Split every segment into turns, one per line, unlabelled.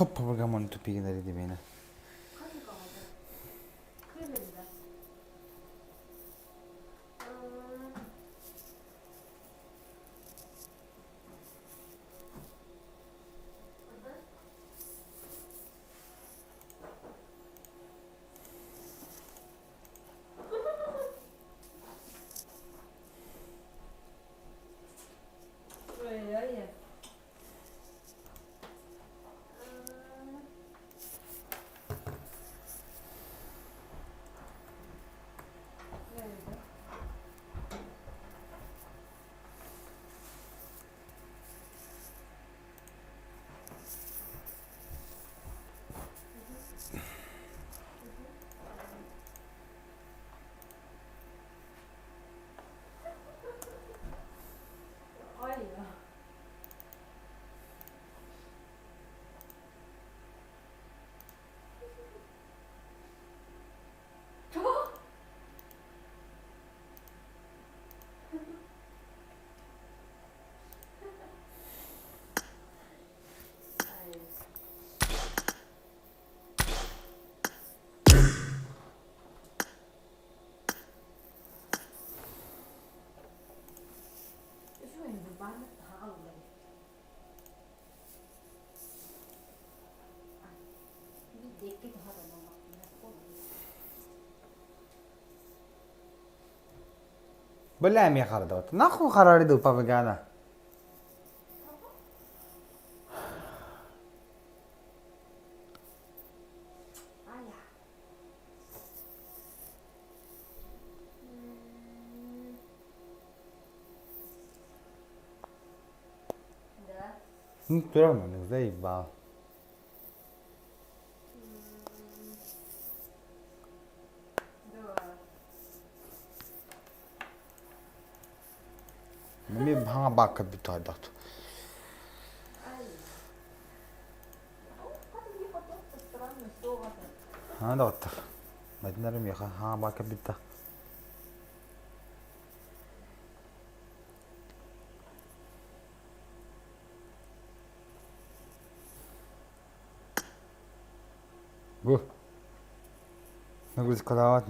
Чоп тупигин дибина. Бля эмиэ харадыбат. Нахуй харарыды павыгана. Турар маннык заебал. Эмиэ хаҥа баакка бүт хайдах Аа доҕоттор, Мадинара миэхэ хаҥа баакка бүттэ. Бу нагрузкалаабат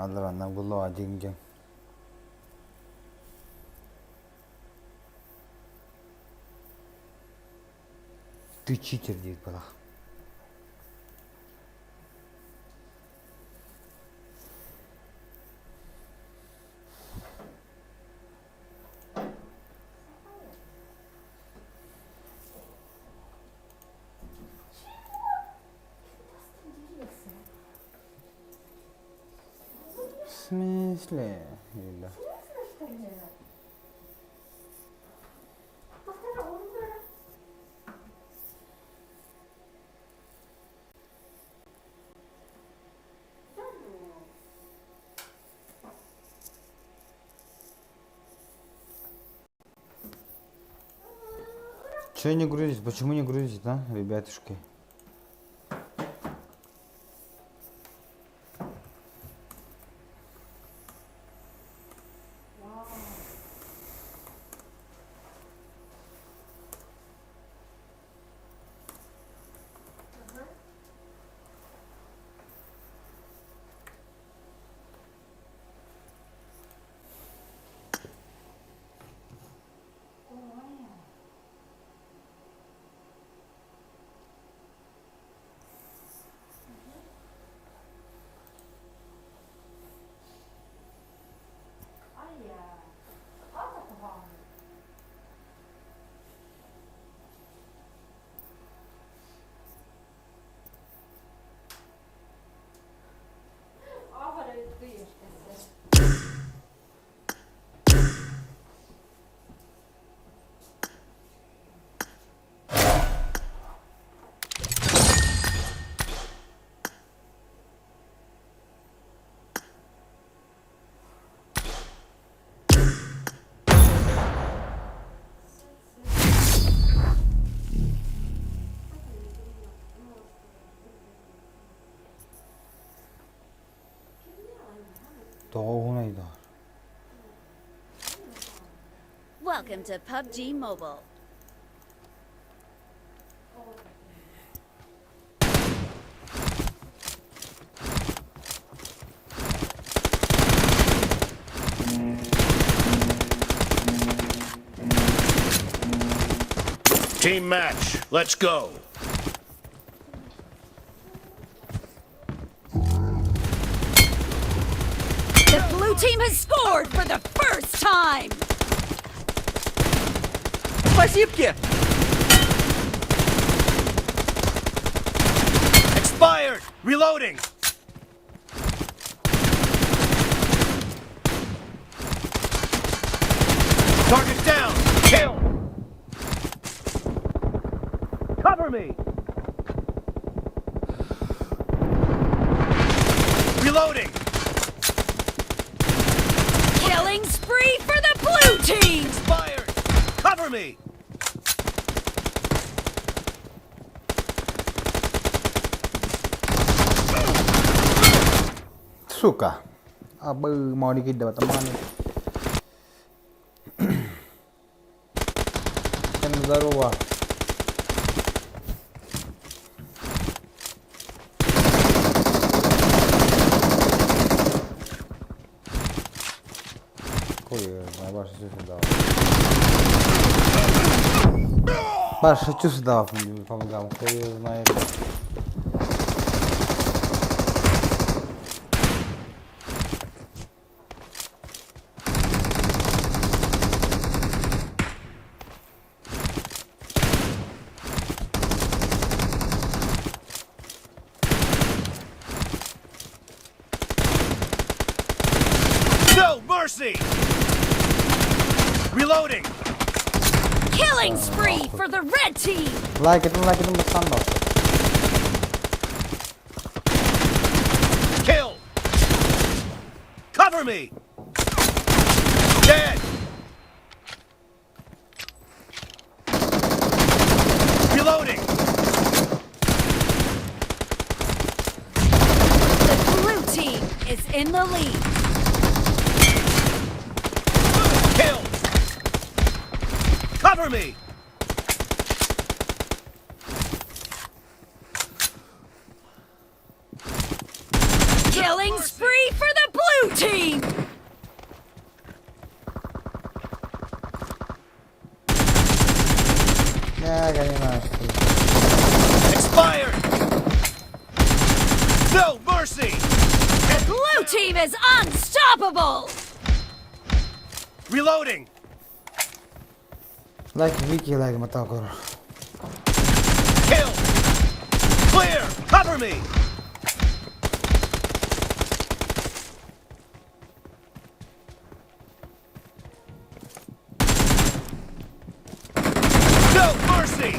алларанна буллуға дьиҥ Ты читер диир буолах. В смысле? Или... Че не грузит? Почему не грузит, а, ребятушки? Тоҕо уһунай доор?
Welcome to PUBG Mobile.
Team match. Let's go.
The blue team has scored for the first time.
Спасибки!
Expired. Reloading. Target down. Kill. Cover me. Reloading.
Killing spree for the blue team.
Expired. Cover me.
Сука. Абы мони киирдэ атаманы. Всем здорово. Баша, что сюда помогал? Кто ее знает.
No mercy. Reloading.
Killing spree for the red team.
Лайк это, лайк это, пацан дал.
Kill. Cover me. Dead. Reloading.
The blue team is in the lead.
Kill. Cover me.
Killing spree for the blue team.
Не, конечно.
Expired. No mercy.
The blue team is unstoppable.
Reloading.
Лайк, Вики, лайк, мотал
Kill. Clear. Cover me. No mercy.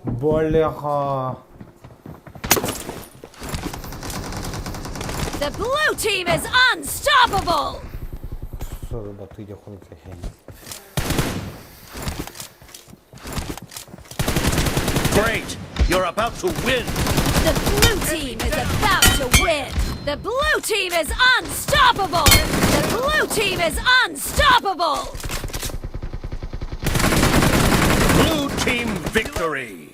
Бляха.
The blue team is unstoppable.
Что за боты, где ходит хрень?
Great. You're about to win.
The blue team is about to win. The blue team is unstoppable. The blue team is unstoppable.
Blue team victory.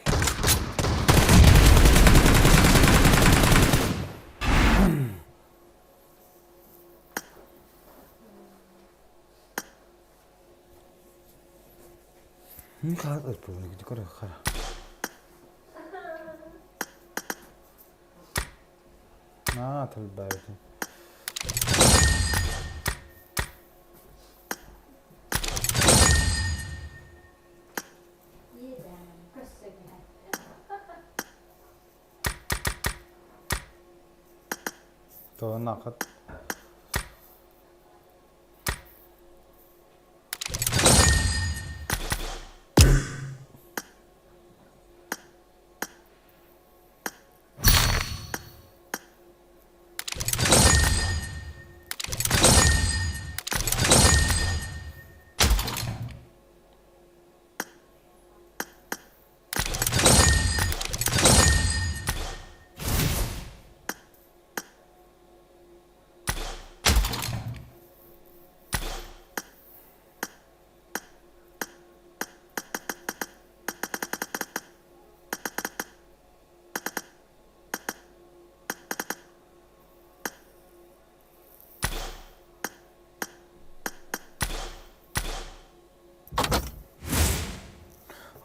Аа тэр байв. Тоонақыт.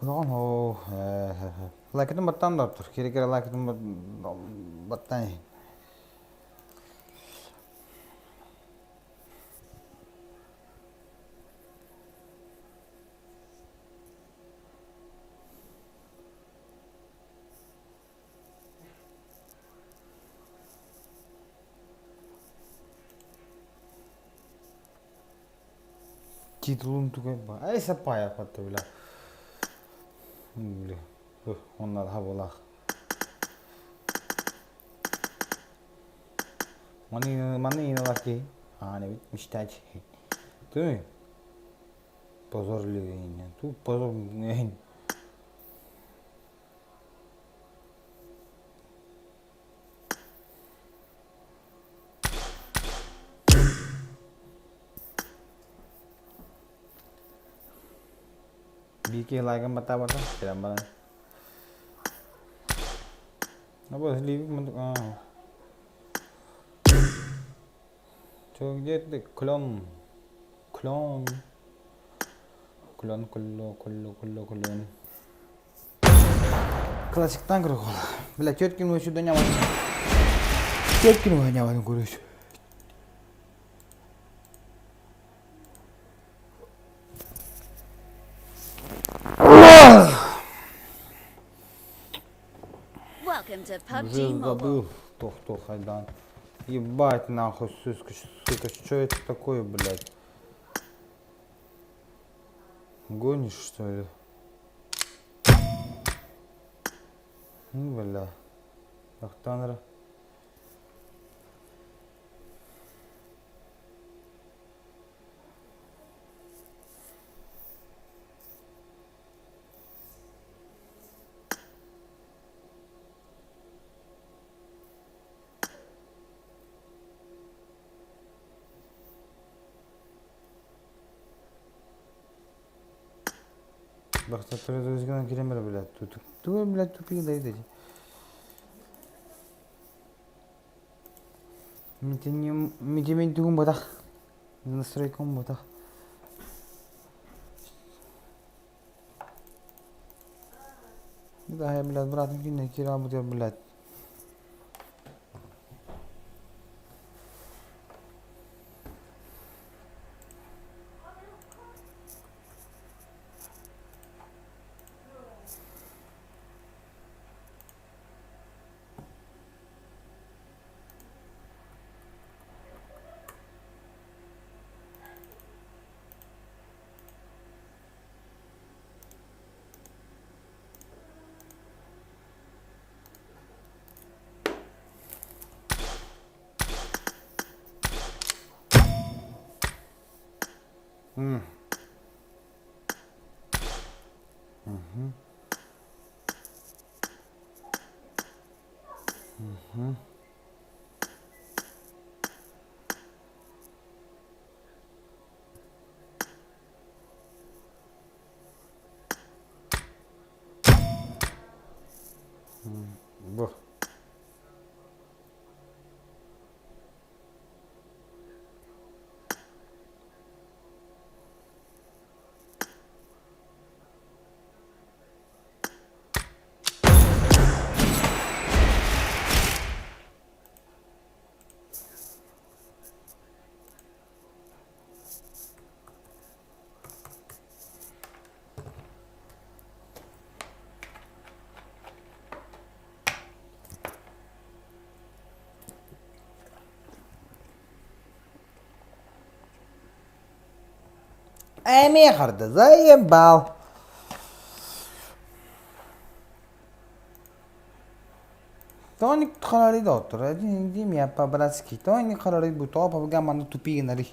Куһаҕан оо лайкытын баттаан да тур. Кире-кире лайкытын баттаан иһин. Титулун тугай Ай саппаайа хатта бля. Бля. Оннар хабылах. Маны маны иналар ки. Ааны бит мечтать. Ты позор ли Тут позор Биир киһи лайгын баттаабата, кэлэн баран. Ну, Чё, где ты? Клон. Клон. Клон, клон, клон, клон, клон. Классиктан көрөх ол. Бля, түөрт күн өсүдөн ньаман. Түөрт күн ньаман көрүс.
Welcome to PUBG
Уже
Mobile.
забыл, тох-тох, хайдан. Ебать нахуй, сука, сука, что это такое, блядь? Гонишь, что ли? Ну, бля. Ахтанра. Бахтаттары киирэн барар, блядь, тугу, блядь, тупые да эти. Митимин тугун ботах. Настройкам ботах. Да, я, блядь, брат, кине кира будет, блядь. Бу. Эмиэ харда заебал. Тоник харары доктор, иди меня по-братски. Тоник харары бутоо пабга манна тупи гынари.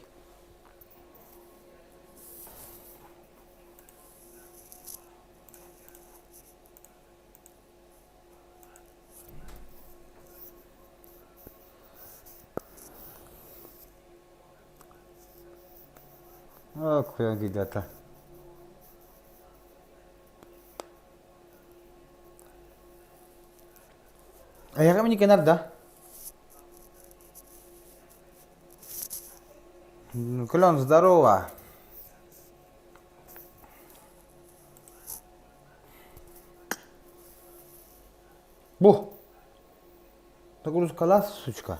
О, куйан кийдята. Эһиэхэ миникэнэр да? Клен, здорово. Нагрузкалаас, сучка.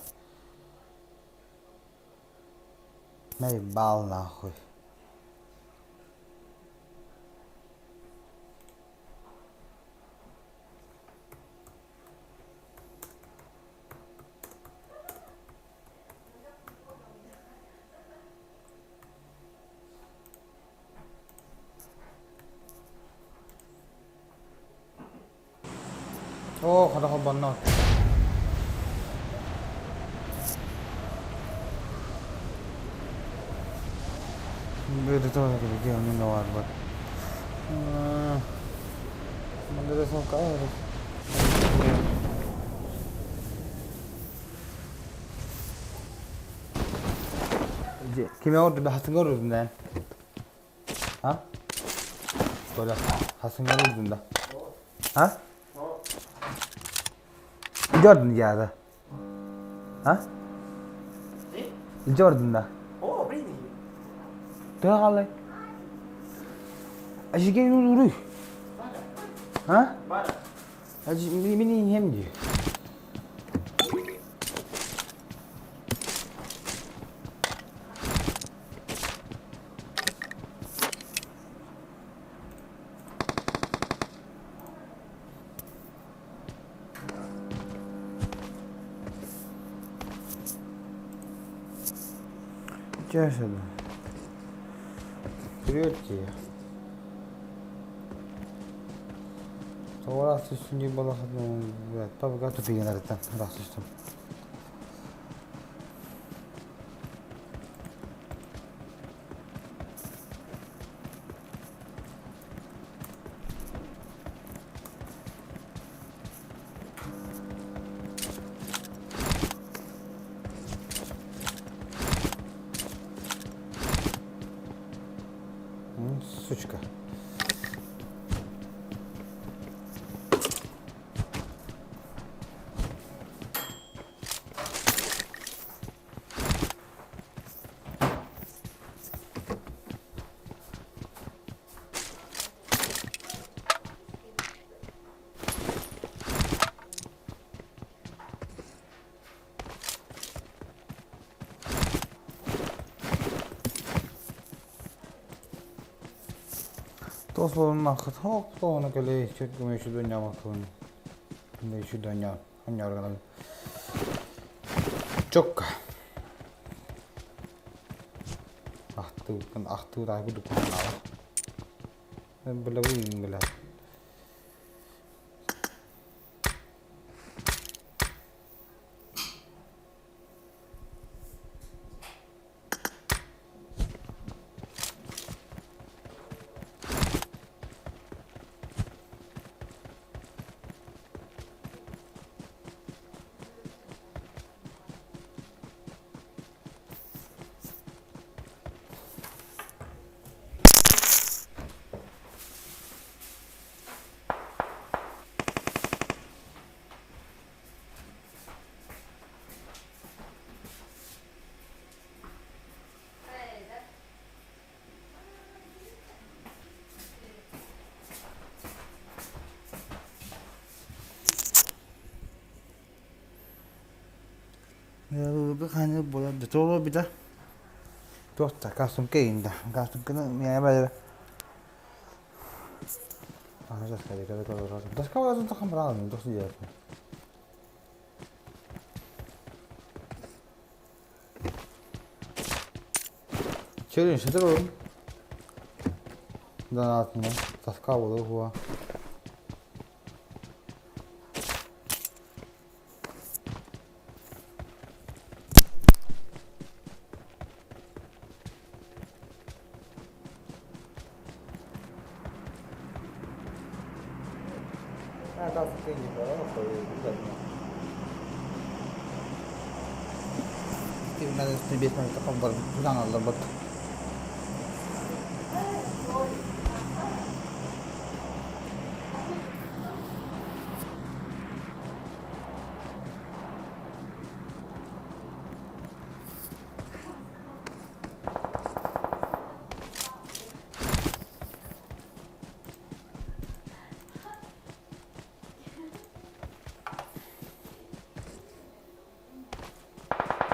Наебал нахуй. Оо, хата холбонно. Кими оҥордум? Хасыҥҥа оҥордум да. А? Толя, хасыҥҥа оҥордум да. А? Илдьэ дьаада. А? Илдьэ бардын да. Төһө хааллай? Ажигей уруй. А? Мин иһэм дии. Чэ, Привет тебе. Тоҕо үстүн буоллахха тупигинарыттан ыраахсыстым. Сучка. Чокка. Ахтыыттан ахтыыр курдук Билэбин билэ.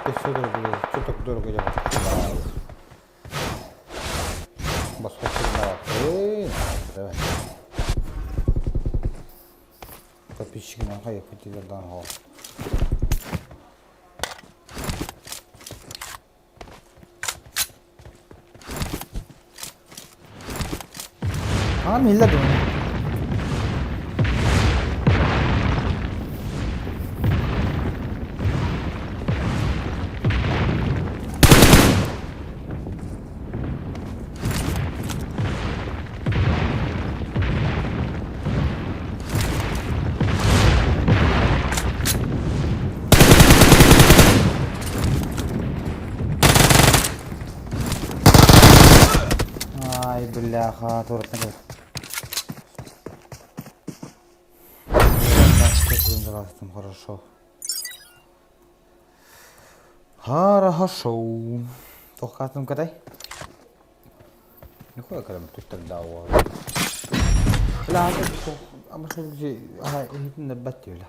Өссө дорого Босхо. Подписчигынан хайыппыт хоо. А, милла дуо. Ай, бляха, туораттан кэл. Хорошо. Хорошо. Туох катай? Нихуя кэлэн туттарда. Бля, иһитиннэрбэт бля.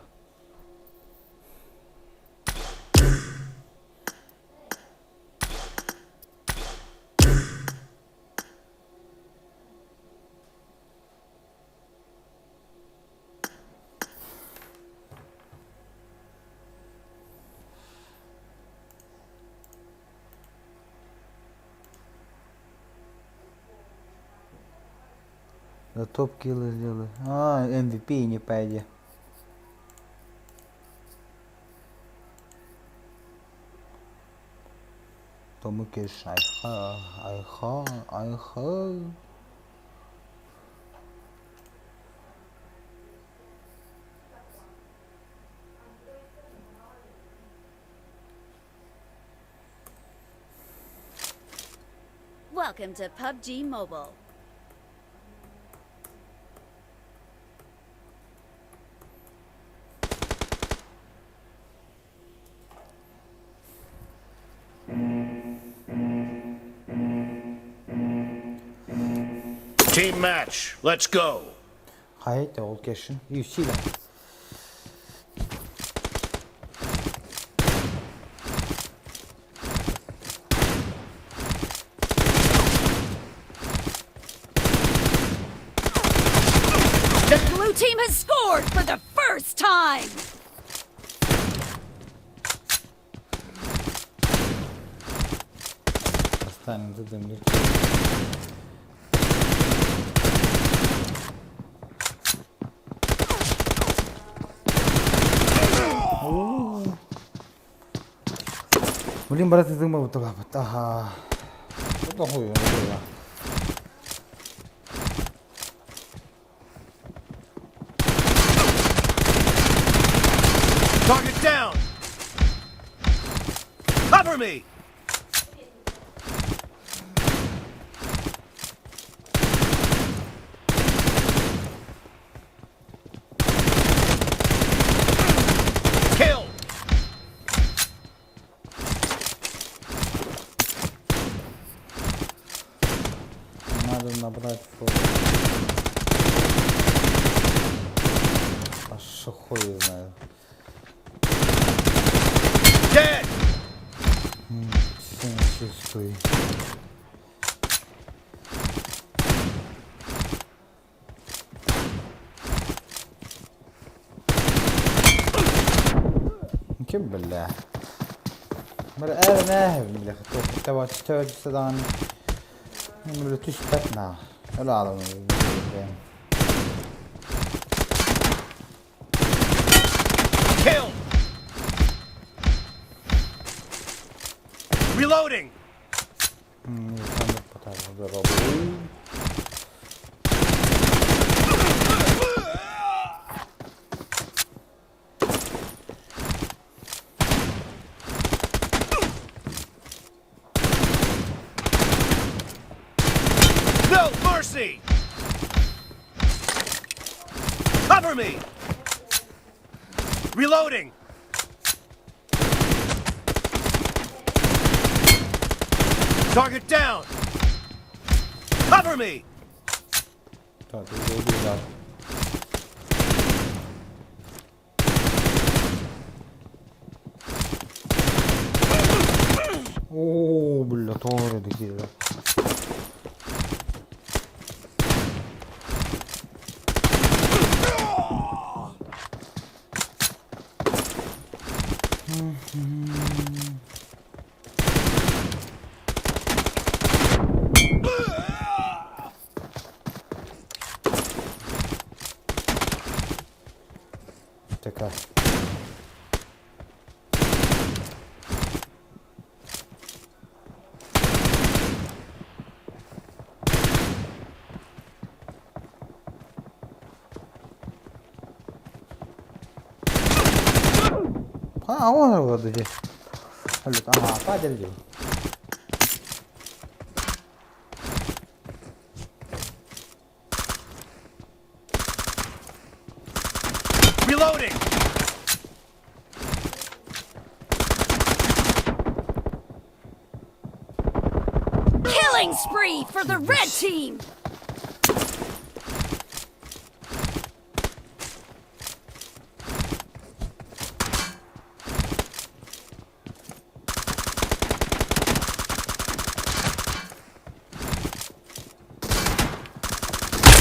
За топ киллы сделай. А, MVP не пойди. Тому кеш айха, айха, айха.
Welcome to PUBG Mobile.
Team match. Let's go.
Хайта ол кешин. UFC да.
The blue team has scored for the first time.
Останем задымлик. Блин, брат, ты думал, ага. Вот хуй,
Target down. Cover me. Kill.
Надо набрать фото. А шо хуй знает.
Dead.
Чистый. Кем бля? Мэр бля, хто توا تستدان بلا تشبتنا لا لا.
Kill. Reloading. No mercy. Cover me. Reloading. Target down. Cover me.
Так, убежал. да тоҕо эрэ киирэр. Чекай. А, он его дии. Ага, падали.
Reloading!
Killing spree for the red team!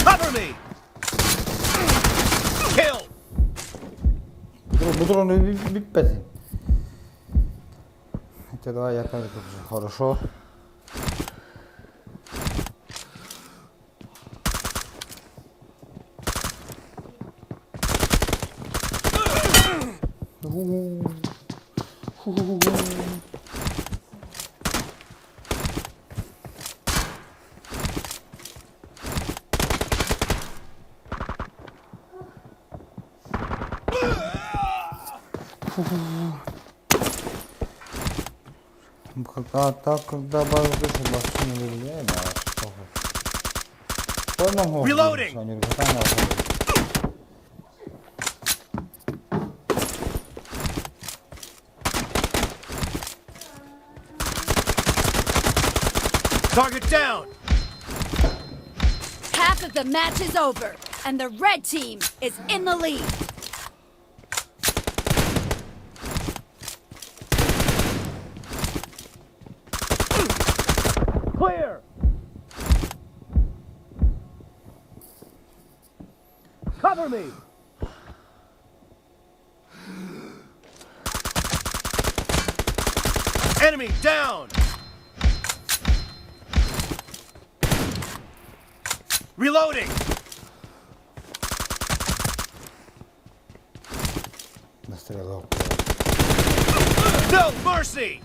Cover me! Kill!
Бу бүппэтин. Это давай я тоже хорошо. Так, когда
Reloading! Target down!
Half of the match is over, and the red team is in the lead.
Clear! Cover me! Enemy down! Reloading!
Настрелок.
No mercy!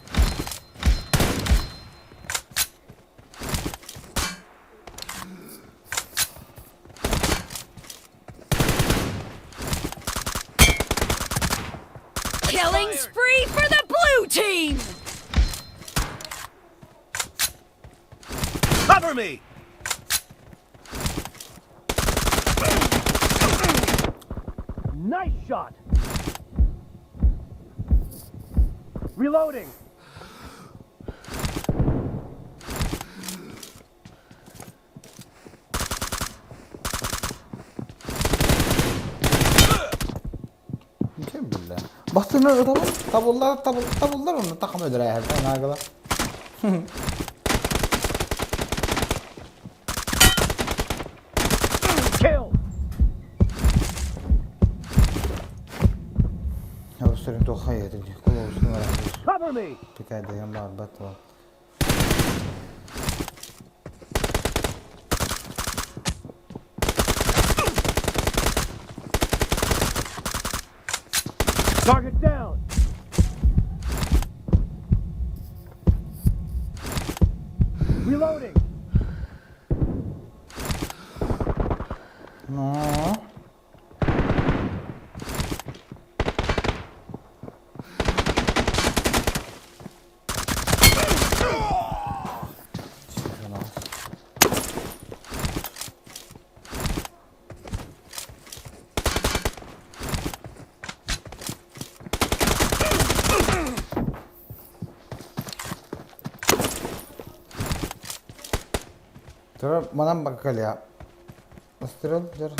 Killing spree for the blue team!
Cover me! Nice shot! Reloading!
Kim bildi? Bastığına adamın tabullar tabul tabullar onu takım ödüre her nagıla.
Kill!
Göstereyim toxa yedim. Kul olsun var.
Cover me!
Tikayda бар бат.
Target down! Reloading!
No. Тұра манан баккалия. Настрел жар.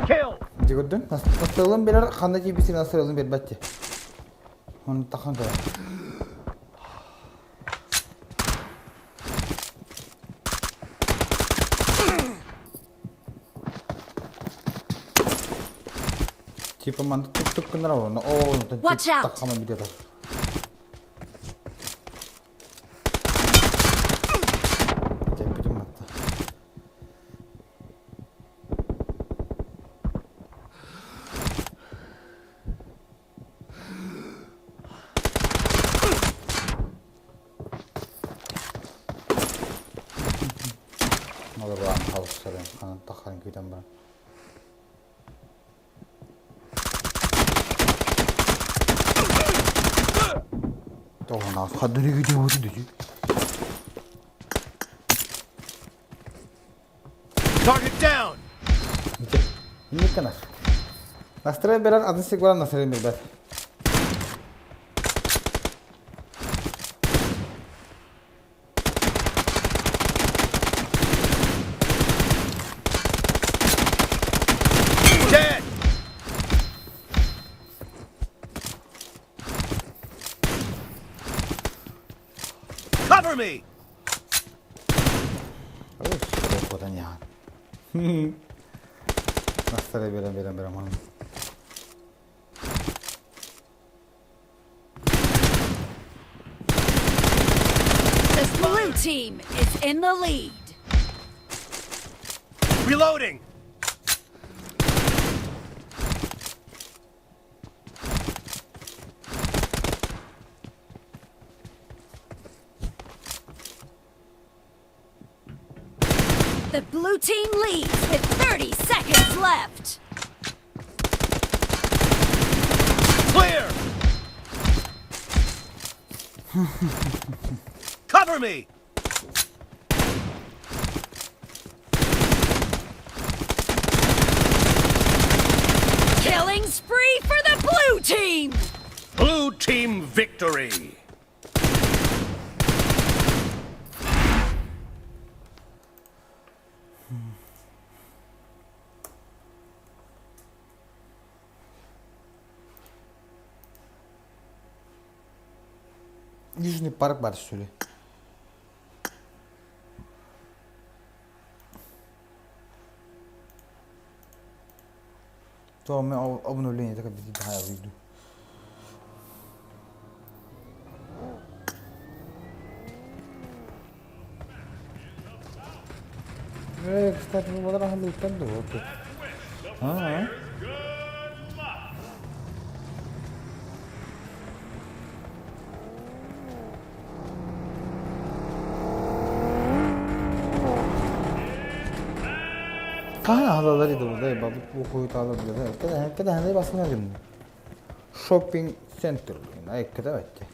Kill!
Дигүрдүн. Настрелын берер, ханда жибисин настрелын бербетти. Оны тахан тұра. Типа маннык тук-тук гыннар олорно. Оо, онтон
Watch out!
таххама бүтэ Тэппитим матта. Малыбаан хаалсарын ханан таххарын күүтэн баран. Тоҕунаах
Target down!
Инник гынар. Настрой берер, атын сик баран настрой бербэт.
Dead! Cover me!
Хотан яхан. Настрой берен берен берен манын.
The blue team is in the lead.
Reloading!
The blue team leads with 30 seconds left.
Clear! Cover me!
Killing spree for the blue team!
Blue team victory!
Южный парк бар что ли? То мы обновление так выйду. Кстати, луттан дуо. Аа. Хаһан аһалалар идэ бу хуйтаалар кэдэһэнэй басына дим. Shopping center айккыта бэтте.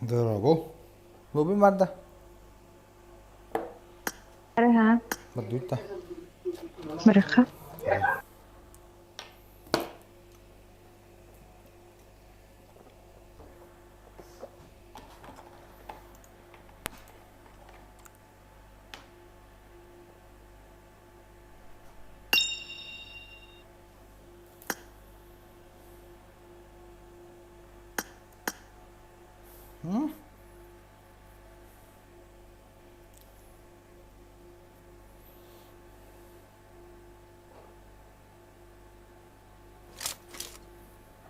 Дорообо. Лобин барда.
Араха.
Бардуйта.
Барыха.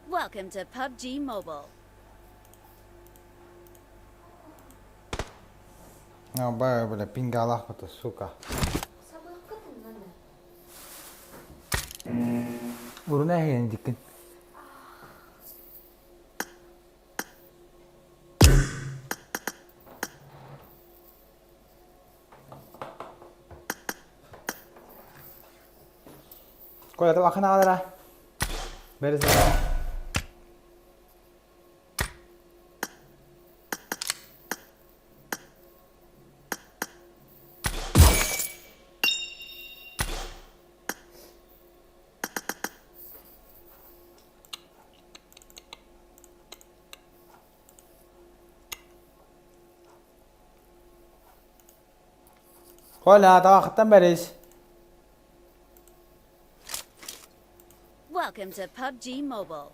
Welcome to PUBG Mobile.
Бля, пингалах это, сука. Уруна эһиэн диккин. Коля, табахын аҕалара. Бэрис. Коля, табахыттан бэрис.
Welcome to PUBG Mobile.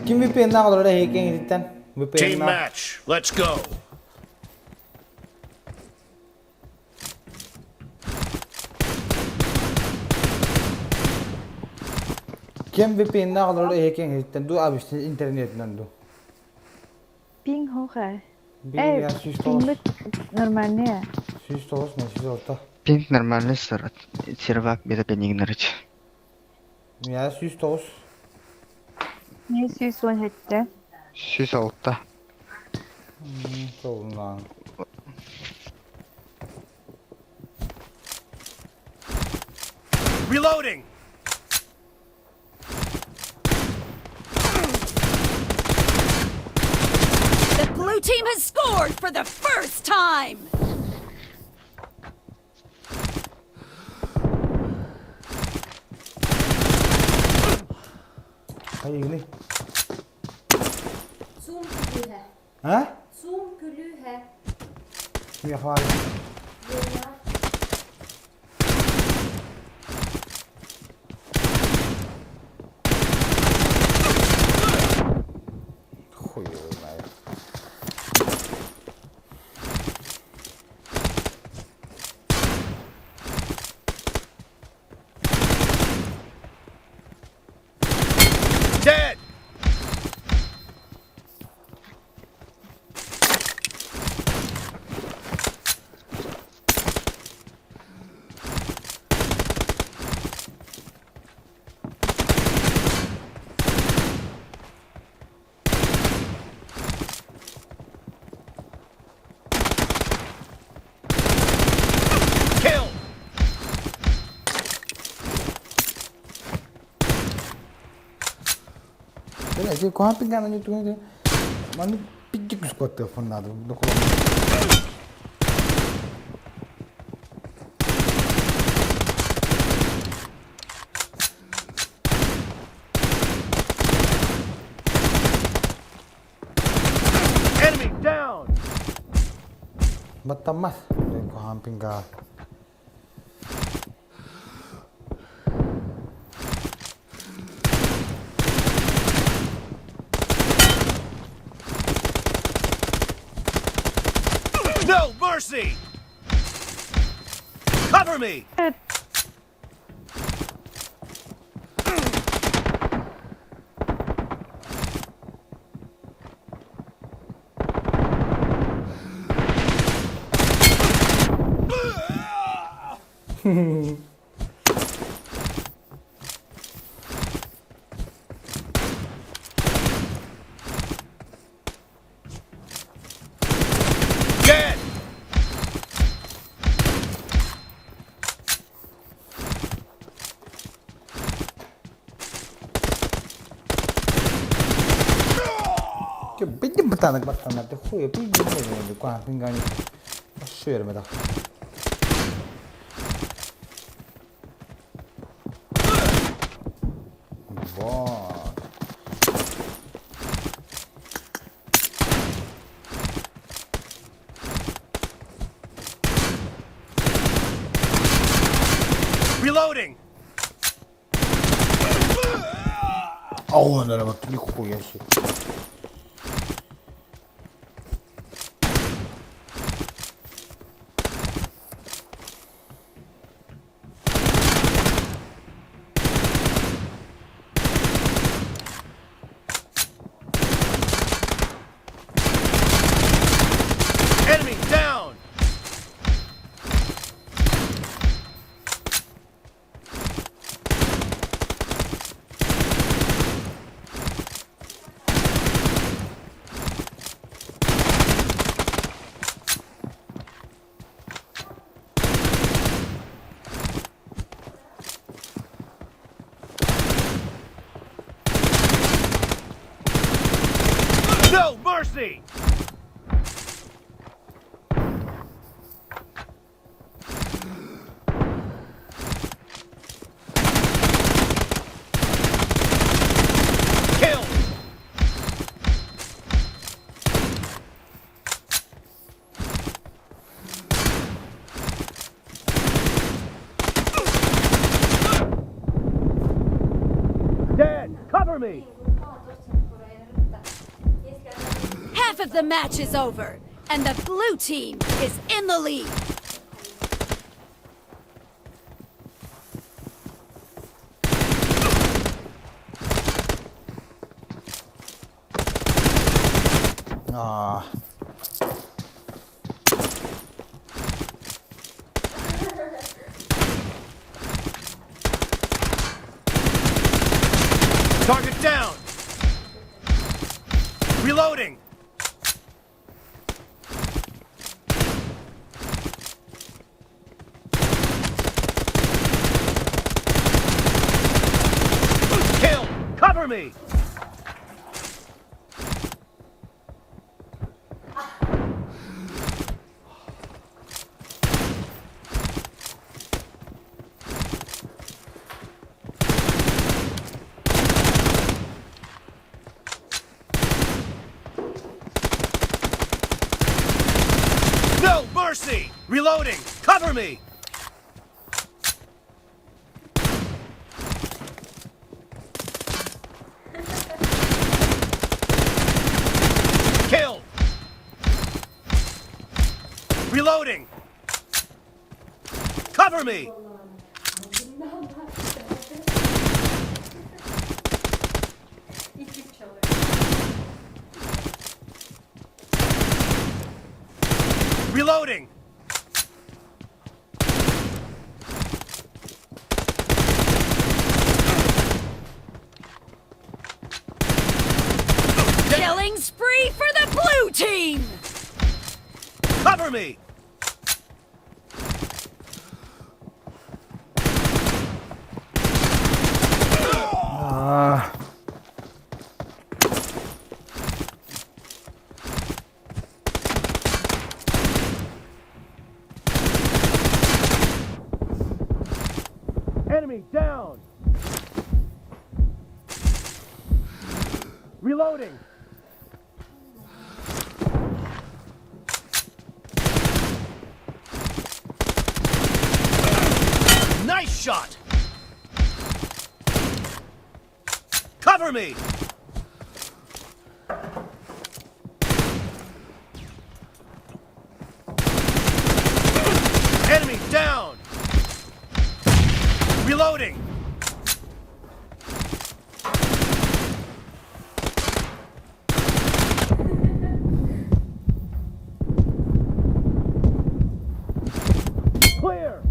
Ким VPN-наа олорор эһиги ититтэн?
Team
VPN-наа.
match. Let's go.
Ким VPN-наа олорор эһиги ититтэн ду абыстын интернетинэн ду.
Пинг хоха.
Бир
Эй,
я сүүс тоҕус.
пингбит нормальный.
109 мен 106.
Пинг нормальный сырат. Сервак безопенигнерич.
Я 109.
Не 117.
Сүүс алта.
Солунан.
Reloading.
The blue team has scored for the first time.
Хайыгыный?
Zoom күлүүһэ.
А?
Zoom күлүүһэ.
Кимиэхэ баар?
Лена.
Хуй его знает.
Dead. Kill.
Бля, ити куһаҕан пинганы тугун Маннык пиддик үскуоттуохпун наада
Enemy down.
Баттаммат куһаҕан пингаа.
No mercy. Cover me. Dead.
Хатанык баттанар да хуй Шүөрмэ Вот.
Reloading!
Оу, нихуя себе.
Enemy down! No mercy! Kill! Dead! Cover me!
Half of the match is over, and the blue team is in the lead.
Ah.
Target down! Reloading! Kill! Cover me! No mercy! Reloading! Cover me! Kill! Reloading! Cover me! Reloading!
Killing spree for the blue team!
Cover me!
Ah.
Enemy down! Reloading! Nice shot! Cover me! Enemy down! Reloading! Clear!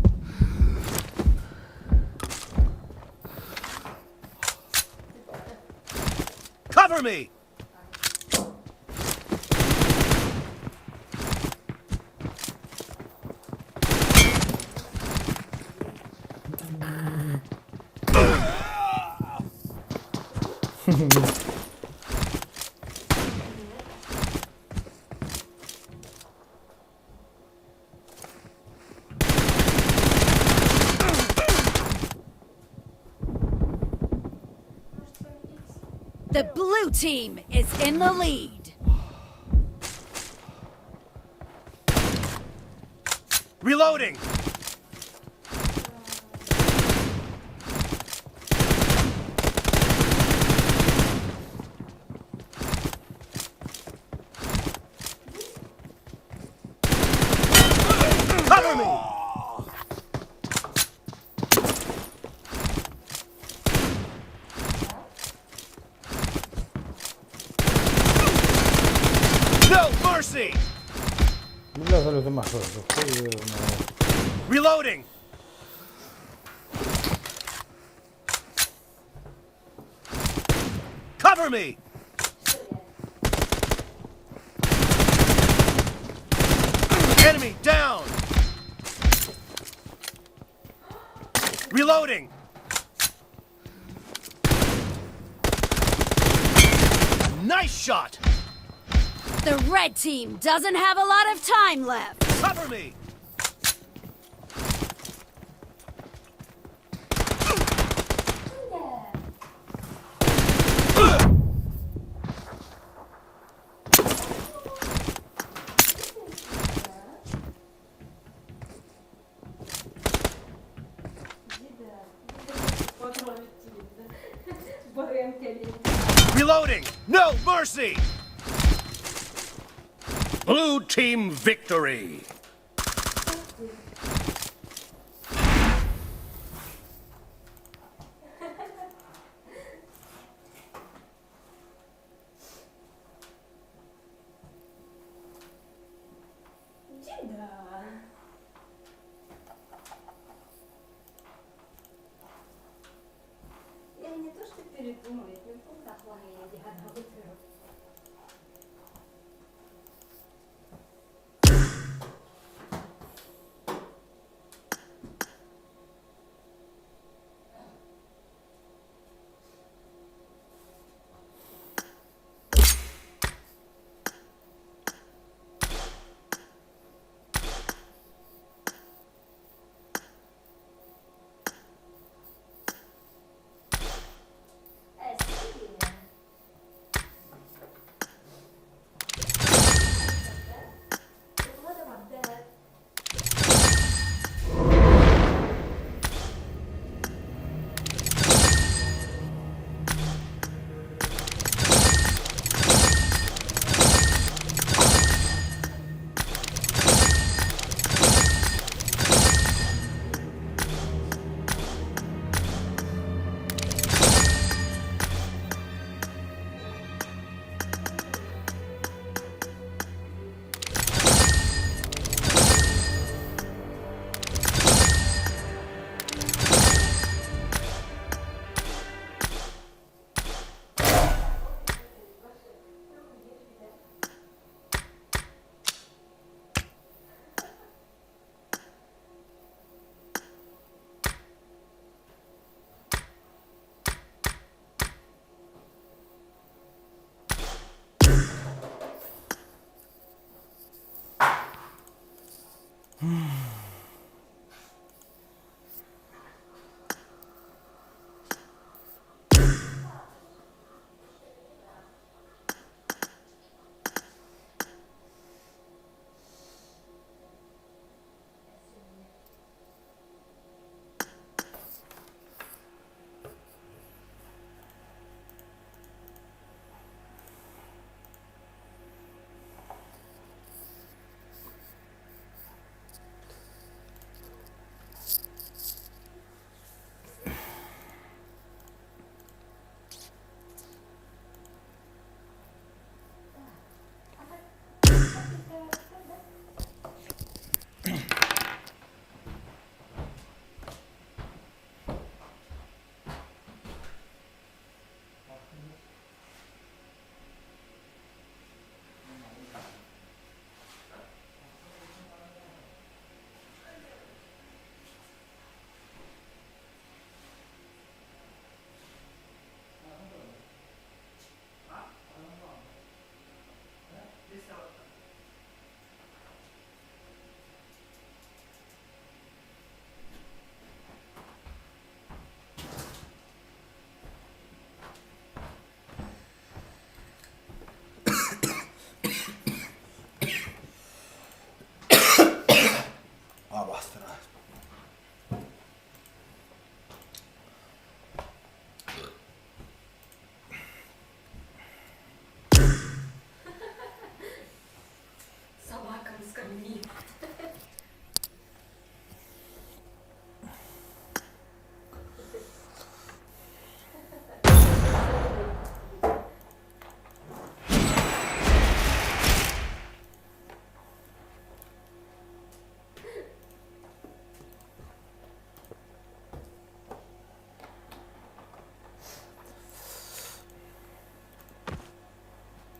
Cover me!
team is in the lead.
Reloading! Cover me! No mercy! Reloading! Cover me! Enemy down! Reloading! Nice shot!
The red team doesn't have a lot of time left.
Cover me! Reloading! No mercy! Blue team victory!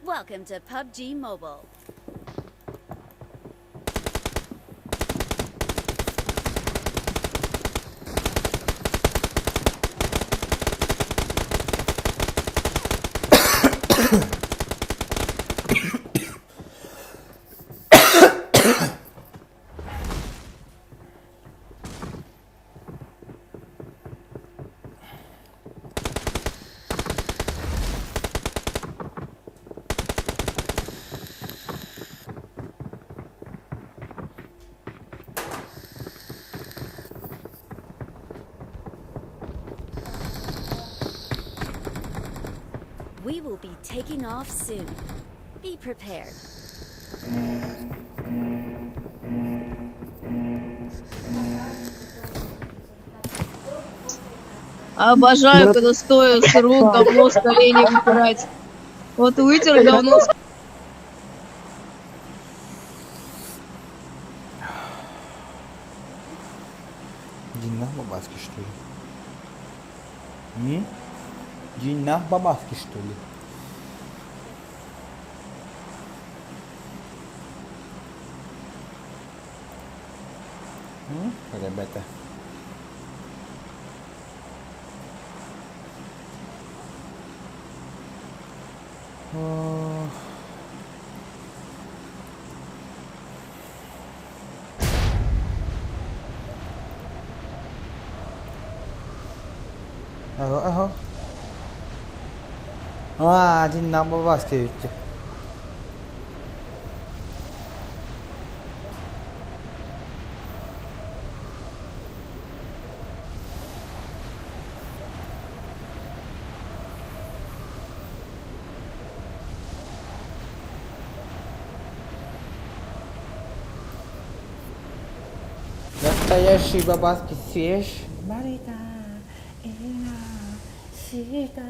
Welcome to PUBG Mobile. We will be taking off soon. Be prepared.
Обожаю, когда стоя сру, говно с коленей вытирать. Вот вытер говно с
Дьиҥнээх бабаски что ли? М? Дьиҥнээх бабаски что ли? М? Ребята. Ох. Аһо, аһо. Аа, дьиҥнээх бабаски эбит. Настоящий бабаски свеж. Марита, Ина, Сита.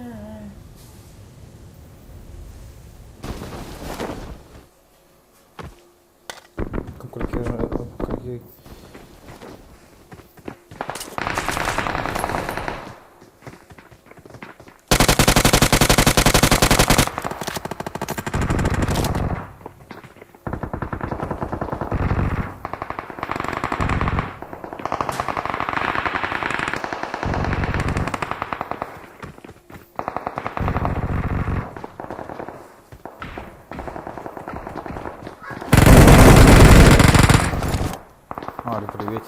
Какой Аля, привет.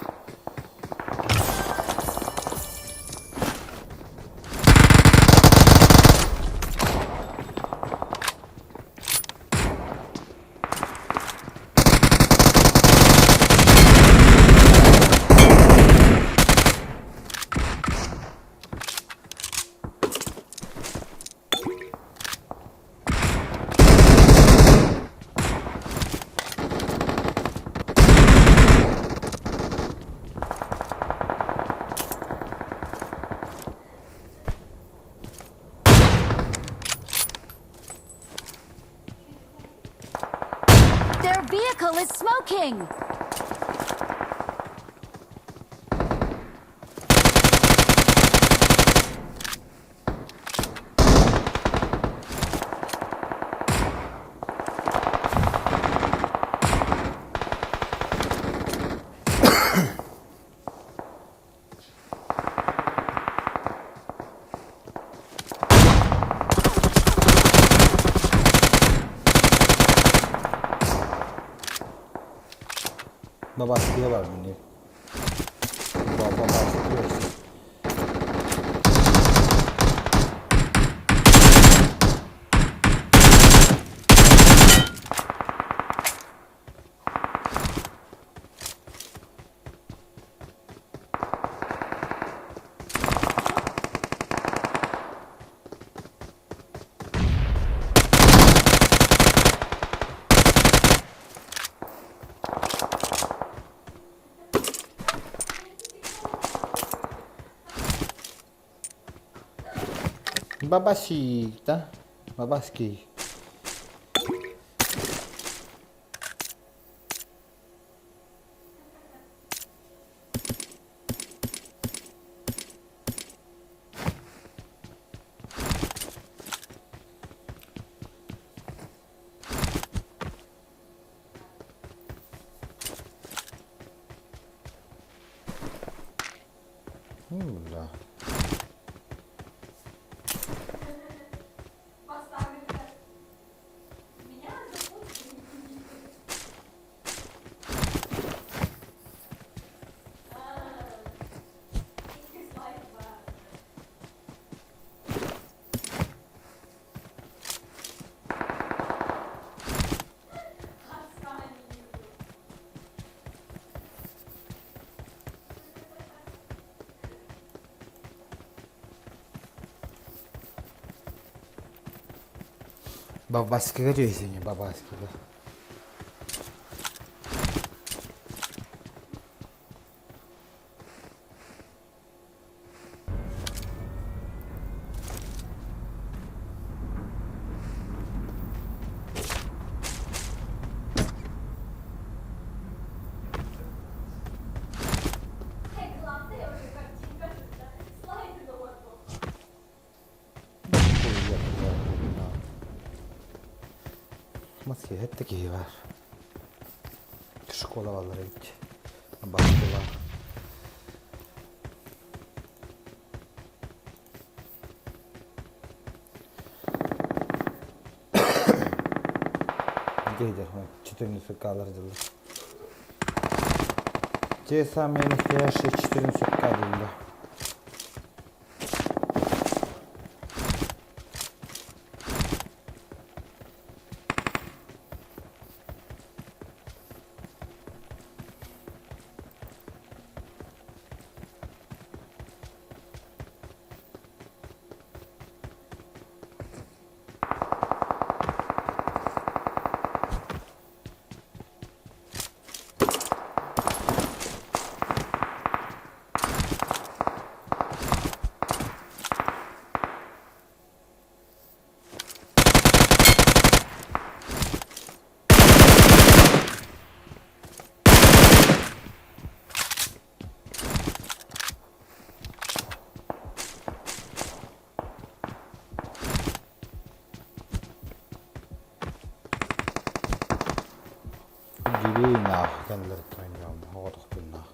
Their vehicle is smoking!
Бабаскыга барбын диир. Бабаскыга Бабасита. Бабаский. Бля. Бабаскига түһэсиҥ, бабаскига. Маскиһэт да киһи баар. Школа баллар эбит. Баскыла. Где 14 калар дылы. Те самые настоящие 14 дылы. Дивейнаах кэннилэриттэн оҕотохпуннаах.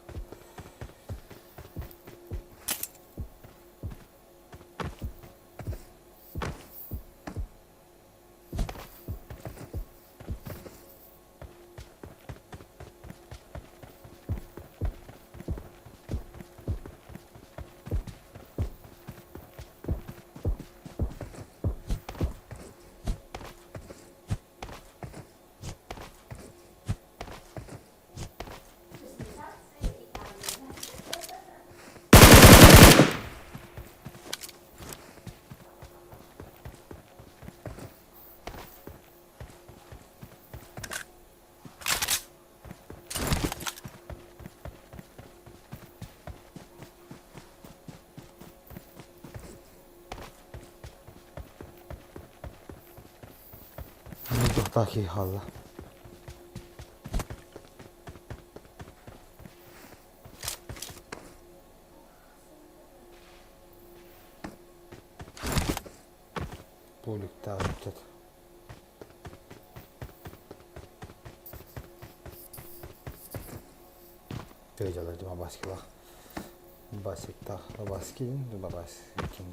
Туохтаах киһи хаалла. Поликтаах ыччат. Дьалар Бабаскилах. Басиктах Бабаскин, Бабаскин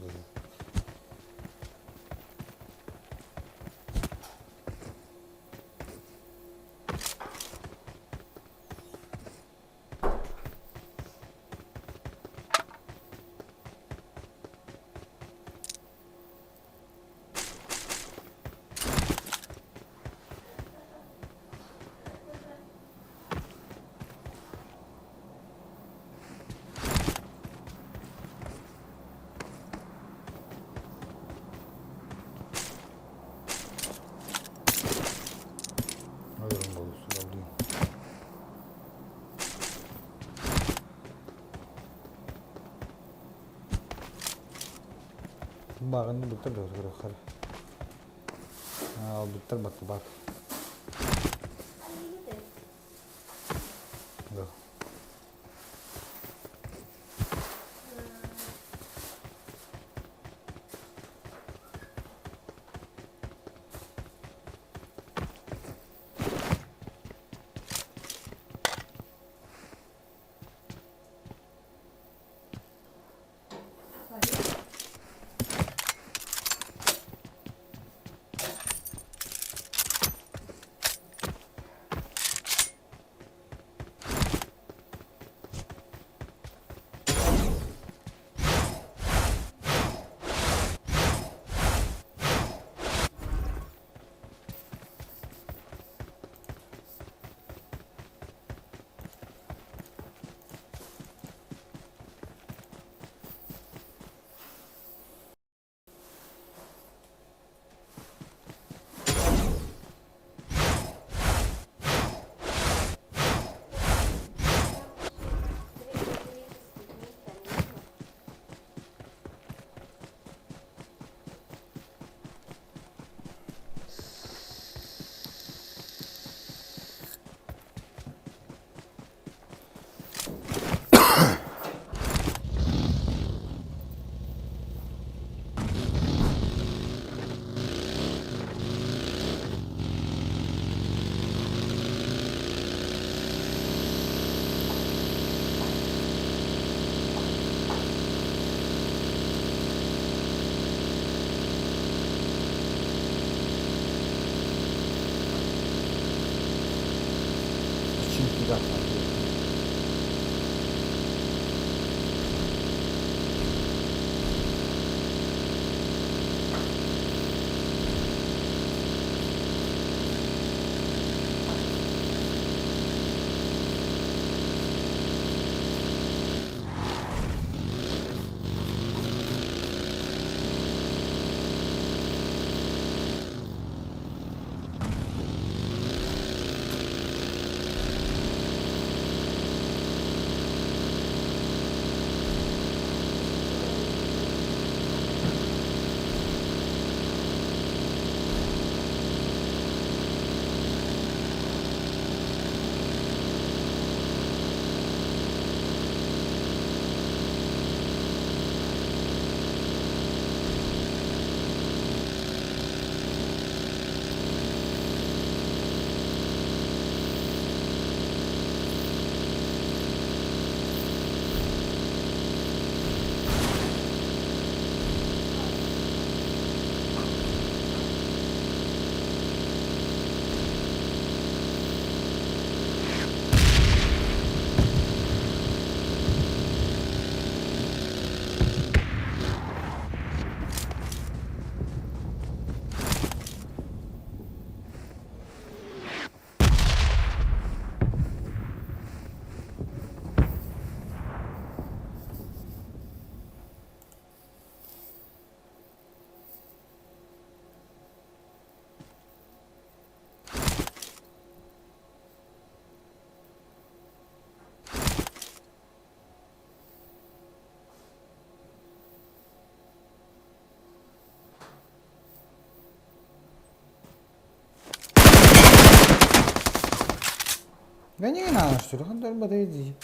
Кумааҕыны буттар да көрүөххэ. Буттар баттыбат. Да. Да не надо, что ли? Иди.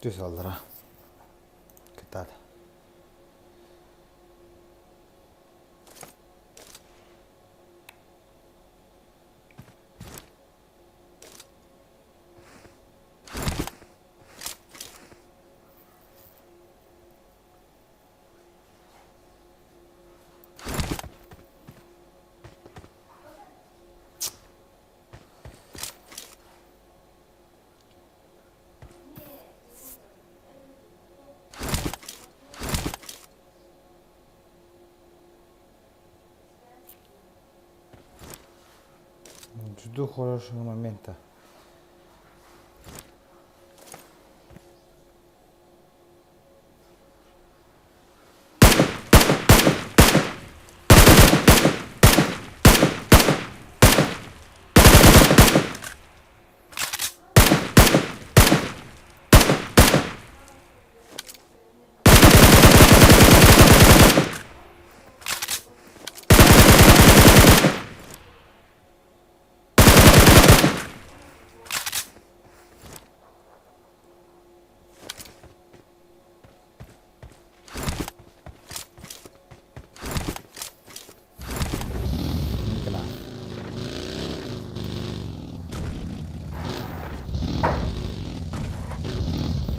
Түс аллара. Кытаат. Жду хорошего момента.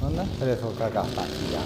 Онно рефлка гаастааччыйа.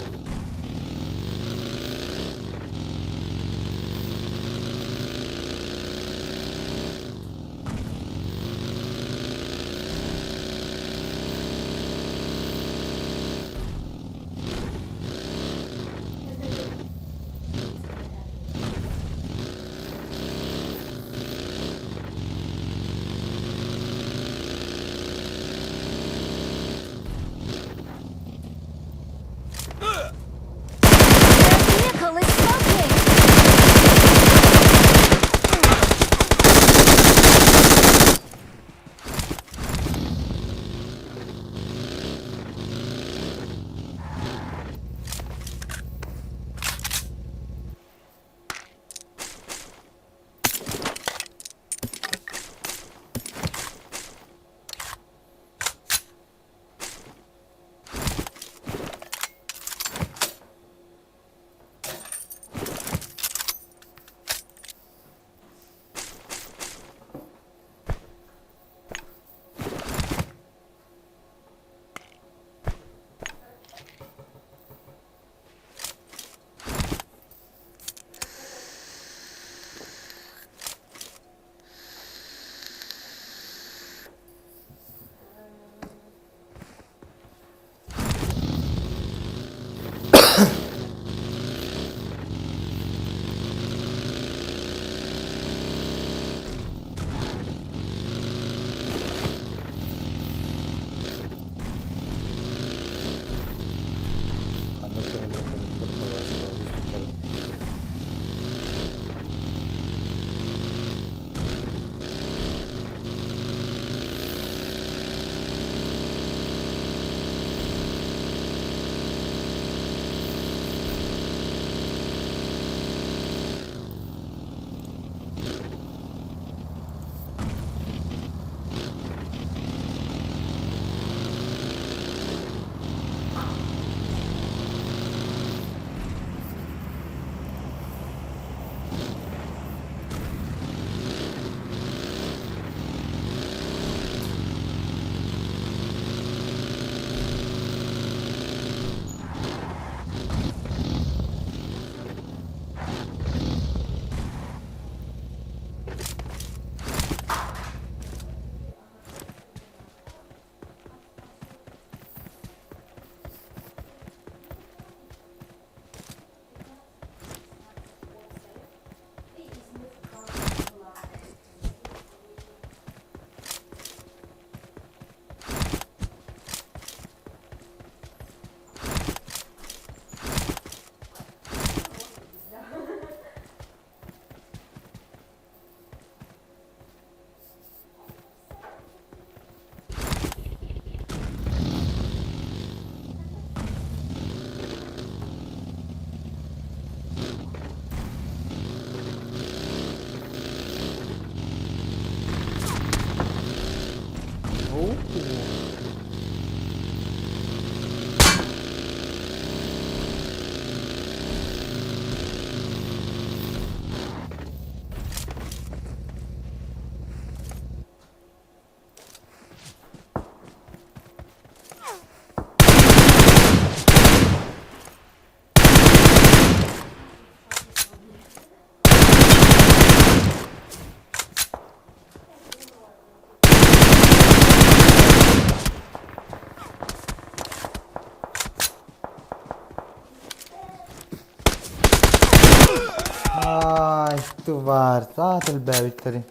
Тварь, таат элбээбиттэрин.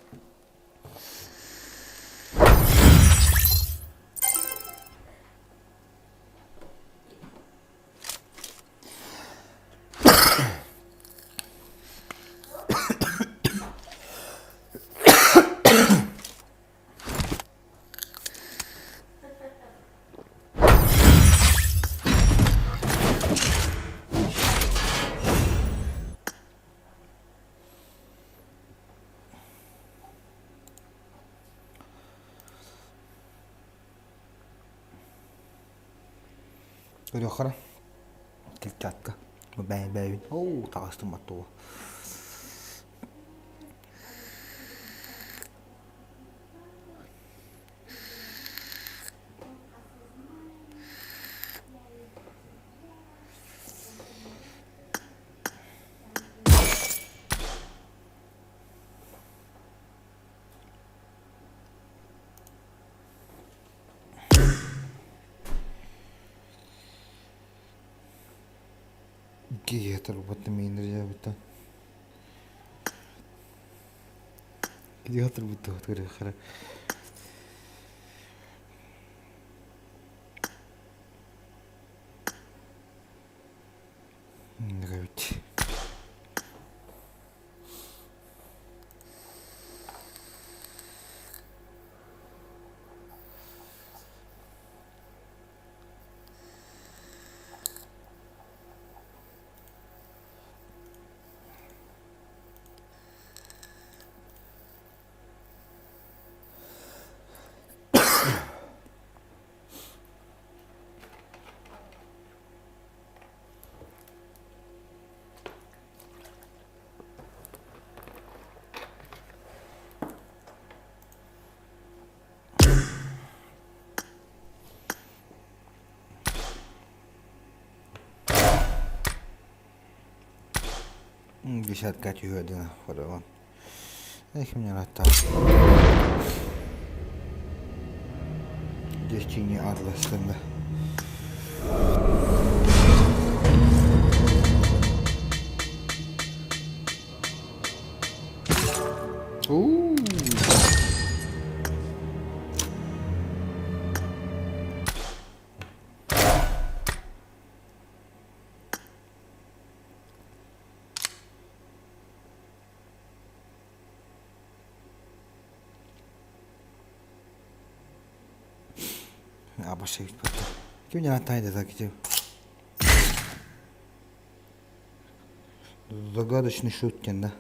Көрүөххэ клетчатка бэйбэйбин оо таҕыстым оттуга Киһи мииннэрдьээбиттэн Киһи турбут Эбит. Десятка түһүөдүнэ хорогон. Destiny Atlas'tan Ooh. Абаша бүтпэтэ. Ким дьаһаттаай да китим. Загадочный Шуткин, да?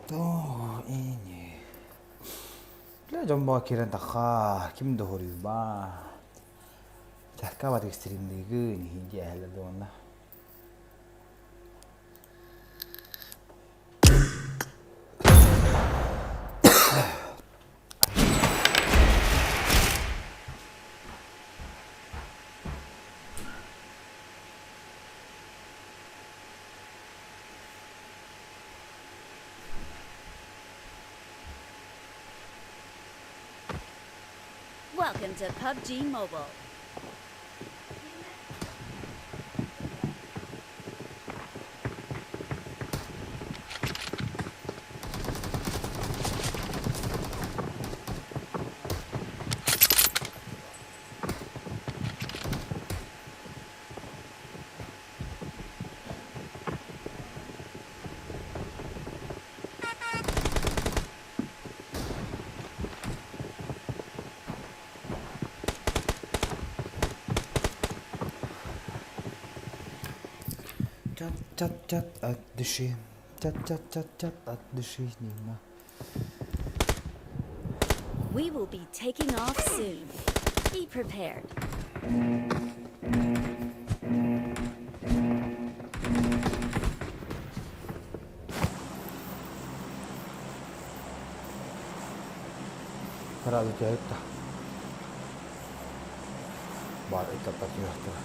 Тоҕо ини. Бля дьон баҕа киирэн тахха, ким да хоруйбаа. Чакка батык стримныыгын иһин дьээһэлэр да уонна.
Welcome to PUBG Mobile.
Чат-чат-чат от души. Чат-чат-чат-чат от души Нима.
We will be taking off soon. Be prepared.
Сразу түһэттэ. Бар ыккаттар түһэхтэрэ.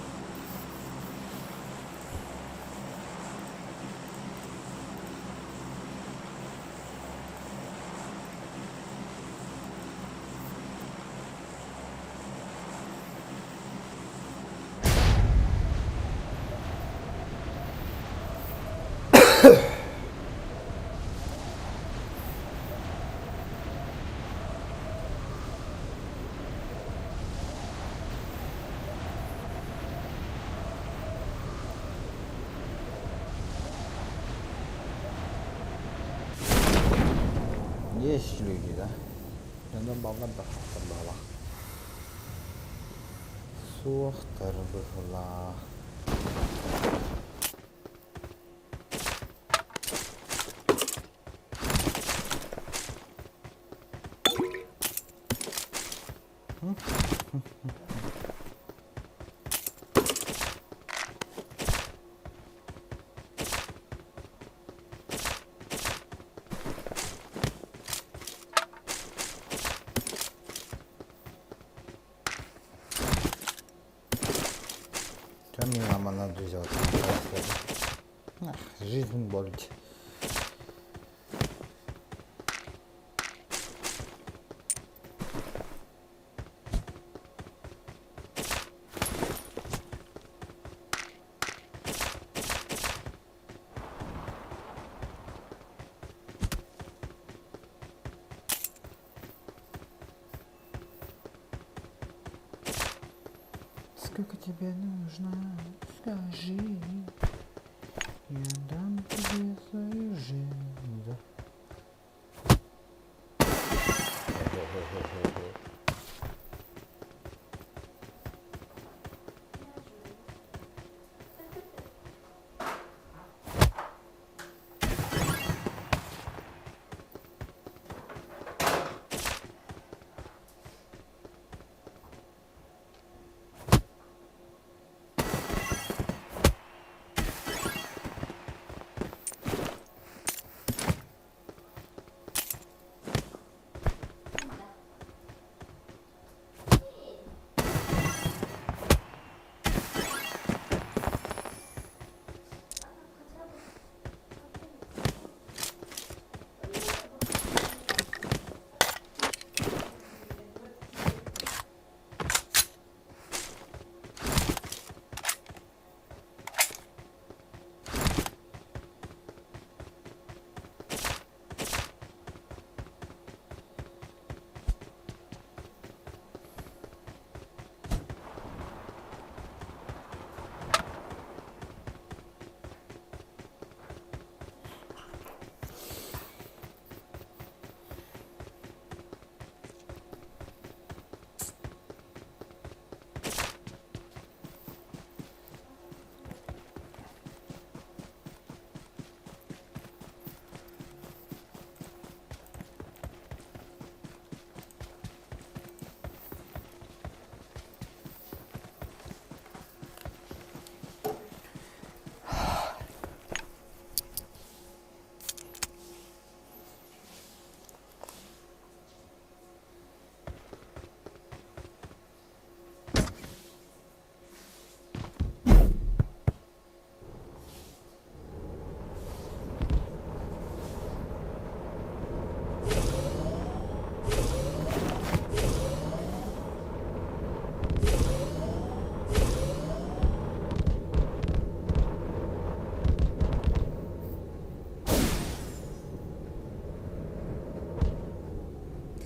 Есть люди, да? Дьоннор баллар да суохтар быһалаах. Суохтар быһылаах. Чё мне мама надо взял? Жизнь болит. Сколько тебе нужно, скажи. Я дам тебе свою жизнь. Да.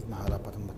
Наһаалааппатым бат.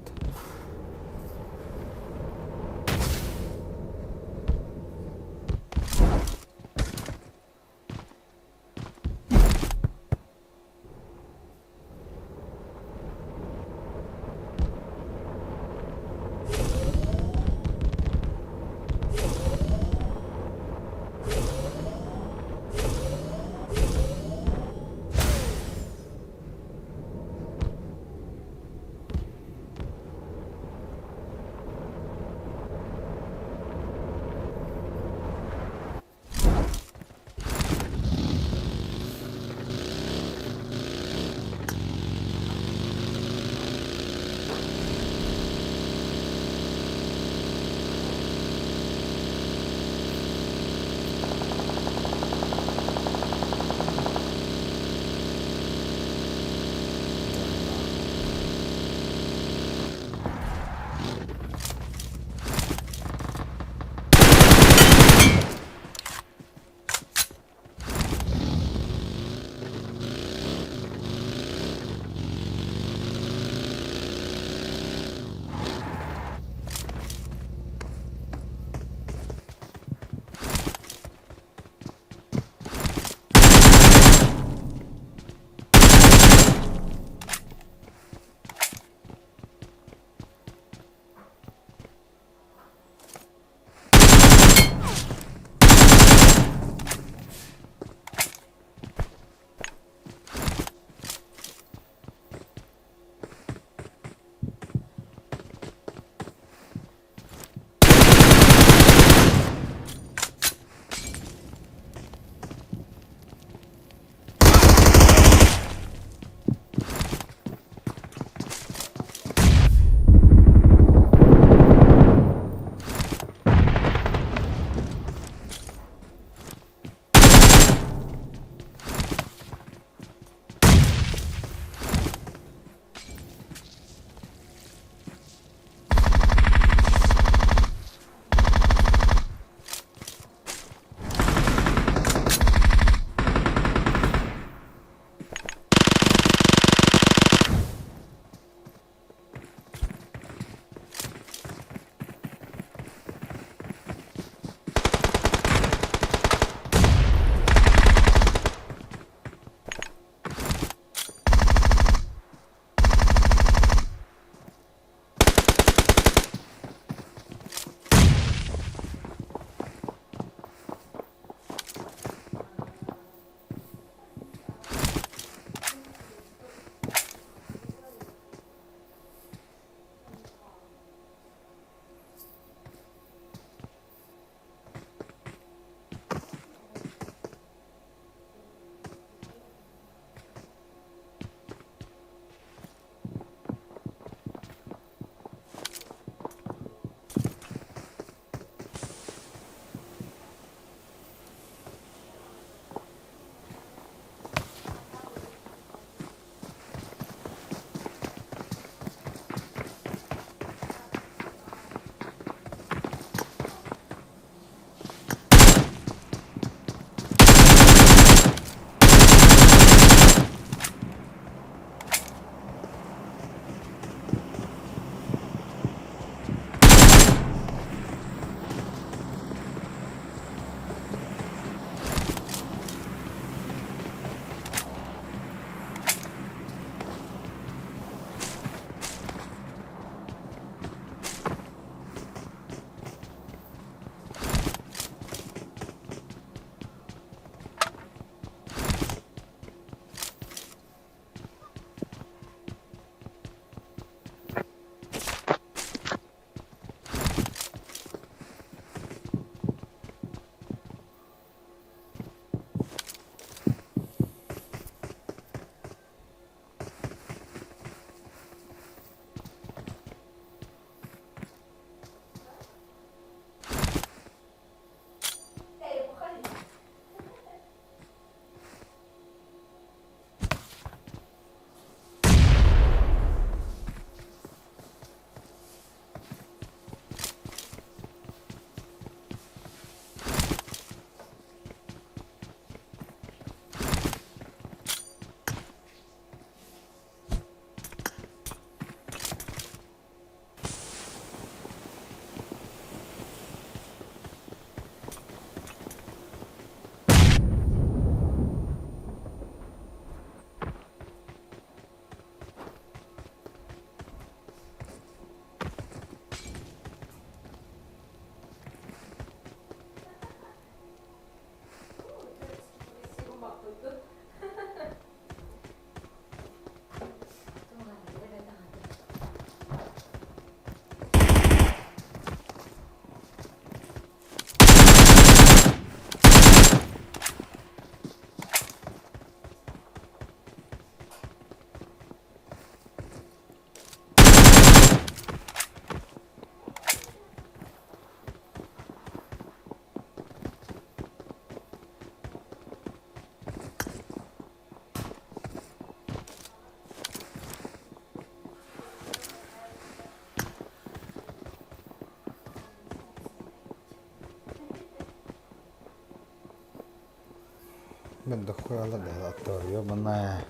Мен дохуялар да ёбаная.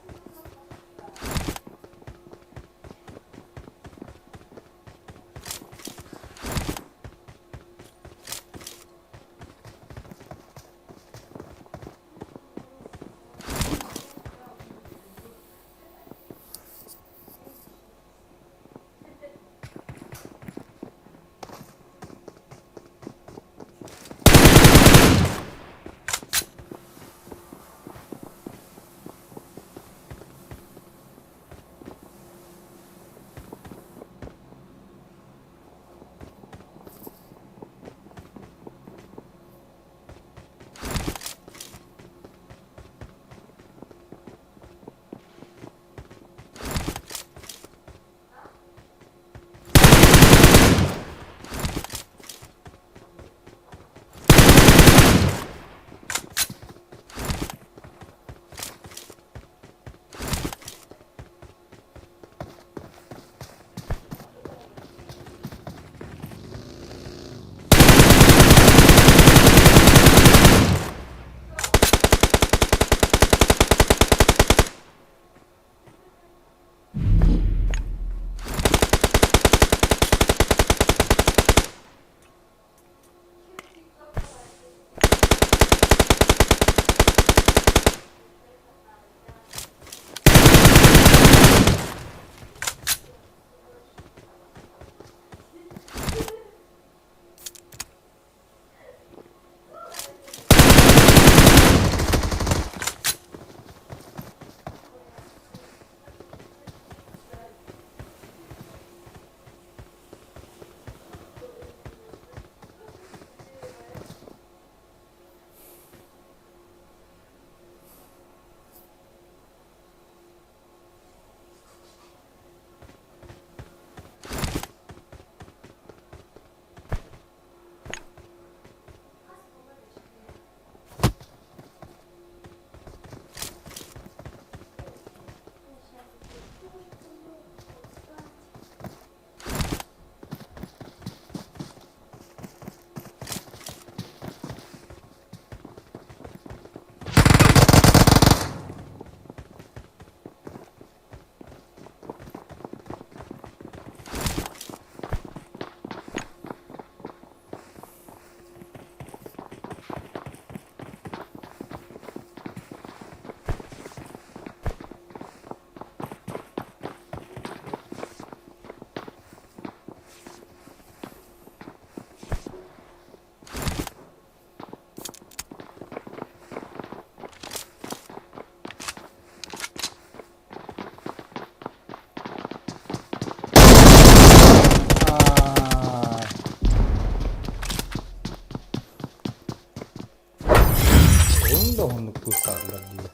Оны да оннук куустаатылар дии.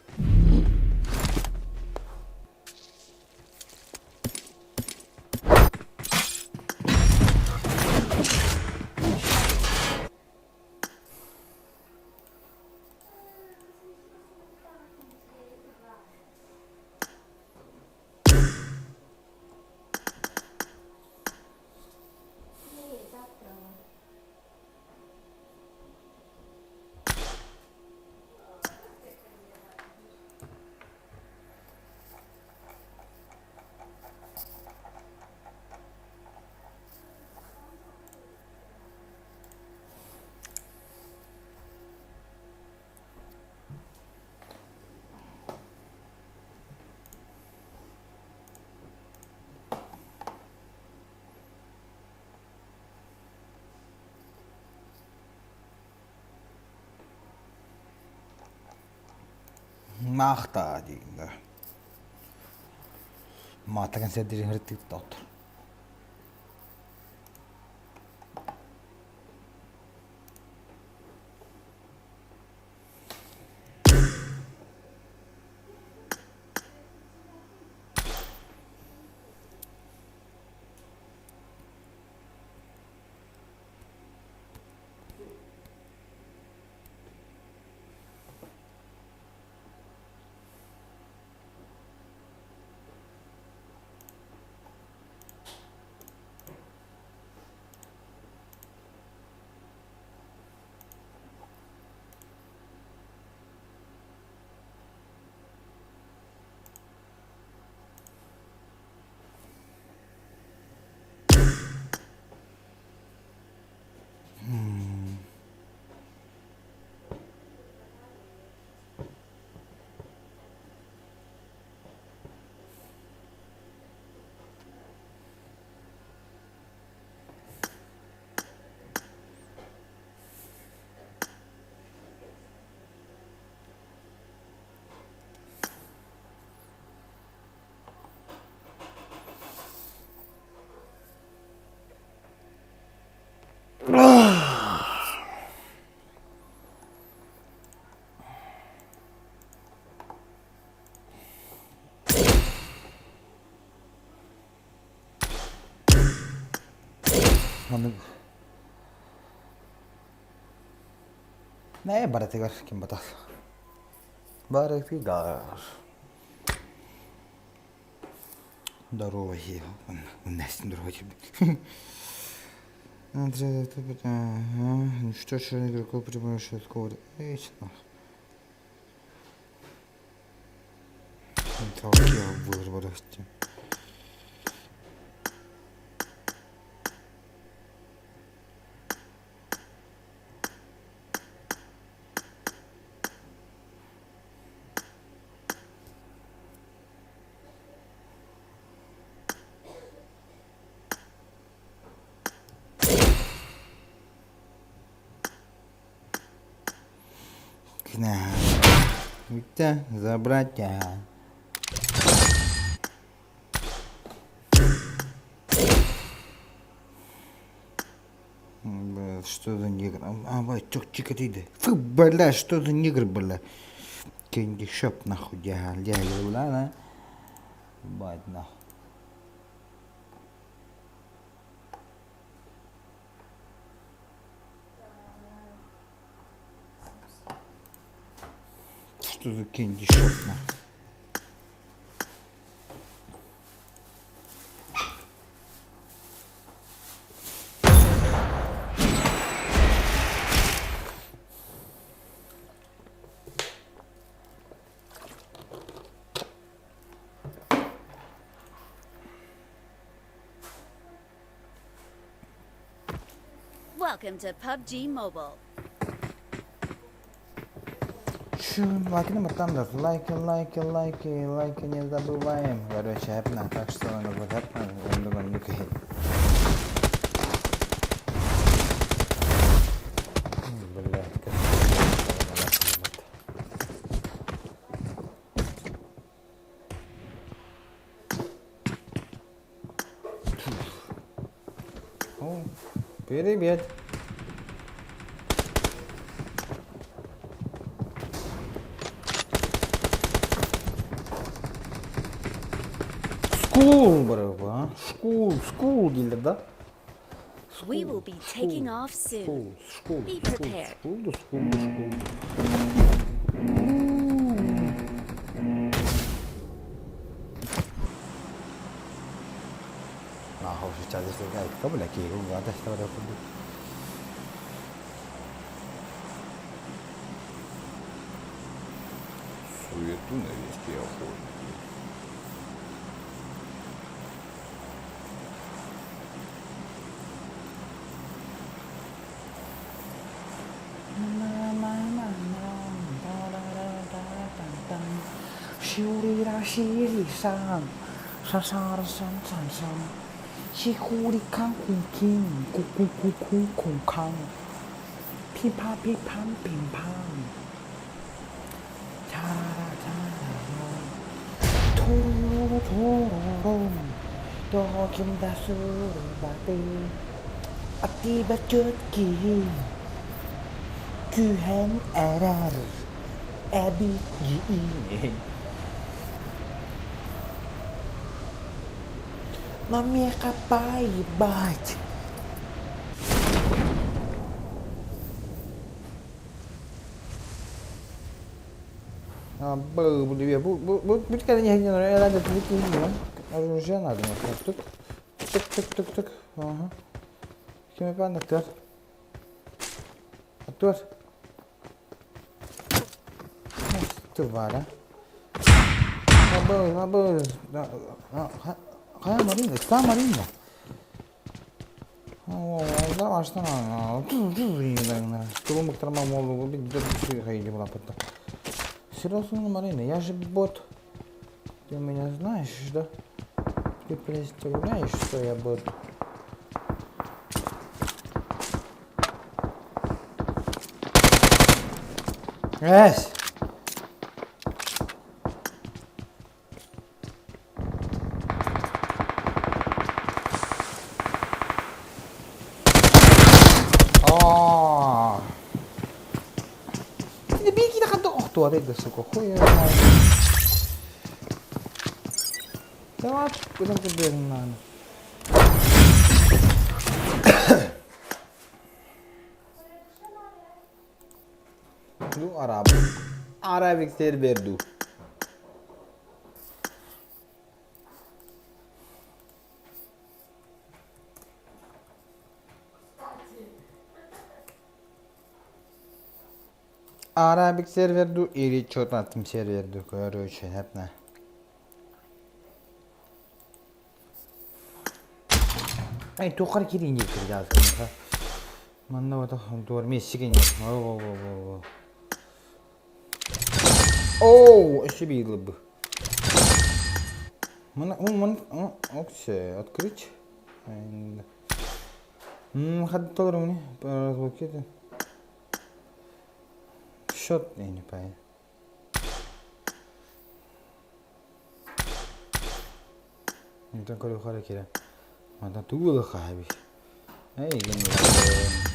Маахтаа диигин да. Маатаган сэрдири хырыттык доттор. Маннык Нэ барытыгар ким батар. Барытыгар. Здорово, Что игроков прибавишь Забрать. Бля, что за негр? А, бля, чок чикатиды. Фу, бля, что за негр, бля? Кенди шоп, нахуй, я, я, я, да? Бать, нахуй. Что за кенди шоп, нахуй?
Welcome to PUBG Mobile.
Лайки баттан лайки, лайки, лайки, лайки не забываем. Короче, хэпна, так что он вот хэпна, он думал, не Блядь, как О, привет. School, бро, а? School, school дииллэр да?
We will be taking off soon.
School, school,
Be
school,
prepared.
school, school, school. Нахуй сейчас здесь бля, киһи курдук.
Суету навести охотники.
Түһэн эрэр эбит Но меха поебать. Бу бу бу Тук тук тук тук тук. Ага. Ким эпэн Актер. Тувара. Хайа Марина, ста Марина. Серьезно, Марина, я же бот. Ты меня знаешь, да? Ты представляешь, что я бот? Эсь! Аа. Биики ханта охтуар да сука, хуй я знаю. Давай, куда ты бежишь, надо. Arabic сервер дуу? Arabic сервер дуу или что там сервер дуу, короче, непна. Эй, туоххар кириин диир кырдьаҕас Манна вот туор мессигэ О, Оу, өссө биир ылбы. Мана, ман, оксе, открыть. Хадталар уни, разблокировать. Счет, я не понял. Онтон көрүөххэ эрэ киирэн мантан тугу ылыахха эбит эйигин ылабын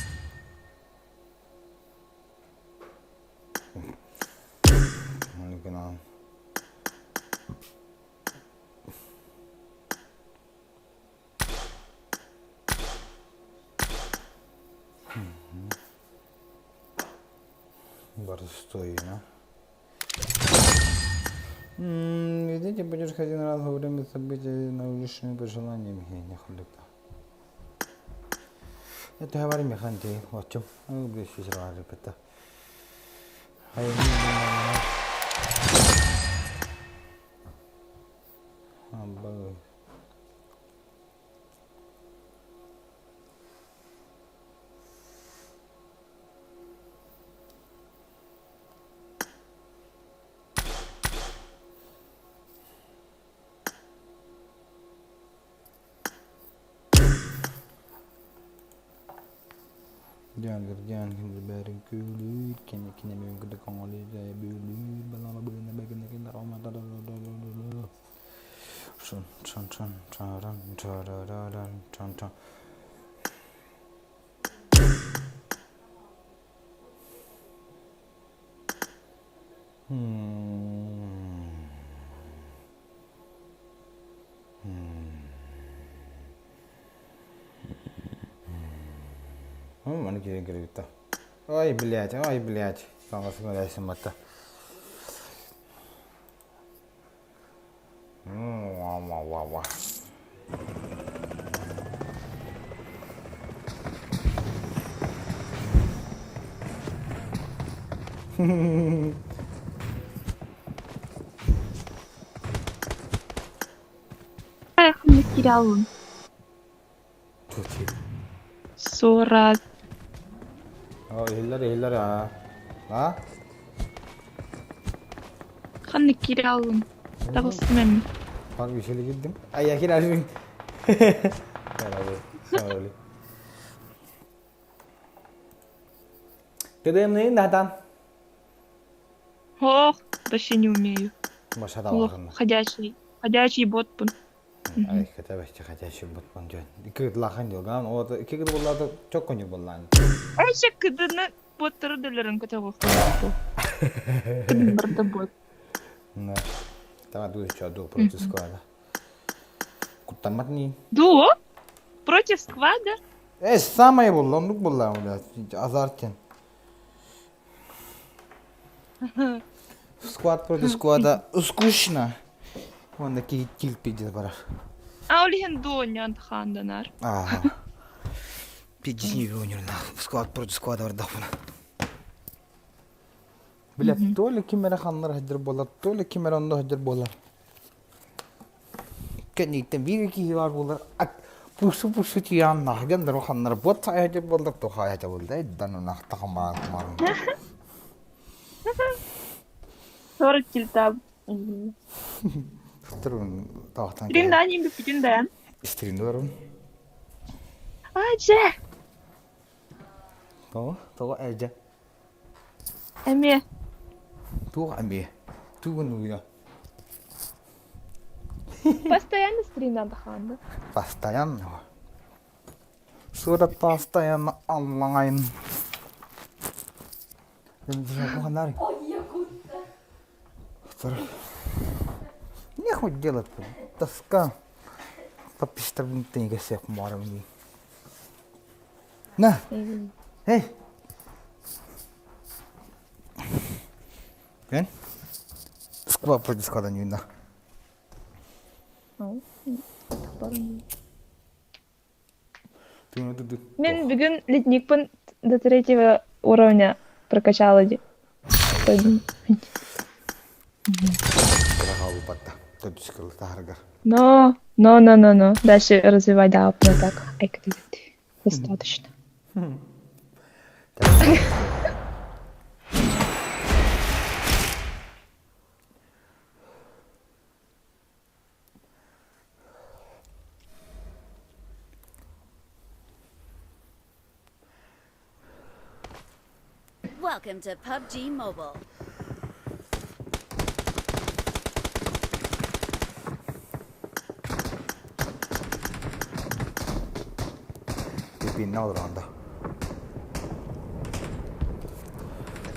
Боростуойна. Видите, будешь один раз во время событий на уличными пожеланиями не хуликта. Это говори механти, отчим. Репета. Дьаангыр дьаангыр бэрин күлүүр кини кини мөҥкүдэ коҥолуйда бүлүүр балама быына бэгинэ кинэ шун шун шун чаран чарараран чан чан Маны киирэн кэлбитэ. Ой, блядь, ой, блядь. Саҥа матта. Ва-ва-ва.
Киралын.
Тут.
Сорат.
Иһиллэр, иһиллэр, аа. А?
Ханна киралын. Таҕыстым эми.
Бар үсүлі кирдим. Ай, киралын. Кыдымны надан.
Ох, вообще не умею.
Машада
Ох, ходячий. Ходячий ботпун.
Ай, хотя бы ходячий ботпун дьон. Икки лахан дьон. Вот икки буллады, чок коню буллан.
Айша кыдыны боттары дөлөрөн көтөгө Кыдын барда бот.
Да. Там ду еще ду против склада. Куттамат не.
Ду? Против склада?
Э, самое булла, оннук булла, блядь, азартен. Склад против склада скучно. Вон такие тильт пиздец барар.
А ол иһин дуонньоон ханданар.
Ага. Пиздец не ойнур Склад против склада бардахпына. Бля, то ли ким эрэ ханнар сылдьар буолар, то ли ким эрэ онно сылдьар буолар. Кэнниттэн биир киһи баар буолар, пусу-пусу тиийэн наһыган ханнар буот саайа буоллар тухаайа буолла дан нахтахамаан
40 килтаб.
Таахтан
Стрим да ним бүтүн да.
Стримде барабын.
А, дьэ.
Тоҕо? Тоҕо эдьэ?
Эмиэ.
Туох эмиэ? Тугун уйа?
Постоянно стрим надо ханда.
Постоянно. Сура постоянно онлайн. Нехуй делать, тоска. Подписчиктарбын тэнийгэ баарым На! Эй! Күн? Сква против склада не видно.
Мин бүгүн ледникпын до третьего уровня прокачала ди. Но, но, но, но, но. Дальше развивать, да, вот так. Ай, достаточно.
Welcome to PUBG Mobile.
Пипинна олоронда.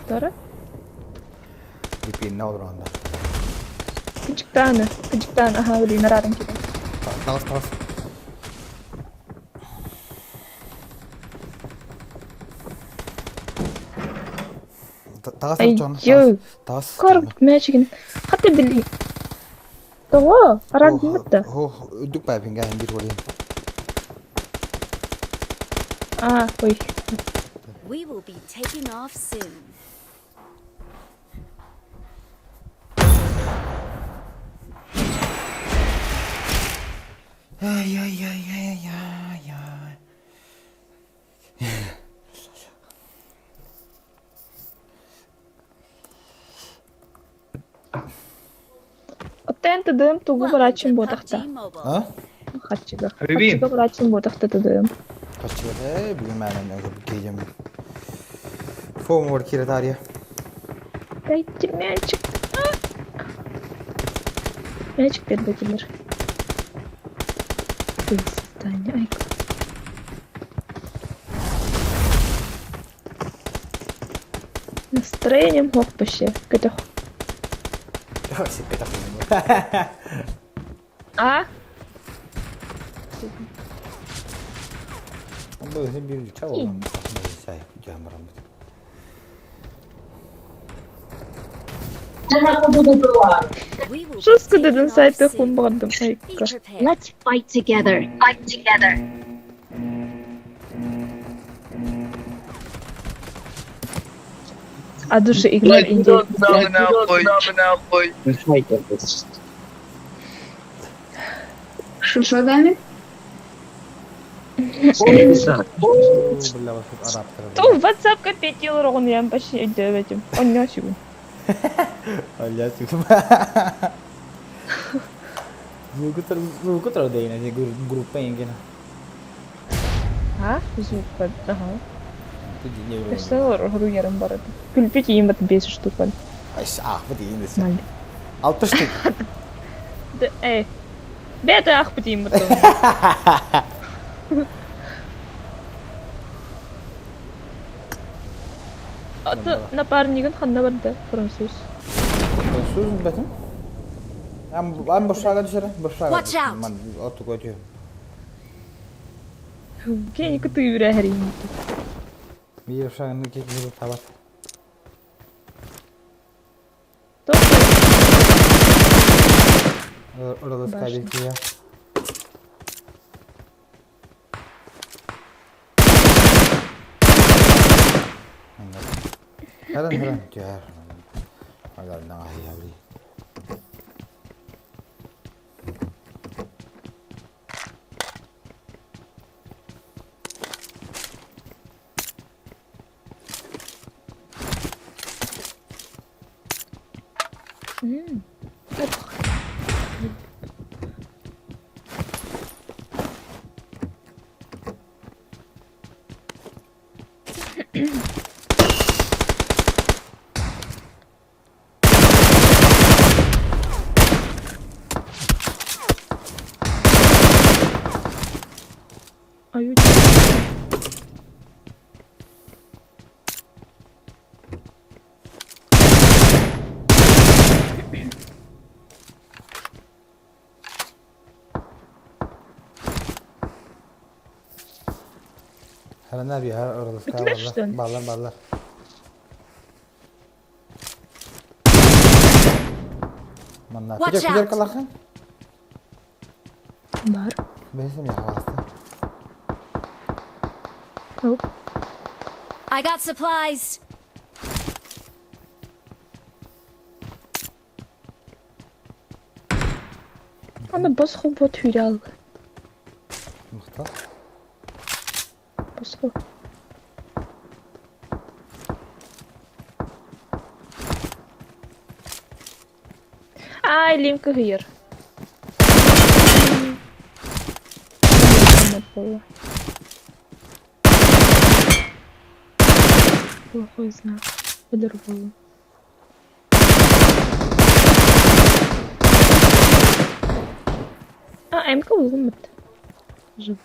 Второ?
Пипинна олоронда.
Кыдьыктааны, кыдьыктаан, аһаа, блин, арааран киирэн.
Таҕыс, таҕыс. Таҕыс,
Ай,
дьон,
йоо.
таҕыс.
Кор мээчигин. Хата били. Тоҕо? Араардыммыт да.
Үрдүк папинга иһин биир буолуйум.
А, ой.
We will be taking off soon.
Ай-яй-яй-яй-яй-яй.
Оттон тыдым тугу
Welcome
барааччым
to
буотахта.
PUBG Mobile.
А?
Харчыга.
Хабиби.
Харчыга барааччым буотахта тыдым.
Харчыга билимээнэн киһим. Фомор кире
Дайте мячик. Мячик бербетилер. Таня, айка. Настроением хох вообще. Көтөх. А?
We will be
Жестко
taking
дедин
off
сайты
soon.
хумбардым.
Be
Айка.
prepared.
Let's fight together. Fight together.
А души игнор индей.
Что дали?
Ту WhatsApp копетил рогон я почти өйдөбөтүм. Онньо сүгүн.
Звук дейна группа ингена.
А? Звук. Ага. Өссө хоруйарым барады. Күлпүт иим бат 5 штук бар.
Ах, вот иин десе. 6 штук.
Эй. Бэт ах бит иим бат. Аты напарнигын ханна барды француз.
Француз бэтим. Ам бошага düşer, бошага.
Watch out.
Ман оту көтү.
Кени кыты үрэ хэрин.
Бир бошаганы кек табат. Orada скабик я. Хәрән хәрән түһәр. Алар наһия
Аю.
Хәрән abi her orada
Bitmez
Ballar ballar. Манна
Watch
күдэр күдэр
out!
калахан.
Бар.
Бэйсем яхаласта.
Оп.
I got supplies.
Аны босхо бот хүрэл.
Махтал.
Босхо. Ай, Лимка кыһыйар. Плохой знак. Өлөр буоллум. А, МК булгуммут. Жив.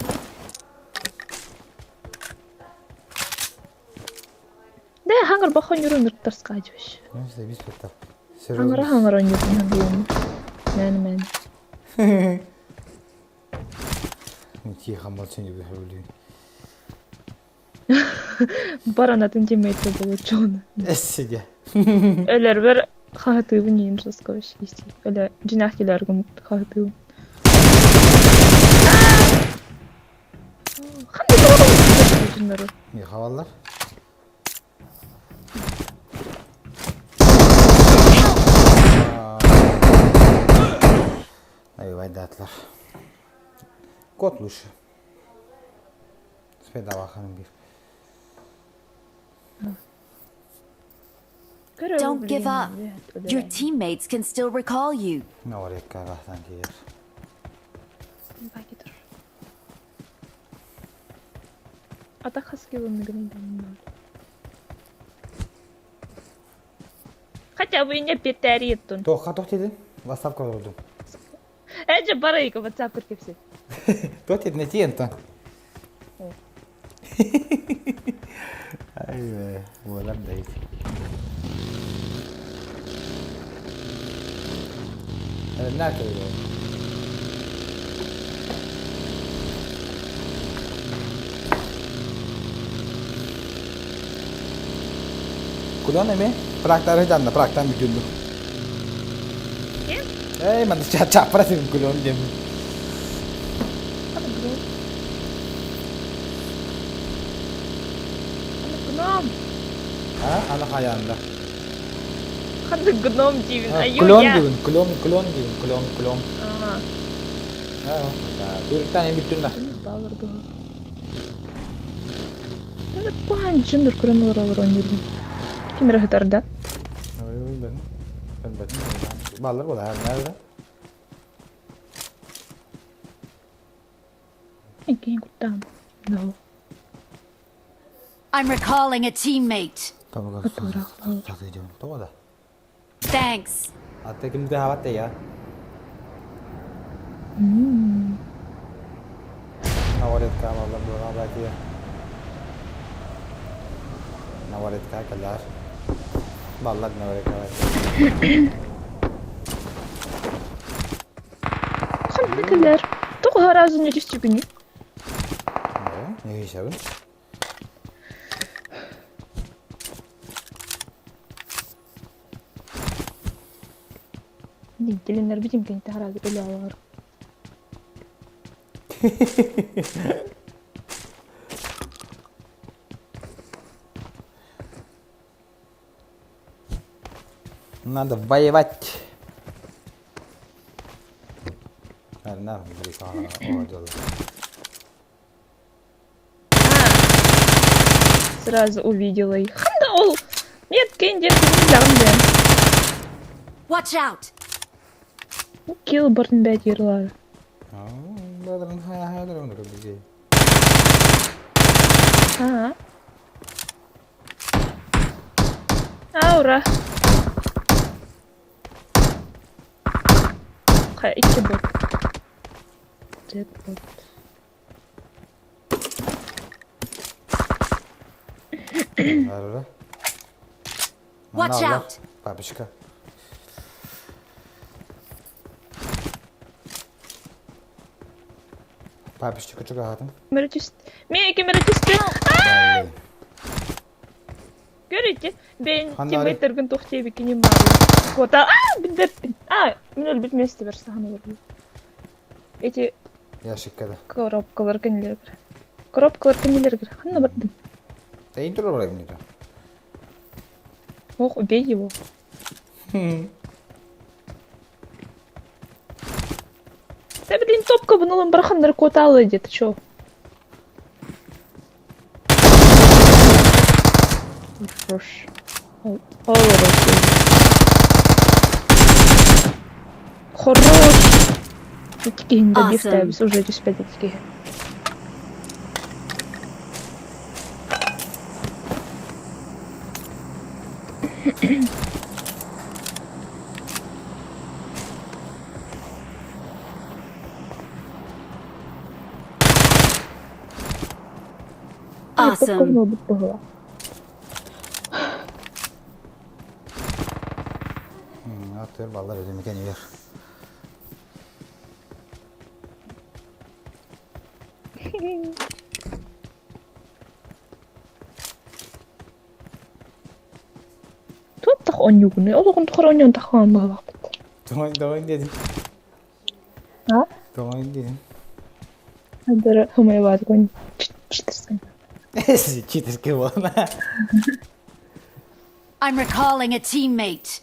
Да, хангар бахон юрун ныртарскаажыбыш. Хангара хангар ойнуурун хангылым. Мэн мэн.
Тихо молчание выхавлю.
Баранатын тиммейті болучуна.
Эссиге.
Өлөрбөр хаһытыыбын иин жестко исти. Өлө дьинээх килэргим хаһытыыбын. Ханнык дьоннору?
Михаваллар. Айвайдатлар. Кот лучше. Спедаваханым бир.
Don't give up. Your teammates can still recall you.
Наворекка рахтан тиер.
Ата хаскилын Хотя бы не петаритун.
Тоққа тоқ дедin? WhatsApp көрдüm.
Эже барайка WhatsApp кепсе.
Тоқ дедin, не тиен Ай, буолар да Наа Кулон эми практары жанна практан бүтүндү.
Ким?
Эй, манда чапра син кулон дем.
Гном.
А, ана хаянда.
Ханды гном дивин. Аю
Клон
я.
дивин, клон, клон дивин, клон, клон.
А,
Түрктан эми бүтүндү.
балыр дуha. Кухан жындыр көрөн олар ойнурдум. Ким рахатарда?
Ben ben Баллар була, nerede?
Экин куттам. No.
I'm recalling a teammate.
Тоҕо да?
Thanks.
Аты кимде хабатты я? Наворетка баллар була бати. Наворетка калар. Баллар наворетка.
Ханныкылар. Тоҕо харазын түстүгүнү.
Не ишабын?
Дилиннер битим кенте харазы өлө алар.
Надо воевать. На,
Сразу увидела их. Ханда ол. Нет, кенде кенде.
Watch out!
Килл бартын бәт ерлар. А. Аура. Ха, икки бот. Джет бот.
Watch out.
Бабочка. Папочка чугатым.
Меретүст. Мен меретүстү. Көрүтү. Бен
Ханнары.
тиммейтергин тохтебикини бар. Кота. Билбэппин. А, мин өлбүт миэстэбэр саһан олорбут. Эти
Ящикка да.
коробкалар кэннилэригэр. Коробкалар кэннилэригэр ханна бардым?
Тэйин турар барайым дии.
Ох, убей его. Да блин, топка бунулым бархан наркоталы где-то, чё? Хорош. Хорош. Иккиһин да
Awesome.
бииртээбис уже түспэт иккиһи.
Awesome.
Awesome. быһыла.
Атыр баллар өдүмүкэн үйер.
Туох оонньуугунуй? Олоҕун тухары оонньоон таххан быһылаахпыт.
Тоҥой тоҥой дедим.
А?
Тоҥой дедим.
Андара хымайбаатыкон читтерскэн.
Читерский буолна.
I'm recalling a teammate.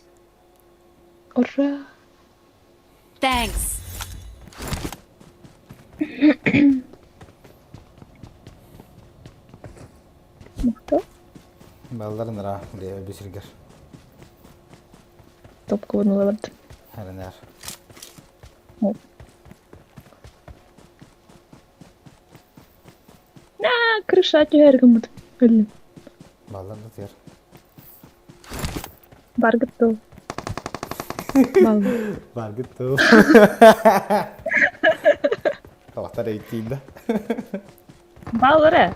Ура!
Thanks.
Махтал.
Балларын ра өлбү сиргер.
Топка бунула бардым.
Харынар.
На, крыша түһэргэммит. Өллүм.
Баллар да тер.
Баргыт тыл. Баллар.
Баргыт тыл. Тавақтар эйттейін да.
Баллар ә.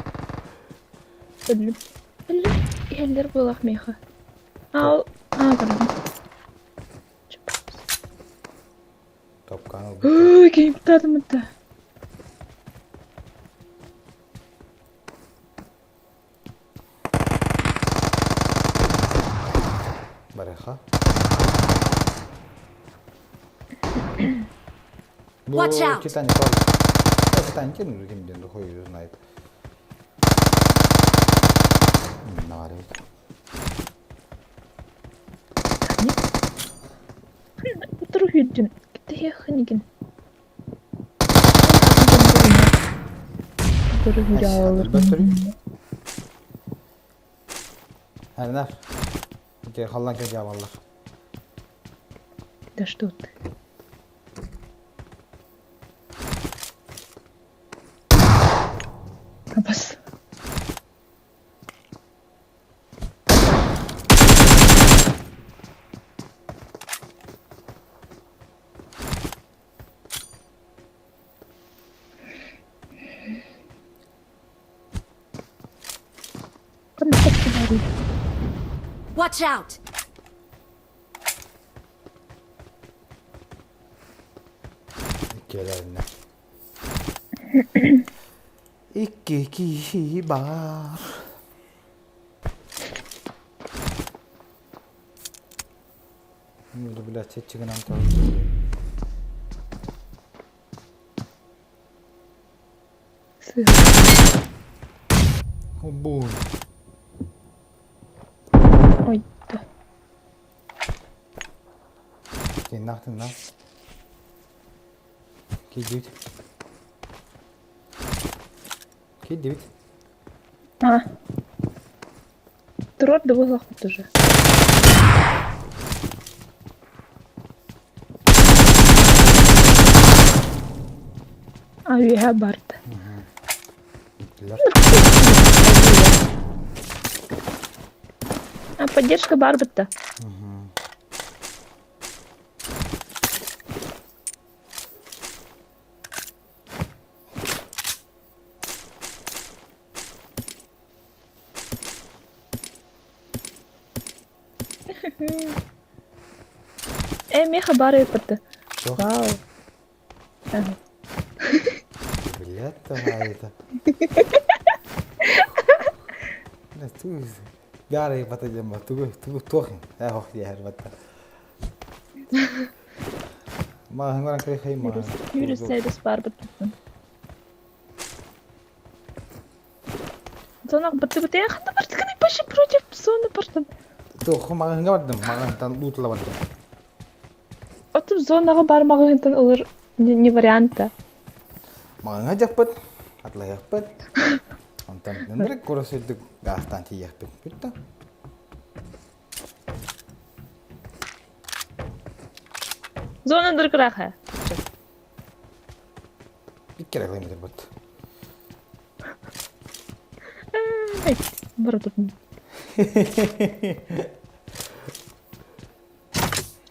Өллүм. Өллүм. Иһэллэр буолах миэхэ. Ал, аа, көрдүм.
Топкан
Ой, кейиптадым это.
Барыха.
Watch out.
Титаник бар. Титаник ну ким диэн хуй знает. Наварит.
Утыру хүрдүм. Киттиһиэххин Утыру хүрдүм.
Харынар. Ити халлан кэ баллар.
Да что ты? Абас.
Watch out!
Иккилэринэ. Икки киһи бар. Буду, блядь, сетчигынан О, боже.
Ой, да.
Тиннах, тиннах. Кидит. Кидит.
А. Турар да буоллахпыт уже. А үөһэ барда. А поддержка бар бытта. Э, меха бар бытта. Вау. Ага.
Блядь, давай это. Бяры бата жамма тугу тугу туохин. Э хох диэр бата. Маҕаһыҥ баран кэлиэхэй маҕаһын.
Юрис баарбыт туттун. Зонах быртыбытыйа ханна бардыгыный вообще против зоны бардым.
Туох маҕаһыҥҥа бардым, маҕаһынтан луутла бардым.
Отуп зонаҕа бар маҕаһыынтан ылар не, не варианта.
Маҕаһыҥҥа дьахпыт, атлайахпыт. Онтон ынырык кура сырдык гаастаан тиийиэхпит. Бүттэ.
Зона дыркыраха.
Икки эрэ километр
Ай, бара турдум.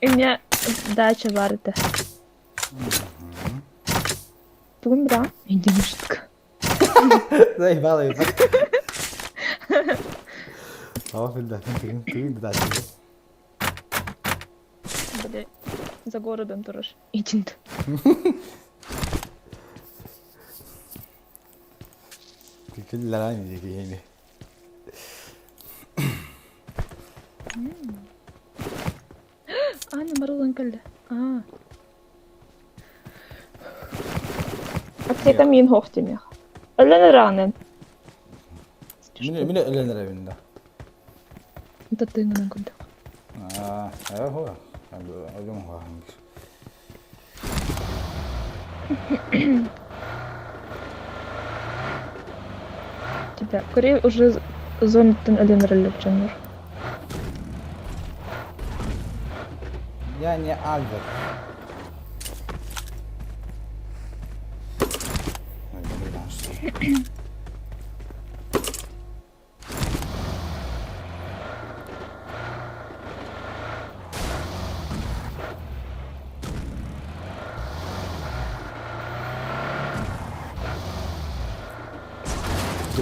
Эмиэ дача баар этэ. Тугун быраҕан? Единорожка.
Заебала ебать. Ава филдатын тыгын тыгын да дача.
Били за городом турар. Итинт.
Күллэрэн киһини.
Аана барылан кэллэ. Аа. Аптека миин хоох диэмиэх. Өлөн ыраанын.
Мин мин өлөн эрэбин да.
Татыҥынан көрдөх.
Аа, ээ хоо. Өлөн хоохын.
Тебя Корея уже зонаттан өлөн эрэллэр дьоннор.
Я не Альберт.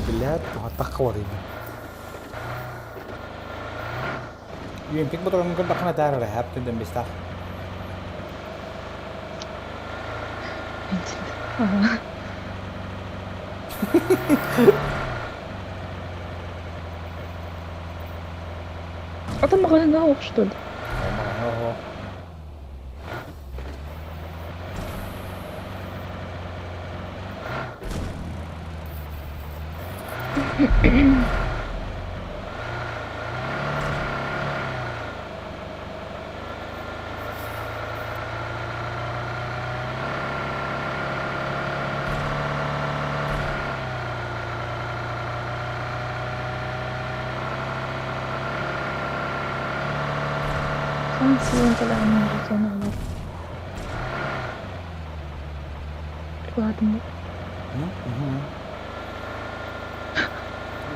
Блядь, туһаттахха барыйбын. Үөмпик боторонун көрдөххүнэ таар эрэ хап түндэн бистах.
Ата маҕаһыҥҥа оһох что ли?
Маҕаһыҥҥа оһох.
Хаан сылын кэлэҕинэн зонаҕа Улаатыннар.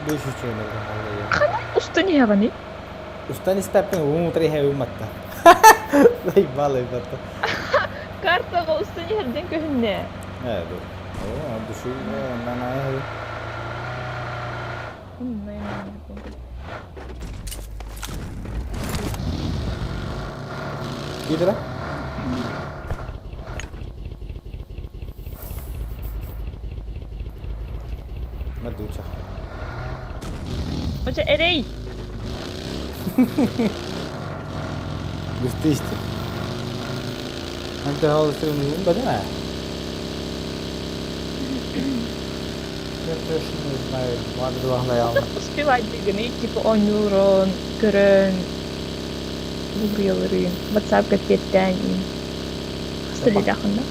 500 километр хаалла.
Ханан устан иһэҕиний?
Устан истэппин уҥутар иһэбин матта. Заебало ебатта.
Картаҕа устан иһэрдэн көһүннэ.
Ээ, ду. Оо, души, нанай. Киирдэ? Мадуча.
Оча эрей!
Гүстэ Ante холостуун бадана. Я точно не знаю. Ладно, главное.
Успевать дигини, типа оонньуурун, көрөн, бугуйаларын, WhatsApp-ка эппиэттээн иин. Хас да үлэлээххин да?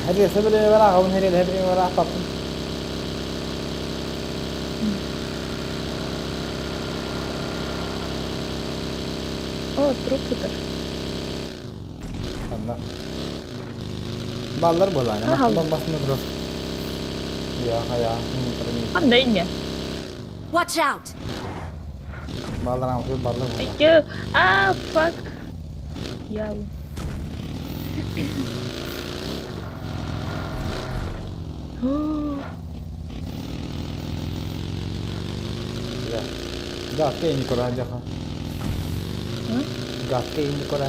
Hadi sebele vera avun heri heri vera tapın.
О, труп сытар.
Ханна? Баллар буолааны.
Аха.
Бомбасына турар. Я хая.
Ханна инньэ?
Watch out!
Баллар амты баллар буолла.
Икки. Аа, fuck. Я.
Гатка ини көрө Гатка ини көрө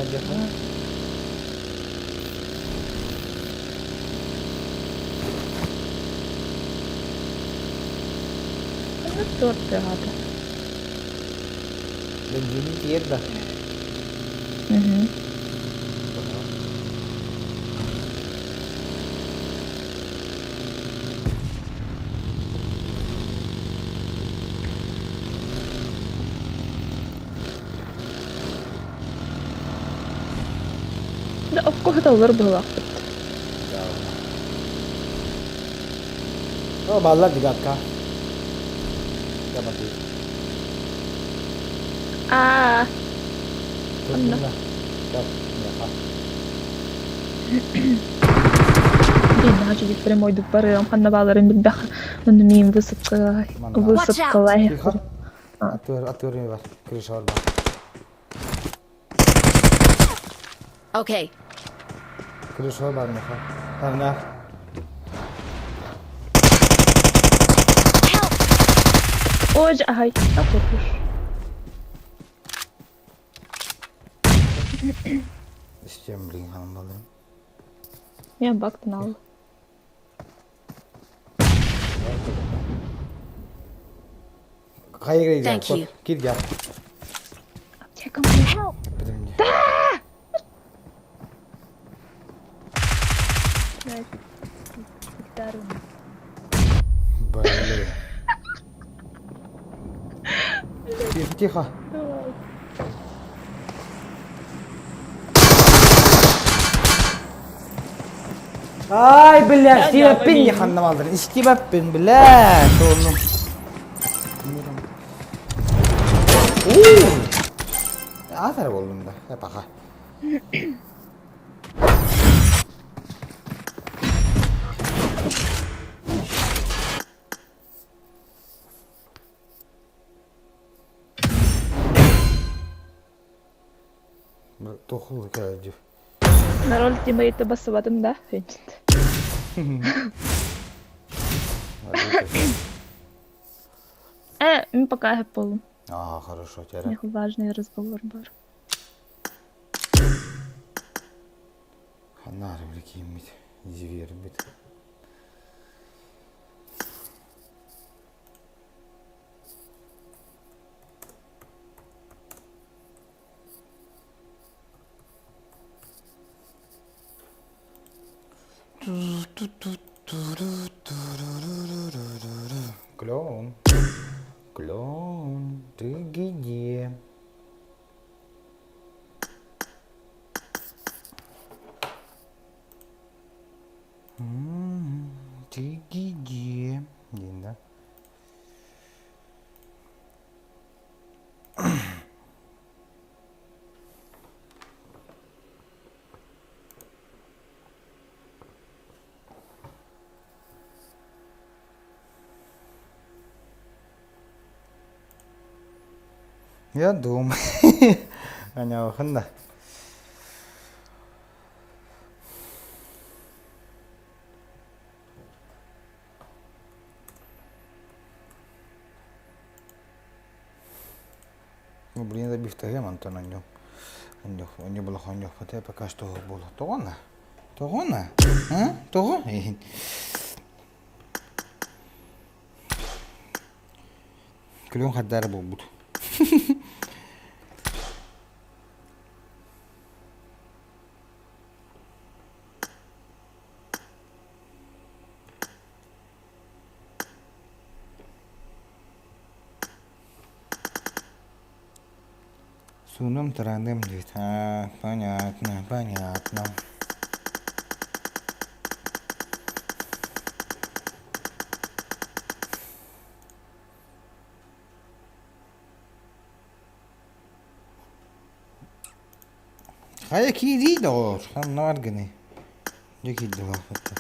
Торт тыаһаата.
Бензини тиэр да.
Мгм. Да окко сыталлар быһыылаахпыт.
О, баллар дигакка. Жабаты.
Аа, онно. Блин, наһаа үчүгэй прямойдук барыам, ханна бааларын билбэх. Онно миин высыпкалай,
Watch out!
высыпкалай.
Тихо. Атыр, атыр бар. Крыша бар.
Okay.
Крыша бар меха. Тарнах.
Help!
Oj, ahay, akopur.
Истем, блин, ханбалым.
Я бактын ал.
Хайыр
Thank you.
Кир gel.
Аптекам.
Help!
Подожди. Блин. Тихо, тихо. Ай, бля, истибэппин ханна алдыр. Истибэппин, бля. Сонум. Атар болдум да. Пока. Тохул кэлдю.
Нароль тиммейті басыбатым да. Э, пока болум.
Ага, хорошо, теперь.
У них важный разговор бар.
Ханнары бир зверь бит. Клоун. Клоун, ты где? Ты где? Диэн да? Я думаю. Аня, да. Ну, блин, забифтаһыам онтон онньу онньу онньу булах онньуохпут пока что буолуо тоҕо тоҕо а тоҕо Күлүн хардара буолбут. Суунум тараныам диэт. Аа, понятно, понятно. Хайа киирии доҕоор, ханна баргыный? Дьэ киирдэ улааппыттар.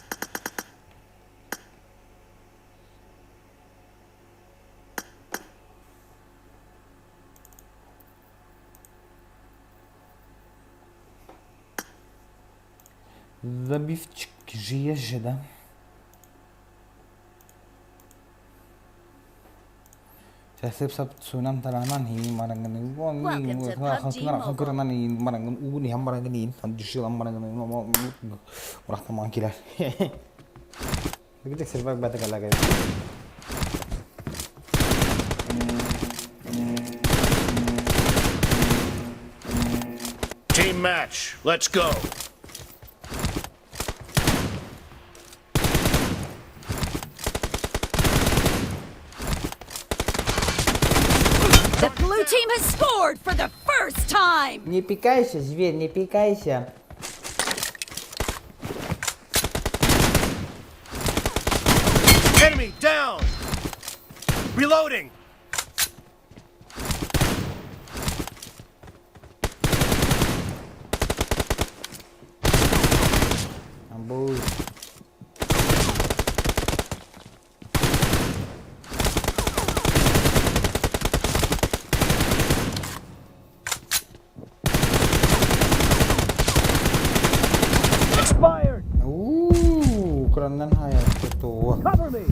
Забивчик же да? Сып-сап суунан тараанан
Welcome to PUBG Mobile.
Килэр.
Team match. Let's go.
The blue team has scored for the first time!
Не пикайся, зверь, не пикайся.
Enemy down! Reloading!
Амбуз.
Expired!
Уу, краннан хайа тутуо.
Cover me!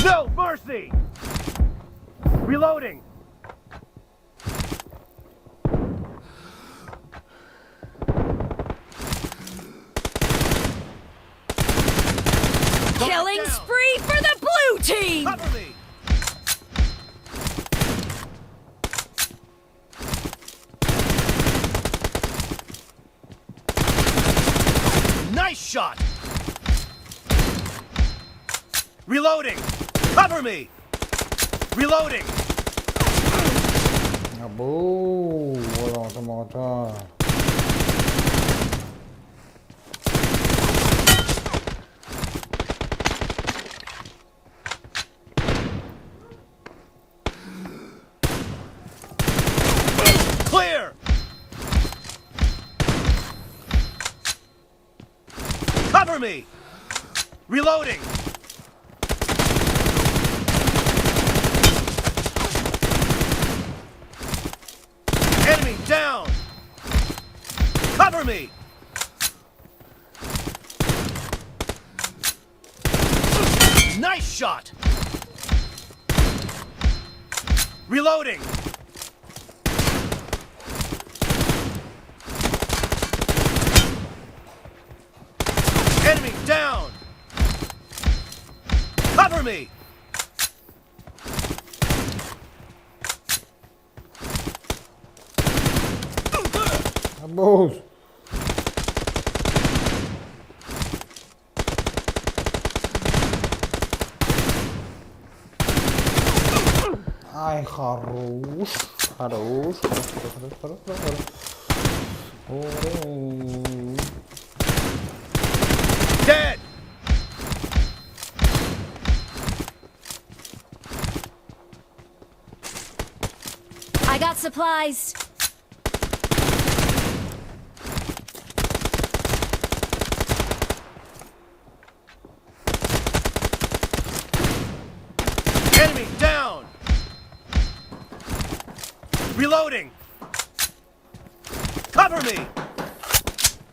No mercy! Reloading!
Killing spree for the blue team!
Cover me! Nice shot! Reloading! Cover me! Reloading!
Абуу, ола ота.
Clear! Cover me! Reloading! Enemy down! Cover me! Nice shot! Reloading! Enemy down! Cover me!
Абуз. Ай, хорош. Хорош, хорош, хорош, хорош, хорош. Хорош.
Dead!
I got supplies.
Enemy down! Reloading! Cover me!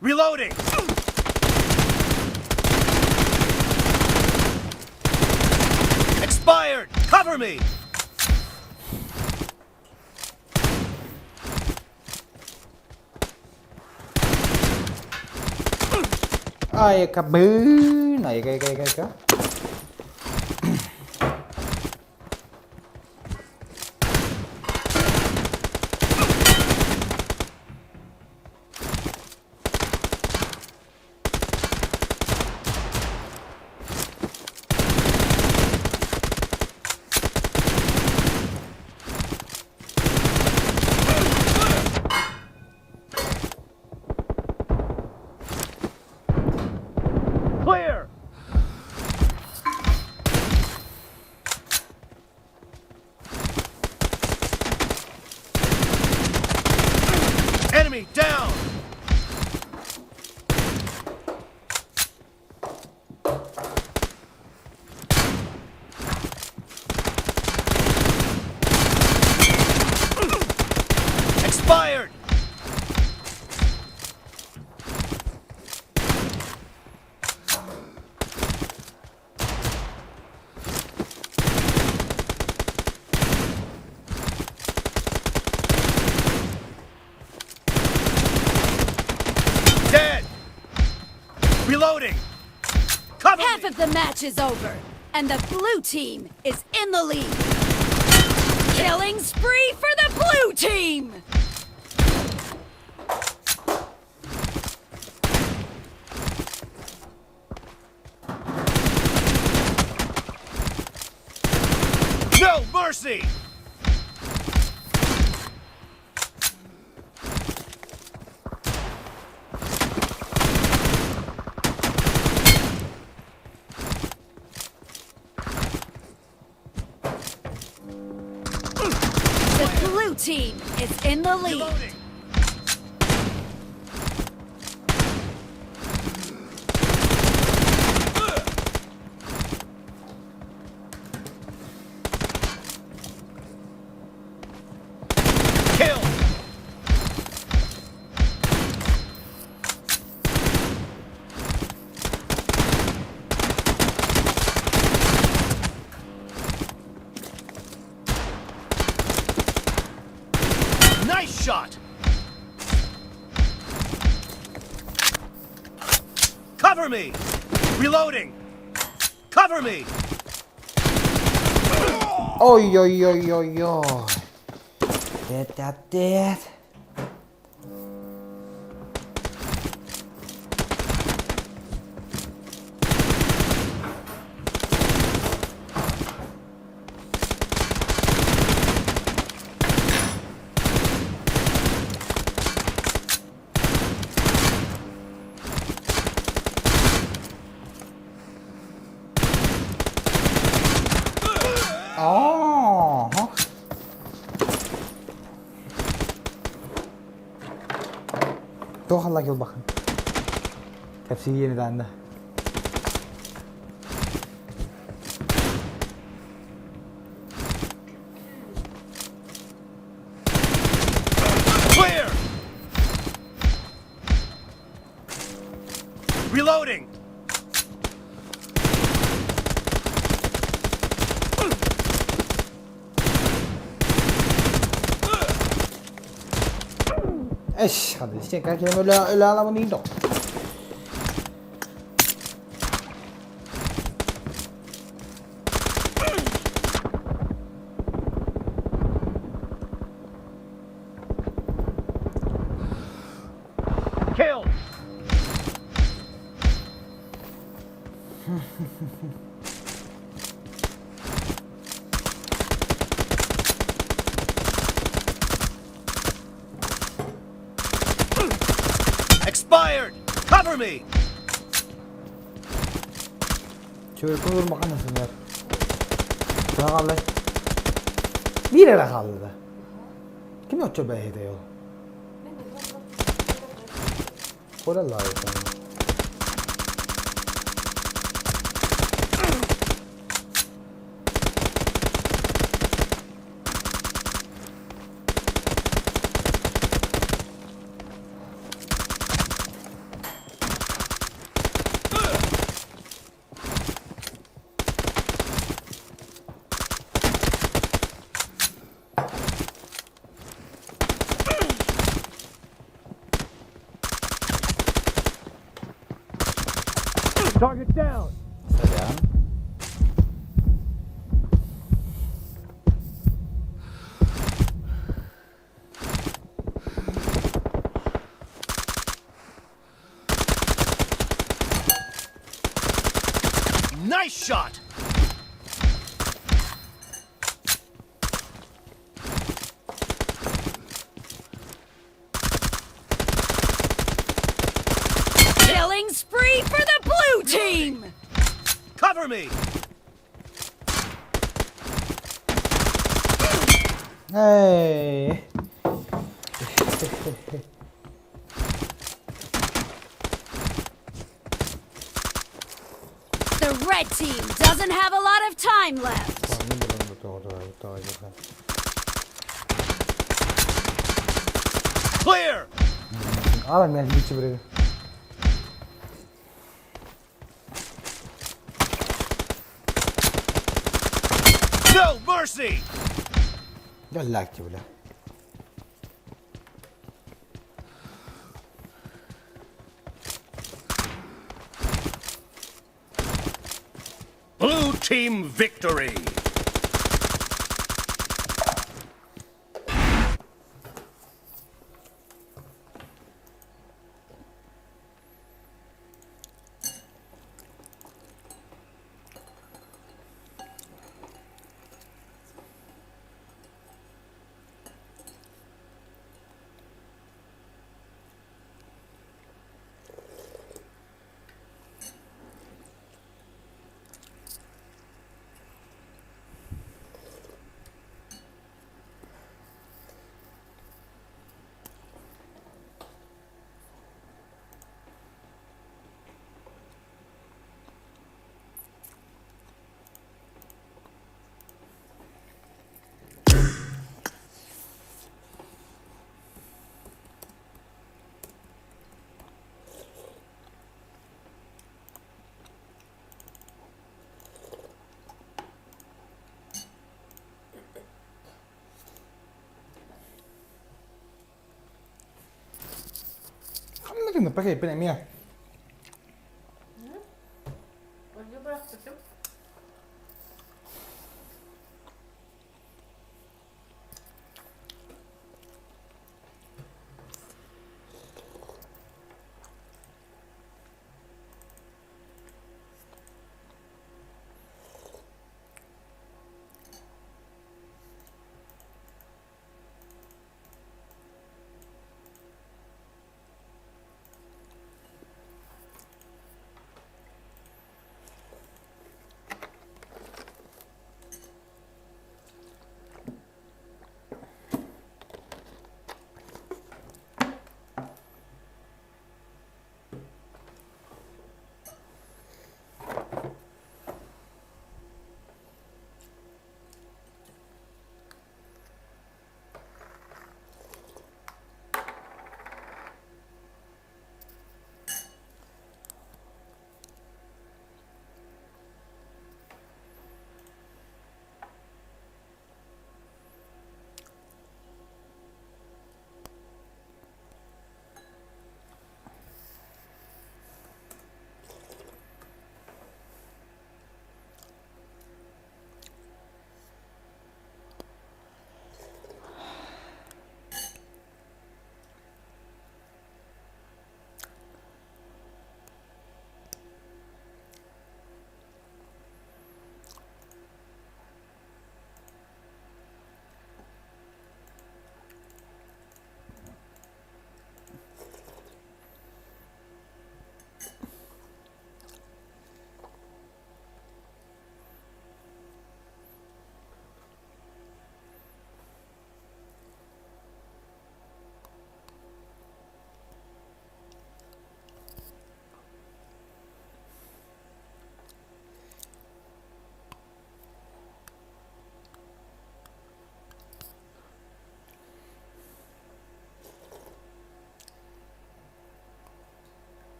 Reloading! Expired! Cover me!
Ай, кабы. Ай, кай, кай, кай, кай.
Clear! Enemy down! Expired! Dead! Reloading! Cover me!
Half of the match is over, and the blue team is in the lead. Killing spree for the blue team!
No mercy!
The blue team is in the lead.
Reloading! Kill! Nice shot! Cover me! Reloading! Cover me!
Ой ой ой ой ой. Dead dead dead. Aa. Туох алла кэлбахын. Кэпсиийэни даанда.
Clear! Reloading!
Эш, хады, как я ля
Kill! Expired! Cover me!
Чөй маханасындар. Хаалла. Биир эрэ хаалла. Ким оччо бэйэтэ ол? Коля
Target down!
Сорян.
Nice shot!
Killing spree for the blue team!
Cover me!
Эй.
The red team doesn't have a lot of time left.
Clear!
Алан мен бичи бирээ.
No mercy!
Яллаки бля.
team victory!
Ханна гына пакеппин эмиэ.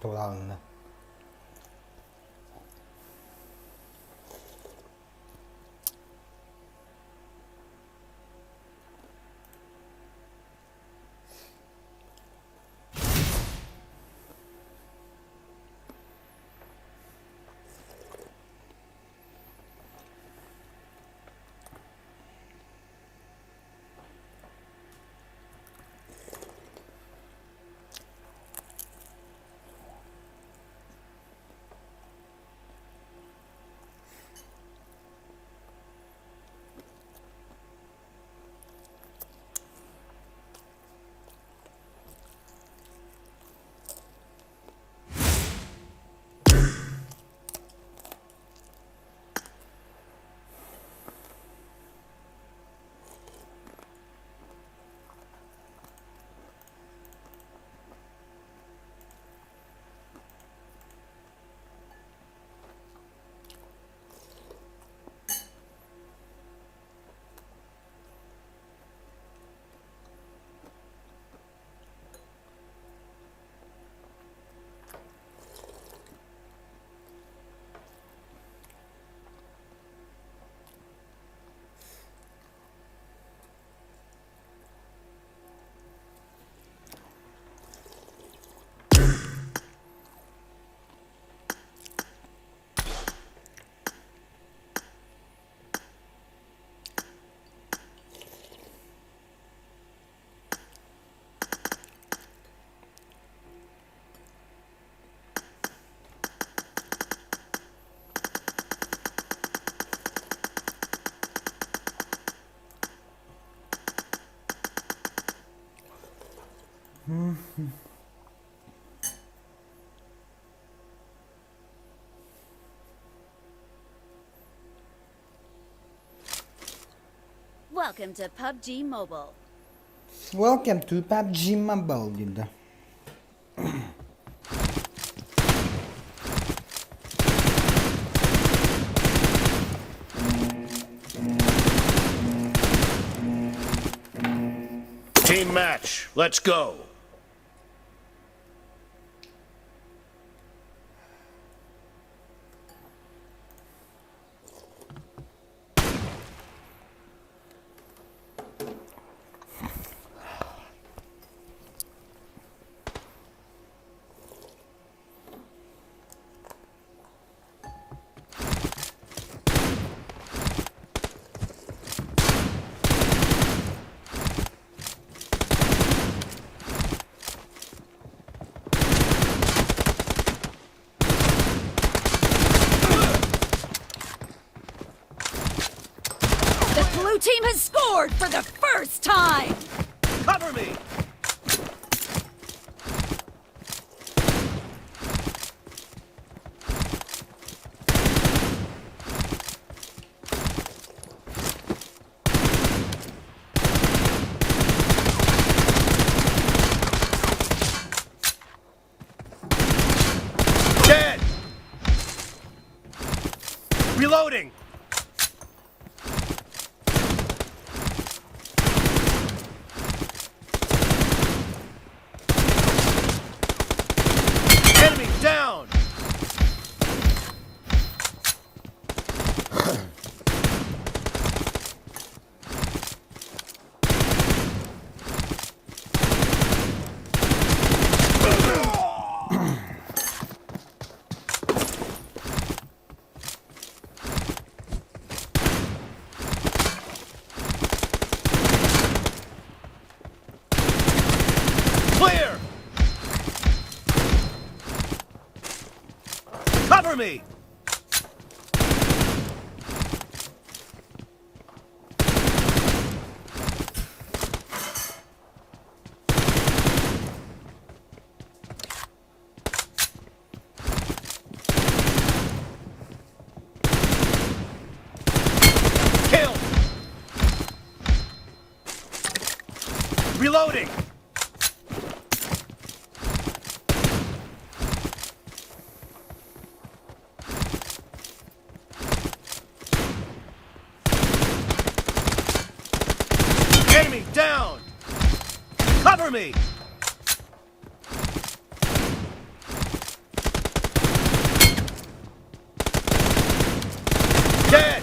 Туолаанна.
Welcome to PUBG Mobile.
Welcome to PUBG Mobile дииллэр.
Team match. Let's go.
The blue team has scored for the first time!
Cover me. Dead. Reloading. Enemy down. Clear. Cover me. Kill. Reloading. Enemy down. Cover me. Dead.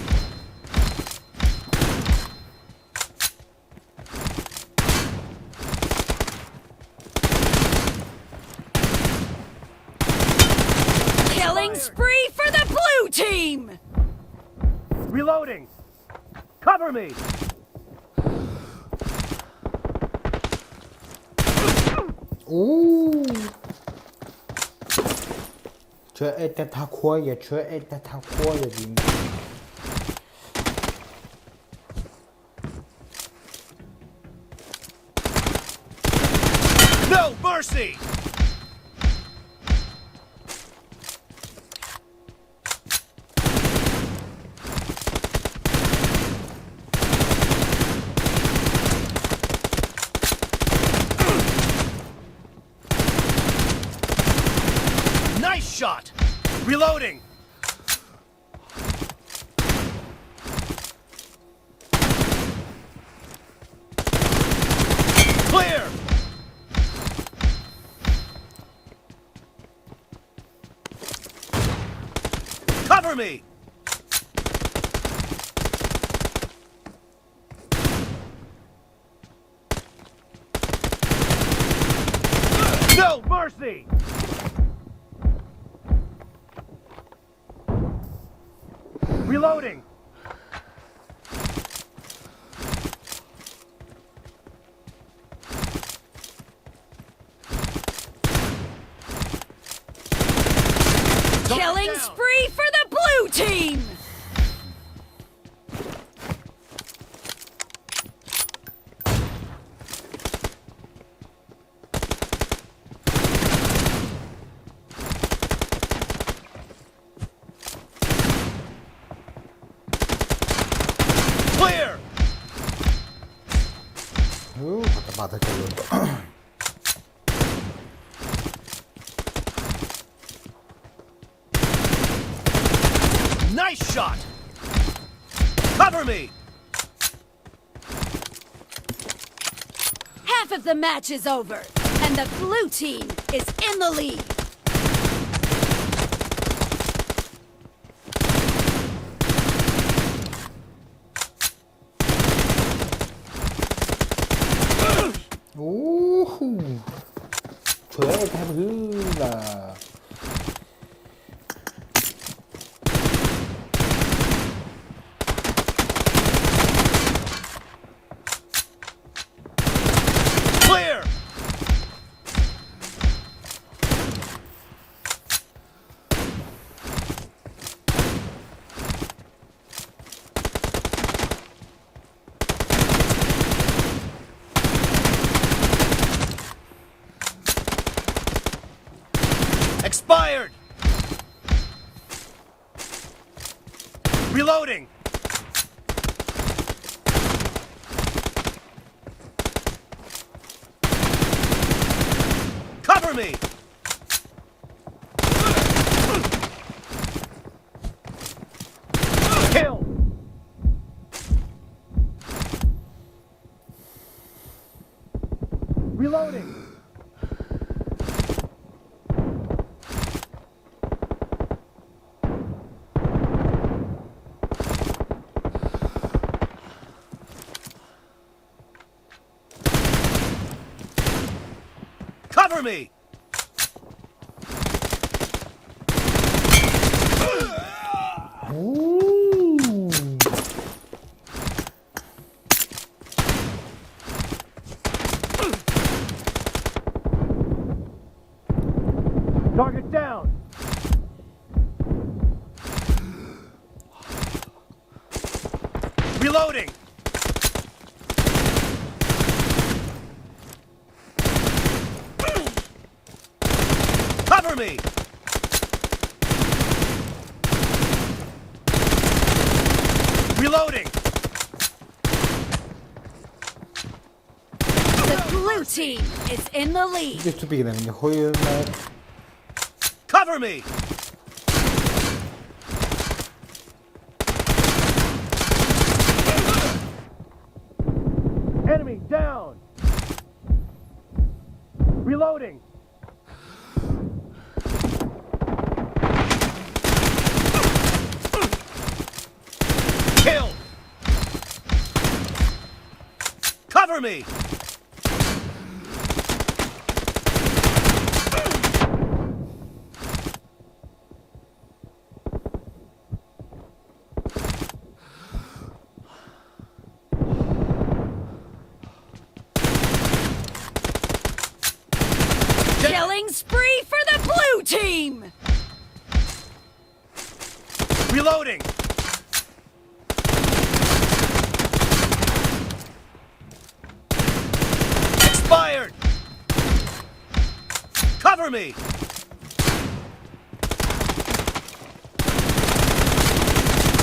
Killing spree for the blue team!
Reloading. Cover me.
Оо. Что это такое? Что это такое диэн.
No mercy. Nice shot. Reloading. Clear. Cover me. No mercy. Reloading.
Killing
Down.
spree for the blue team!
Бата кэллэ.
Nice shot! Cover me!
Half of the match is over, and the blue team is in the lead.
Ууху. Чула табыла.
Clear! Expired! Reloading! Cover me! Kill! Reloading! Cover me!
Уу.
Target down! Reloading! Cover me! Reloading!
The blue team is in the lead.
Дэ тупик нэ хоёр мөр.
Cover me! Enemy down! Reloading! Kill! Cover me!
Killing spree for the blue team!
Reloading! Expired! Cover me!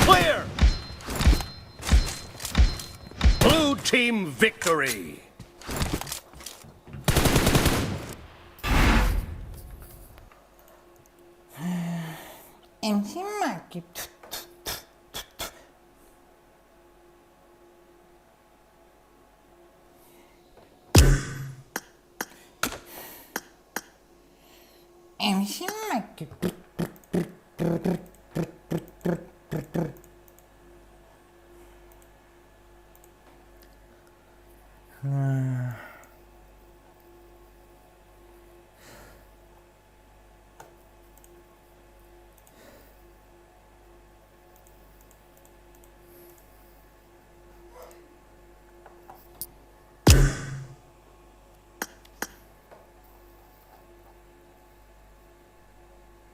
Clear! Blue team victory!
MC Маки. MC Маки.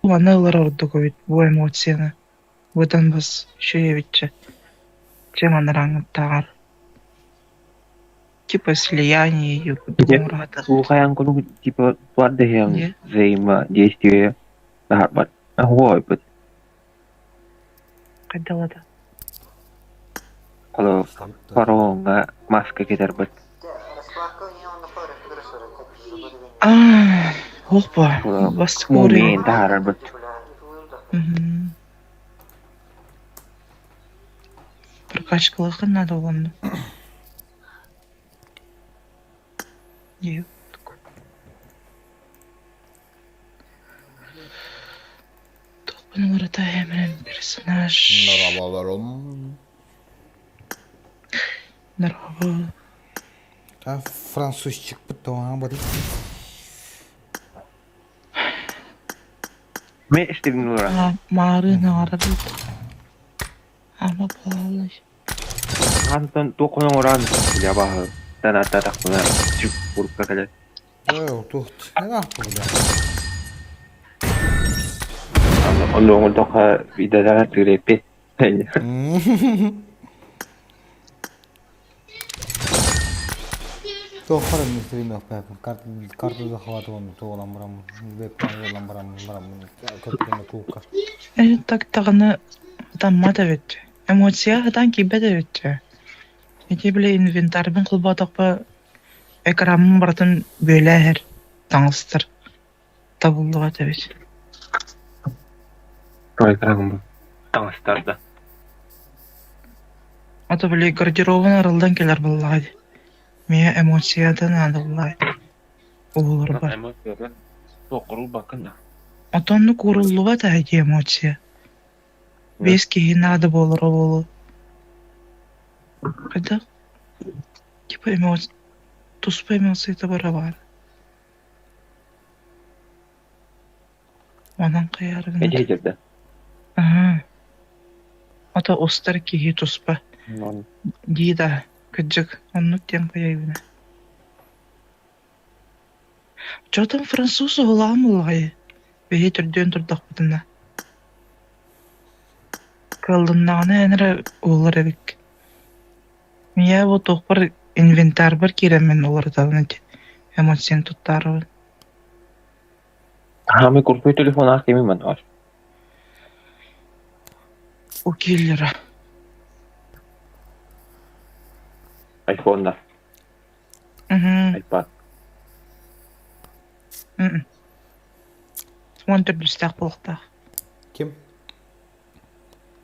Маны ылар ордук эбит бу эмоцияны, быдан бас үчүгэй эбит чэ, чем анараҥҥыттааҕар Типа слияние курдук
Слухайан курдук типа туардаһыаҥ взаимодействие таһаарбат оһуо
Хайдалата
Холобур, фараоҥҥа маска кэтэрбит.
Аа, Суох буо, бастакы
Мумиен таһаарарбыт.
Мм. Прокачкалыаххын наада уонна. Туохпун уларыта эмэрэн персонаж.
Merhabalarım.
Здорово.
Та французчикпыт тоҕо бары.
Мен истигин ура.
Маарыын аҥарабыт. Ама буолаллар.
Хантан туох оҥорон абааһы танааттаатахпына сүк курукка кэлэр.
Ээ, туох бля.
Онно оҥордоххо идэлээх тыырыппит.
Туоххар эмнистирин карта захватыван туолан бараммын, вебкам уолан бараммын бараммын көппүнэ куукка.
Э, так даҕаны ытаммат эбит. Эмоция ытан киирбэт эбит. Ити били инвентарьбын холбоотохпо экраммын барытын бүөлээһэр таҥастар табыллыбат эбит.
Экраҥҥын таҥастарда.
Ото били гардеробун арыллан кэлэр буоллаҕа дии. Миэ эмоцията наада буоллаҕа уһуларбар.
Эмоцията суох да.
Отоннук ууруллубат ээ дии эмоция. Биэс киһи наада буолара буолуо. Хайдах? Типа эмоция туспа эмоцията бара баар. Онон хайаарыгын
Эдьиийдэрдэ.
Аһаа. Ото устар киһи туспа дии да, кырдьык, оннук диэн хайайбына. Чотон француз уһулаҕым буоллаҕай, биһи төрдүөн турдахпытына. Кыаллыннаҕына эн эрэ уоллар эбиккин. Ийээ бу туохпар инвентарьбар киирэммин уларытабын ити эмоцияны туттаарабын.
Хаамый курдук телефонаах кими манар?
У киллера.
Айфонна. iPad.
Уон төрдүстээх буолуохтаах.
Ким?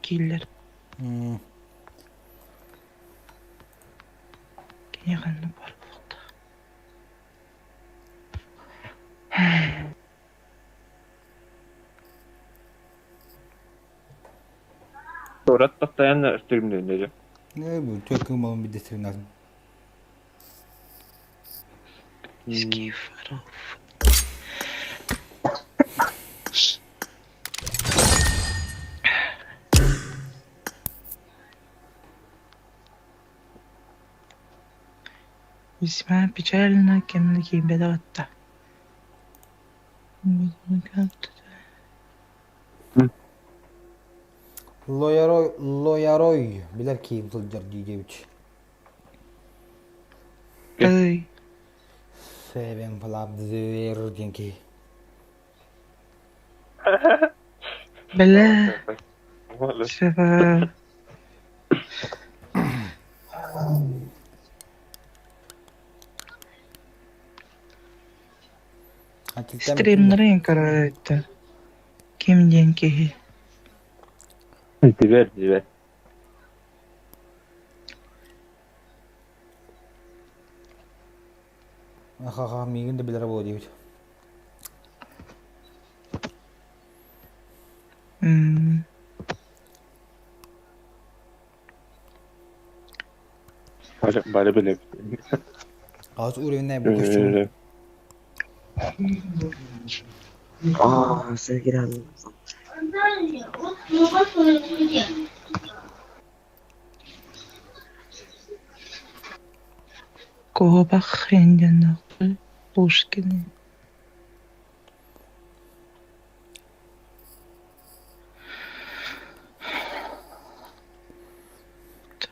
Киллер. Кини ханна баар буолуохтаах.
Куорат постоянно стримленели.
Не, бу түөкүн малын биддестирин
Скифоров. Весьма печально кем киирбэтэ
Лоярой, лоярой, билэр киһим сылдьар дии диэбит.
Ый,
Сэбэн флабзер диэн киһи.
бэлэ, сыба Стримнэрин көрөөттө. Ким диэн киһи
Дивер, дивер.
Ха-ха, миигин да билэрэ буолуо диэбит.
М
Бары, бары билэбит.
Аз уровеннай бу көстүүн.
Аа, сэгирэн.
Куобах индианахпы Пушкины Так.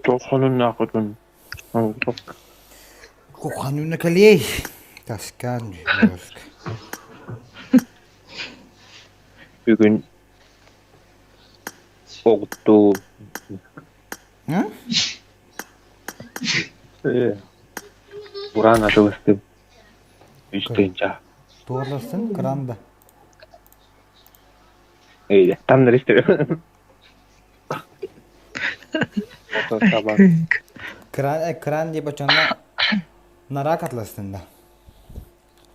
Тоққонуннаахытын
Кухануна кэлиэй. Таскаан
Бүгүн оҕуттуу Бураан атылыстым үс тыһыынча
Туорластын кыран да.
Эйде таннар истер
Кран, кран диye бачана нарак атластын да.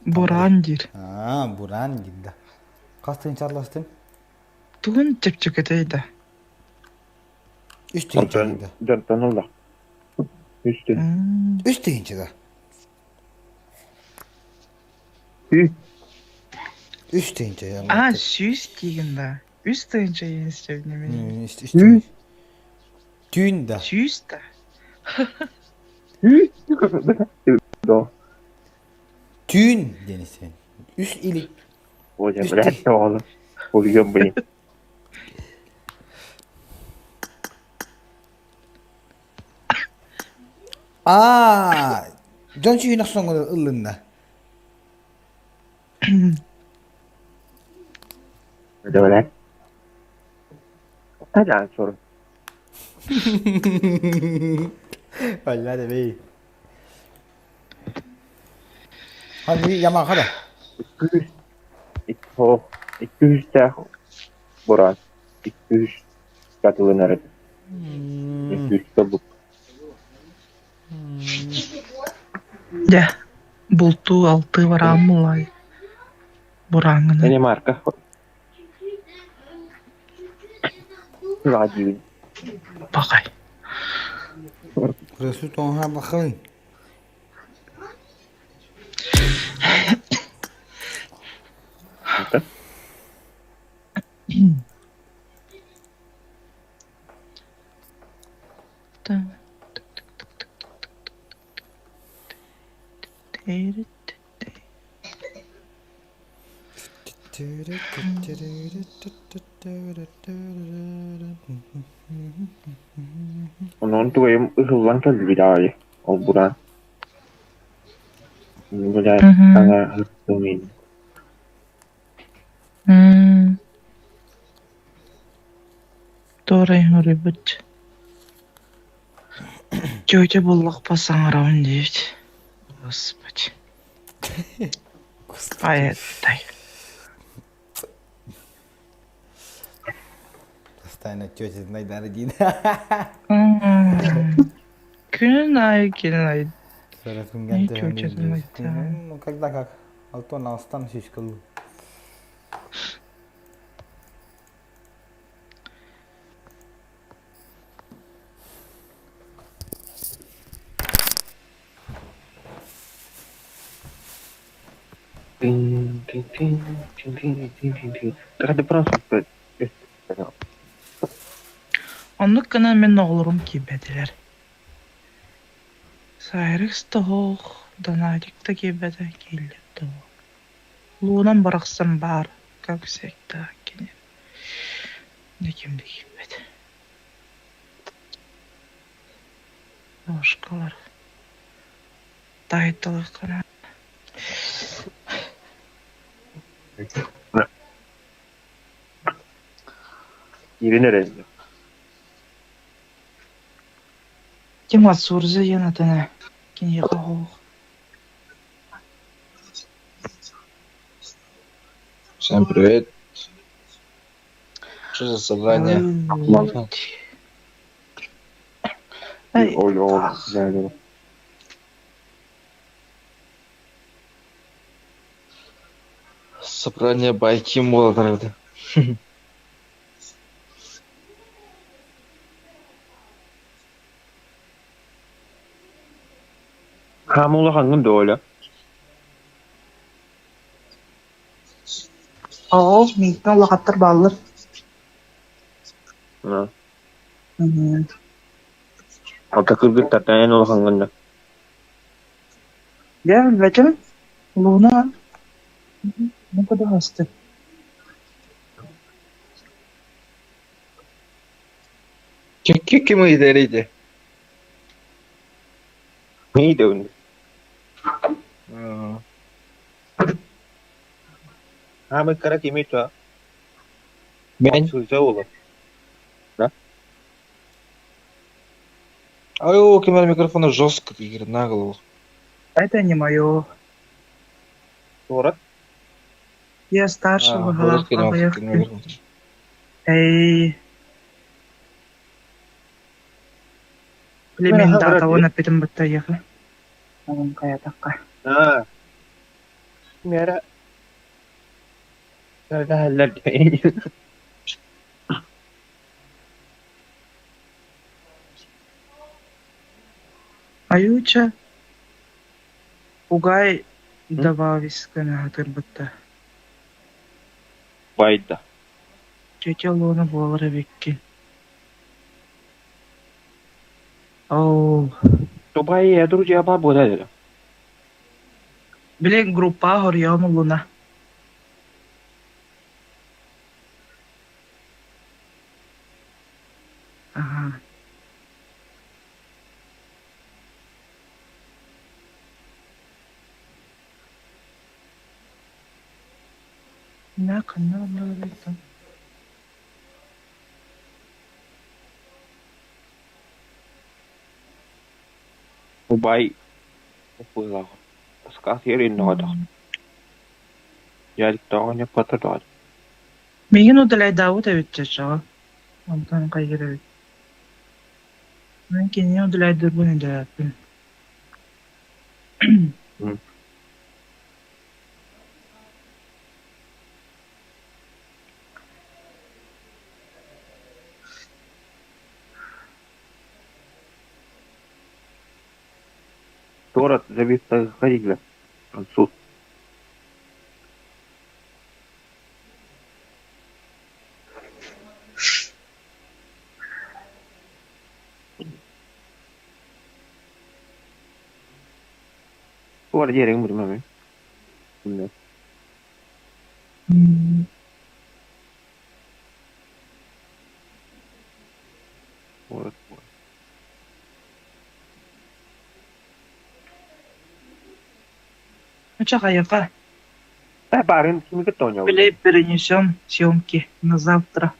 Бураан диир.
Аа, бураан диир да. Хас тыһыынча атластын?
Тугун чэпчэкитэй да?
Үс тыһыынча да.
Дьонтон ылла. Үс тыһыынча.
Үс тыһыынча да. Үс тыһыынча.
Аа, сүүс диигин да. Үс тыһыынча иэнистебин
Түүн да.
Сүүс да.
Түүн диэн истэбин. Үс или
Ой, блядь, оҕолор. Ульем, блин.
Аа, дьон сүүһүн охсоҥҥун ыллынна.
Блядь. Тадан сору.
Валла да бей. Ханны ямаха да.
Икки үстээх бураан, икки үс катылынар этэ. Икки үс тобук.
Дьэ, бултуу алтыы бараан булай бурааҥҥынан.
Эне марка. Радио.
Баҕай.
Ресу тоҥха бахын.
Онон тугайым ыһыллан кэлбит аайы, ол бураан. Блядь, саҥа ыттым
Туорай ыҥырыйбыт. Тетя буллахпа саҥарабын диэбит. Господи. Айаттай.
Постоянно тетя Найдара Дина.
Күнүн аайы кэлин айы. Тетя Найдара.
Ну, когда как? Алтон алыстан сүүскэлу.
Тин тин тин тин тин тин тин тин. Так это просто.
Оннук гынан мин оҕолорум киирбэтилэр. Сайрыкс да оһох, Донатик да киирбэтэ, кииллэр да оһох. Луунам барахсан баар, как всегда кини ким да киирбэт. Ложкалар таайталыаххына
Киирин эрэ.
Тима Сурза диэн атына киниэхэ оһох.
Всем привет. Что за собрание?
Ой, ой,
Собрание байки молодцы.
Хаама улахаҥҥын дуо, Оля?
Оо, миигиттэн улахаттар бааллар.
Алта кыргыттартан эн улахаҥҥын да?
Дьэ, билбэтим. Луна, ну куда хасты?
Ким ыйдарыйды?
Neydi
А,
Ха, кара кимито.
Мен.
Сузоула. Да?
Ай, камера микрофона жестко играет на голову.
Это не мое.
Сорок.
Я старше
А,
была,
вот это
поехали.
кино.
Эй. Племен
Мына
того на петем баттайыха. Онун каятакка.
А. Мера. Когда
Аютча угай добавискана хатырбытта.
Байда.
Тетя Луна буолара эбиккин. Оо,
Тубай, я друзья бабу дали.
били группа хоруйаҕын Луна. Аха. На ханна барбыттан.
Убай. Скафер иннодах. Я тоҕо патадот.
Миигин удаляйдаабыт эбит чачаҕа. Онтон хайгыр эбит. Мин кинини удаляйдырбын өйдөөппүн.
Торат зависта ходили. Француз. Туар дерек мурмами. Вот.
Ча хайака.
Да, барин, кимге тоня.
Били перенесем съемки на завтра.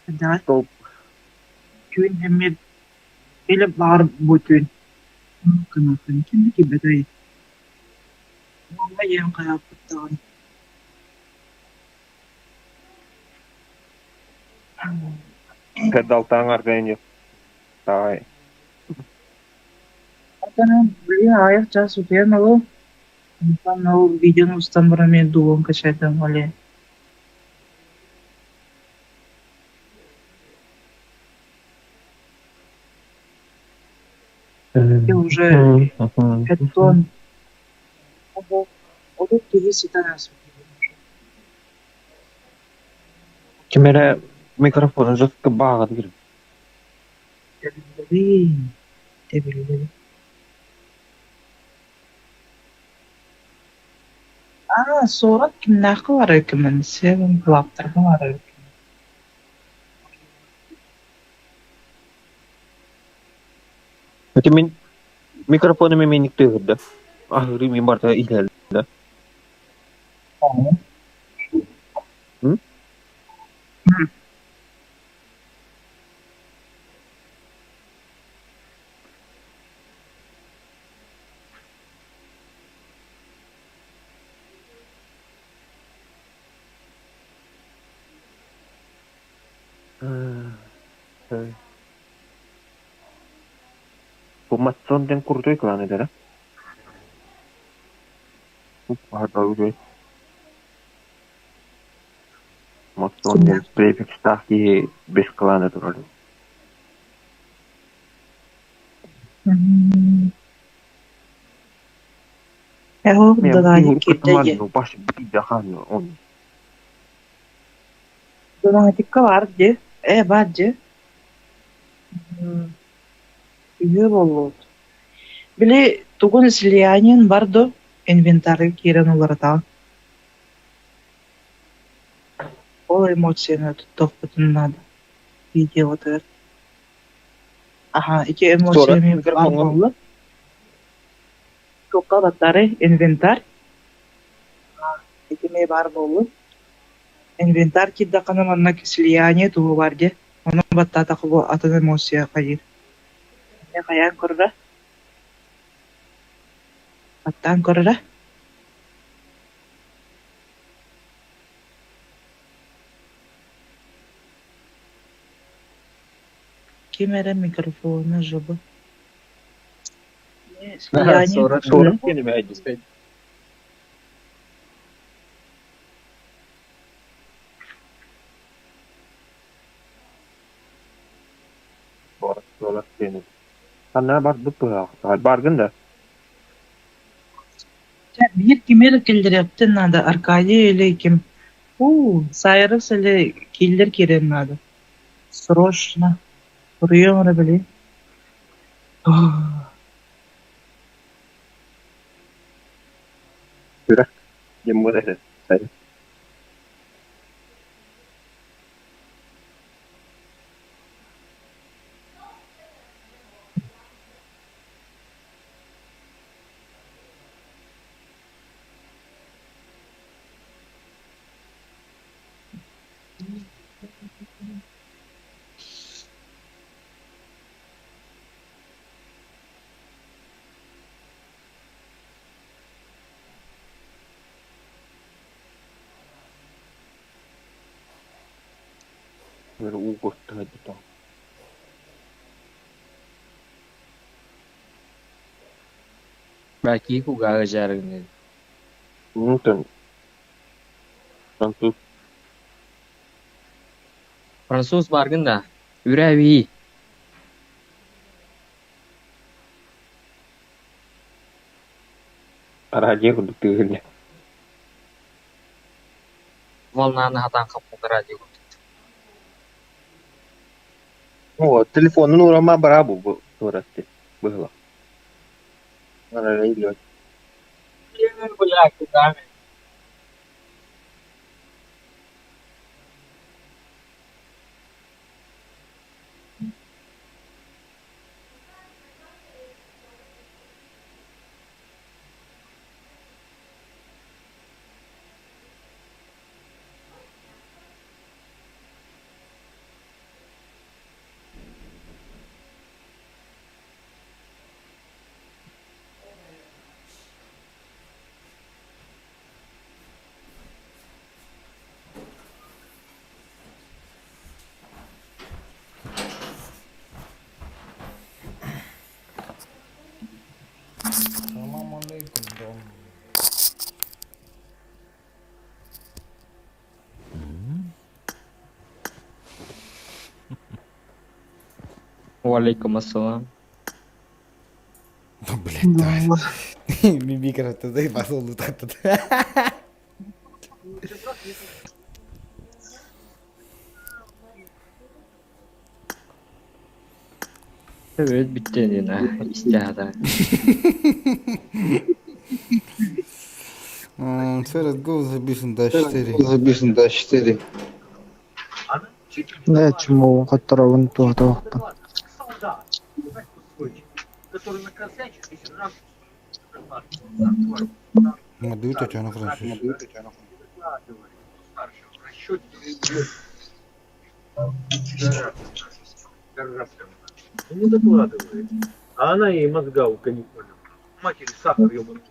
Да.
Стоп.
Түүн эмиэ или баар бу түүн. Кынатын ким кибетэй. Уҥа иэн хайааппыттаҕын.
Кадалтаң аргайны. Давай.
Отон блин аҕыйах чаас утуйан ылыам. Онтон ол видеону устан баран эмиэ дугун качайдым оле. И уже пятон отут киһи сытан ааспыт.
Кемере микрофон жестко багат кирип.
Тэбиллэбин, тэбиллэбин. Аа, суорат кимнээххэ барар кимин, Seven Club'тарга барар кимин.
Это мен микрофону мен тыгырда. Ахыры мен барда илелде. М? Бу Матсон ден курдуй кланы да? Бу Матсон ден префикс тахи бес кланы турар.
Эһoo
Мен
Донатик киирдэ дии.
баш биде хан он.
Донатикка баар дии. Ээ баар дии. Үһүө буоллубут. Били тугун слияниен бар дуо, инвентарьга киирэн уларытаҕын. Ол эмоцияны туттуохпутун наада видеоҕутугар. Аха, ити эмоция
Суорат
эмиэ баар
микрофоҥҥа
буолла. Туохха баттаары инвентарь ити эмиэ баар буоллун. Инвентарь киирдэххинэ манна слияние туһу баар дии. Ону баттаатахха бу атын эмоция хайыыр. Эмиэ хайаан көрөрө? Баттаан көрөрө? Ким эрэ микрофона жобо. Слияние
Сорок кини Сорок кини. Ханна барбыт быһаах. Баргын да.
Чэ, биир кими эрэ киллэриэхтин наада, Аркадий или ким. Уу, Сайрус или киллэр киириэн наада. Срочно. Суруйуом эрэ били.
Күрэх диэн буолар этэ. Уу куттаһа
Баки кугааҕы дьаарыҥныыр
Онтон француз
Француз бааргын да, үрээ
Радио курдук тыаһыыр
Волнаны хатаан хаппыт радио курдук.
О, телефонун уурама бараа бу туоратты быһыла. Бля,
Бля, куда
Салам алейкум, дом.
Валейкум ассалам.
Ну, блядь, давай. Мимикра туда и пошел так тут.
Evet bitti yine. İstihada.
Серед гол забисан да 4.
Забисан да 4.
Да, чему хотторобун туһатабаппын.
Мадую Татьяна француз.
Не докладывает. А она ей мозга у каникуле. Матери сахар ебаный.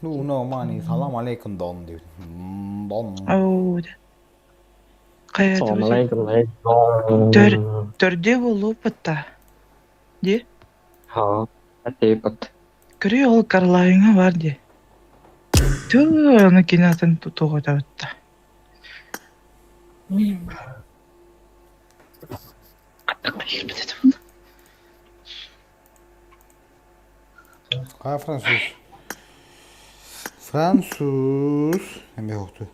Ну, no money. Салам алейкум, дон диир. Дон.
Оо, хайа
Салам алейкум.
Төр төрдө буолуоппут Дии?
Ха. Атейпат.
Көрү ол Карлайҥа бар дии. Туу, аны кини атын тутуоҕа
А, француз. Француз. Эме хоқту.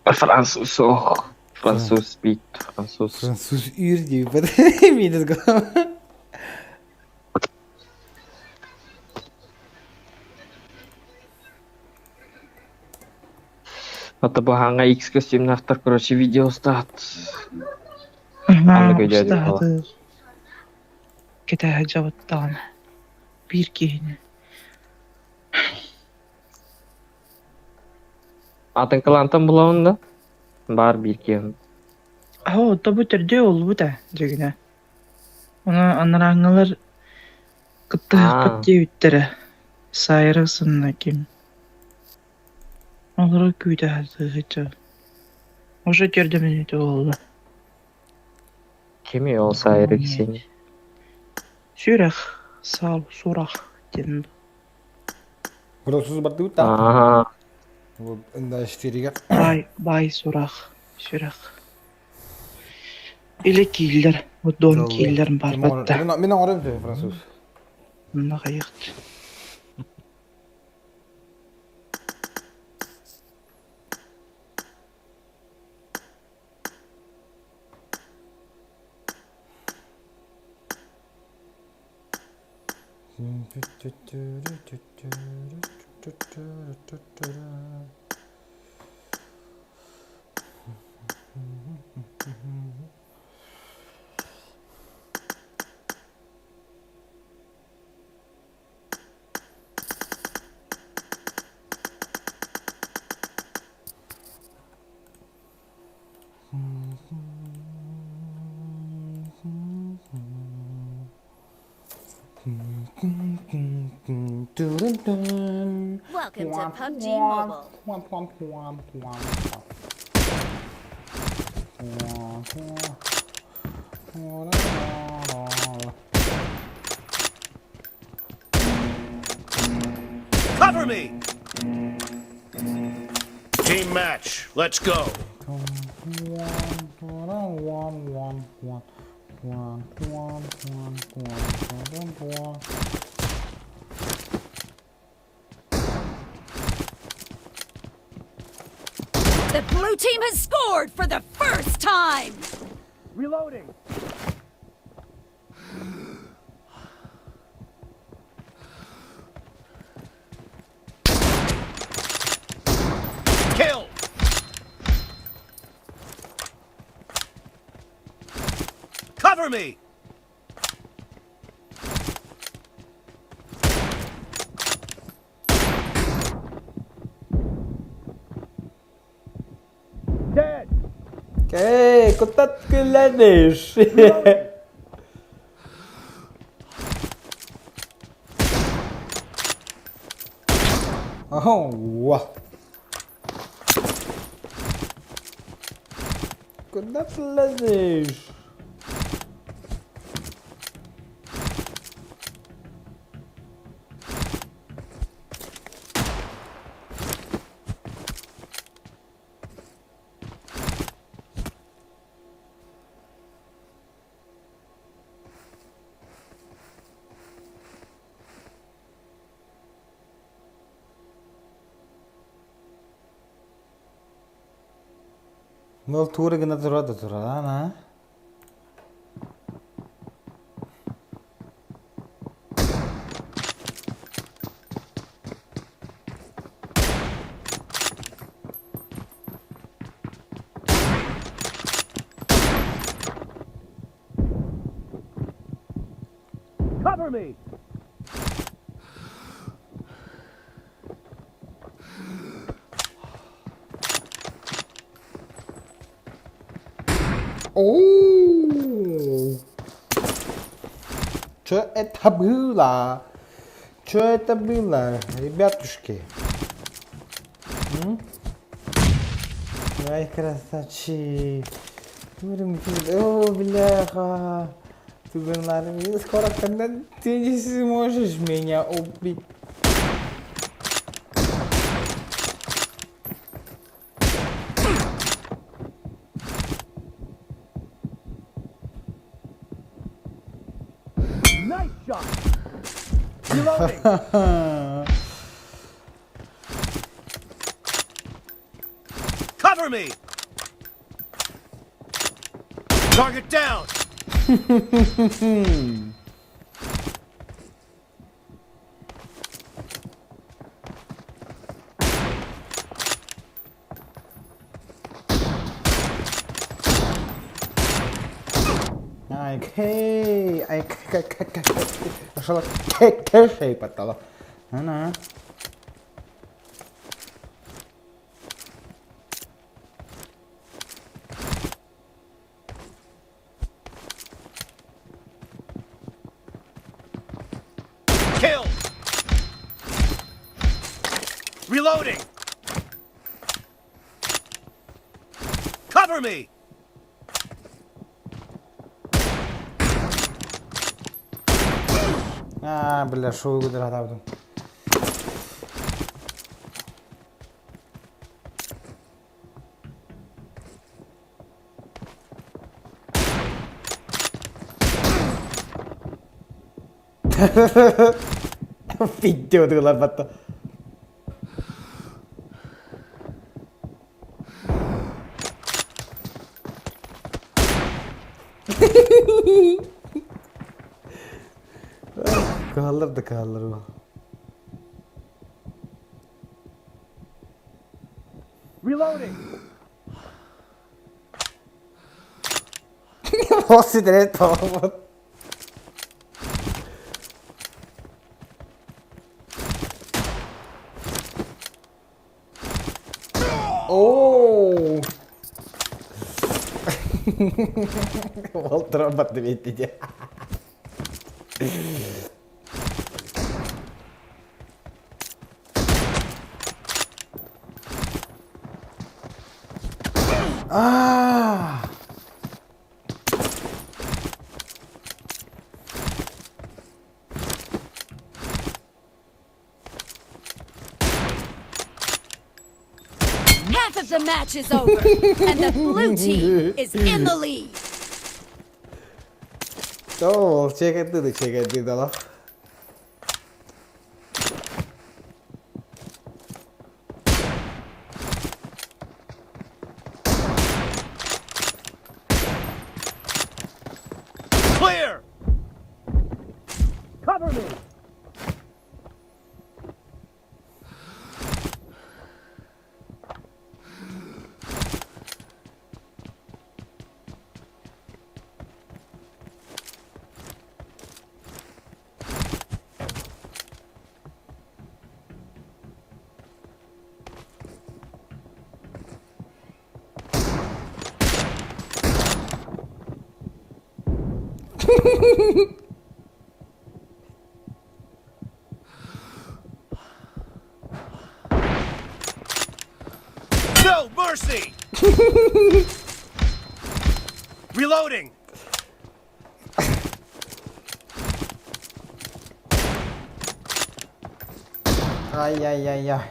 Француз ох.
Француз бит, француз.
Француз үүр диэбит. Минус голова.
Ата баһаҥҥа X костюмнаахтар, короче, видео устаат.
Аһаа,
Аныгы дьээдьэ буолла.
устаатыр. Кэтэһэ дьабыттаҕына. Биир киһини.
Атын кылаантан булабын да? Баар биир киһи.
Оо, тобу төрдүө буолбут ээ, дьигинэ. Ону анарааҥҥылар кыттыһыахпыт
Аа.
диэбиттэрэ. Сайрус уонна ким. Олору күүтэ сатыыһычча. Уже төрдө мүнүүтэ буолла.
Кимий ол Сайры Ксения?
Сүрэх, сал, сурах диэн.
Француз бардыбыт да.
Аа.
Ында четырыга.
Бай, бай сурах, сүрэх. Или киллер, вот дом киллер барбатта.
Мин оҥором француз.
Мына хайыхт.
Welcome to PUBG Mobile.
Cover me! Team match, let's go.
The blue team has scored for the first time.
Reloading. Kill! Cover me! Dead!
Эй, куда ты глядишь? Ого. Куда ты лезешь? Ол туура гына тура да турар, а?
Cover me!
О! Что это было? Что это было, ребятушки? М? Ай, красавчик. О, бляха. Ты скоро, когда ты не сможешь меня убить.
Nice shot! Reloading! Cover me! Target down!
Ай, кэй, ай, кэй, кэй, кэй, Пошла, кэй, кэй, потала. На.
Kill! Reloading! Cover me!
А, бля, шоу көтөр Видео батта. Кыһаллар да кыһаллар.
Reloading!
Босс тоҕобут. Оо! Уолтара батты беттиде. Аа!
Half of the match is over, and the blue team is in the lead.
Оо, чекетти чекетти дала.
Clear! Cover me! No mercy! Reloading!
Ай-яй-яй-яй.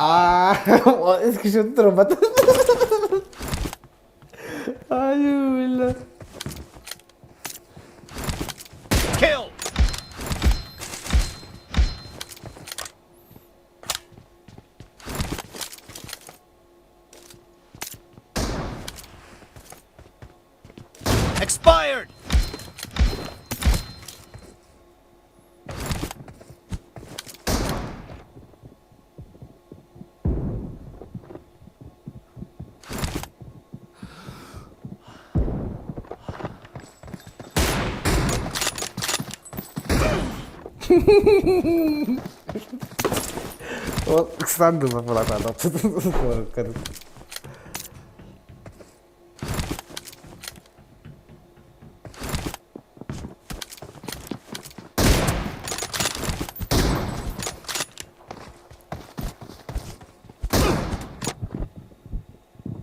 Аа, искушен турбат. Ай, бля.
Kill! Expired!
Ол ыксанды бапалатады.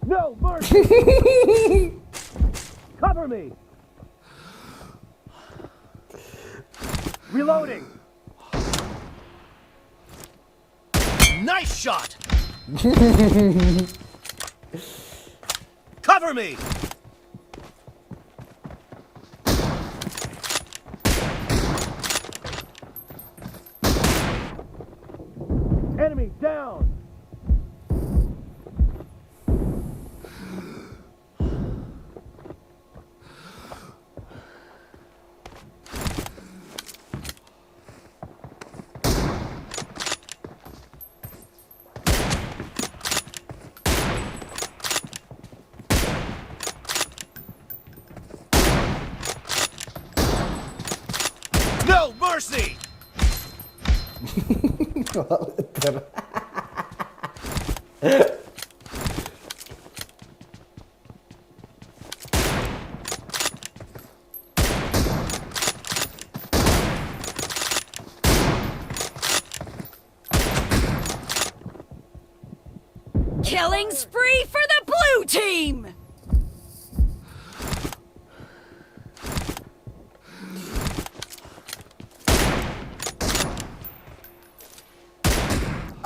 No mercy! Cover me! Reloading! Nice shot! Cover me! Enemy down! No mercy!
Killing spree for the blue team!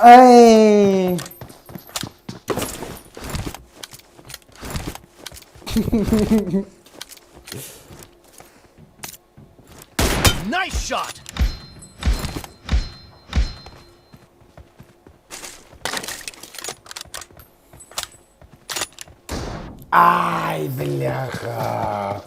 Эй!
Nice shot!
Ай, бляха!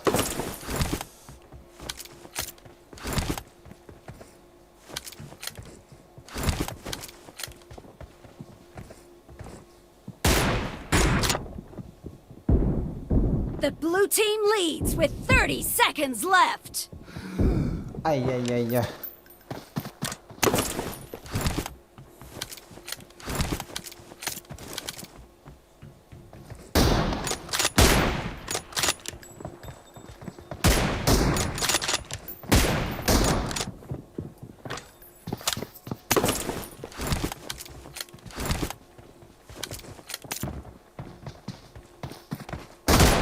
The blue team leads with 30 seconds left.
Ай-яй-яй-яй.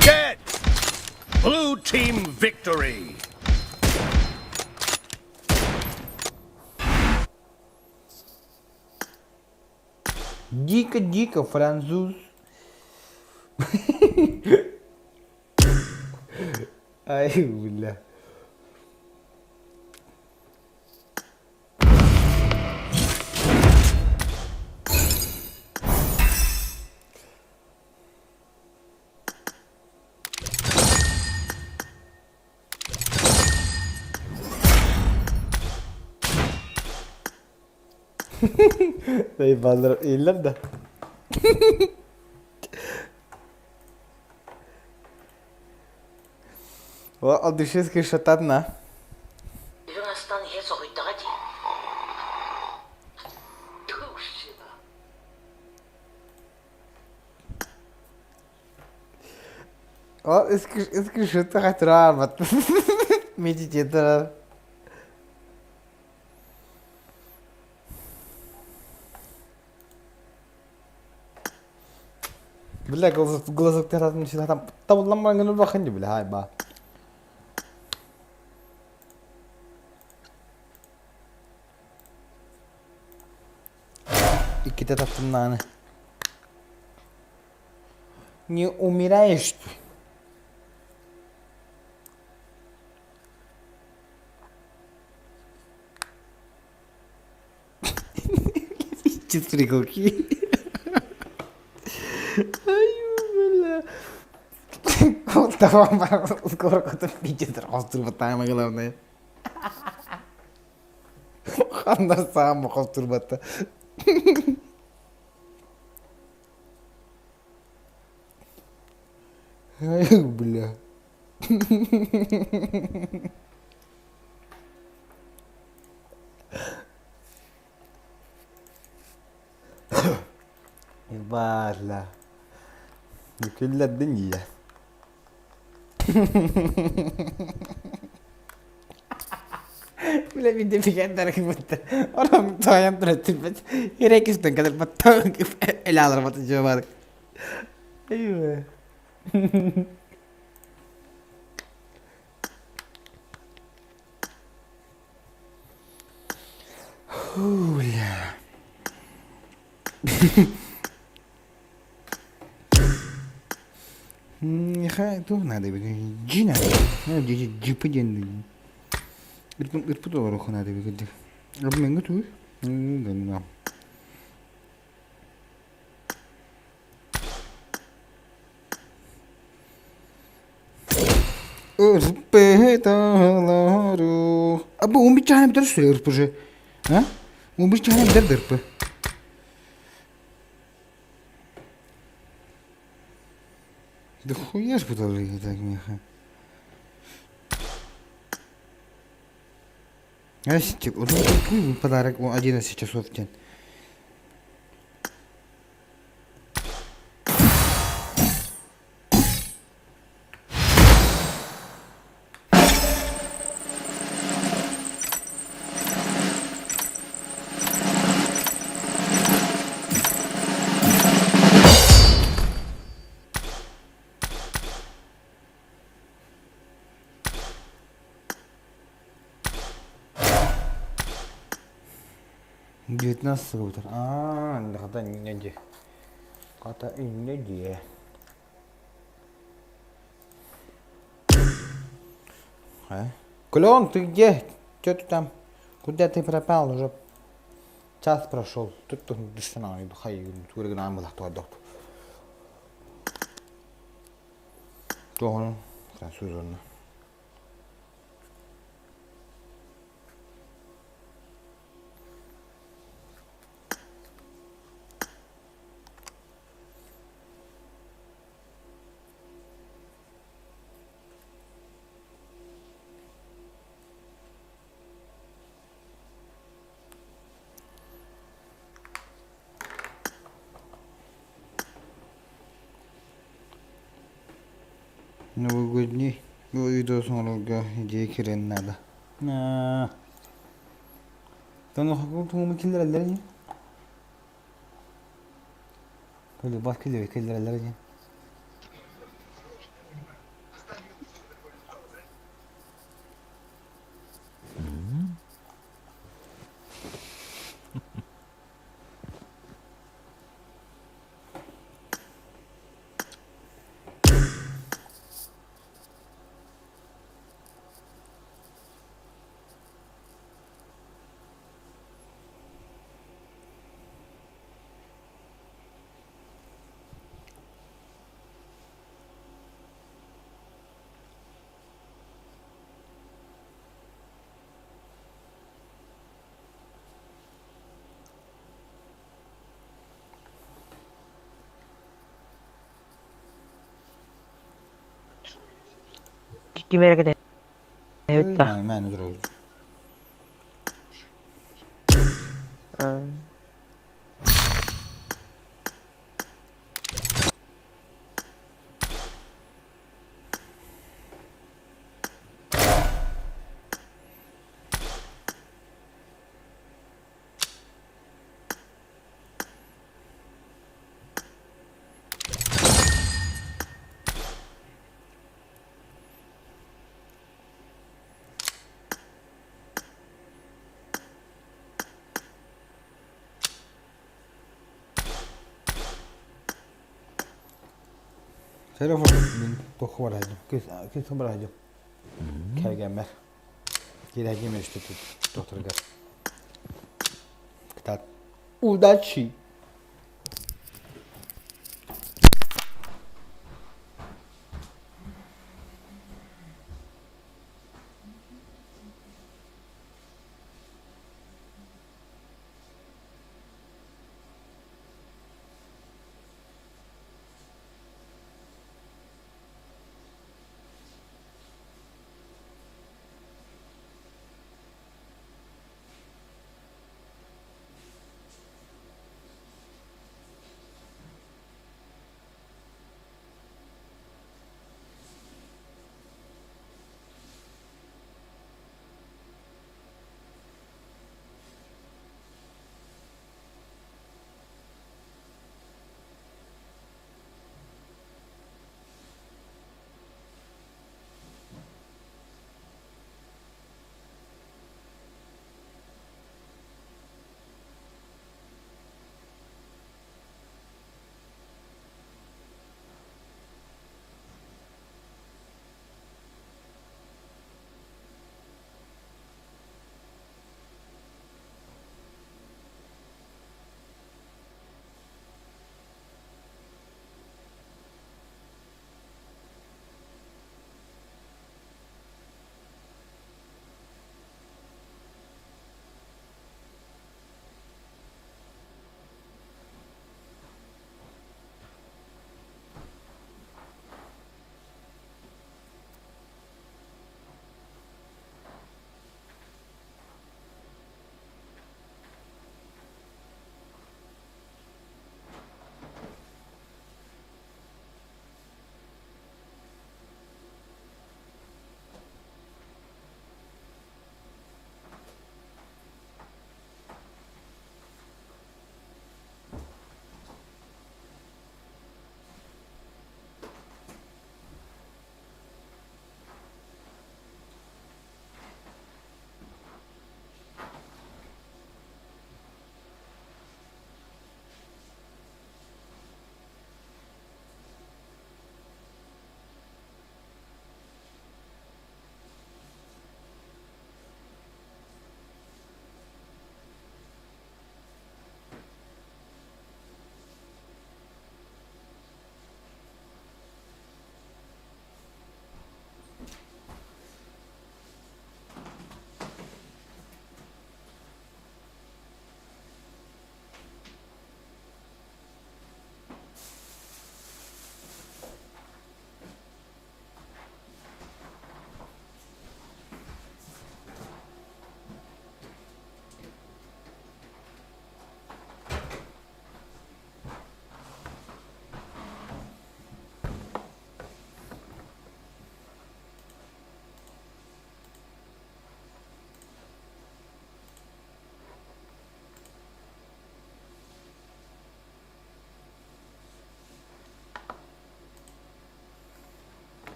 Dead! Blue team victory!
Дико-дико, француз. Ай, бля. Ииллэр да. Алдышевский шататна. О, скриншот хатыраабат. Медитетор. Бля, глазок там табылламман бахын бля, хай ба. Иккитэ таптымнааны. Не умираешь ты. Чистрикалки. Ай, бля. Скоро какой-то Питер острова самое главное. Хандар сам хостурбата. Ай, бля. Баарла. Күллэрдин дии. Бля, мин дефигендер кыбытта. Ором тоян тураттырбат. Ерекистен кадыр баттан эле алар баты жобар. Айва. Бля. Тух надо, джи надо. Джипы ден. Ирпут олорох надо. Абменга туй. Да. Ырпы-талару. А бу 11 чаһына бүтэр сүрэ ырпы же. А? 11 чаһына бүтэр да ырпы. Да хуя ж пыталыйга так меха. Астик, вот такой подарок 11 часов в день. 19 утра. Аа, хата инньэ дии. Хата инньэ дии. А? Клен, ты где? Че ты там? Куда ты пропал уже? Час прошел. Тут Туоҕун француз Новогодний бу видео оҥорорго дьиэ кириэн наада. Тугу киллэрэллэр ини? Любовь киллэрэллэр ини.
Ким эрэ кэтэһэбит да.
Мээнэ турабыт. Телефон мин туохха бараһадьым кыыс бараһадьым кэргэммэр киирээким өстө докторга кытаат удачи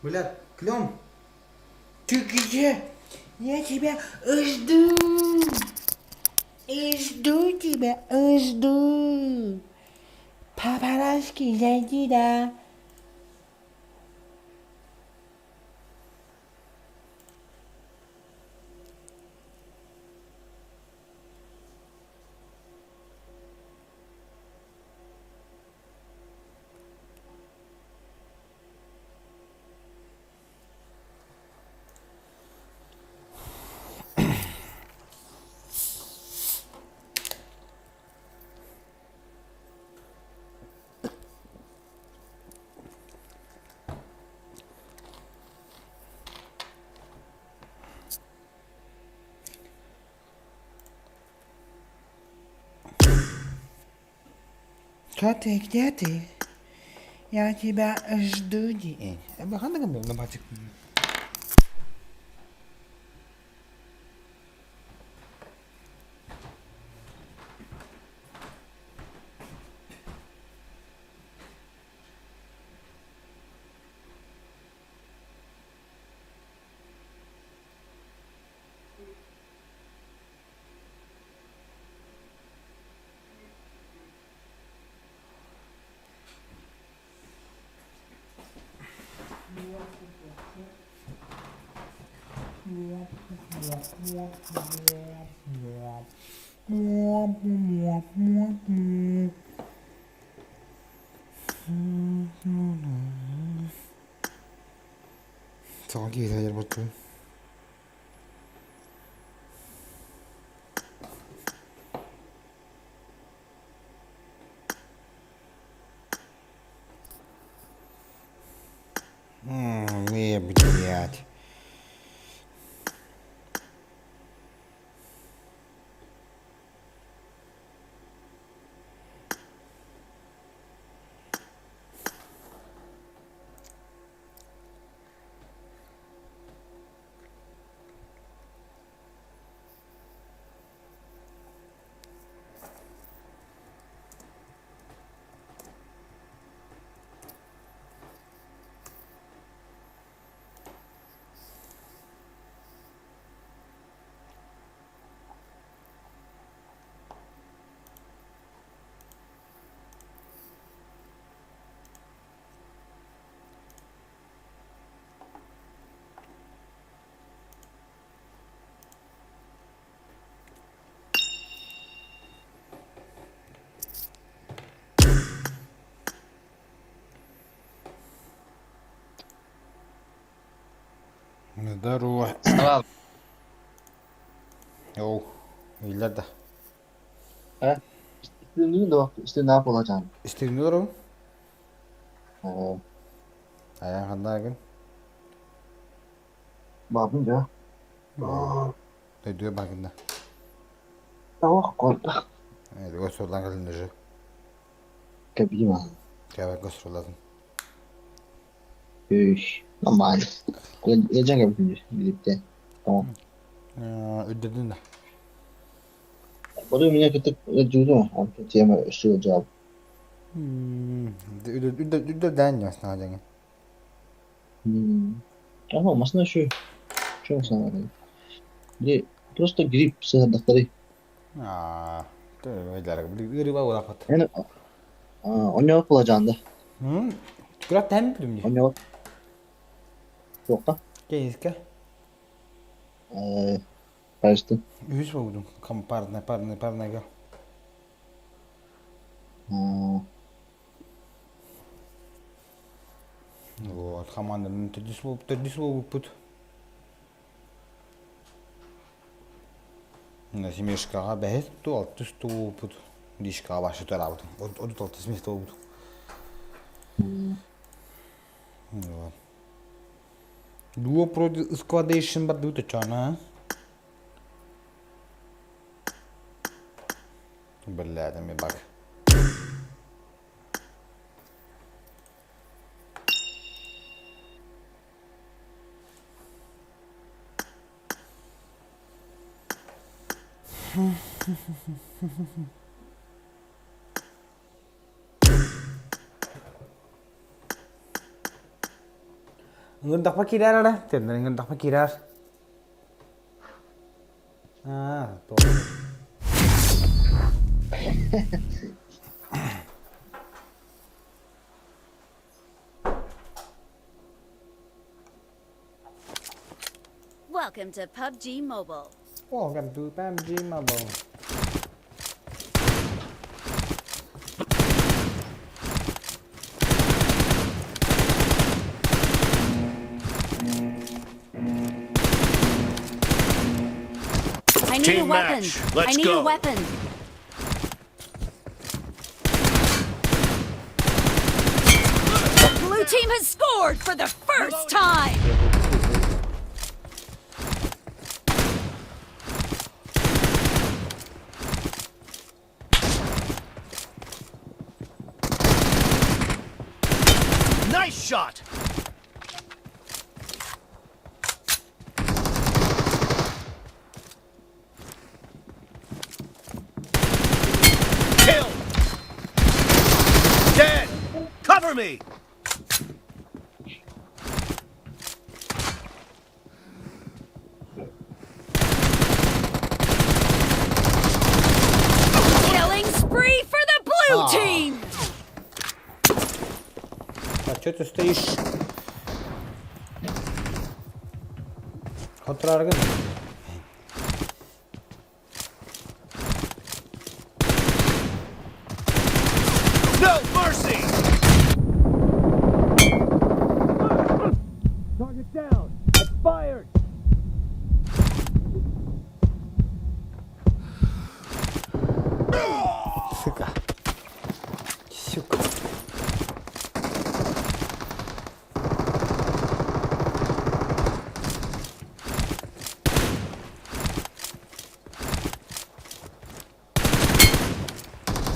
Блядь, клен. Ты где? Я тебя жду. И жду тебя, жду. Папарашки, зайди, да. Что ты, где ты? Я тебя жду день. Саҥа киһи сылдьар Не, блядь. Здорово.
Салам.
Оу, ииллэр да.
He? İstediğin de bak, işte ne yapılacağını.
Истигнуорум.
Ee,
Айан ханнаагын.
bakınca. Aa,
Өйдүө багында.
tamam korkak.
Өйдүгө сурлан кэлин уже.
Кэбиим аа.
Кэбэргэ сурулатын.
Üş. Normal. Geleceğim gibi birlikte. Tamam.
Үрдүдүн да.
Bu da меня kötü duydum. Antun тема şu cevap.
Үрдү дээн ясна дьаҥын.
Ama masına şu. Şu sana. Bir просто грипп сыһардахтары.
Аа, өйдөрөг ыырыба улааппат.
Yani онньоҕор булажаанда.
Күрэх тэм билим дии.
Онньоҕор. Суохха.
Кэйискэ.
Ee, karıştı.
Үһүс буолбутум. Парная, парная, парныйга.
Aa,
Вот, команданын төрдүс болуп, төрдүс болуппут. Семешкаҕа бэһис туу, алтыс туу буолбут. Дишкаҕа башы туораабытым. Отут алтыс место буолбут. Вот. Дуо против Squadation бардыбыт очоона. Бля, там баг. Ыҥырдахпа киирээр эрэ, тендер ыҥырдахпа киирээр. Аа, туох.
Welcome to PUBG Mobile.
Welcome to PUBG Mobile.
I need
Team
a weapon.
match. Let's
I need
go.
a weapon. The blue team has scored for the first time.
Nice shot! Kill! Dead! Cover me!
Killing spree for the blue
Ah.
team.
А что ты стоишь? Контраргын.
No mercy! Target down! Expired!
Сука. Сука.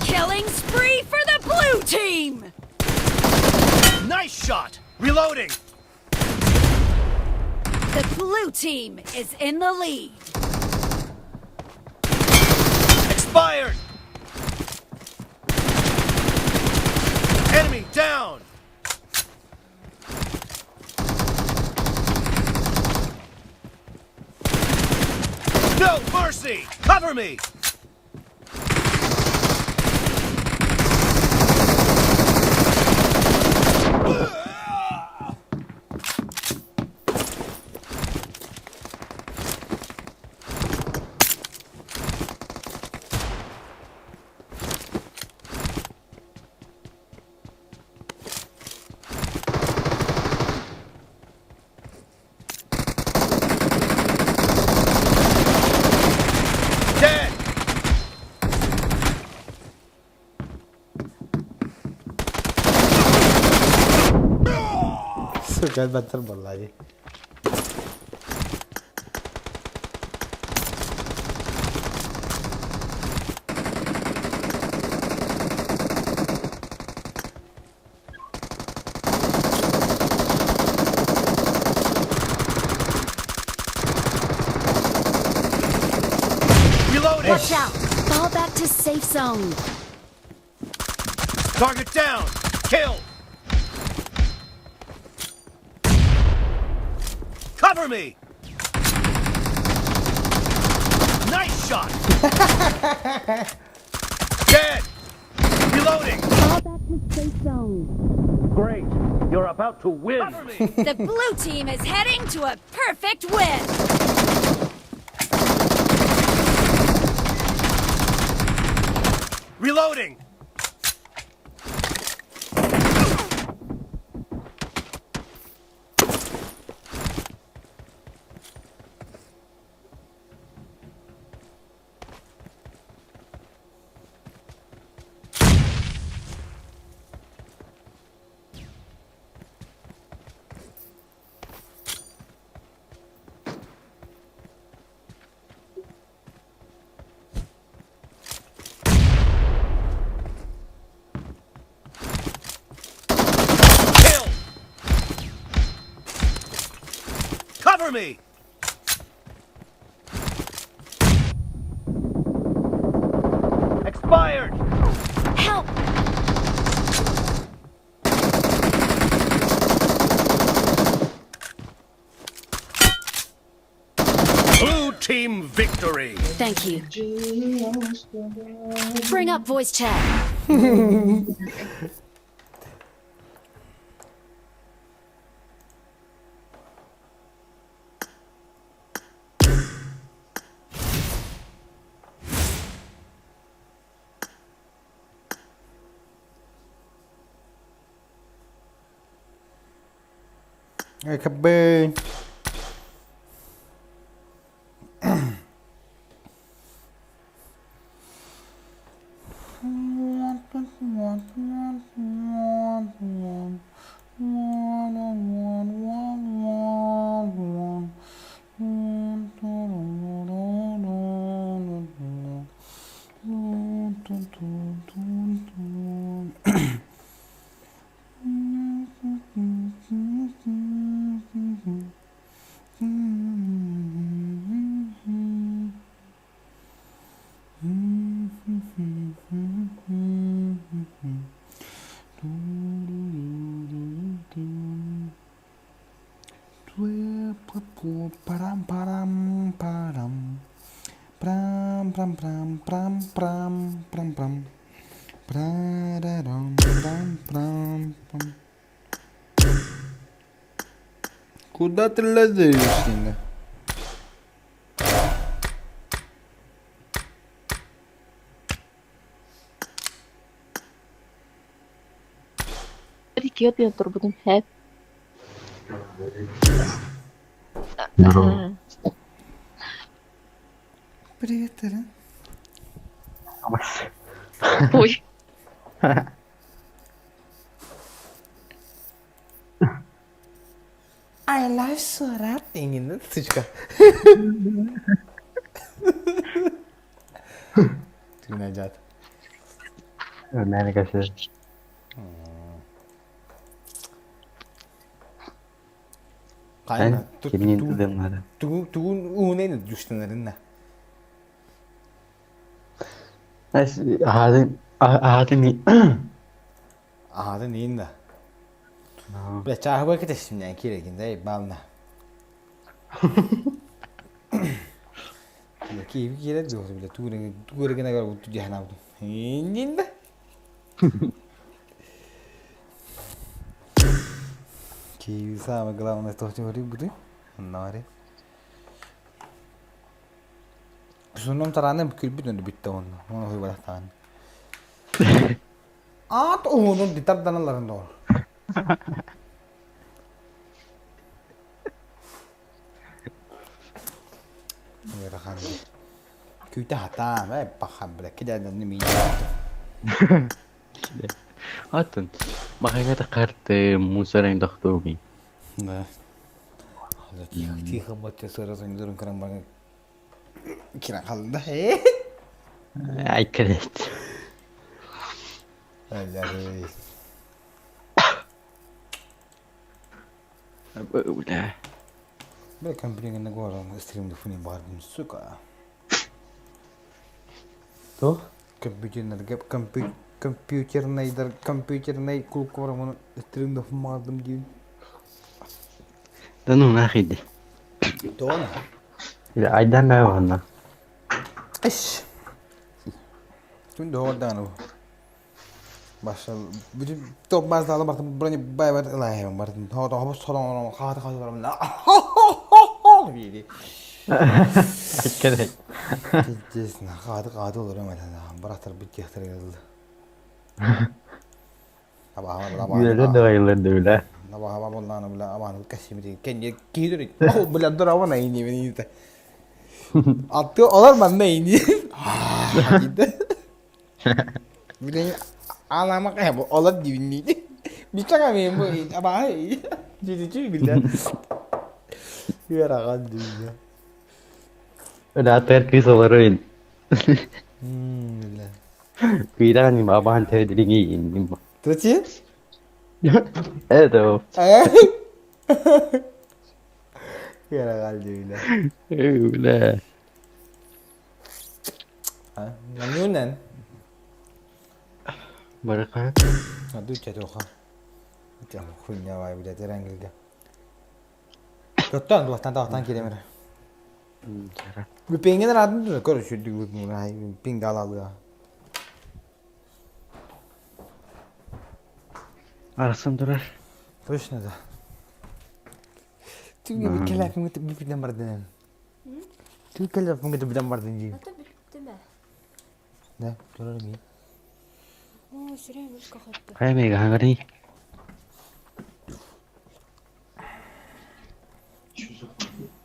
Killing spree for the blue team.
Nice shot! Reloading!
The blue team is in the lead.
Expired! Enemy down! No mercy! Cover me! Dead!
Сука, баттар буолла дии.
Reloading!
Watch out. Fall back to safe zone.
Target down! Kill! Cover me! Nice shot! Dead! Reloading!
Fall back to safe zone.
Great! You're about to win! Cover me!
The blue team is heading to a perfect win.
Reloading! Kill! Cover me! Expired!
Help!
team victory!
Thank you. Bring up voice chat.
Кабы. Парам парам парам прам прам прам прам прам прам прам прарарам прам прам прам. Куда ты лезешь, Нина?
Икки турбутум хэп.
Здорово.
Привет, Таран.
Ой.
I love Surat ingin сучка. Ты
Мэне кәсе.
Кайна.
Кимнин тыдымнады.
Тугун тугун уунен дүштенеринне.
Аһатын аһатын
Аһатын иин да. Бля, чааһыбай кэтэстим киирэгин бална. Кииби киирэр дуо бля тугурегин агар бу дьаһанабытым. Ииннин да. Кииби самое главное то, что буду. Нари. Сонном тарааны күлбүт өнү бүттэ онно. Оны хуйбарахтаан. Аат уһунун дитарданаларын доор. Ыарахан. Күүтэ хатаан, э бахан бля кидээдэн миин.
Атын. Махайга карты мусорын тохтууги.
Да. Тихо, тихо, вот я сразу не дурын крам барган. Киран қалды.
Ай кирет.
Ай,
Бля.
Бля, компьютерный город, стримді фуни бардым, сука.
То?
Компьютерный компьютерный компьютерный клуб бар, оны стримді фумардым дейін.
Да ну нахуй иди.
Тоны.
Айдан бай онна.
Иш. Түн доғырдан Başla bütün top bazı baktım buraya bay bay ılay baktım. Ha da hava salon хата хата барам. Били.
Керек.
Пиздец, хата хата olur ama бырақтар бит яхтар келді.
Үөле дайылар дөөлө.
Аба аба болланы бля абаны кәсимди кенде кийдир. О бля дуравана ини мени. Атты олар манна ини. Диде. Биле алама кая бу олар дибинни. Бичага мен бу аба диди биле. Яраган диде.
Өдө атар кысаларын.
Биле.
Кыйдан бабан тердиги иним.
Третий?
Это.
Яраган диде.
Бля.
Манюнен.
Барака.
Аду чатоха. Тям хуйня вай, блядь, эрангилге. Тоттан дуастан тахтан киремер. Пиҥҥин араатын дуо? Көр сүрдүк пиҥ галалыа.
Арахсан турар.
Точно да. Түҥҥэ bir кэлээппин бүтэн бардын. Түҥ кэлээппин бүтэн бардын дии.
Ата бүттүм ээ.
Да, турар мин.
Оо, сүрэ мышка хотто.
Хайа мега хаҥарый?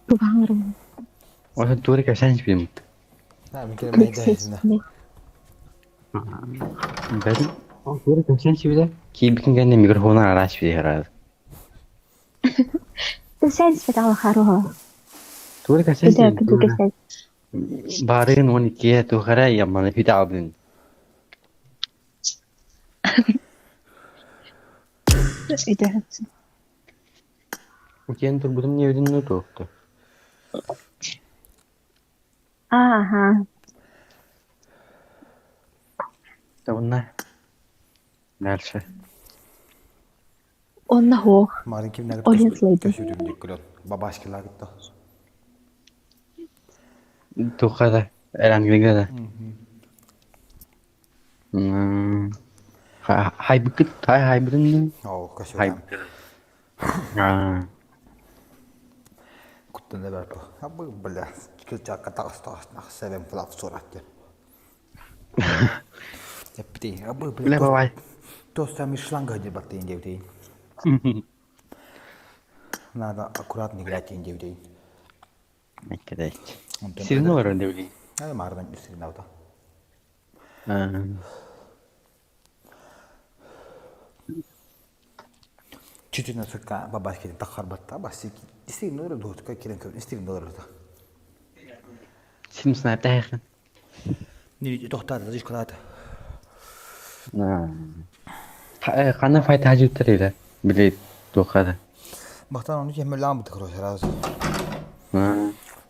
Тугаҥарым.
Оһон туора кэпсээн испитим.
Да, мин кэлэн мэйдээһинэ.
Бэл, ол туора кэпсээн испитэ. Киирбитин кэннэ микрофонун араас испитэ араас.
Кэпсээн испэтэҕэ харуһа.
Туора кэпсээн
Өтө
испитэ.
күндү кэпсээн.
Баарыын уон иккиэ туох эрэ ямманы хүтэ аҕалбытын.
Өтө.
Утуйан турбутум диэбитин дуу туохту?
Ааха.
Табынна. Дальше.
Онно суох.
Марын кимнәгит
Олен слайдын.
көсүрүм дип көрөн. Бабашкалар кытта.
Туохха да, эрангыга да. Хайбыкыт, хай хайбытын
Оо,
хай.
көсүрүм. Куттан да бэрт. Абы, бля, кылчаакка таҕыс таҕыс нах сэбэн флав сурат диэн. Эппитий, абы, бля,
Бля, бабай.
Тоста шланга диэн баттыйын диэбитий. Надо аккуратно играть диэн диэбитий.
Эккэдэч.
Онтон
Сирин олорон диэбили.
Ай, маардан сирин аута. Чүтүнэ сыкка бабашкин таххарбатта басси истигин олорор дуотука кирен көр истигин олорор
Сим снайптаахын.
Не тохтаата дышкалаата.
Ханна файта хажыттар илэ били туохха да.
Бахтан ону кеммелаан бут короче сразу.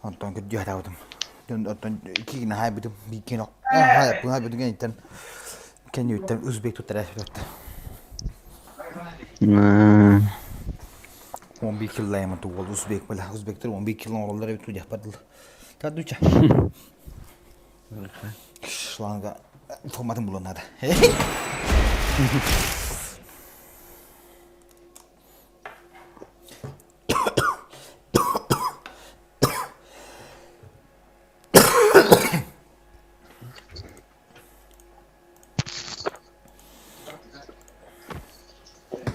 Онтон күддү хатаабытым. Онтон икки гына хайбытым биир кино. Хай бу хайбытым кэнниттэн кэнниттэн узбек туттара эспэттэ. 11 киллайым тугул узбек била узбектер 11 кило оҥороллор эбит судьяхпар дыл. Тадуча. Шланга форматын булуон надо.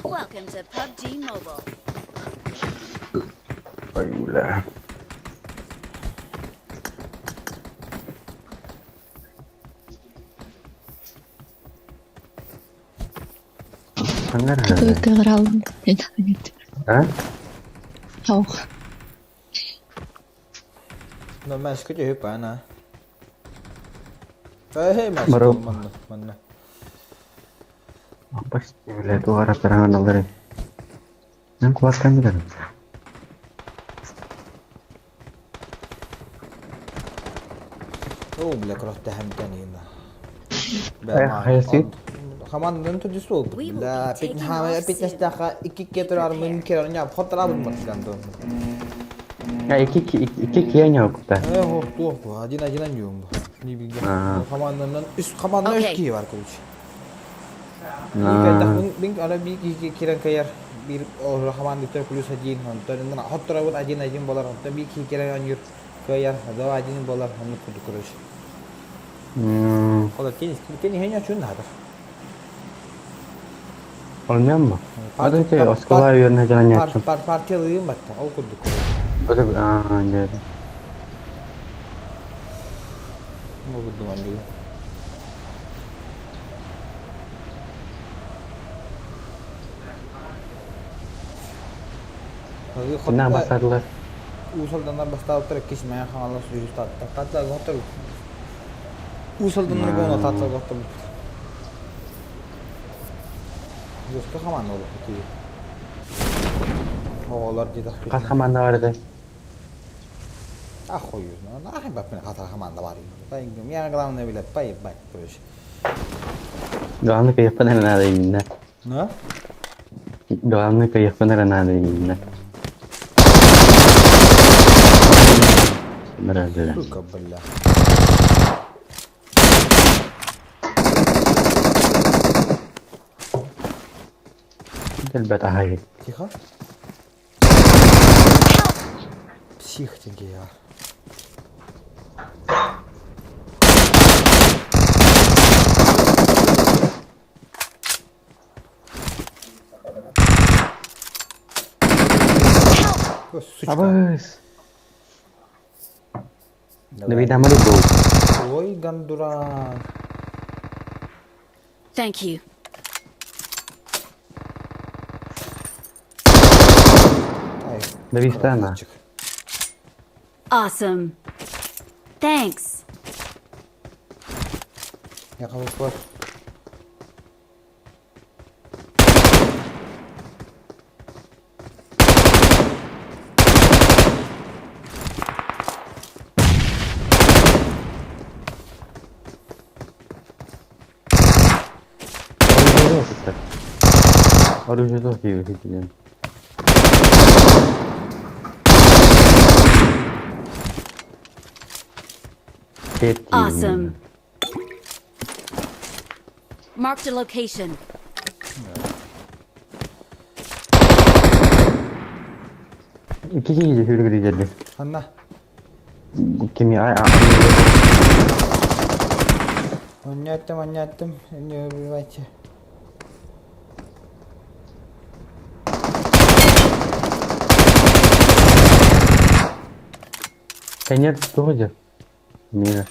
Welcome to PUBG Mobile.
Ой, бля. Хангар.
Кыгыралым.
А?
Хаух.
No mä äsken hyppää Ei, mä
Moro.
manna, manna.
Почти, бля, тугара тараан алары. Мен кулактан билем.
Оо, бля, крохтаһым тани
Хайасы?
Хаман тудису
We will
бля,
be taking
пит
off
питнестаха икки кетер армын керня хотра бун матган.
Я ики ики кияня окта.
Э, хо, туох, один один юм. Не билген. Хамандан үс хамандан үс ки бар короче. Бин ара би ки кирен каяр бир хаман диттер плюс один, онтон хоттора бут один один болар, онтон би ки кирен анюр каяр, два один болар, онну куду короче. Ола тенис, тенис хеня чун хатар.
Olmayan mı? Adı şey, оскола үйөрүнө жана нячым.
Партиялыйым батта, ол курдук.
Öyle aa, evet.
Ол курдук анды.
Ne basarlar?
Уусалданар бастаабыттар кис мая хаҥалас үһүс таатта. Таатта готтор. Уусалданар гоно таатта готтор. Жестко хаман ол ки. Оҕолор дии
Хас хамаанда барды?
Ахуй, нахуй баппин хата хамаанда бар. Я главное билет, поебать, короче.
Главное кайфпанар надо именно.
На?
Главное кайфпанар надо именно. Бля.
Сука, бля.
Дэлбэт аһай.
Тихо. Псих тебе я. О, сучка.
Абыс!
Давай.
Давай был.
Ой, гандура.
Thank you.
Ай,
Дави на.
красавчик.
Awesome. Thanks.
Я хочу спать.
Оружие тоже киирбит.
Awesome. Marked a location.
Икки киһи хүргүрү
Анна.
Кими ай
Оняттым, оняттым. Не убивайте.
Конец тоже. Мира.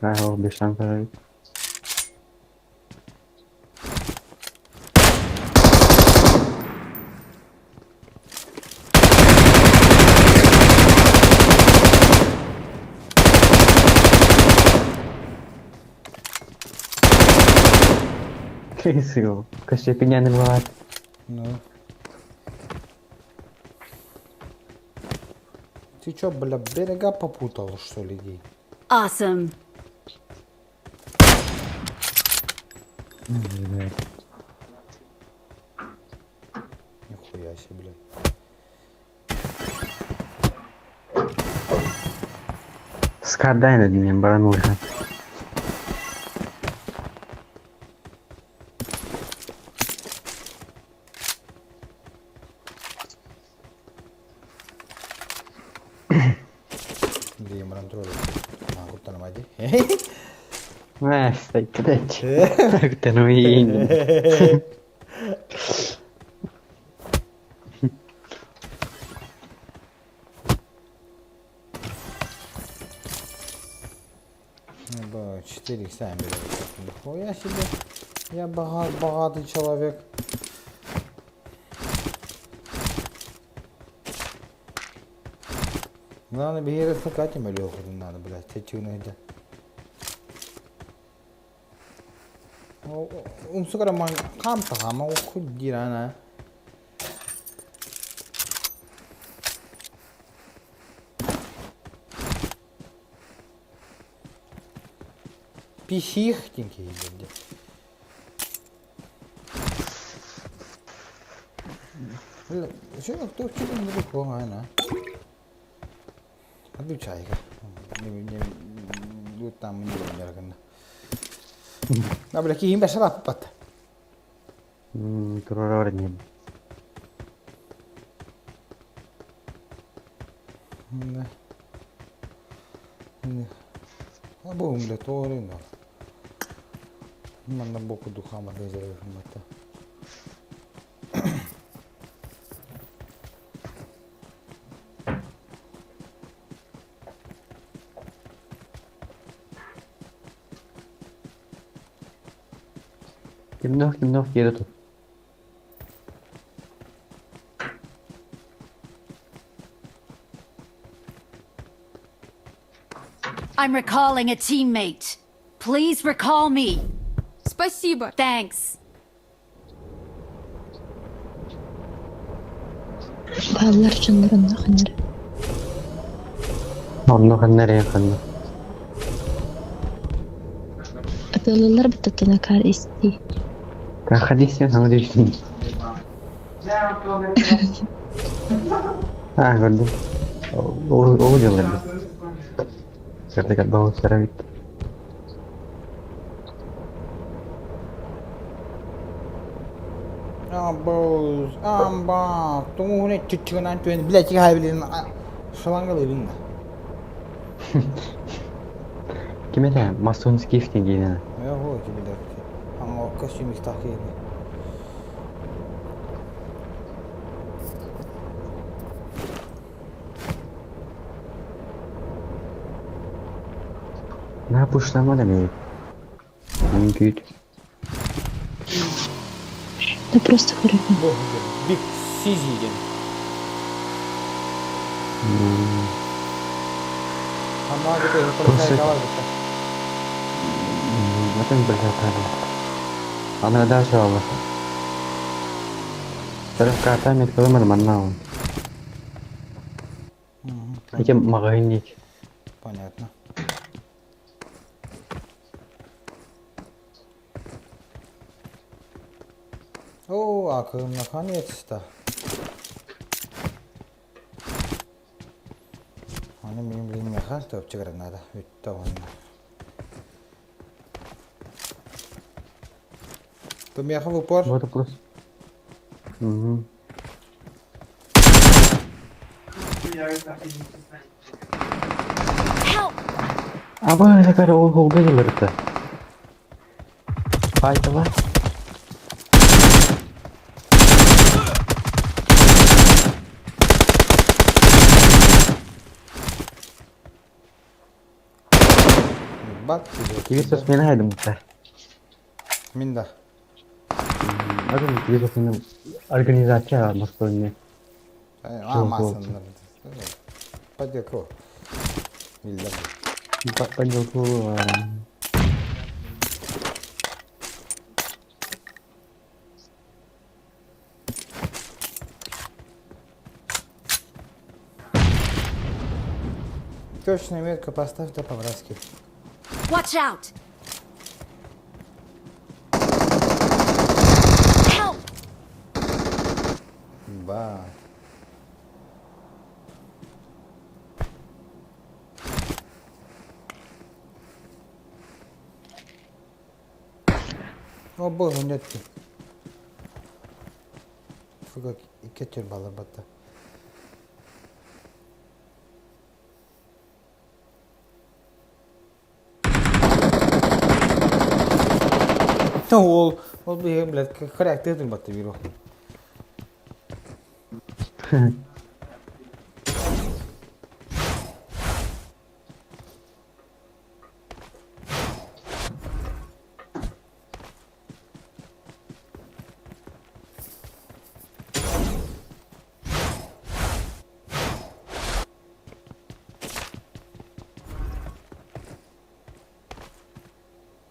Аа, бешан карай. Кейсил. Кашепиняны бывает.
Ну. Ты чё, бля, берега попутал, что ли, гей?
Awesome.
Нихуя себе, блядь.
Скардай над ним баранула.
Где мрантроли? А, куптан мади.
Э, стай, кидать. Кутану
Ну, 4 икса беру. Нихуя себе. Я богат, богатый человек. Главное, беги раскакать им Леху надо, блядь, тетюну где. Умсукара ман кам тахама кудирана. Писихтенький, блядь. Бля, что кто что там далеко, а, на. Отключай-ка. Не, не, не, там не не На, бля, киһим бәшәр аппат.
Турар не.
Да. А бу бля, торе, да. Манна боку духама дезервимата.
Кимнох, кимнох кире тут.
I'm recalling a teammate. Please recall me.
Спасибо.
Thanks.
Баллар чыннарында ханнар.
Онно ханнар ханна.
Атылылар бітті кар исти.
Хадисен хана дейсин. А, көрдүм. Ол дьыллар бит. Сырдык баҕыстара бит.
Абоз, амба, тугуһун чыччыгынан түөн, блядь, хайбилин шалангалыбын да.
Ким этэ? Масонский диэн.
Ого, ким билэр. Аңа костюм ихтах киһи.
На пушлама да мей. Күйт.
Да просто көрөбүн.
Бу Big Sizzy диэн. Хамаа кытта полицайга бар битта.
Атын бөлөтөрү. Аны да шола. Тарaf карта мет кылымыр манна он. Эти магазинник.
Понятно. О, акым наконец-то. Аны мин блин меха топчик надо. Үтті онна. То меха в упор.
Вот плюс. Угу.
Help!
Аба, это ол холга жылырды. Файтала.
Бат.
Кибисос мен хайдым та.
Мин да.
Адам кибисос мен организация Москвы.
А, масандар. Подъеку. Билдем.
Подделку.
Точная метка поставь да по-братски.
Watch out! Help!
Ба. О боже, нет. Фуга, икки балыр батта. Ол, ол бу блядь, характер батта биру.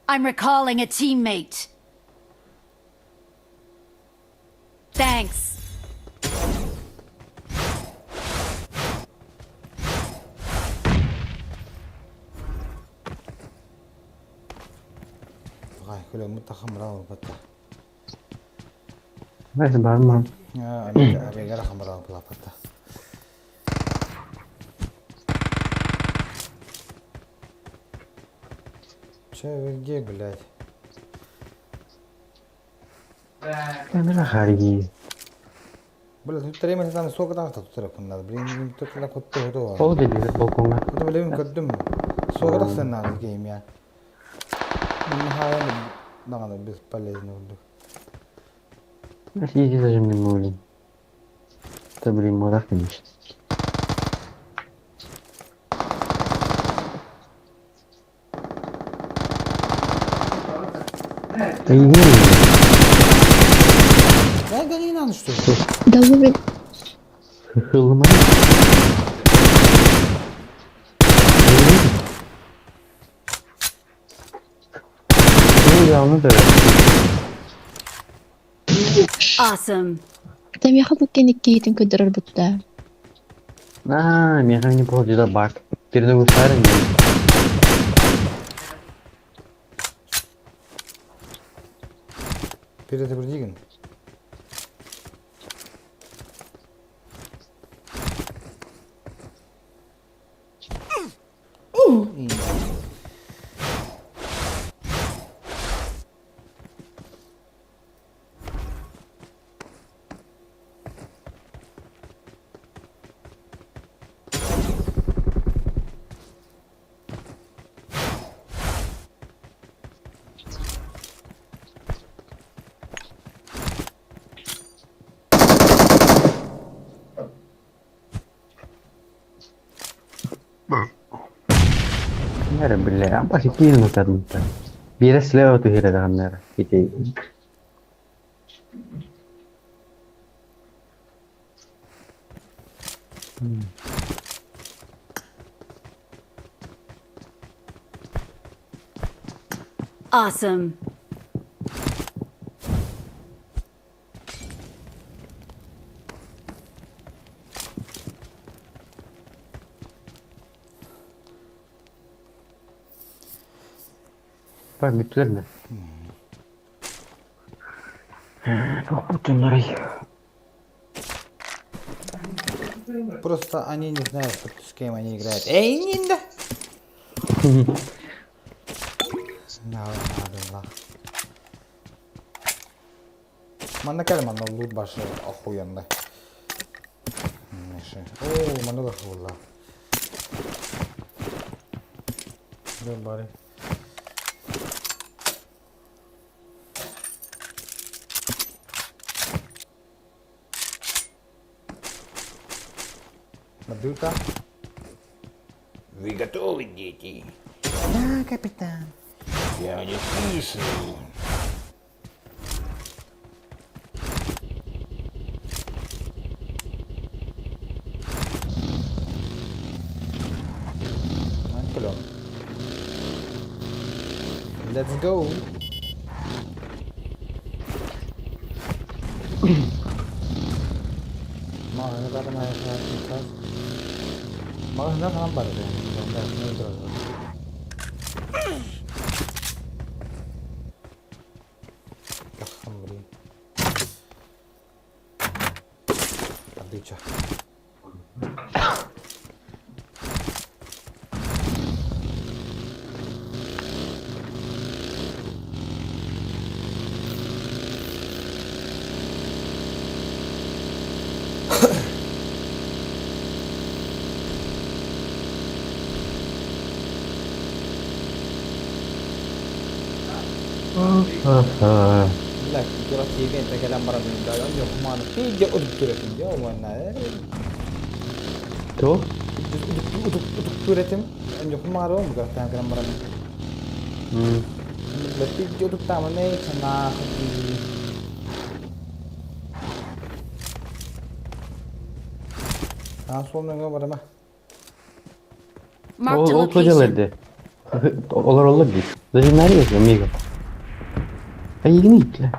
I'm recalling a teammate. Thanks.
Гай, күлө мутта хамраа батта.
Найс барман.
А, абегара хамраа була батта. Че вы где, блядь?
Камера хариги.
Бля, тут время там сколько там тут телефон надо. Блин, тут на кот то
Ол dedi балконга.
Это блин көрдүм. Соғырақ сен надо гейм я. Нахая надо бесполезно oldu.
Иди зажим не молим. Это блин мурах конечно. Да иди.
Да, да не надо что ли?
Да вы
Хылмай. Ну, да.
Awesome.
Там я хабы кеник кейтин көдөрөр бутта.
А, меня не было баг. Передаю старый.
Перед
Нэрэ бile, башы киин утарымта. Биирэ слева түһэрэ даҕаннара. Ити
Awesome.
Бар бүттүлэр ме? Туох
Просто они не знают, с кем они играют. Эй, не да! Да, Манна кэл, манна лут башы охуенный. О, манна да хула. Бары. Мадюта. Вы готовы, дети? Да, капитан. Я не слышу. Let's go. Маҕаһыына ханан барар Тахсан Добыча. Бля, кира тиген текелен бара мен да он пиде удук туретим я уанна.
То?
Удук удук туретим. Он хумары он бугар там келен бара мен. Бля, пиде удук там не чана хади. А сонун бар ма?
Marked a
Ол
location.
көжелерде. Олар олар бит. Даже нарез, amigo. Ay, итле.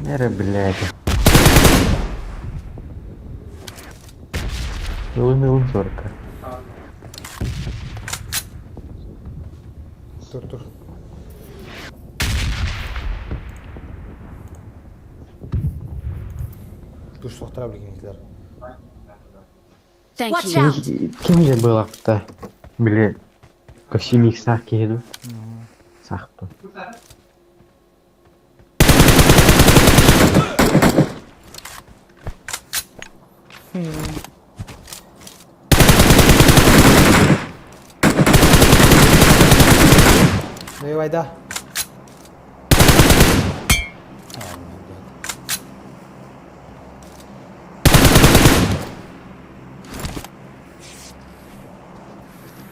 Нere, блядь. Ылын сорка.
Тур тур. Туш соқтыра білгенсіздер.
Thank Watch you. out.
Ким же был акта? Бile, косимик сах кеду. Сахту.
Давай, да.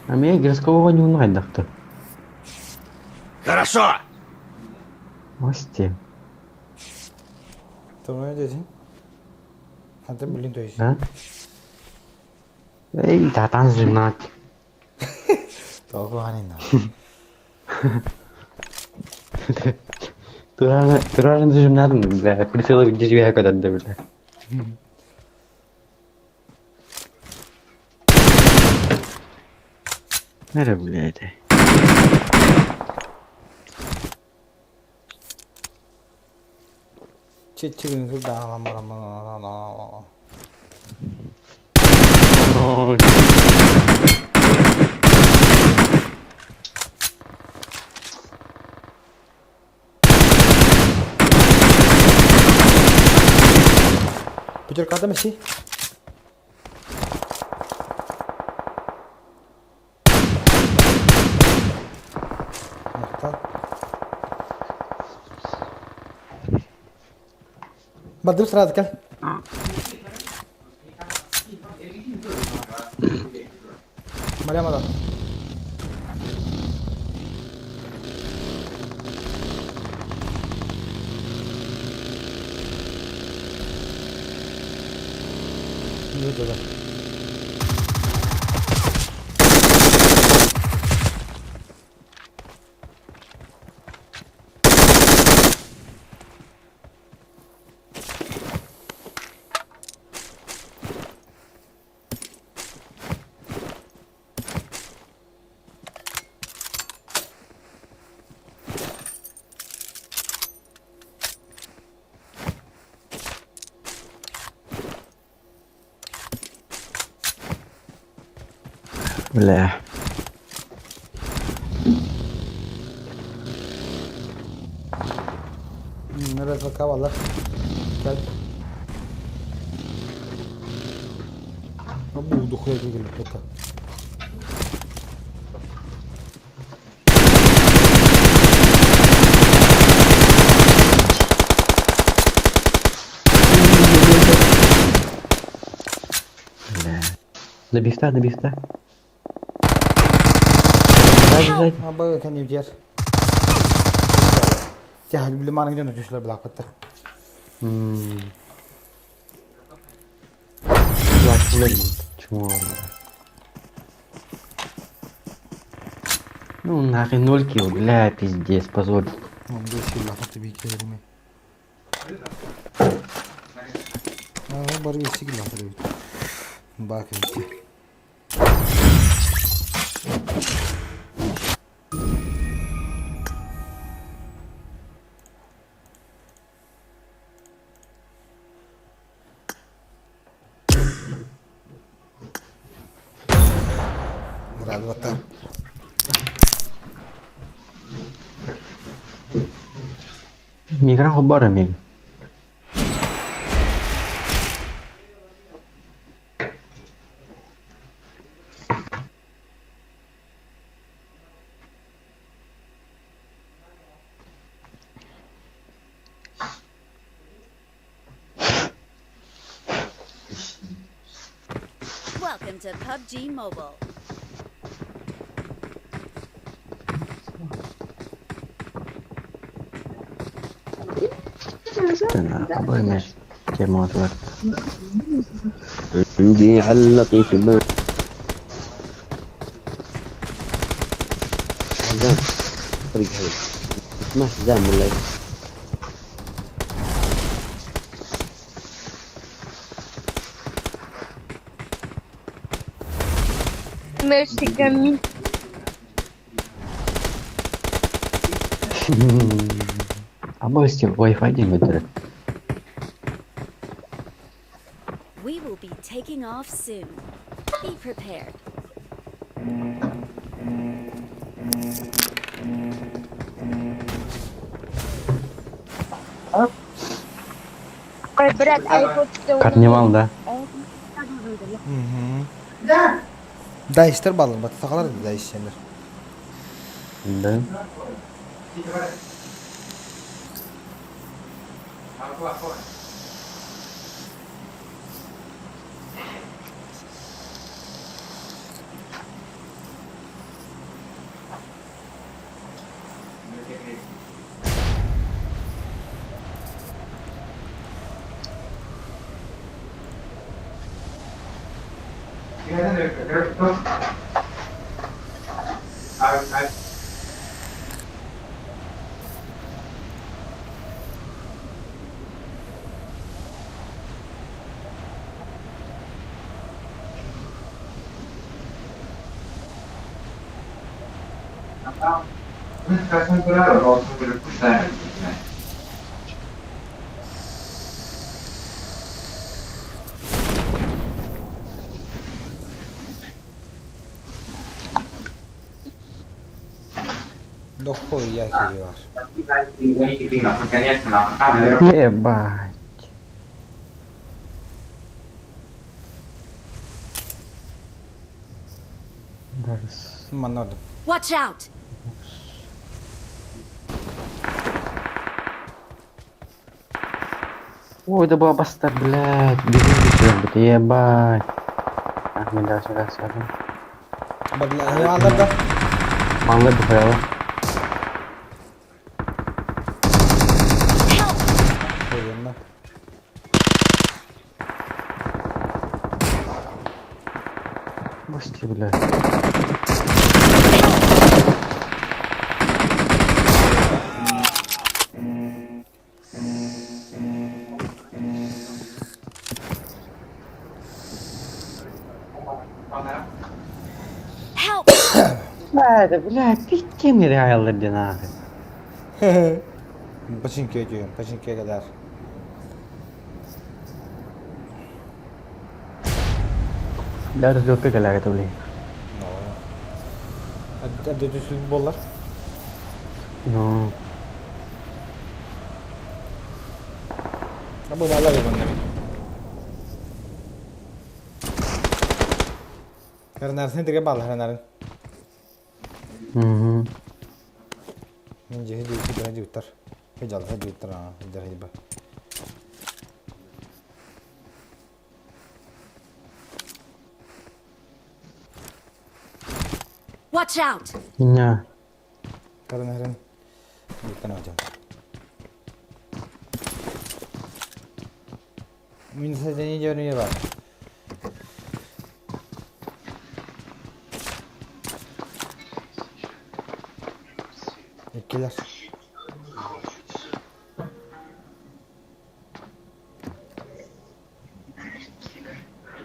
А меня городского не унайдахты.
Хорошо!
Осте.
Tamam dedin. Hadi блин, то есть.
Да? Эй, да там жена.
Тоғанина.
Туран жемнадым, бля, прицелы где я когда бля. Нere, блядь.
Чичигин сюда. Пятерка меси. Махтал. Бардым сразу кел. Марьям ада. Да.
Бля.
Nerede kavallar? Gel. Bu духуя келип это.
Бля. Добихта, добихта. Сзади, сзади.
Абы кәне жер. Я биле маның жана түшлөр билап кетти.
Чмо. Ну нахуй ноль килл, бля, пиздец, позор.
15 yıl laf bir kelime. Ha, bari bir sikil laf ediyor. Bak işte. Радоваться.
Мигран хобар amigo.
Welcome to PUBG Mobile.
Ты нахуй, тему отвар.
عندي علقي في الماء حزام طريق حلو ما حزام ولا إيه؟
ماشي جميل.
Або Wi-Fi день выбирать.
We will be taking off soon. Be prepared.
Карнивал, да?
Да. Да, иштер балыр, бат сакалар да ишченер.
Да.
Дохуя киһи бар.
Ебать. Даже
Маннордum.
Watch out!
Ой, да бастар, блядь, бегин бит, ебать. Ах, мен да сюда сяду.
Баалар да.
Маллар бухаяла.
Ойонна.
Басти, блядь.
Help!
Бля, блядь, пиздец, реально, нахуй.
Починки өтүйем, починки кадар.
Бля, разделка каляга, блин.
Әбді түсіп болар.
Ну.
Бу балар ебанна. Хәрнәрсен теге бал хәрнәрен.
Угу.
Мен жеһи дүйү дүйү дүйүттар. Хежал дүйүттар аа, хежал хежал.
Watch out!
Меня.
Хәрнәрен. Дүйүттан ажам. Мин сәдәни жөрү бар. Иккилер.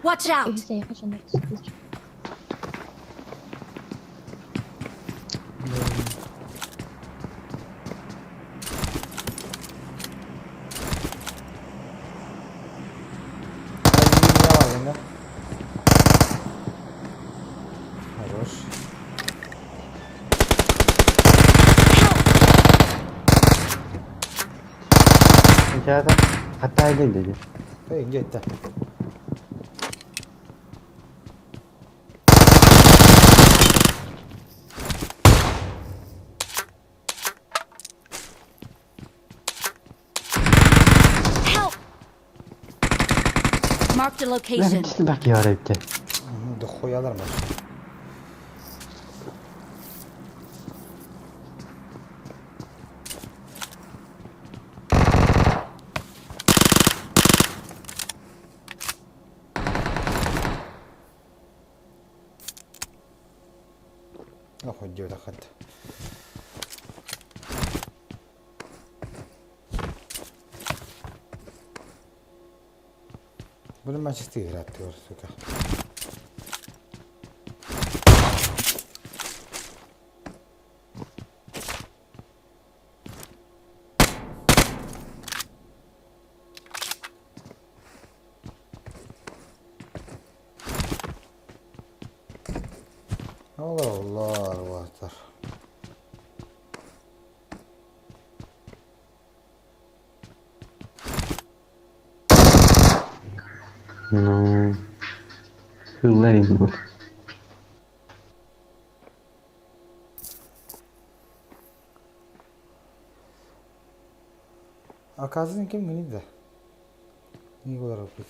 Watch out!
Хорош.
Это хатайды dedi.
Эй, где это?
Help! Marked a
Бля,
location.
бит бак ярыпты.
Да хуялар маш. Охуй, хат. Блин, мачисты играть, сука. Allah Allah Allah'tar.
Ну. Хылларин был.
Аказын ким мини да. Не olarak biz.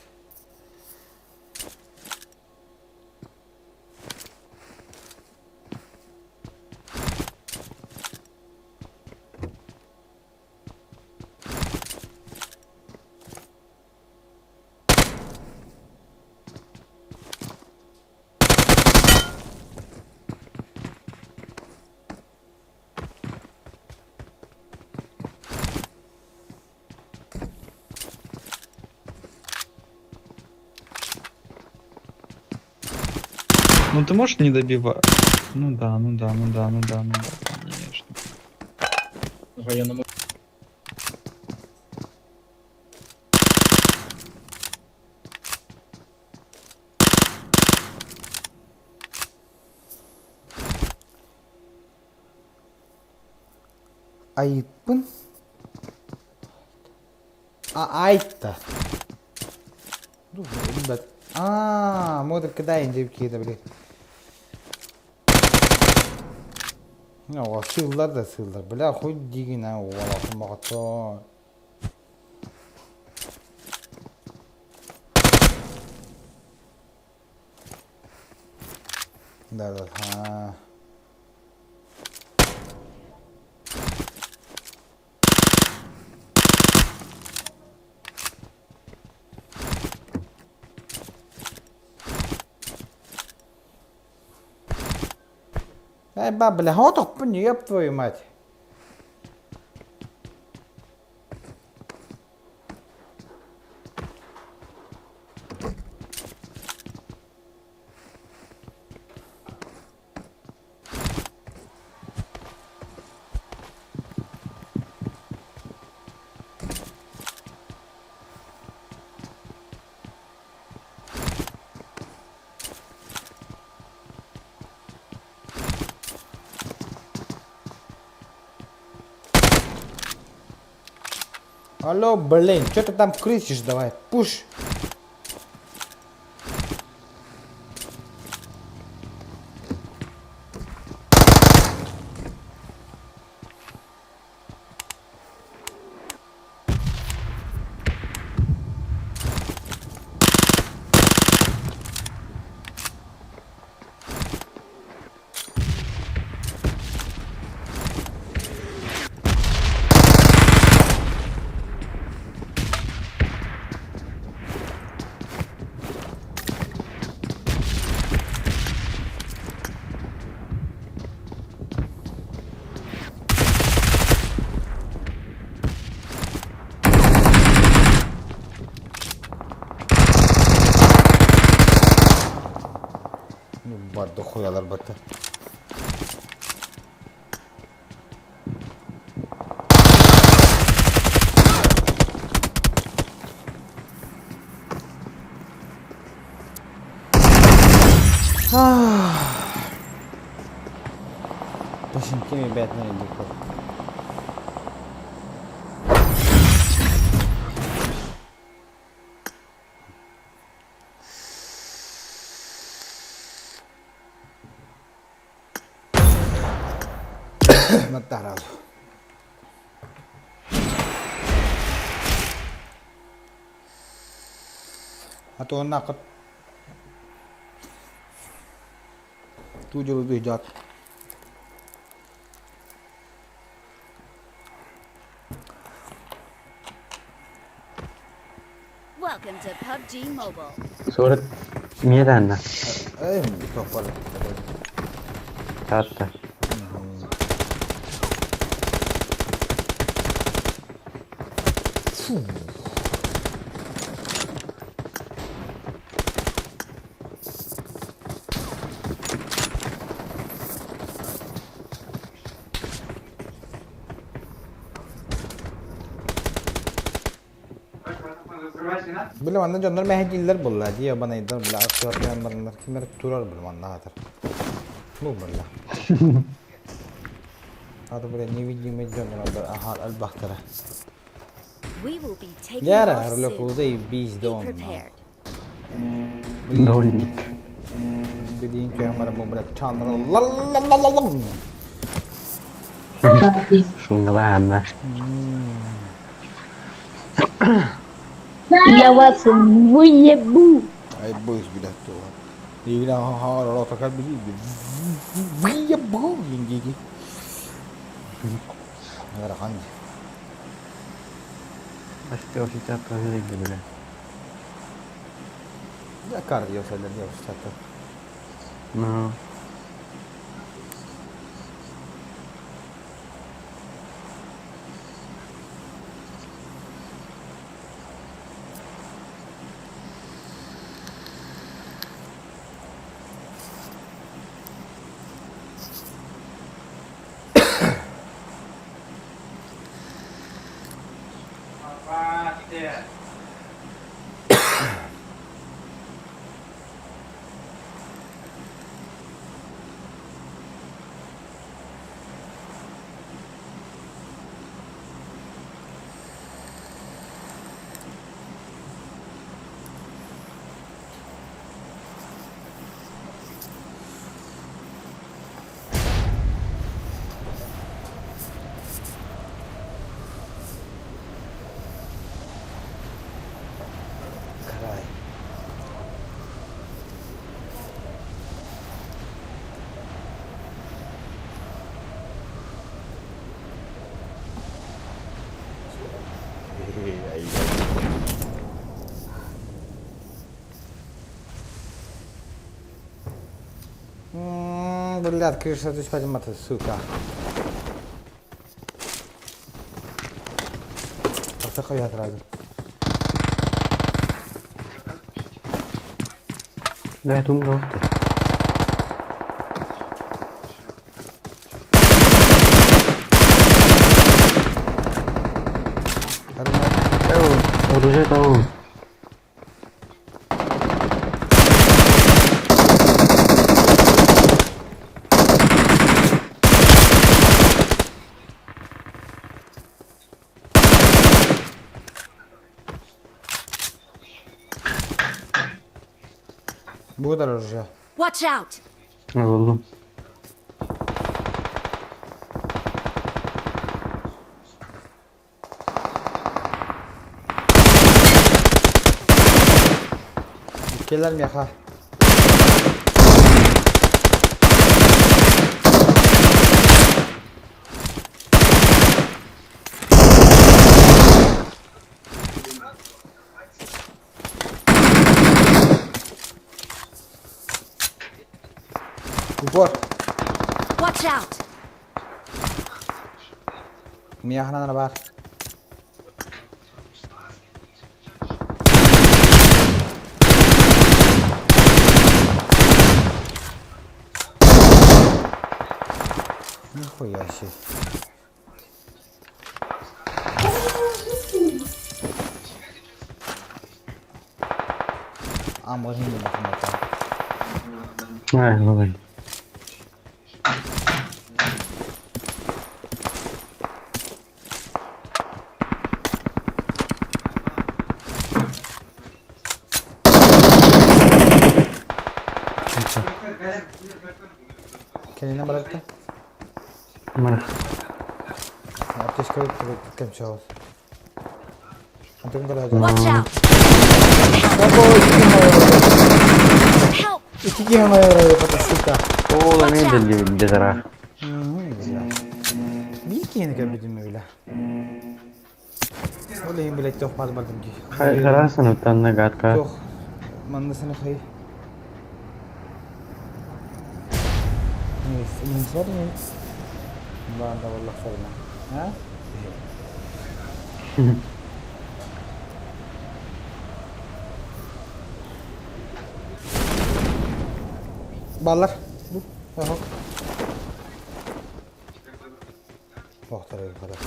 Ну ты можешь не добивать? Ну да, ну да, ну да, ну да, ну да, конечно.
Военному.
Айыппын. А, айтта. А, модер кидайын деп киді біле. О, сыйлар да сыйлар. Бля, хоть деген, а, олақын бағытты. Да, да. А. Эй, ба, бля, хотохпун, еб твою мать. Алло, блин, что ты там крысишь давай? Пуш. Бар дохуялар бата. Башын кеми бәтінен илдик Маттарал. А то нақыт. Ту жылы жат.
Welcome to PUBG Mobile.
Суорат миэтэннэ.
Эй, топпар.
Таатта.
Билем анна дьоннор мэһэдииллэр буолла дии абанайдар била аттыгар кимер турар билем анна атар. Ну бilla. Hadi buraya невидимый дьоннор аха албахтара.
We will be taking
Яра
off soon.
Орлокулда бис
Be
дом.
prepared.
Дольник.
Билин көмөр бу била чандыр ла ла ла ла ла.
Шуңгалаанна.
Я вас выебу.
Ай бойс била то. Игра ха ра та кал били. Выебу ингиги. Яра хан.
Başka ofisi bile.
Я кардио сәлдер деп чатты.
Ну.
Блядь, крыша түспэтим аты, сука. Тахса хайа сразу.
Да, думал. Оружие того.
Bu kadar orujya.
Watch out!
Buldum.
Келер меха. Упор.
Watch out!
Мияхана бар. Нихуя себе. А, можно не бахнуть.
Ай, ладно.
Kendine bıraktı.
Мara.
Аптечка кем чалыс. Антон кара.
Watch out! Help!
İki kere сука.
О, мен де зара.
Bir kere көрбүтүм öyle. Ол ең билет жоқ барды бардым ки.
Харасан уттанна гатка.
Жоқ. Мандасыны хай. Несі бар не? Банда валлах сарна. Ha? Баллар. Бу. Ага. Охтар kadar.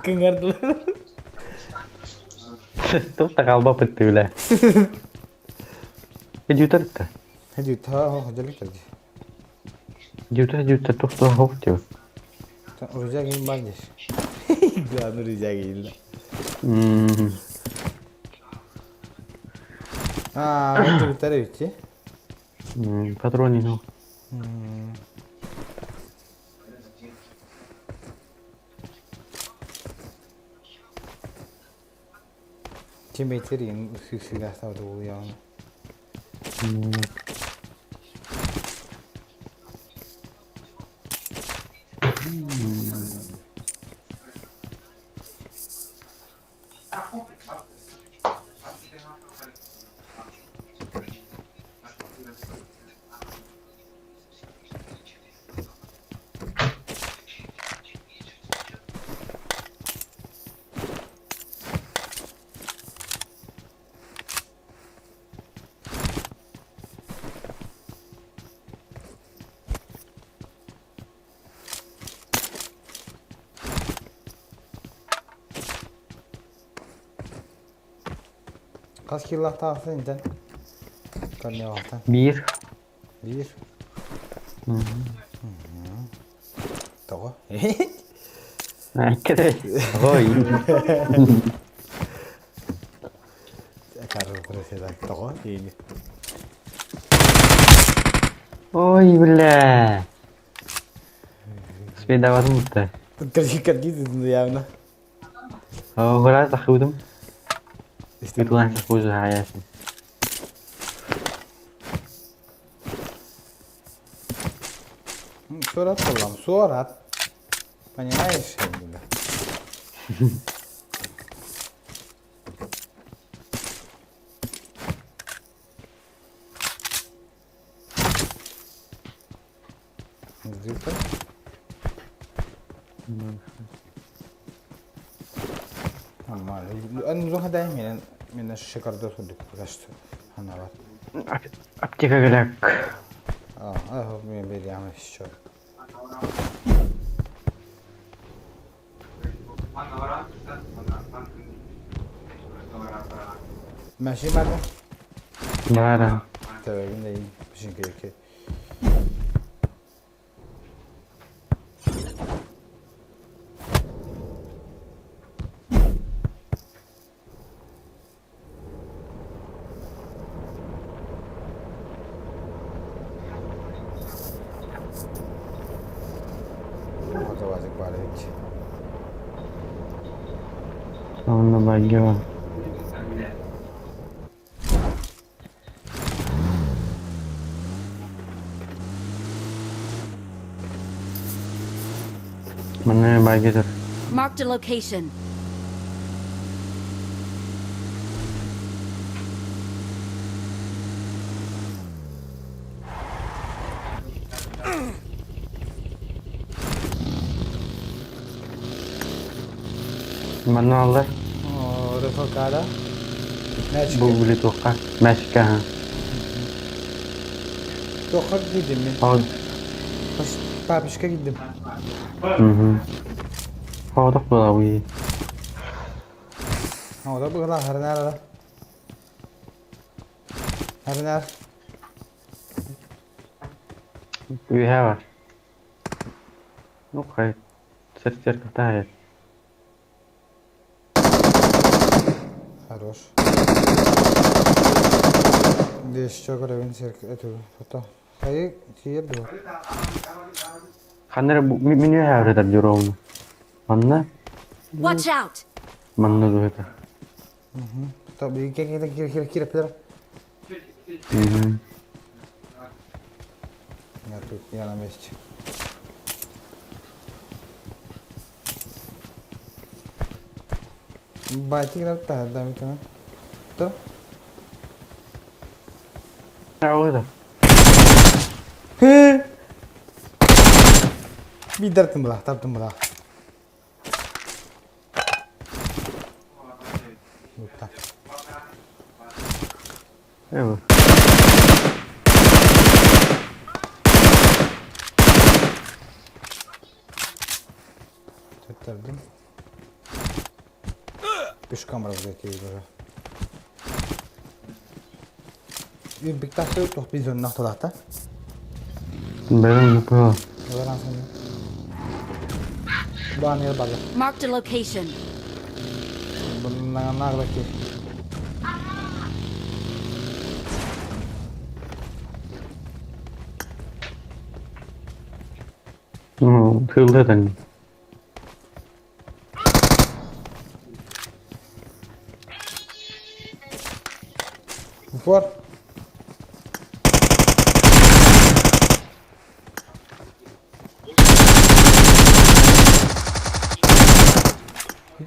Кыңардылар.
Тоқта қалба бітті біле. Дютар та.
Дютар, ходжалик келди.
Дютар, дютар, тоқта хоп деп.
Уружа кейін бар деш. Главный уружа кейін. А, дютар өтті.
Патроны, ну.
Teammate'leri silah oluyor. Kaç kill tağsın inten? Karnı
Bir.
Bir. Тоҕо?
Әккеде. Ой.
Кары пресeda тоҕо дейни.
Ой, бля. Спидаватым бутта.
Киргиз явно.
Гора тахудум. Битулан сахузу хаясын.
Сурат болам, сурат. Понимаешь? Где-то. Нормально. Аны дай мен мен шикардос курдук кашты. Хана бар.
Аптека гляк.
А, мен берем еще. ماشي معنا؟
Бара.
تمام باش نكيك. متواجد عليك.
Онно багио. Манна багитер.
Marked a location.
Манна аллар.
Рефокада.
Бу билетуха. Мәшкә.
Тохар дидим мен.
Ал.
Папишка кидим.
Мгм. Ходок була уи.
Ода була харнара. Харнар.
Уйһа. Ну хай. Сертер катает.
Хорош. Еще көрөбүн серк эту. Фото. Хай тиер ду.
Ханнер мин уйһа өрөтөр дюровну. Манна
Watch out!
манна дуһата.
Таби ке ке ке ке ке ке
Мгм.
Я тут, я на месте. Батик да да да То?
Ауыда.
Бидертим була, таптым була. Бутта.
Эва.
Төттөрдүм. Пешком разойти уже. Бик тахты тох бизон нахталата.
Бәрін нупа.
Бан бала.
Marked a location.
Bundan nardaki.
Ну, тылдадан.
Упор.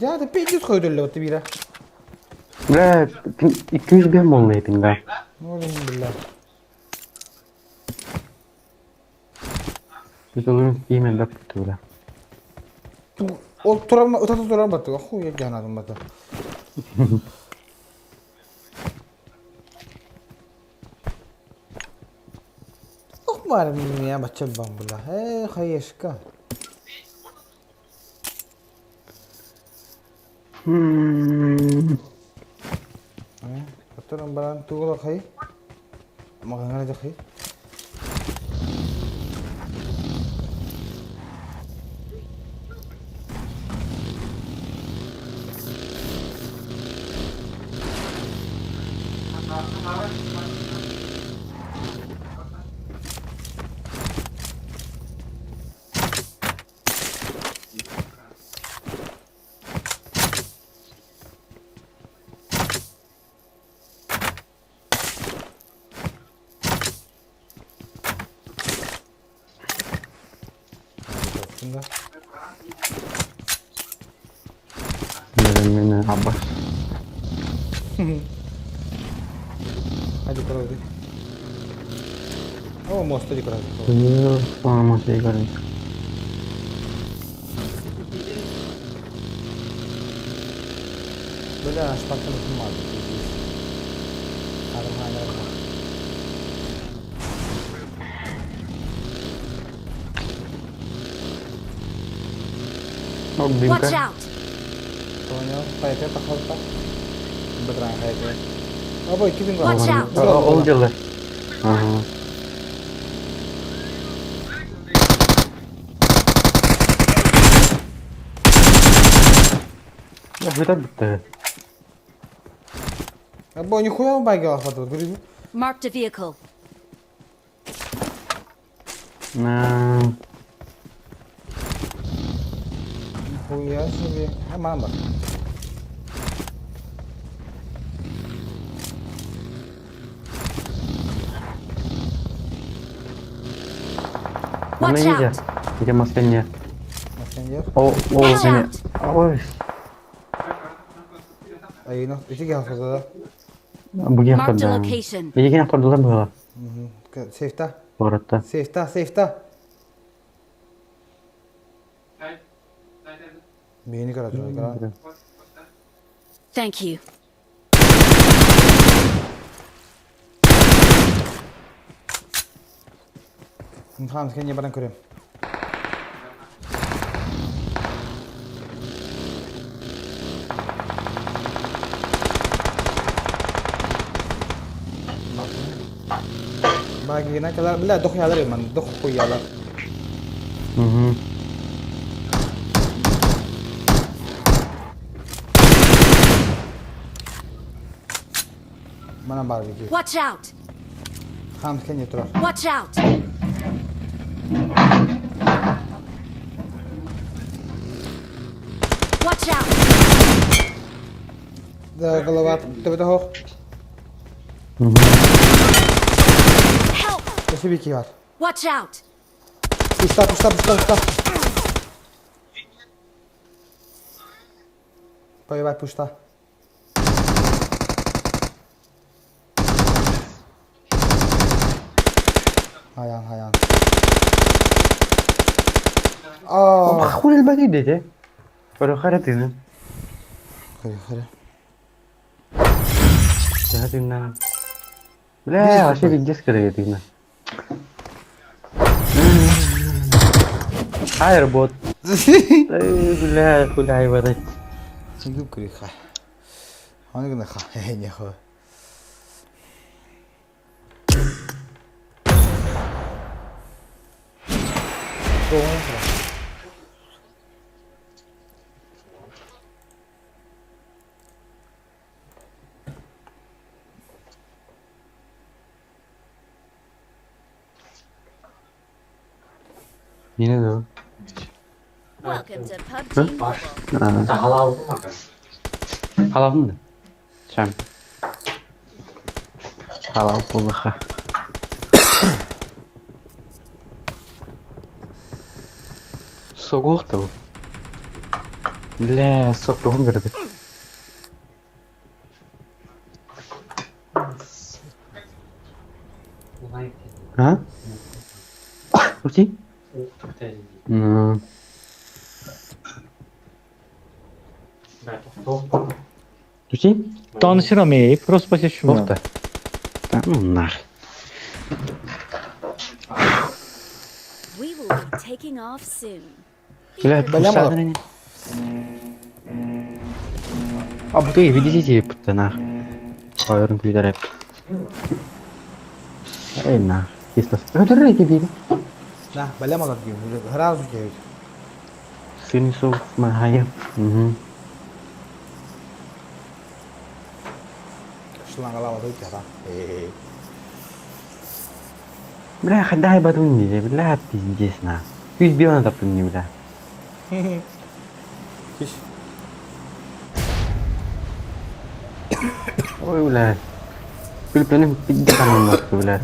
Я да пиздец койдулла вот бира.
Бля, 200 болду эпинга.
Ну, бля.
Biz oluruz киймен деп бля.
Ол турам, утата турам баты. Хуй я жанадым баты. Ох, бар меня бачал бамбула. Э, хаешка. Оторон баран тугула хай. Магаңара жахай. Да.
Мен абба.
Hadi kırıldı. О, мост играет.
Мост играет.
Бля, аж пацан снимал. Нормально, нормально.
Watch out!
Понял. Поехали, поход. Бедран, поехали. Абой, кидин
Watch out!
Ол дело. Ага. Я выта бітті.
Або нихуя он байги охватывает, говорит.
Marked a vehicle.
На.
Нихуя себе. А мама.
Watch
Она
out!
Где Москве?
Москве?
О, о,
Watch out!
Ой.
Ай, ити киһи да?
Буге
Marked a
да.
location.
Егин автордылар было.
Сейфта.
Городта.
Сейфта, сейфта. Бейни кара тура,
Thank you.
Хам, не баран көрем. Багина калар, бля, дохуялар man, дохуялар.
Угу.
Мана бар бики.
Watch out!
Хам кене турар.
Watch out! Watch out!
Да, голова, төбөтө хох.
Help!
Өсө бики бар.
Watch out!
Пушта, пушта, пушта, пушта. Поебать, пушта. Хаян, хаян.
А, хули البديل ده. Pero خرتنا.
خير خير.
هاتنا. لا عشان الجسكرة يدينا. هاي روبوت. لا كل هاي بدت.
Сингүп күрих ха. Аны гына ха. Не хо.
Yine de o.
Welcome to PUBG Mobile.
Halavın mı? Halavın da. Sen. Halav булыха. Soğuk da bu. Бля, сок туһун берди. А? Окей. Ну. Окей?
Tanışıram ey, просто посещу.
Охта. Да, ну нах.
We will be taking off soon.
Бля,
Бля, мало.
А, bu değil, видите, пutta нах. Hayırın kuyular hep. Ey нах. Кисло. Öldürür gibi.
Да, бля, мало gibi. Сразу келет.
Сыны соус махая. Угу.
Шлангалава тут я.
Бля, дай батун бля, пиздец на. Пусть белый таптым бля.
Киш.
Ой, бля. Күлпеним пиздец бля.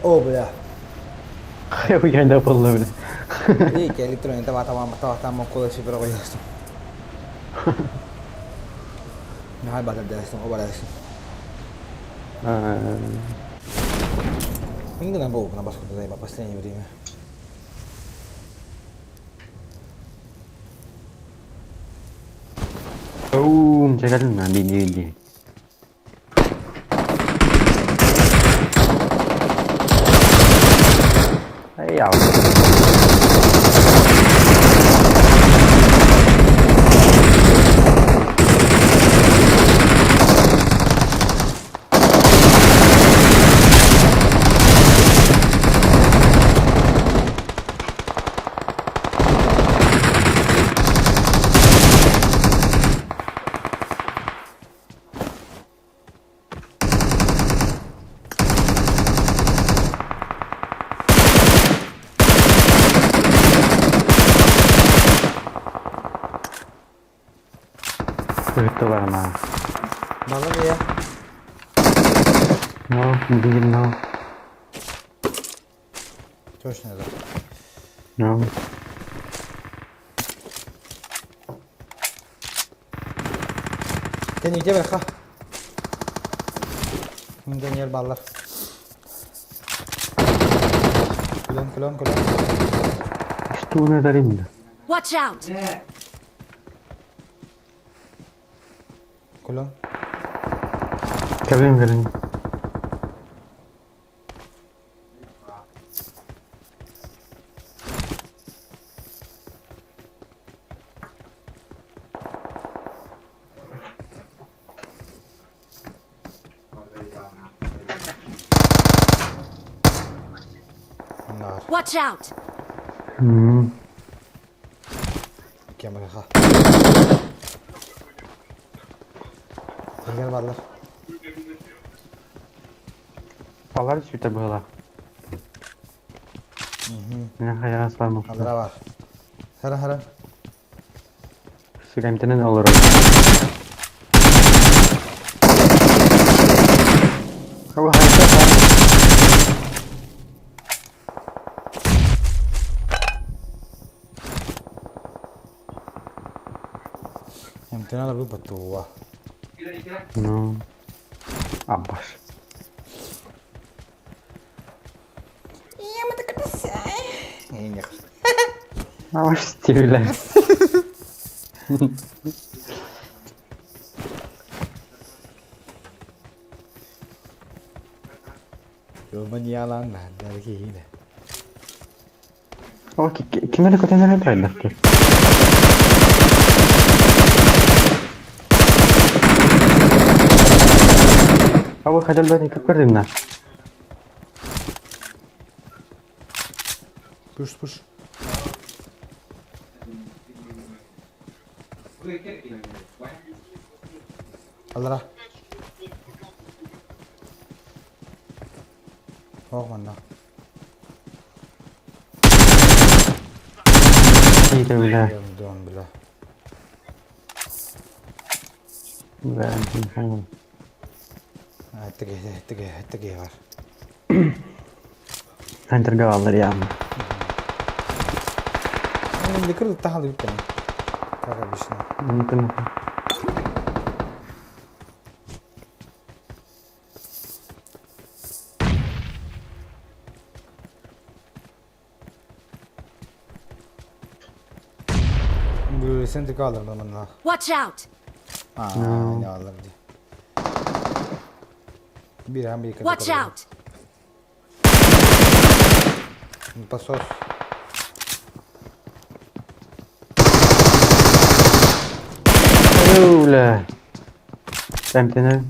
О, бля.
Ой, я не бля.
Minchia, letteralmente vatavamo con le però questo. No, vado a destra, o adesso. Quindi non avevo una bascota dai, ma последнее время.
Оу, дьэ на дии дии. Эй, ау. Кыргыттылар ма.
Мало ли я.
No, değil no.
Точно да.
No.
Кэннигэ бэрхэ. Даниэль баллар. Күлэн, күлэн, күлэн.
Что надо именно?
Watch out!
Күлэн.
Кэлин кэлин.
Нар.
Watch out!
Кемераха. Егер баллар.
Алар сүтэ была. Мен хайа слаймы.
Алра бар. Хара хара.
Сүгәмтенен олор. Ау хайта.
Эмтена бу баттуа.
Ну. Абаш. Абаш стиле.
Yalan lan yine.
О, кимere көтөнөр байлар. Абы хадал бани көпкөрдүм на.
Push push. Алра. Ох манна.
Иде била.
Дон била.
Бә.
Аттыге аттыге аттыге бар.
Хантерга алар я.
Мен бекер тахал үттем. Как обычно.
Мүмкүн.
Bu sen de alır manna.
Watch out!
Аа, не алыр ди. Bir hem bir
Watch out!
Посос.
Оу, Эмтенер.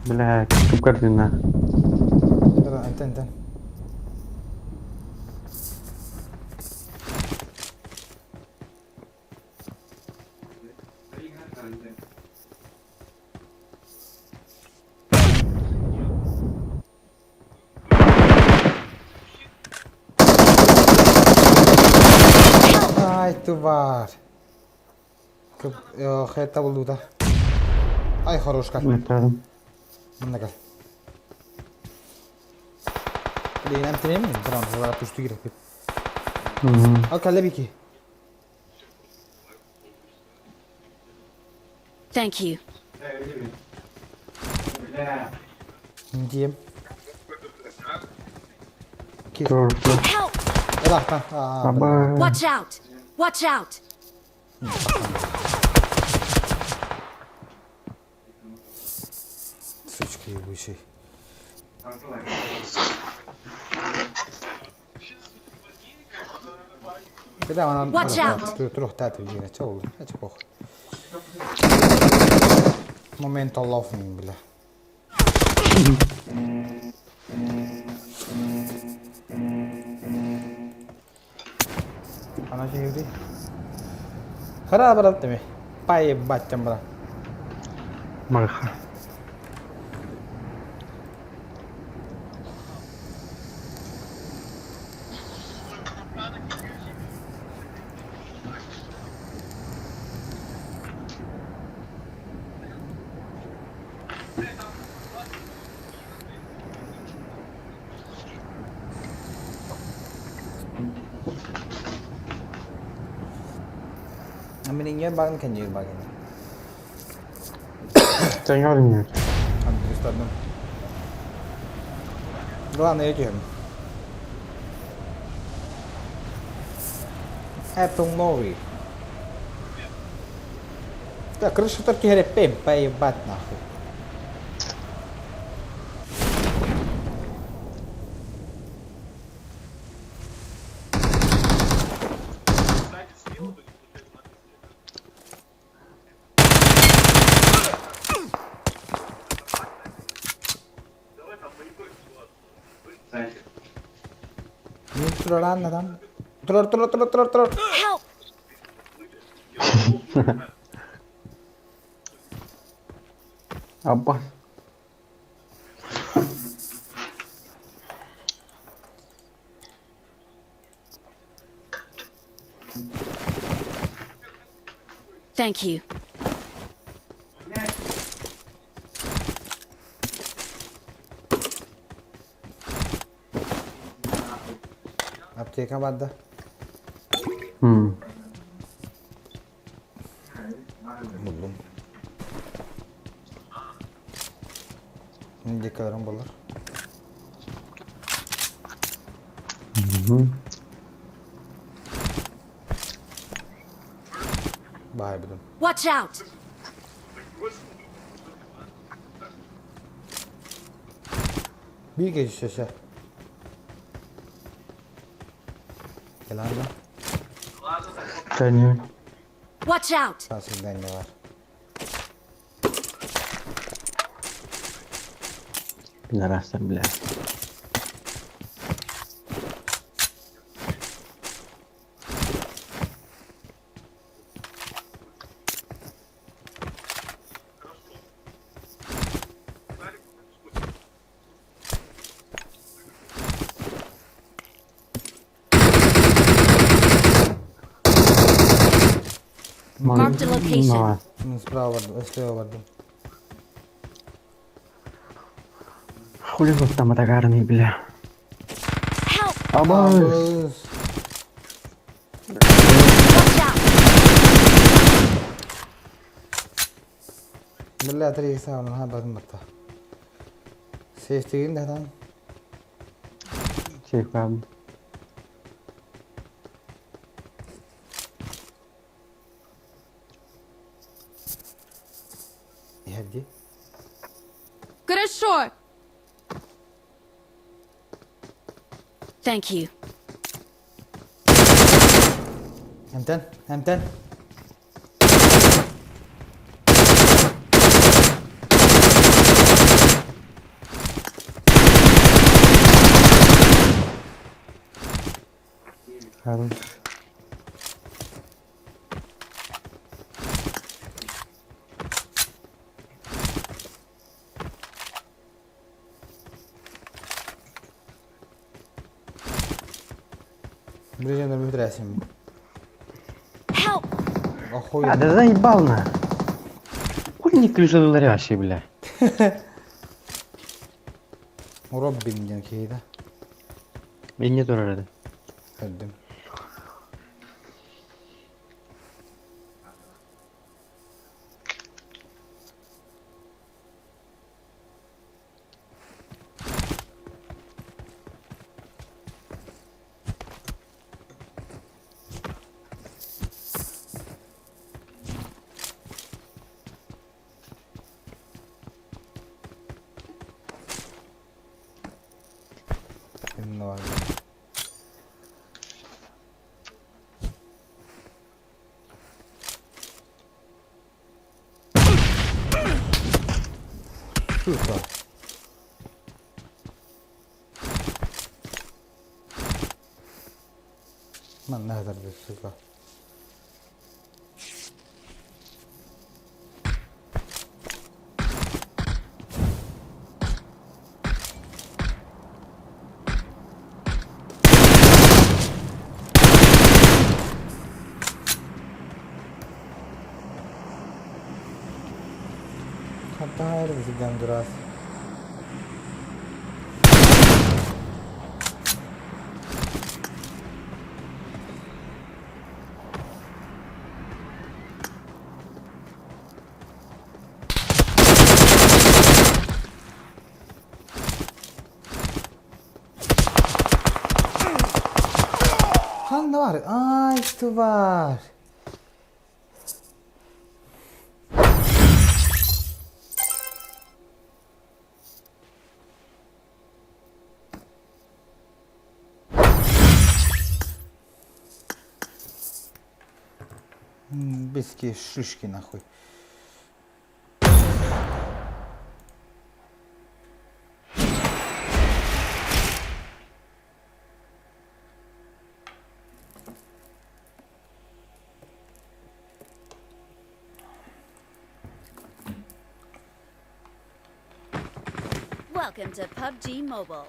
Бля, көпкөрдүм на.
Антен, антен. Ай, тварь. Хета булду да. Ай, хорошка. Манна кэл. Блин, эмтенемин, прям залара түштү керек Ал кэллэ бики.
Thank you.
Дием.
Help!
Ырахтан.
Watch out! Watch out!
Сучка ебучий.
Watch out!
Туруохтаат Евгения, чэ ол, эчэ пох. Момент love бля. Ана жеһири. Хара барат деме. Пай баттям бара.
Марха.
Мин ингер багын кенжир багын.
Тэҥэр
Андристадым. Главное этим. Apple новый. Да, крыша только хрепем, поебать нахуй. Мин тураран адам. Турар, турар, турар, турар, турар.
Help!
Абба.
Thank you.
Аптека барда. Буллум. Дикаларым болар. Бай будем.
Watch out!
Bir gece şaşa. Gel lan.
Тэҥэр.
Watch out!
Sağ ne var?
Пидорастар, бля.
Marked a location.
Справа бардым, слева бардым.
Хули вот там атагарный, бля.
Help!
Абас!
Watch out!
Бля, три икса он бардым батта. Сейфтигин да там.
Сейф правда.
Иһэрди.
Хорошо.
Thank you.
Эмтэн, эмтэн.
Хорош.
Ближнем бүтүрәсим.
Help!
Охуй.
А, да заебал на. Хули не крышалар вообще, бля.
Роббин диэн киһитэ.
Инньэ турар этэ.
Көрдүм. Инна бар. Сука. Манна сытар сука. Хантан сылдьан дураас. Ханна бар? Ай, бар. Бески шишки нахуй.
Welcome to PUBG Mobile.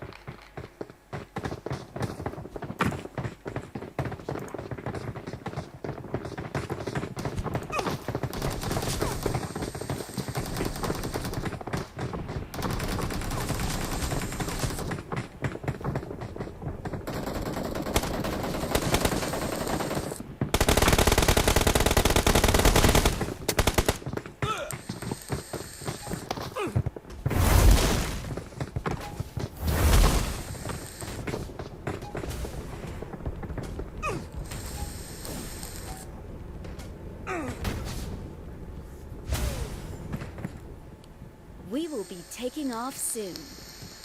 We will be taking off soon.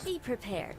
Be prepared.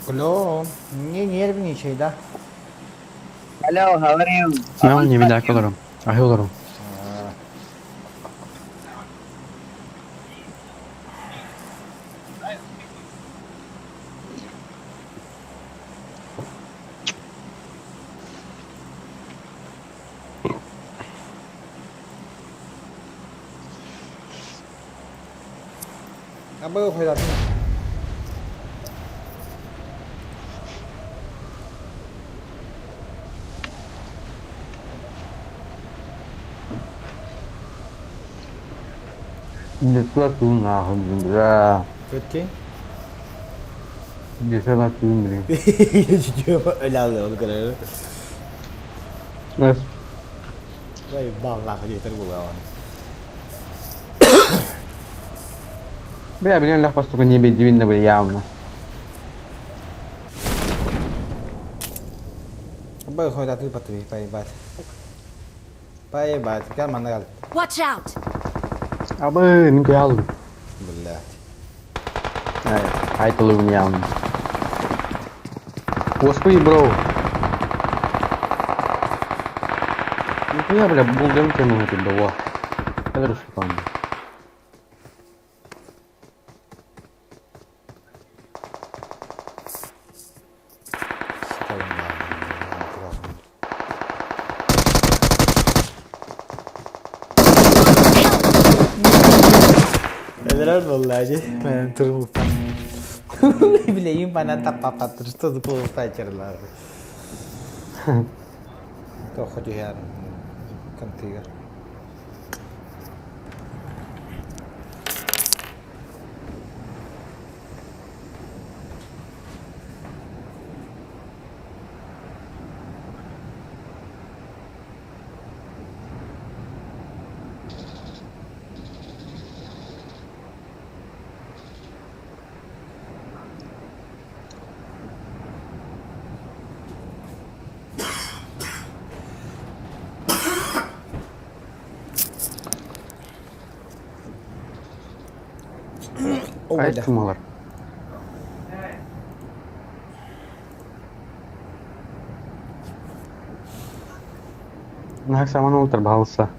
Клё, не нервничай, да?
Hello, how are you?
Не, не видак олором. Аһы олором.
Абы хойдатын.
Десла туун нахуй, бля.
Өткен?
Десла туун, блин.
Öyle onu kadar.
Нас.
Vay ballah yeter bu lan.
Бля, блин, лях постолько не видно было явно.
Абы хойдатын патри, пай бат. Пай бат, кел манна кел.
Watch out!
Абы, мин куялым.
Блядь.
Ай, айтылым явно. Господи, бро. Нихуя, бля, булдым тему это было. Kadar ушел.
Өлөрөр буолла дии. Мен турбуппан. Билейин банан таппаппаттыр, что за полустачерлар. Тохо түһэр кантыгар.
Айт кымалар. Нах саман олтар балса.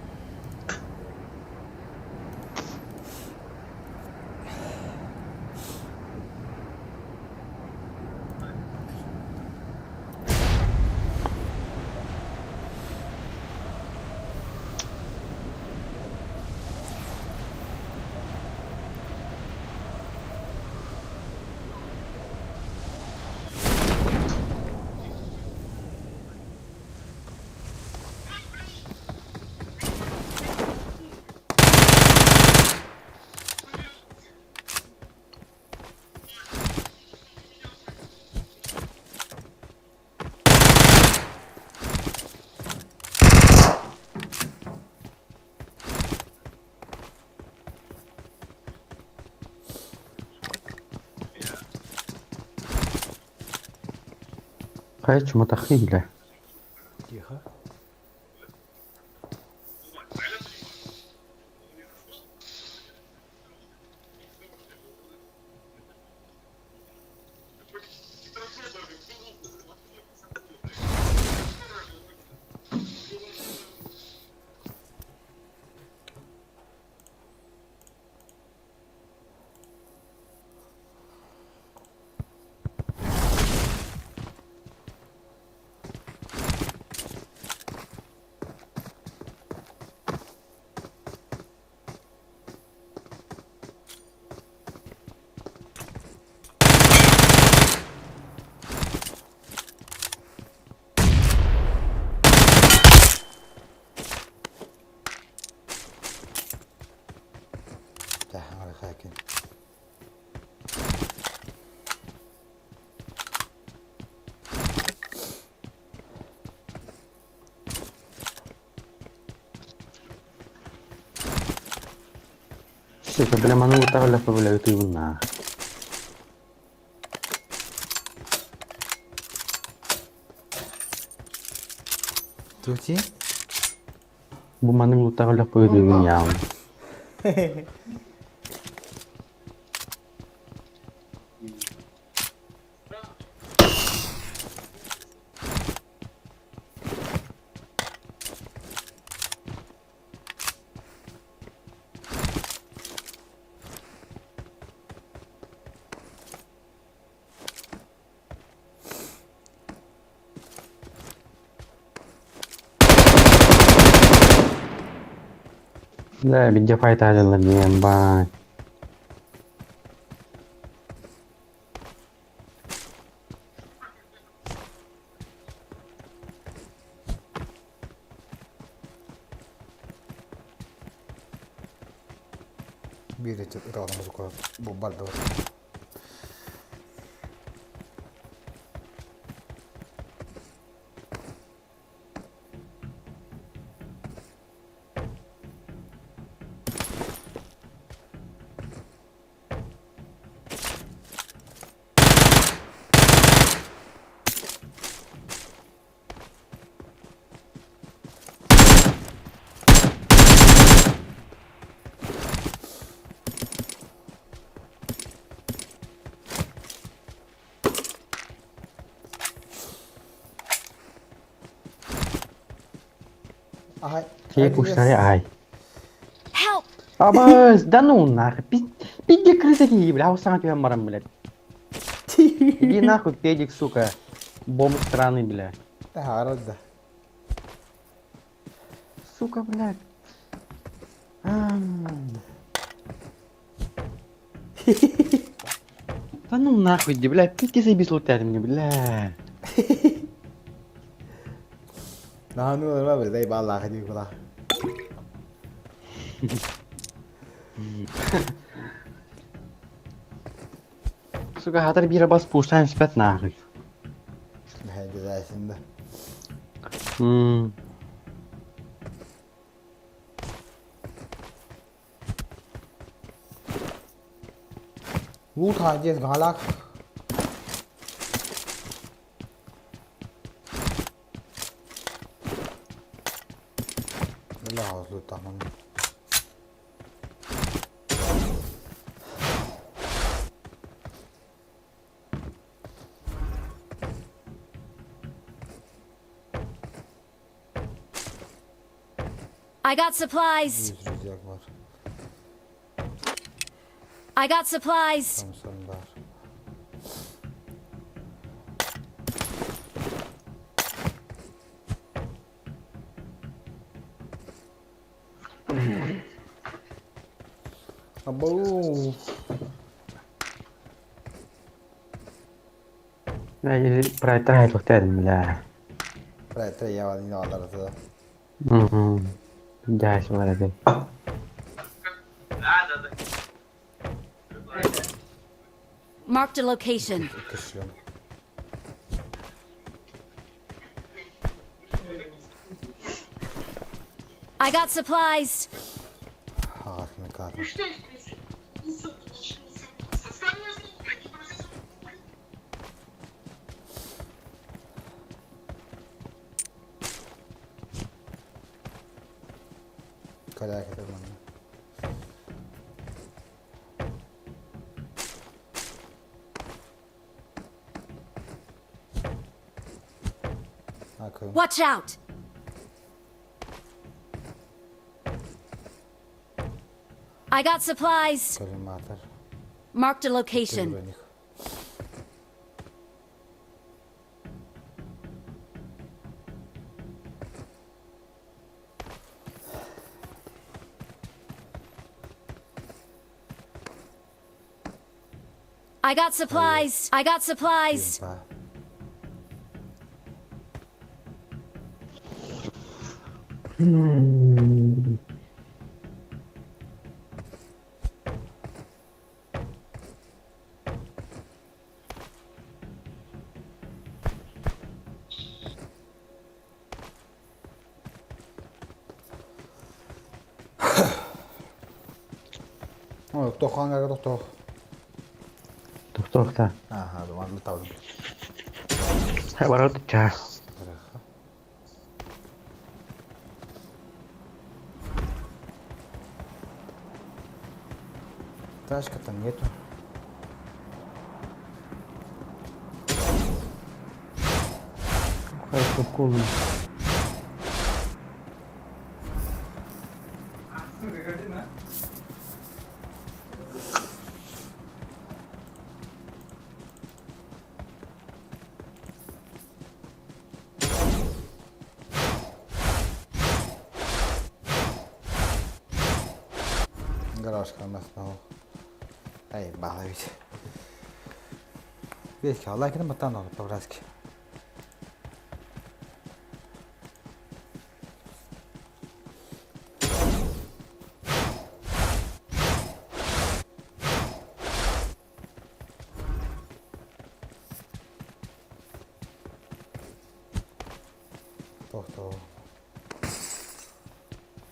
Хайа чуматахи билэ.
Тихо. Таһаҥар хайкин.
Все, бля, ману утарла побля ты на.
Тути?
Бу маны утарла побля я. Да, видя файта ба.
Биир ытаҕын бу барда. Ай.
Кей пуштари ай.
Help!
Абас, да ну нахуй. Пизде крыса киһи, бля, саҥа түһэн баран, блядь. Иди нахуй, педик, сука. Бомж страны, бля.
Таһаарар да.
Сука, блядь. Да ну нахуй, иди, блядь, пизде заебись лутать мне, бля.
Наһаа ну бля, дай баллаах дии була.
Сука, хатар биир бас пуштаан испэт нахуй.
Мэһэйдээсин да. Лут хаадьес галак. Бля, лут
I got supplies.
Рюкзак бар.
I got supplies.
Thompson бар. Абау.
Прайтра лутать, бля.
Прайтра я не алар да.
Угу. Дясь, молодец.
Marked a location.
Кышлем.
I got supplies.
Хаҕас карта. Каляка манна. Акы.
Watch out. I got supplies.
Коллиматор.
Marked a location.
Броник.
I got supplies. I got supplies.
Ба. Ой, тоханга тохтох.
Тохтох-та.
Ага, ладно, там.
Ворот час.
Тачка там нету.
Хай попкорн.
Гаражка у нас на. Эй, баловить. Весь лайк на батан по-братски. Тохто.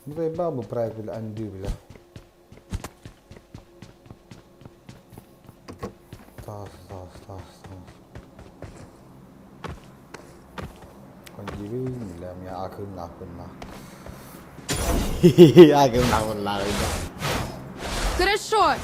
Ну заебал бы проект, бля, анды, бля. Тас, тас, тас, тас. Конживи, бля, меня акын нахуй на. Акын нахуй на.
Хорошо.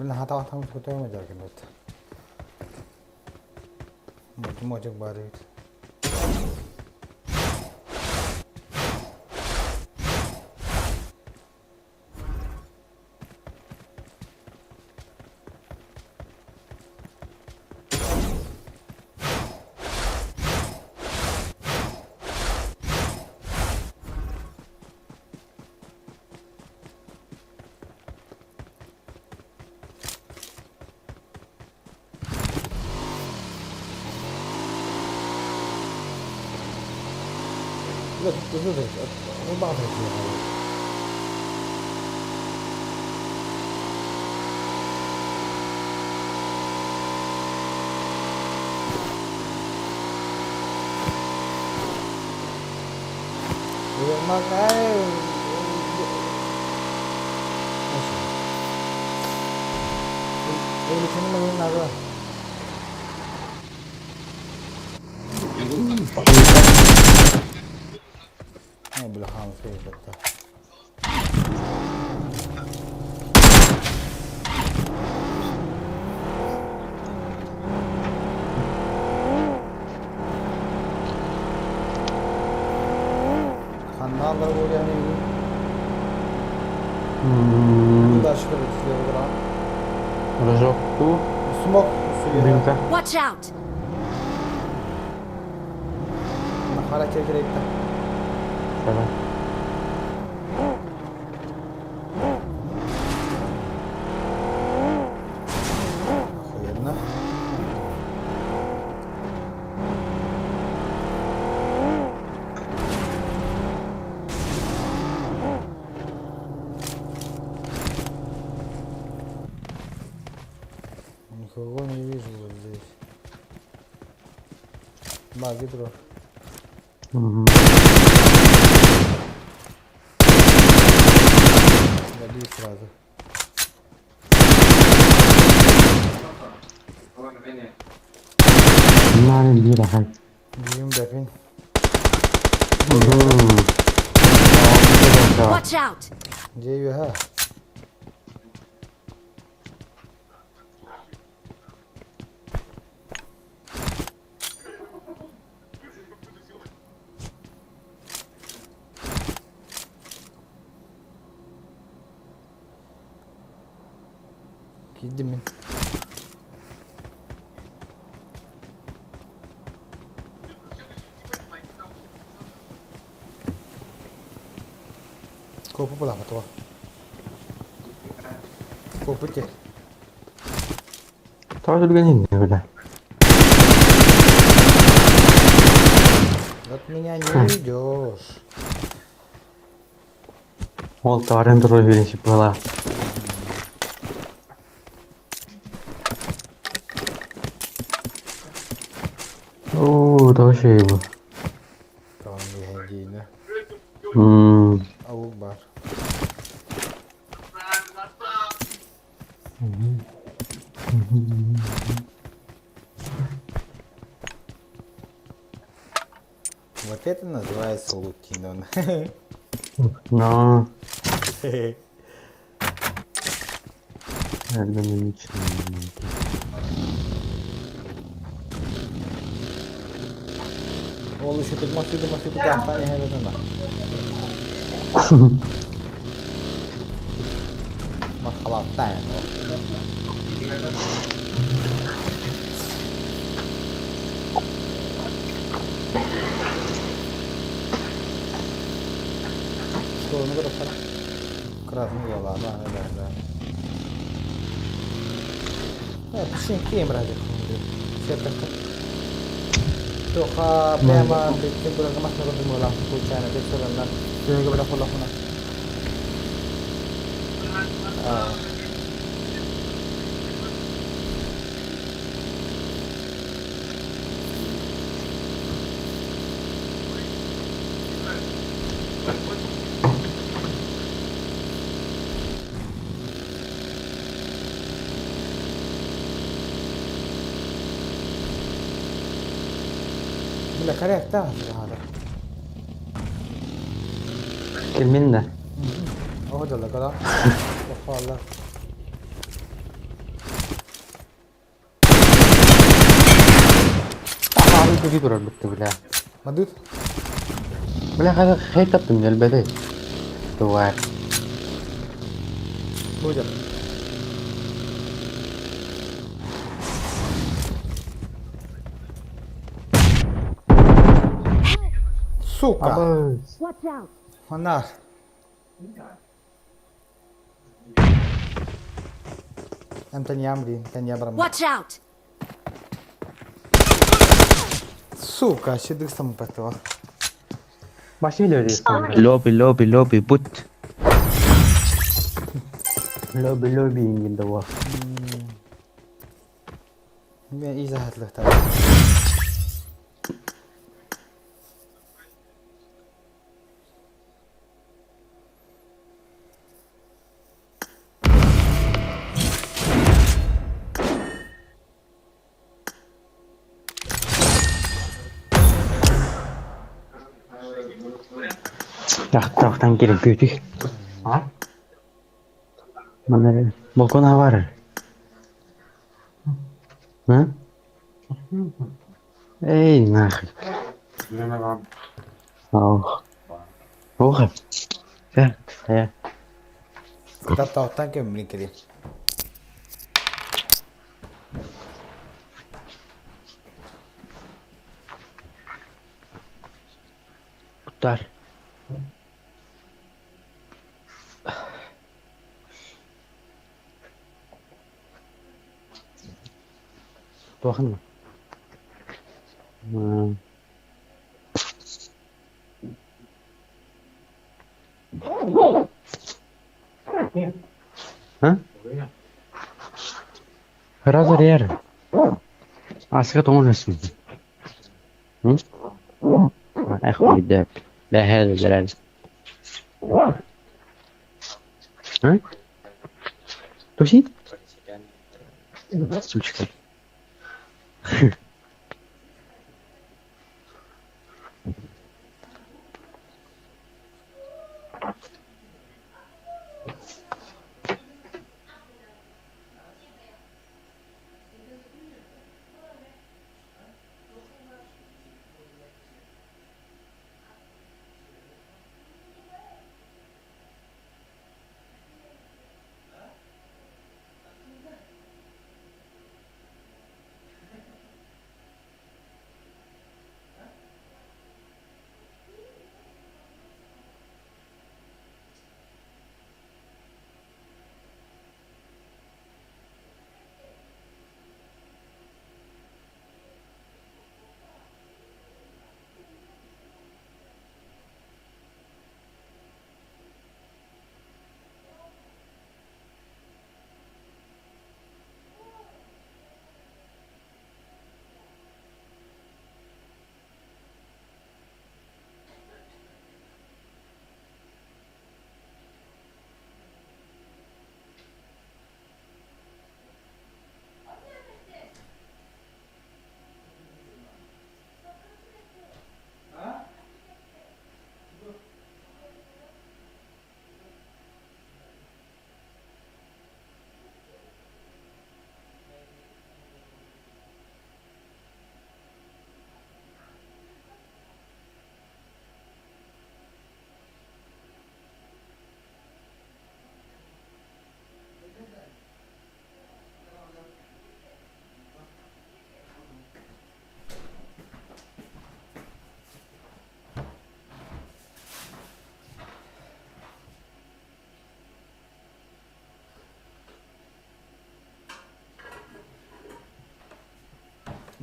Блин, хата көтөҕө дьаргынат. Мочек баар эбит.
Рожок ту.
Смок.
Дымка.
Watch out!
Давай.
Охуенно. Никого не вижу вот здесь. Баги бро.
Угу.
Добей сразу.
На, биир ахан.
Биим бэпин.
Watch out!
Дьэ үөһэ. Киирдим мин. Копу булаҕа Копу те.
Тоҕо түргэн бля.
От меня не уйдешь.
Ол товарым туру беренчи была. Оо, тоҕо бу.
Там не Аук бар. Вот это называется лутинон.
Но. Эргономично.
Ол еще тут машина, машина, кахтани хэвэтэн. Махалаттаан. Что, ну хорошо. Красный была, да, да, да. Э, кем ради. Тоха прямо температура машина была случайно, тексереннен. Төһөгө бара холохуна. А. Бля, коррект, да, هذا.
Кельминна.
О, да, да, да.
Көтүү турар бытты, бля.
Мадыт.
Бля, хай хай таптым нельбэтэй. Тварь.
Будет. Сука!
Абыз.
Watch out!
Монах. Антониам, Антониам.
Watch out!
Сука, щедых сам потела.
Lobby lobby lobby bot.
Lobby lobby in the world.
Мен изаһатлыктар.
Тахтан кирин күүтүй. А? Манна балкон бар. А? Эй, нахуй. Ох. Ох. Я, я.
Таптаутан кем блин кели.
Куттар. Туохын. А? Разор Асыга тоңон өсүн. Эх, уйда. Бәһәл дәрәл. А? Туси? Сучка.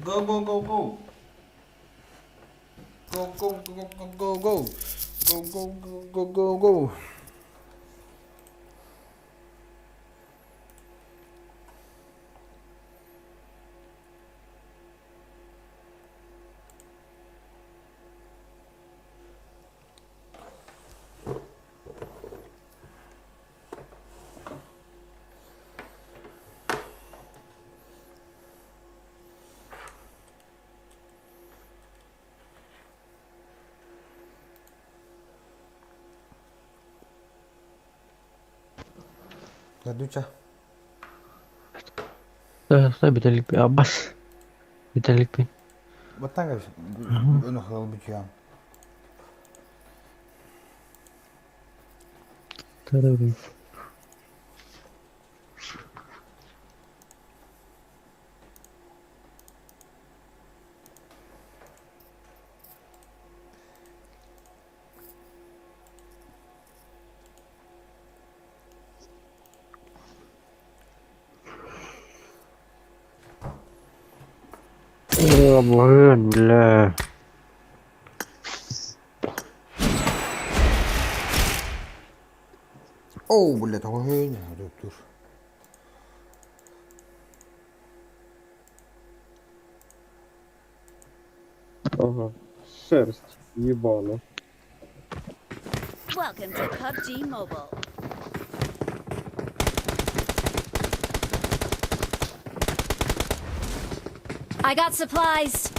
Go go go go. Go go go go go go. Go go go go go go. Дуча.
Стой, биталик, абас. Биталик.
Баттан Onu хыл бүтүөн.
Тарабын.
О, блин, бля.
О, бля, такой dur.
Ага. Шерсть ебана.
Welcome to PUBG Mobile. I got supplies.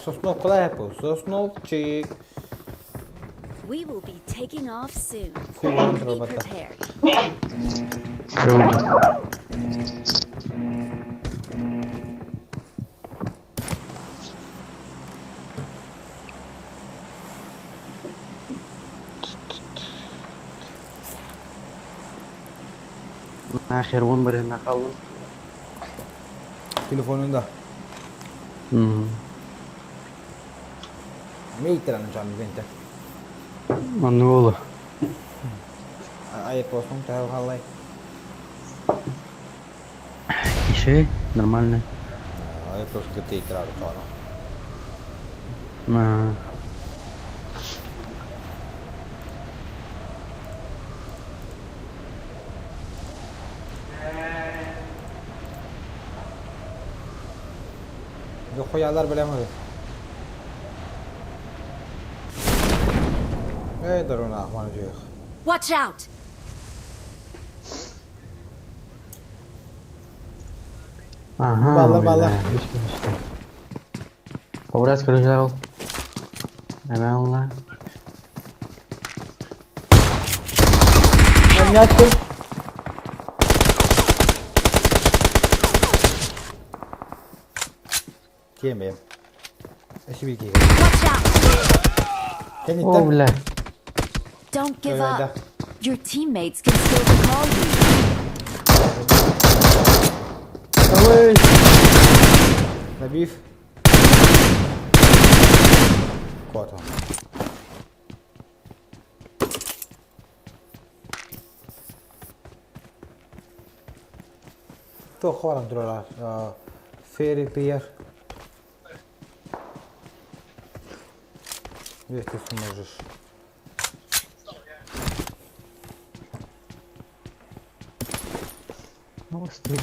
Sosnovka Apple, Sosnovчик.
We will be taking off soon.
Фигурно
Be
робота.
prepared.
Нахер он бір қалдым.
Telefonunda.
Мм.
Мейтераны жан бенте.
Манны болу.
Айып болсын, тәу қалай.
Иши, нормально.
Айып болсын кепте итирады тоғана.
На.
Yok koyarlar bilemedi. Ey daruna ahmanı diyor.
Watch out!
Ага.
Балла, балла.
Побрать, короче, Hemen
Ben yattım. Кемем. Эшибики.
Watch out!
О, бля.
Don't give
Да,
up. Your teammates can still recall you.
Давай.
Набив. Кот он. Туох баран туралар. Фери Пьер. Если сможешь.
Ну, стоит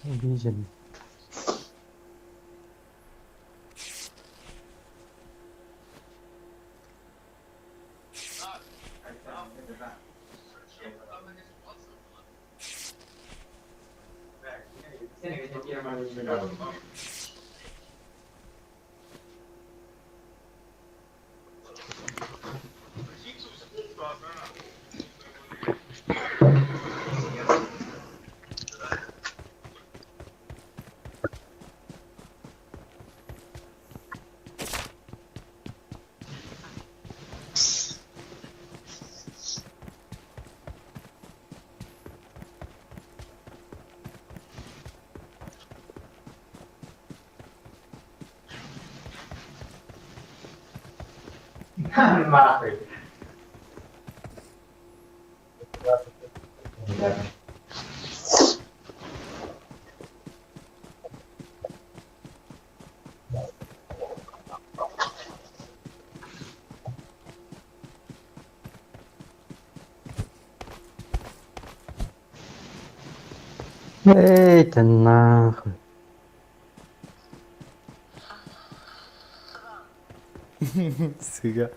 Видим.
Нахуй.
Эй, ты нахуй.
Сыга.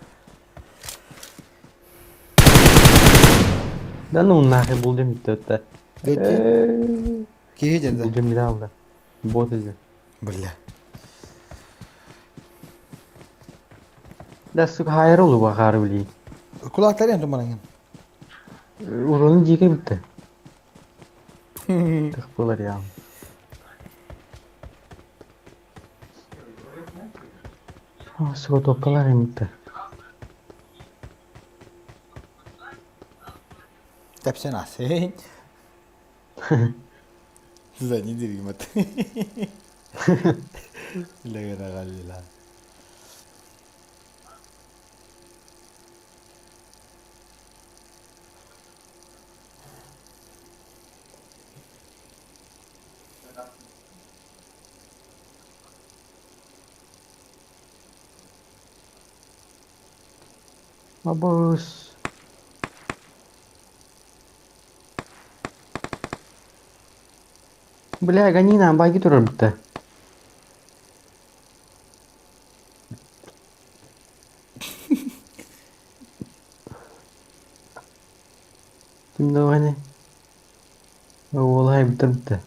Да ну нахуй булдым это.
Бэти. Киһи дьэн да.
Булдым алда. Бот изи.
Бля.
Да сука хайыр олу бахары били.
Кулактар yan тумараҥын.
Урону диэки битте. Тых болар я. А, сука топкалар эмитте.
Тэпсэн ас. За не дирим. Лэгэрэ
Абыс. Бля, гони нам, баги турар битте. Ким давай Олай битте битте.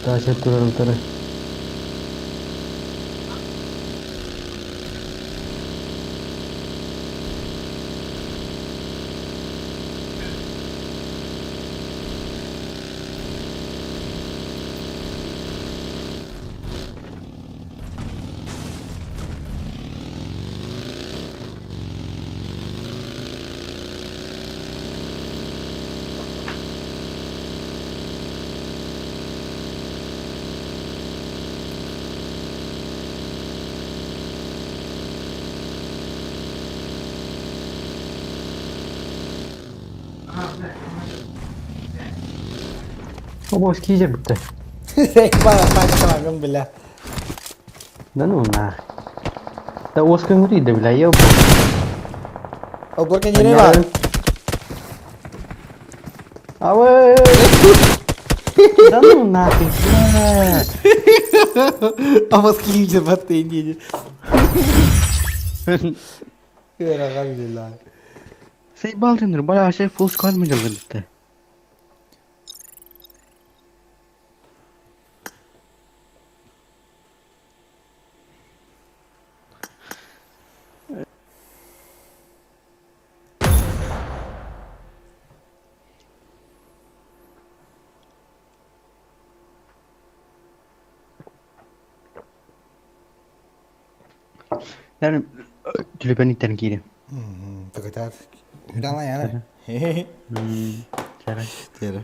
Taş турар турар. Обос киже битте.
Бана бля.
Да ну нах. Да оскын да бля, ёб.
Оборка не бар.
Авэ. Да ну нахуй, бля.
Абас киже батты не. Алhamdulillah.
Заебал ты, бля, вообще фулл сквад мы делали битте. Yani tülüpen киирем.
Такая Hüdana yani.
Чара.
Тері.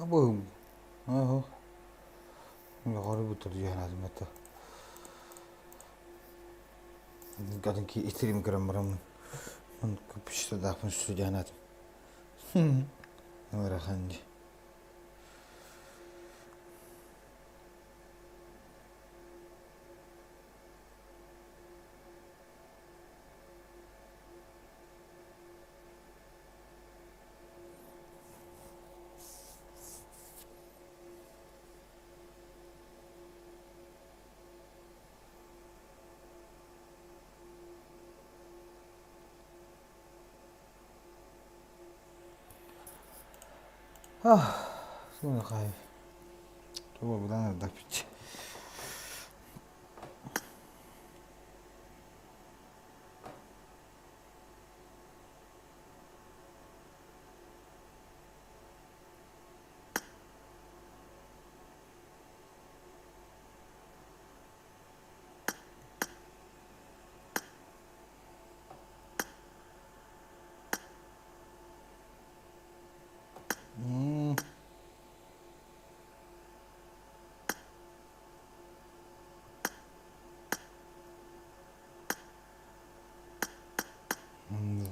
Бу Yukarı bu diye lazım hatta. Kadın ki itirim kıram buram. Kupişte da fun süjanat. Ыарахан дии. Ah, sono kay. Туга булан ардак бит.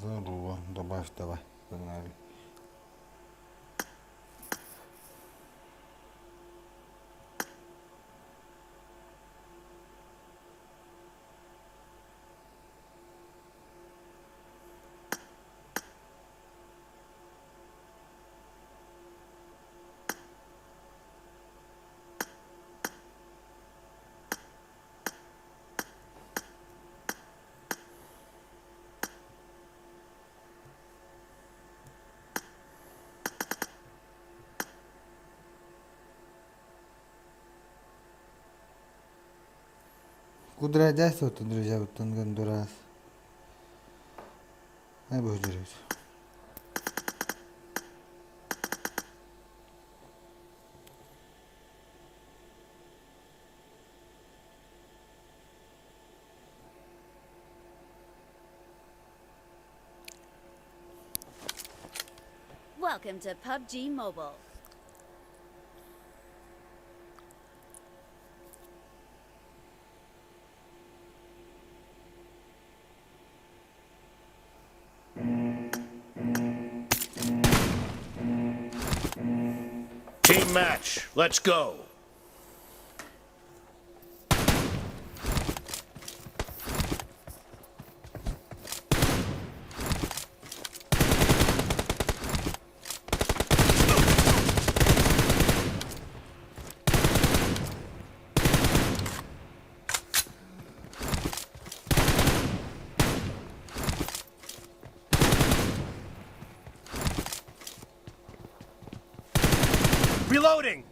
Здорово. Добавь давай. Погнали. Куда вот, друзья, вот он Гондурас. Ай, боже,
Welcome to PUBG Mobile.
Team match. Let's go. Reloading.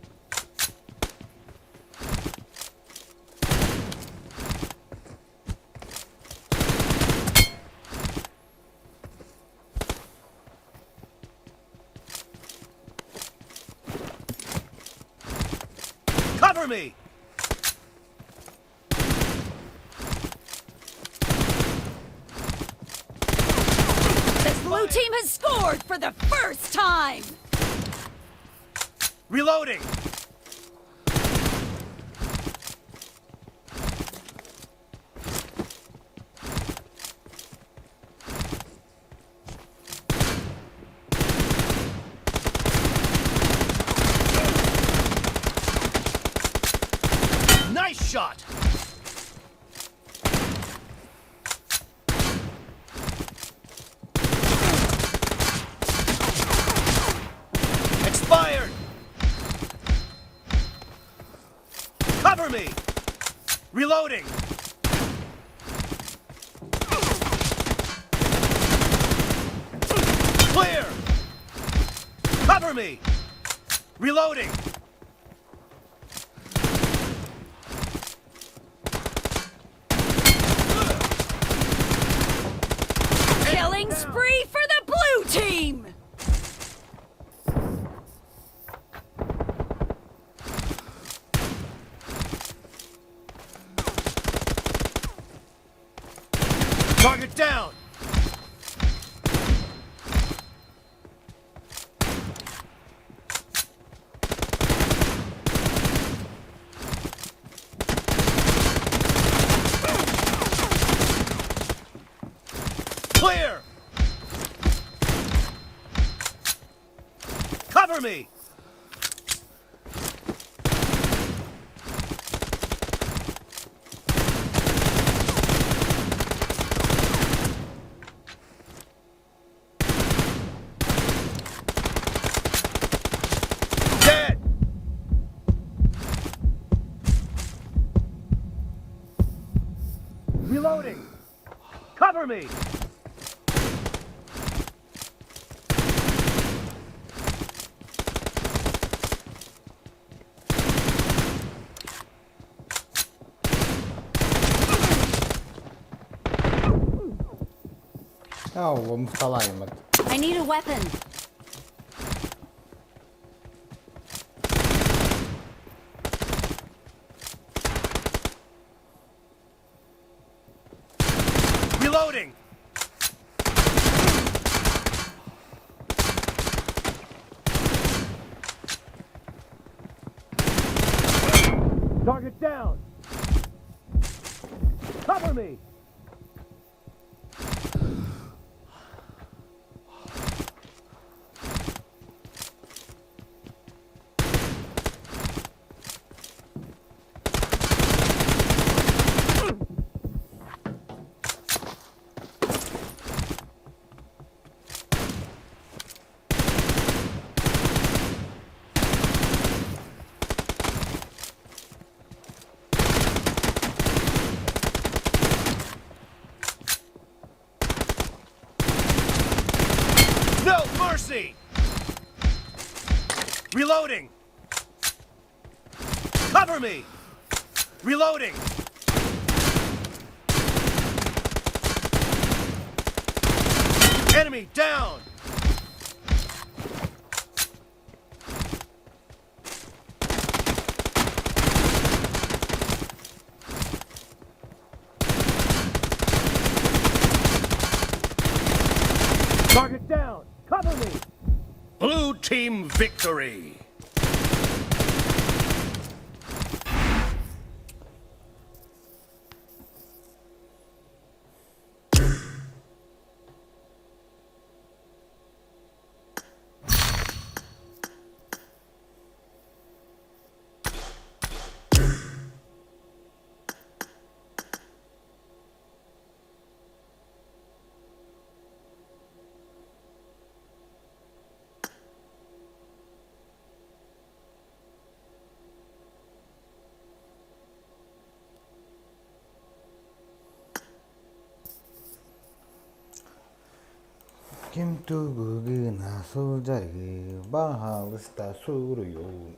Cover me.
The blue team has scored for the first time!
Reloading. Nice shot. Expired. Cover me. Reloading. Clear. Cover me. Reloading.
Killing spree for the blue team!
Target down. Cover me! Dead! Reloading! Cover me!
Оо, мухталайыммыт.
I need a weapon.
Reloading! Target down! Cover me! No mercy! Reloading! Cover me! Reloading! Enemy down! Target down! Cover me! Blue team victory!
Ким тугу гына сылдьаргы, баһаалыста суруйун.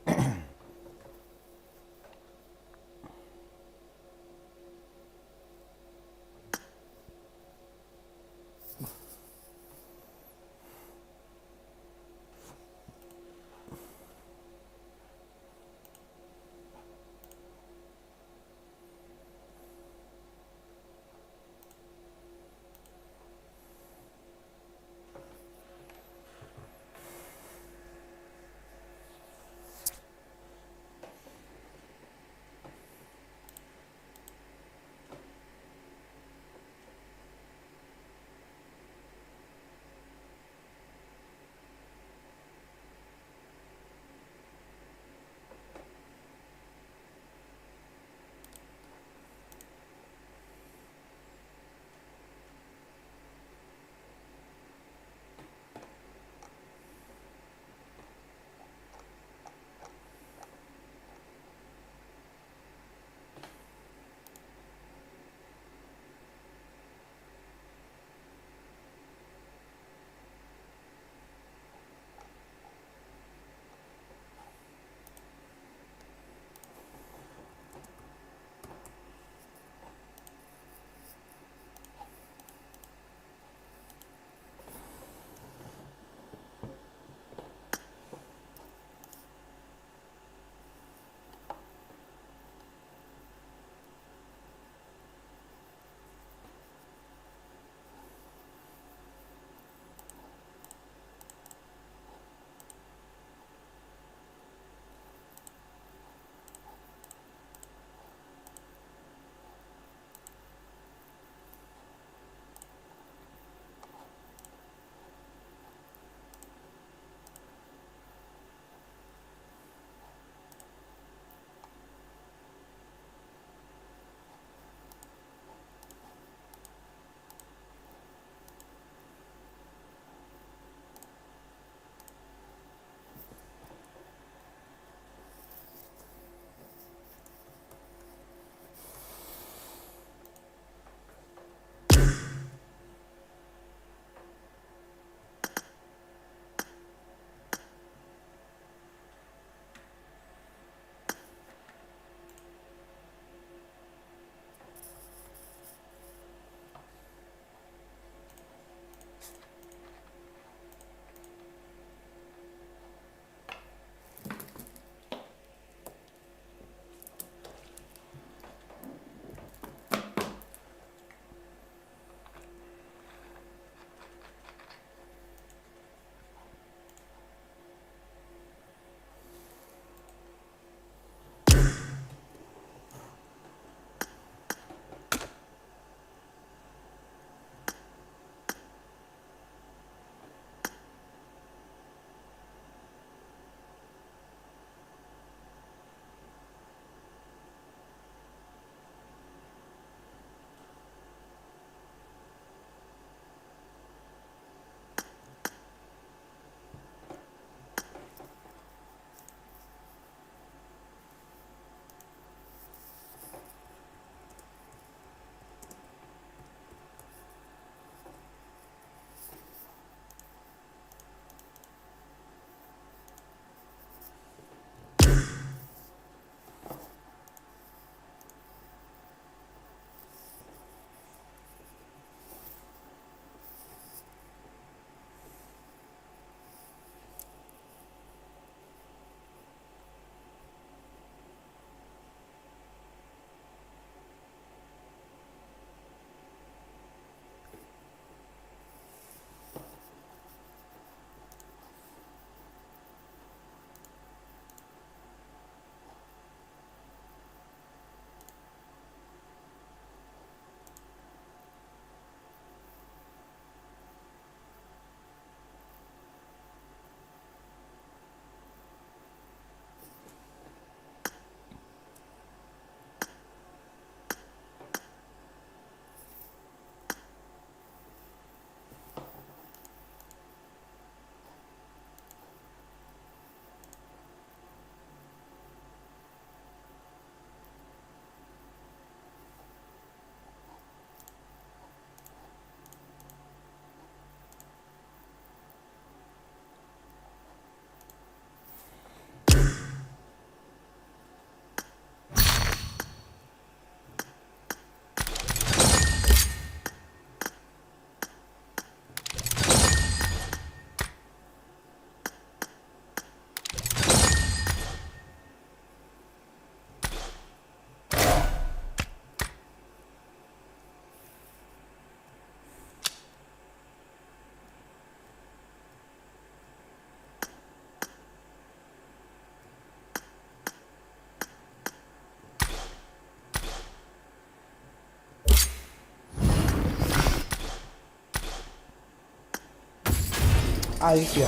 Ай, киһи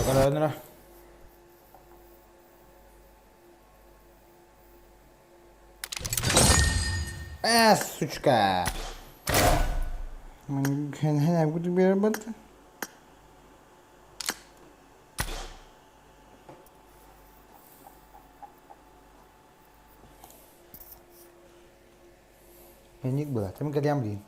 Э, сучка. Меник была. Там галям блин.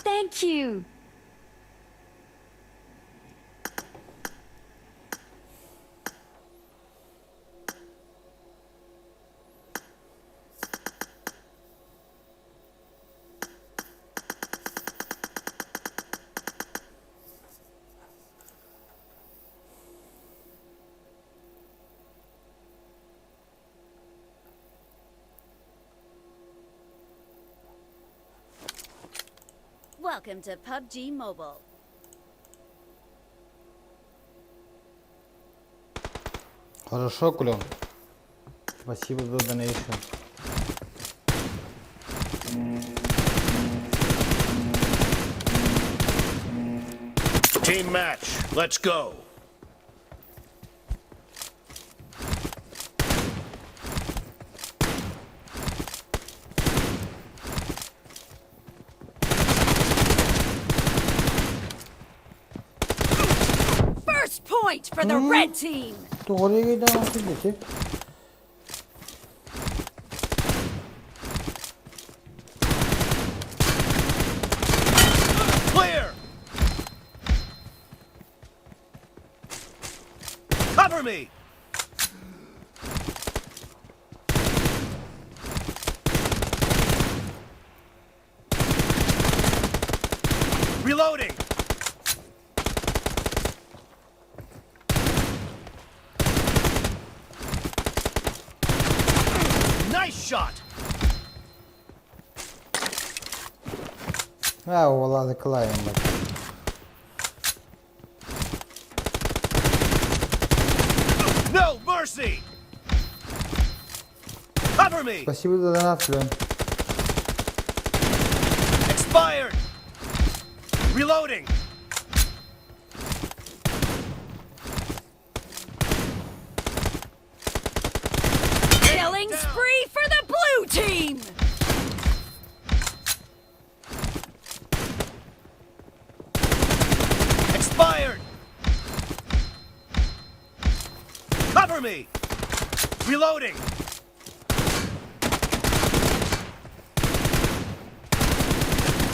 Thank you. Welcome to PUBG Mobile.
Хорошо, Клен. Спасибо за донейшн.
Team match. Let's go.
First point for the red team.
Doğruya giden nasıl geçip?
Clear. Cover me. Reloading. Nice shot.
Ha vallahi kılayım bak.
No mercy. Cover me.
Спасибо за донат, Клен.
Expired. Reloading.
Killing spree for the blue team.
Expired! Cover me! Reloading!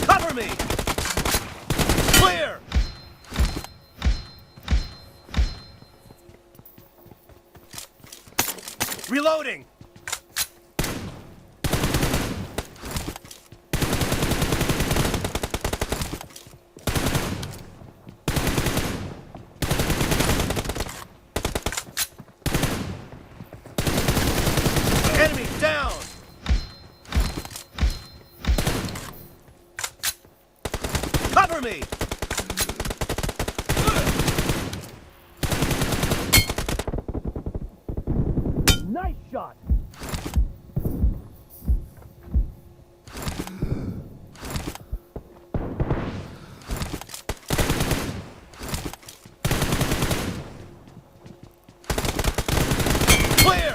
Cover me! Clear! Reloading! Enemy down! Cover me! Nice shot! Clear!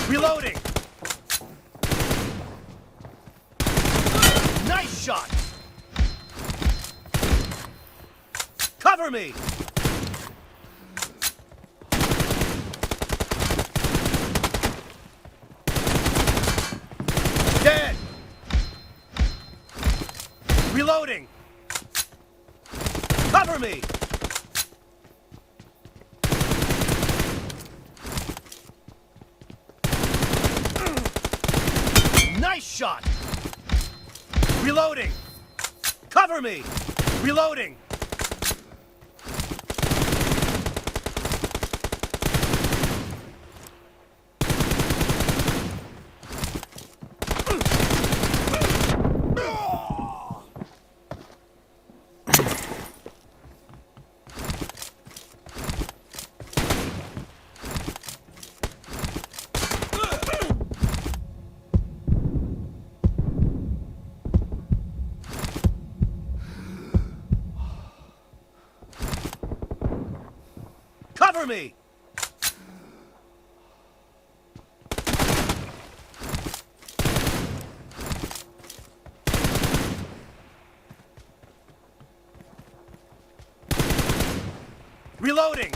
Reloading! Nice shot! Cover me! Dead! Reloading! Cover me! Nice shot! Reloading! Cover me! Reloading! Cover me! Reloading!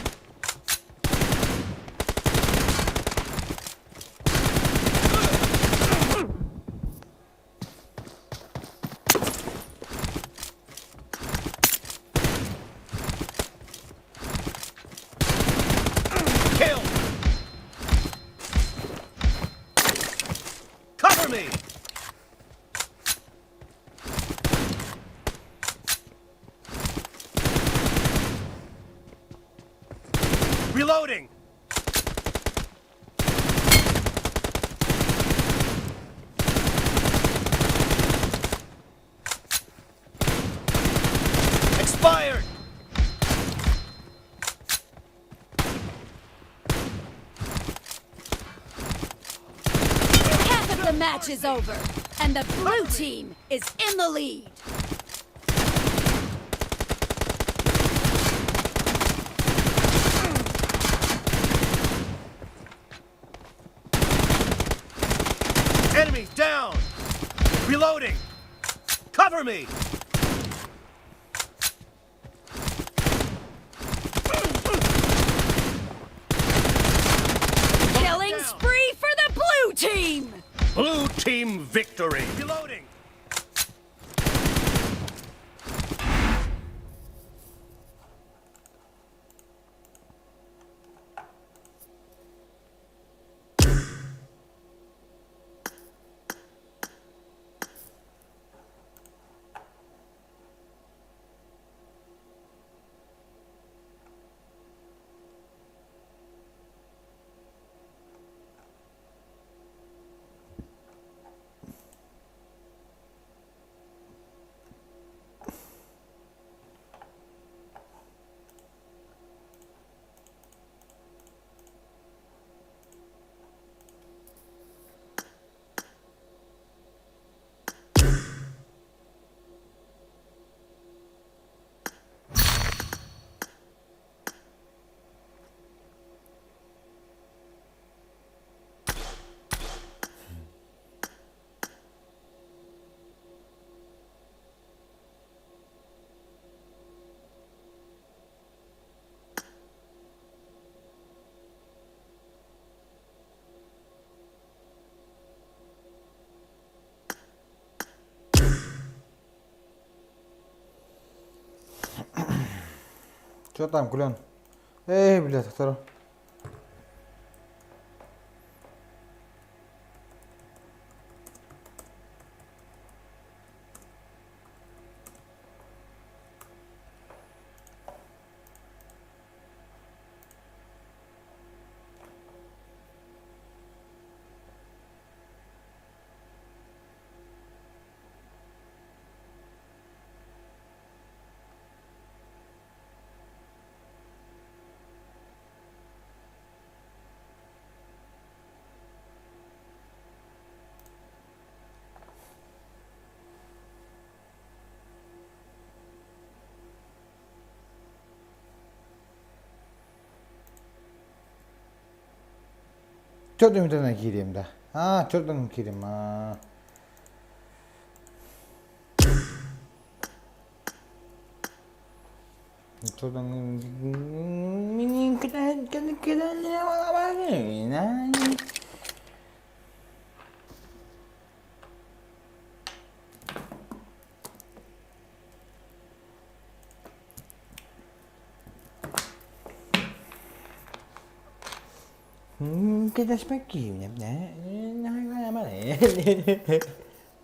Kill! Cover me! Reloading! Expired!
Half of the match is over, and the blue team is in the lead.
Enemy down! Reloading! Cover me!
Killing spree for the blue team!
Blue team victory! Reloading!
Что там, Кулен? Эй, блядь, второй. Төрт мүнүүтэнэн киириэм да. Аа, төрт мүнүүтэнэн киириэм аа.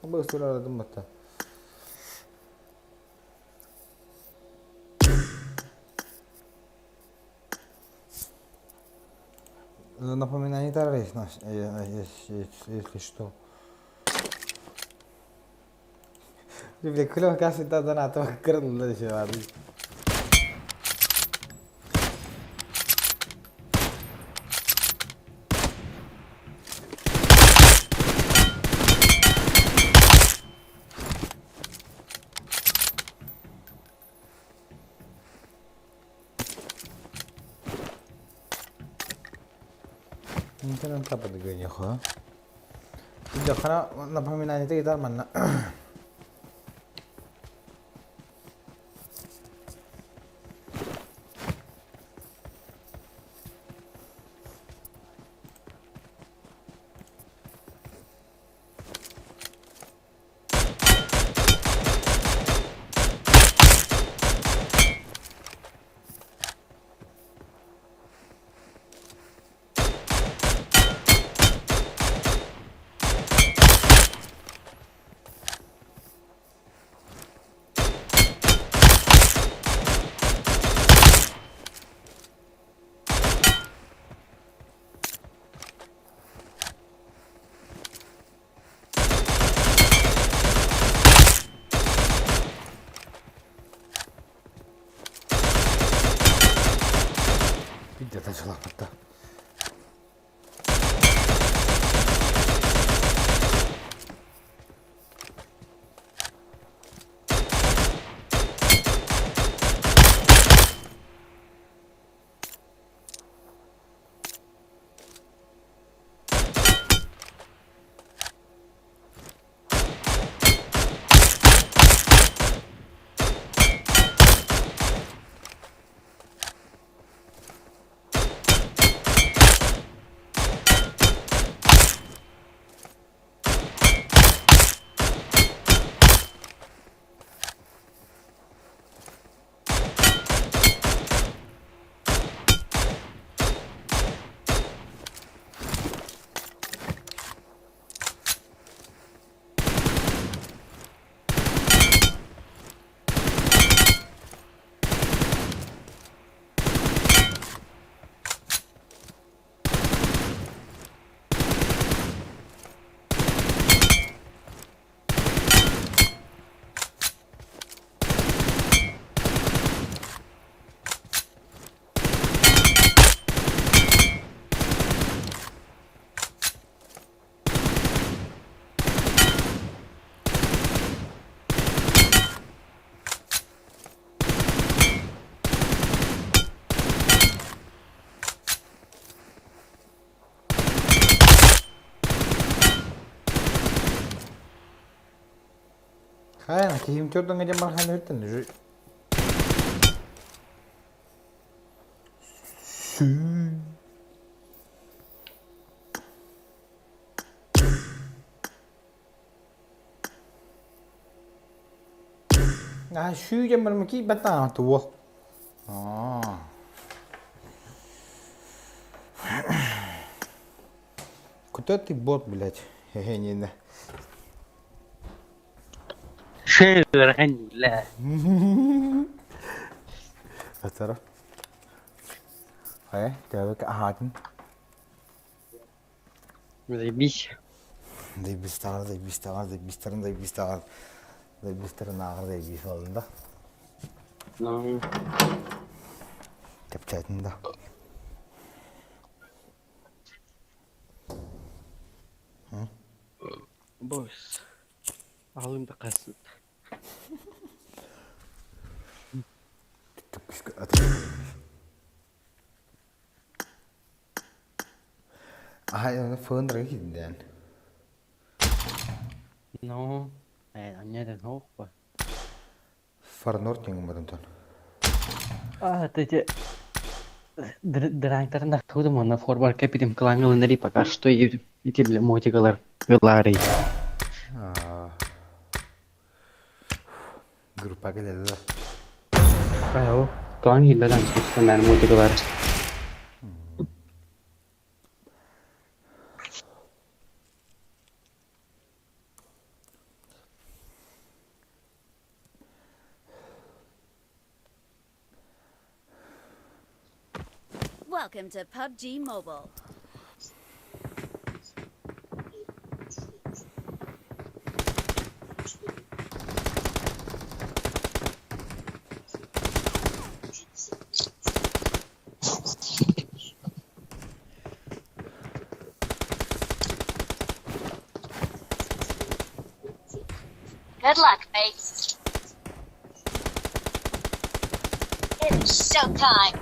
Быстро бата. Напоминание если что. Бля, клёв кассы донатов кырылды еще. Хана напоминание гитар манна. Видеота чулаппатта. Хайа, киһим төрдөн кэлэн бархан өртөн уже. Аа, сүүгэн барма ки баттаа туо. Аа. Куда ты бот, блядь? Хе-хе, не на.
Шерхен, бля.
Атара. Хайа, тәбек аһаатын.
Заебись.
Заебись таҕар, заебись таҕар, заебись заебись таҕар. Заебись ааҕар, заебись буоллун да.
Ну,
Чэпчээтин да.
Босс. Алым да касыт.
Аһай, фөндөргө киирдэн.
Ну, анньа хоқпа.
Фарнор тиҥ барантон.
А, ты те... Дыраңтарында тудым, онна форвард кепитим клангылын пока что и итиле мотигалар гыларый.
Группа келеді да.
Аяу, клан хиллерden мен мотигалар.
Welcome to PUBG Mobile. Good luck, mates. It's showtime.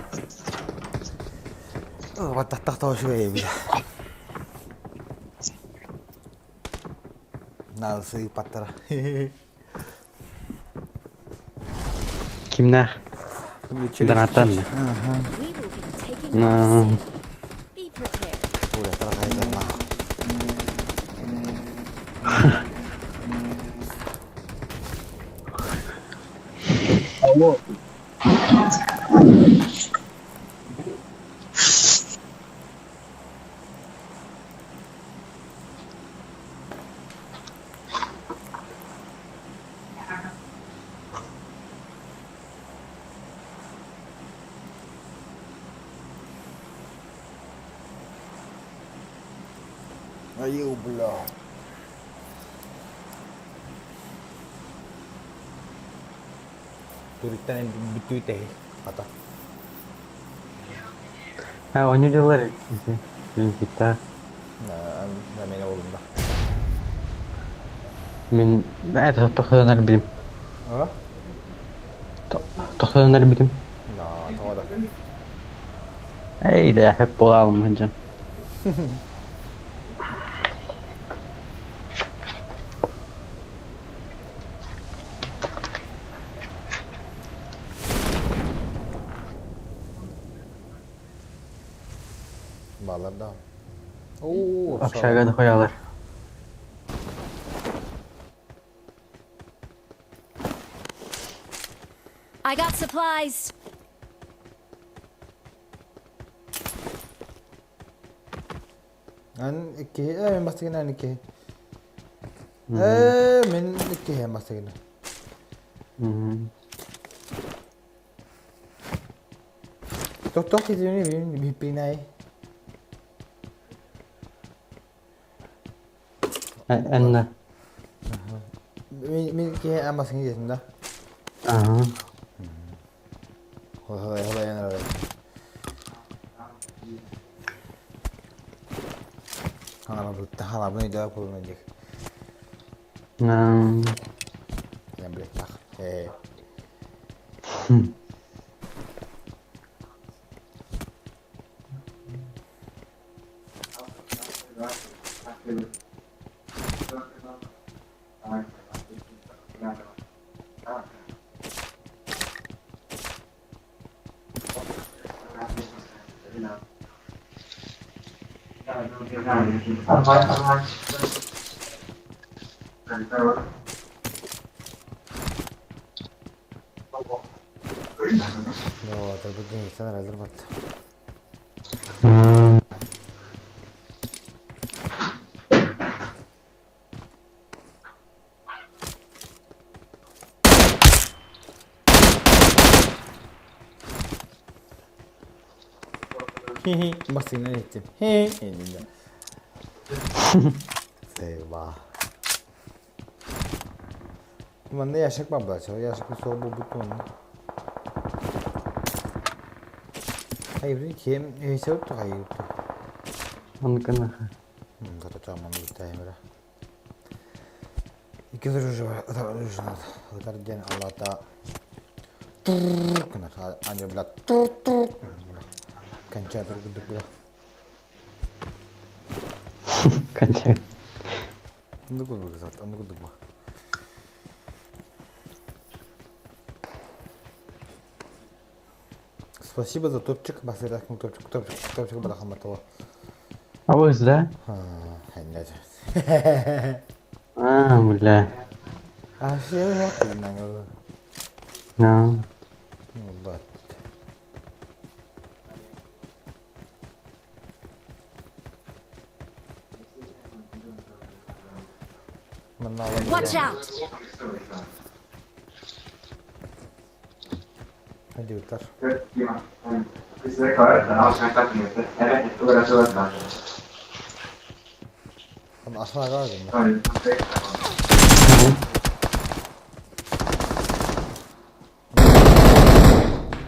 Тахтах үчүгэй бля. Наалысыйпаттара.
Кимнээх? Донаттан да?
We will be taking off soon. Be prepared.
Алло.
Айыы, бля. Төрүттэн бүтүү тэһи хата.
Ha, оонньуу дьыллар Мин
Мен олунда.
Мин это тохтотон эрбитим.
А?
Тохтотон эрбитим.
Да, тоҕо да.
Эй, да, хөп буолаалым сылдьан.
Балар да. Оо,
Общага да хоялар.
I got supplies.
Ан икки, э, мен бастыгына икки. Э, мен икки бастыгына. Тохтох китини биппинай.
Энна.
Мин мин киһи амасын диэтим да.
Аха.
Холай холай янар. Ханалабын өйдөөх буолуна диэх. Я блядь, э. No, тарбыгын аралар бат. Хи-хи, басына еттим. Хи, инде. Сейва. Манна яшек бар була, яшек сол бу бутон. Hayır, kim? Neyse uttu, hayır uttu.
Оныкына.
Татачаман битаймыра. Икки ытар диэн аллата гынар анья бля конча тургудук бля.
Конча.
Оннук курдук сат, оннук курдук бу. Спасибо за топчик, басырдакын топчик, топчик, топчик барахаматова.
Абыз, да? А, бля.
А все вот
Ну.
Вот.
Watch out!
Hadi yutar. Ama aşağı kaldım ben.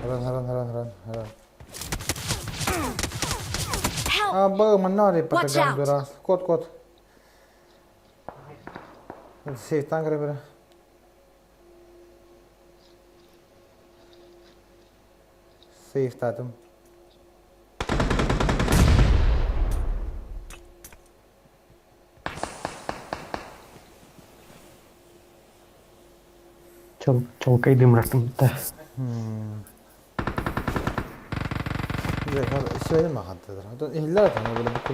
Run, run, run, run, run.
Help!
А, был маннари
Watch out.
патагандура. Кот, кот. Сейф танк бера. Сейф татым.
Чолкай дымраттым да.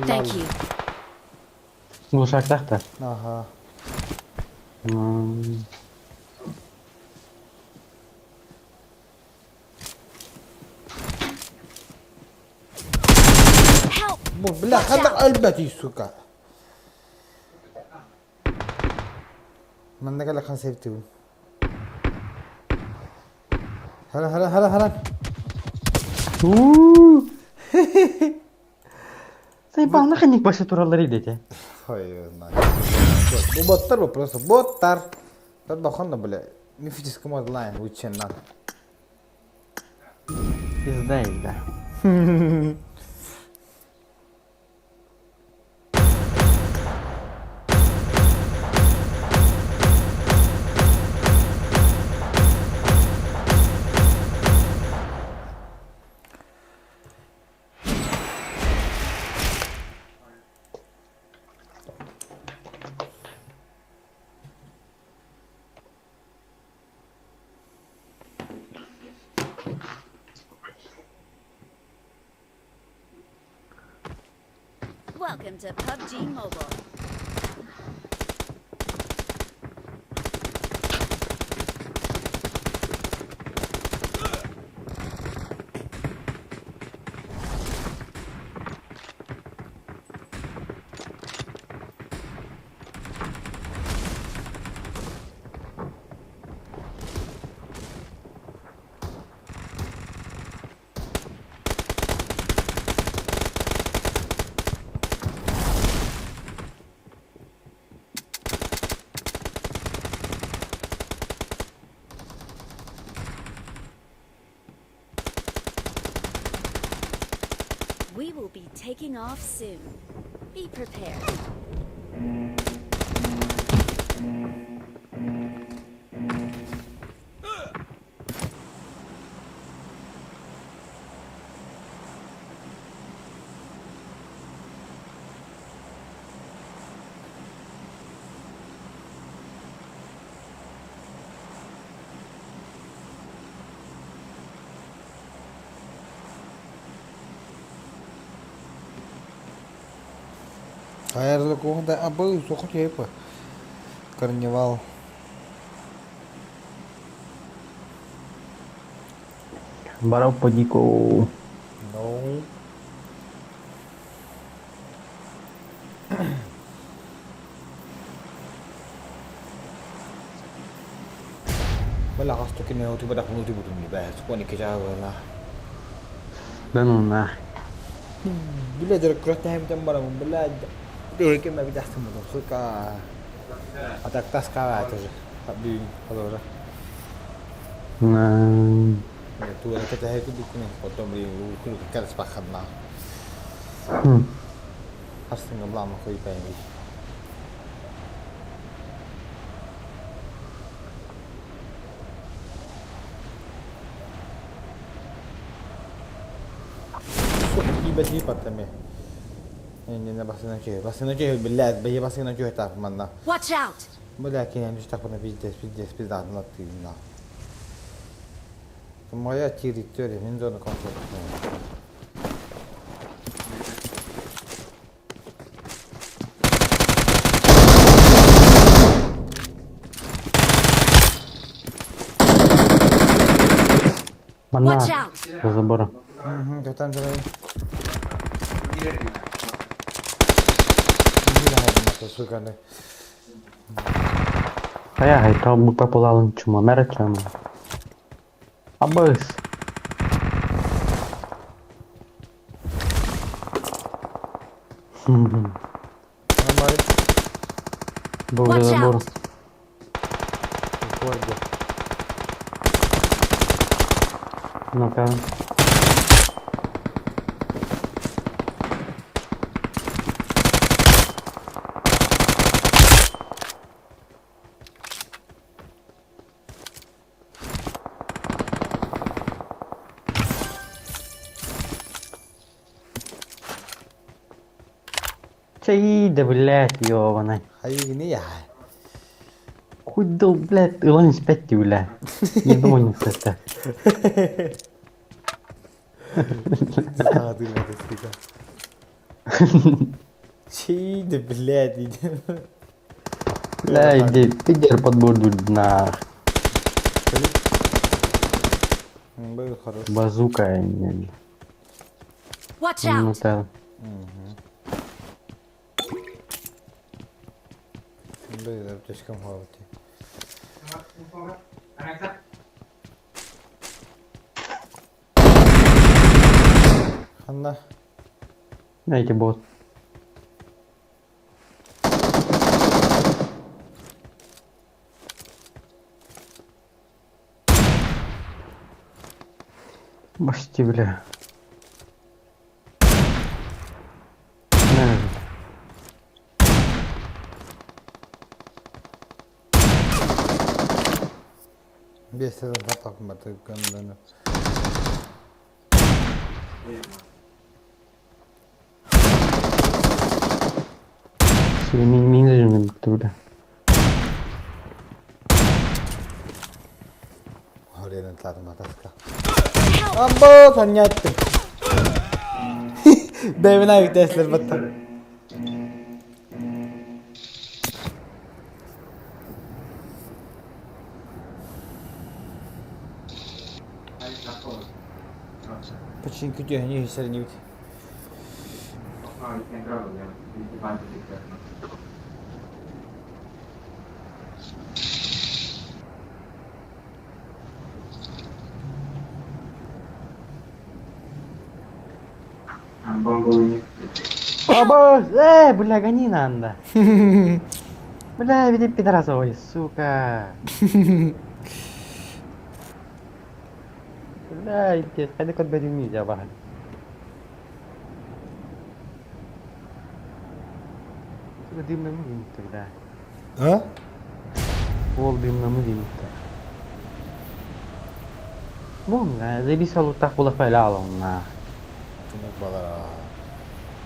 Thank you.
Глушактах да.
Ага.
Help!
Бля, ханна өлбөтүй, сука. Манна кэлэ хан септибин. Хара, хара, хара, хара.
Сайбаана ханник баша тураллар идете.
Ой, Бу боттар бу просто боттар. Тарбахан бля. Мифический онлайн учен надо.
Пизда, да.
Welcome to PUBG Mobile. We will be taking off soon. Be prepared.
Хайрлы был сухотепа. Карнивал.
Барау подико.
No. Бала хасту кине оту бада хунути бутуни ба скони кижа вала.
Да ну на.
Била дер крот там барам била дер ма бидахтым сука. А так таскава тоже. Хаби подора.
На.
Tu это هيك بيكون потом и كل كرس بخدنا. Хастын облама хуй пойми. Сука, тибати паттами. Не, басына чөй. Басына чөй, блядь, бе басына чөй так манна.
Watch out!
Бля, кине не так на пиздец, пиздец, пизда, на ты на. Моя территория, мен зона комфорта.
Манна.
Watch out!
За забором.
Угу, там же. Сука, не.
А я гай, то б популалын чума, мера чума. Абыс. Был
Watch
забор.
out!
Ну-ка. Чаида, блядь, ёбаный.
Хайгини я.
Хуй дыл, блядь, ылан испэт дии, бля. Не думаю, не это.
Чей да, блядь, иди.
Бля, иди, пидер подборду на
Был хорош.
базука. не-
Watch
Ну,
out!
та.
Был аптечкам хавати. Ханна.
Знаете, бот. Басти, бля. На.
Бес адам хатапым бар көмдөнү.
Мен мен жүрмін бля.
Хоренен тладым атаска. Амбо, саняттым. Бэбин авик теслер батта. Почин күтө не хисер не бит.
Аба, бля, гони надо. Бля, веди пидораса, ой, сука. Бля, иди, ходи кот бери я бага. Сука, дымно мы видим тогда.
А?
Ол дымно мы видим Бом, заебись алу так было файлало на.
Тумук балара.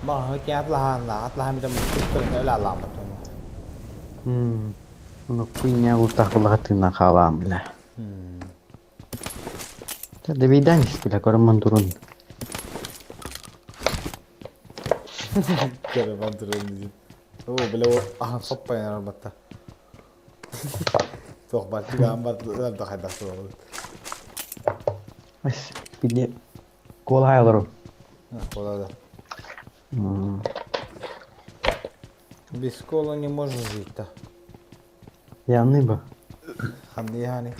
Ба, ки атлахан ла, атлахан бит муттур öyle Allah'ım.
Ну, хуйня устах была ты на халам, бля. Да виданис, бля, көрмөн турун.
Көрмөн турун дедим. О, бля, о, аха, соппа яnar батта. Тоқ бар, тиган бар, да хайдақ туралы.
Ас, биде кол хайлару.
Кола да. Без кола не можешь жить-то.
Я ныба.
Ханды яни.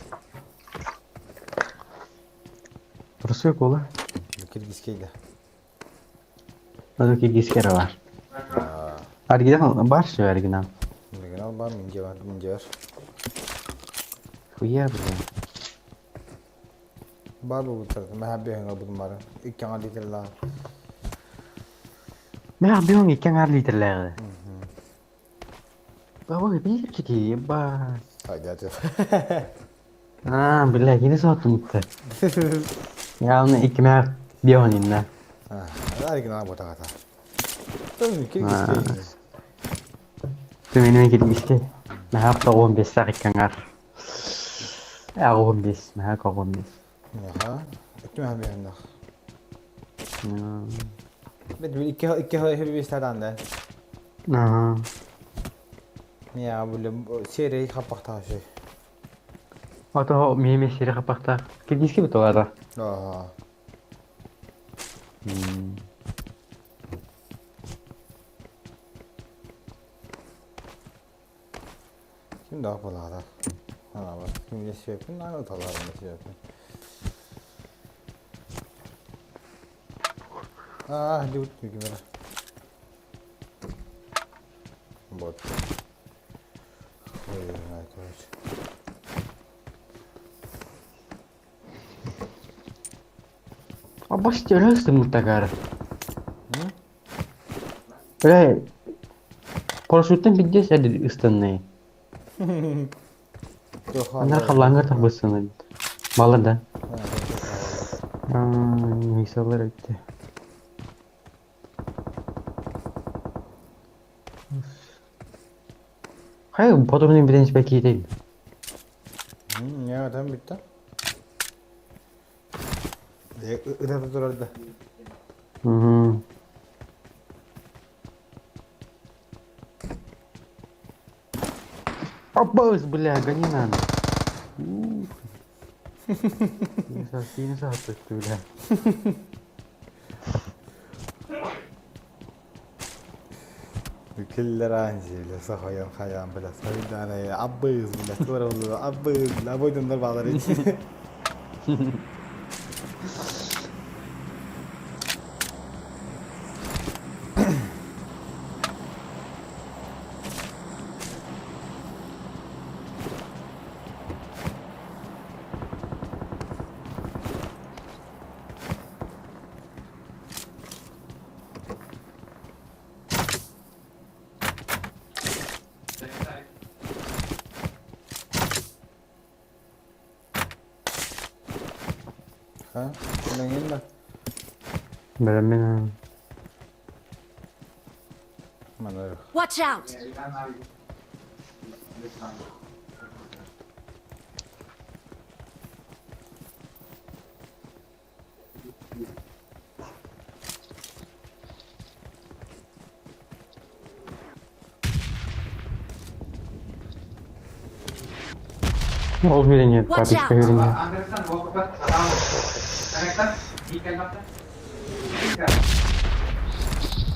Русский кола.
Киргизский да.
Аны киргизский бар. Оригинал бар все оригинал.
Оригинал бар, минде бар, минде бар.
Хуя, бля.
Бар бу тарты. Мен хабби ханга будум бар. Икки аңа литр ла.
Мен абион икки аңар литрләгы. Баба бир кити, ба.
Haydi hadi.
А, бля, кини соттум. Явно икки мә бион инна.
Оригинал бу тагата. Тым киргизский.
Ты менен киргизский. Мә хапта 15 сак икки аңар. Ә 15, мә 15.
Аха. Икки хабби ханга. Бет бил икки икки хабби стадан
Ага.
Я бу серий хаппакта шей.
Ото меме сири хаппакта. Киргизский бит олар.
Ага. Ким да балада. Ана бар. Ким не себепин, ана талар не себепин. А, дют кимер. Вот. Ой, знаю, короче.
А баш өлөстүм мутагар. Бля, парашюттан пиздец әдил ыстанный. Анар халлаңар табысыны. Малы да. Мисалар өтте. Хай, потом не биден спеки дейм.
Бэйэм этэн бүттэ. Ытата турар да.
Угу. Опа, бля, гони надо. Сиини саһыттыкты, бля.
Киллер анжи, сахайан хайан, бля, сахайдан, аббыз, бля, тура, аббыз, бля, бойдундар балар ичи. Ha? Билэҥҥин да?
Бэлэммин.
Манар.
Watch out!
Ол үйренеді,
Watch
папичка
out.
үйренеді.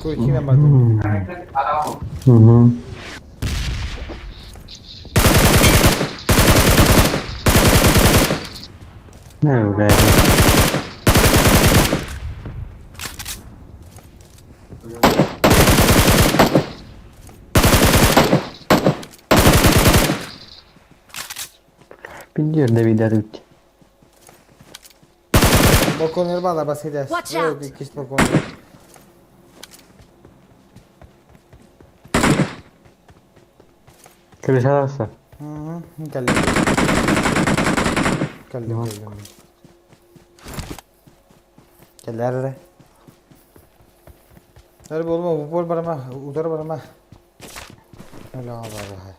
Кой киинэ бардым.
Угу. Не, бля. Пиндер Давида тут.
Балконер баалар бас хедес.
Watch out.
Иккис балконер.
Крышаласа.
Угу. Кэллим. Кэллим, кэллим. Кэллэр. Эр буолума, упор барама, удар барама. Өлөҕө бараһай.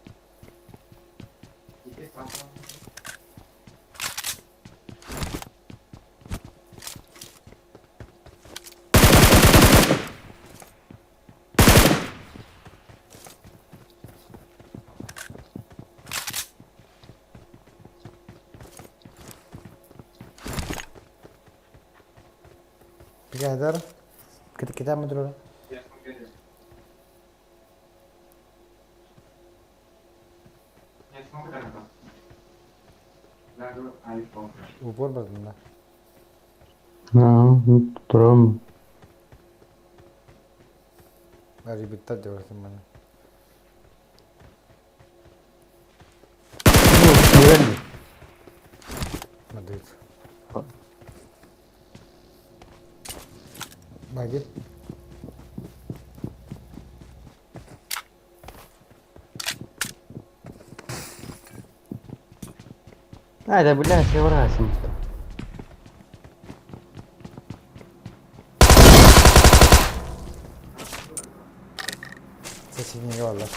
Бригадир, китап турара. Упор бардым да.
А, туром.
Арибиттар деп барсың мана.
Ну,
Мадрид. Мадрид.
А, да, бля, все раз.
Сочинение баллар.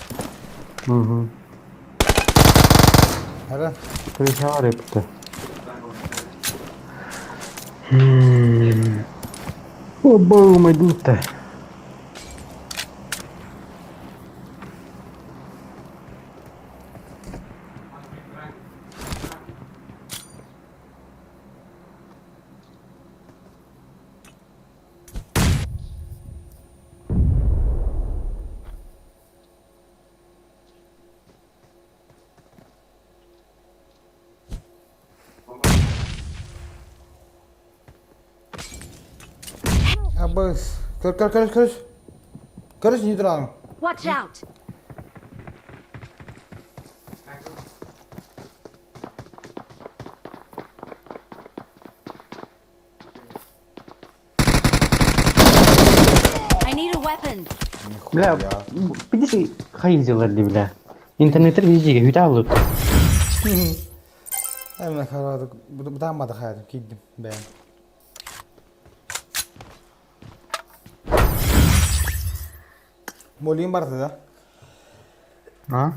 Угу.
Хара.
Крышалар епті. Оба, майдута.
Абыс. Көр, көр, көр, көр. Көрүс не туран.
Watch out! I need a weapon.
Бля, видишь, хайзилар ди, бля. Интернеттер везде, хүтә алып.
Әмне карадык. Бу даммады хайдым, кийдим бэйэм. Молин барды да.
А?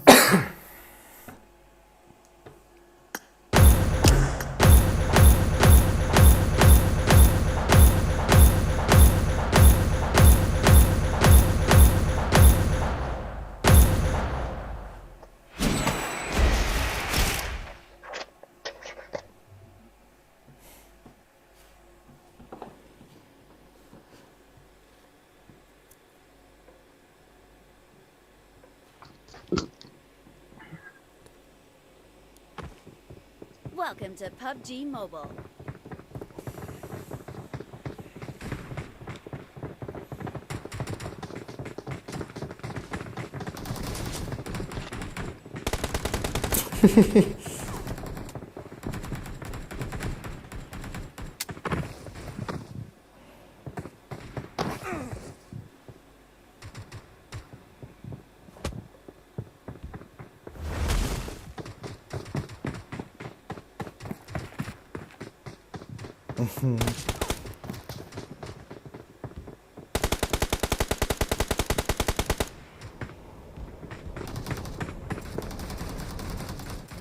Welcome to PUBG Mobile.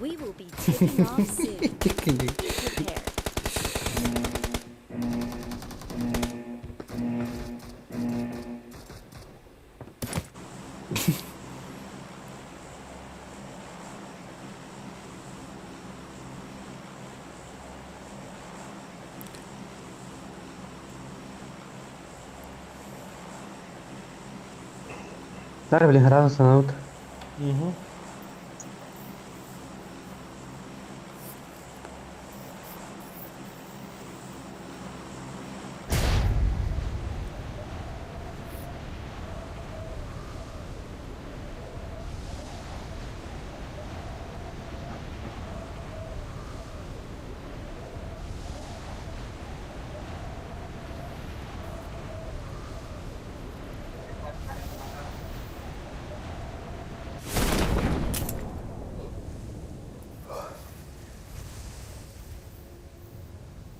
We will be taking off soon. Be prepared.
Тар блин рано санаут.
Угу.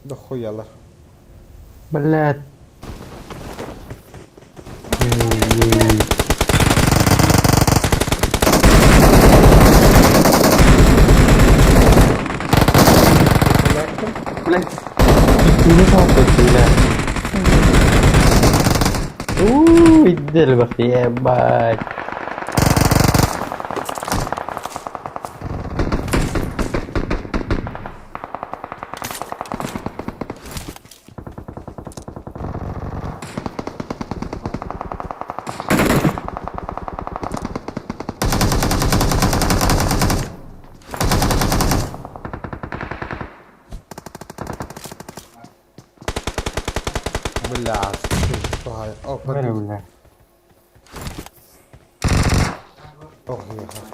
Дохуялар.
Блядь. Блядь. Не бля. Ууу, иделбах, ебать.
Блядь. О,
Бля, бля.
Ох, ехал.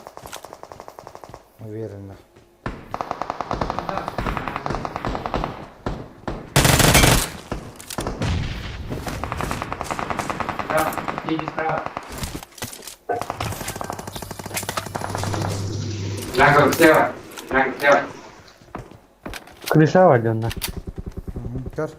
Уверенно.
Крыша валена.
Көр.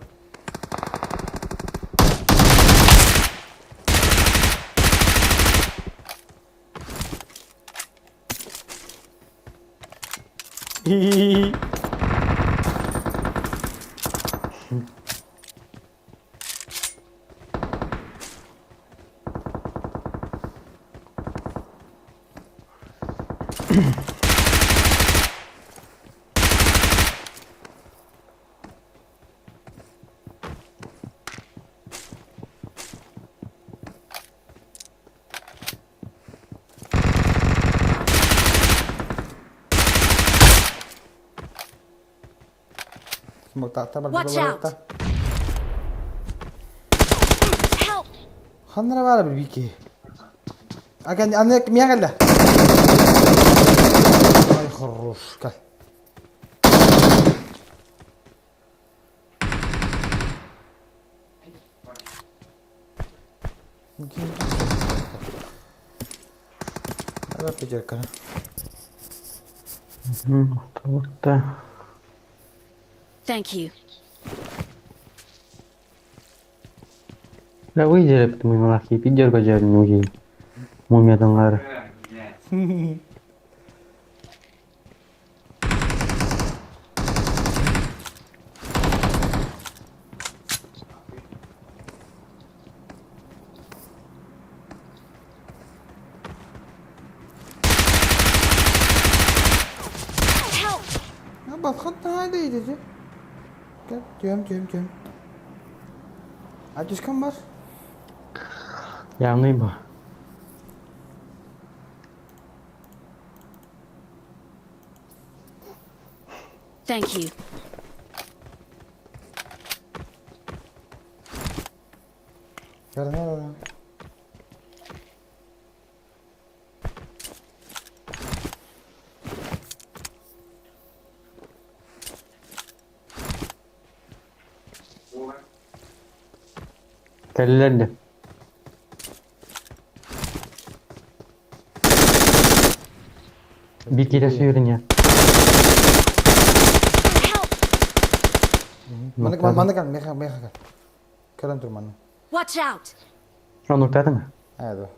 Watch out. Help!
Ханнара баар бир бики. Аген аны мия кэллэ. Ай хорош кэл. Ага пятерка.
Вот
Thank you.
Да выйди, мы малахи, пидер гожар нуги. Мумияданлар.
Help!
Ya bak hatta haydi dedi. Gel diyorum diyorum diyorum. Acışkan var.
Явный bu.
Thank you.
Кэллилэр дии. Биир киирэ сүүрүн я.
Маннык маннык меха меха кэлэн тур манна.
Watch out!
Онуктаатыҥ?
Аа да.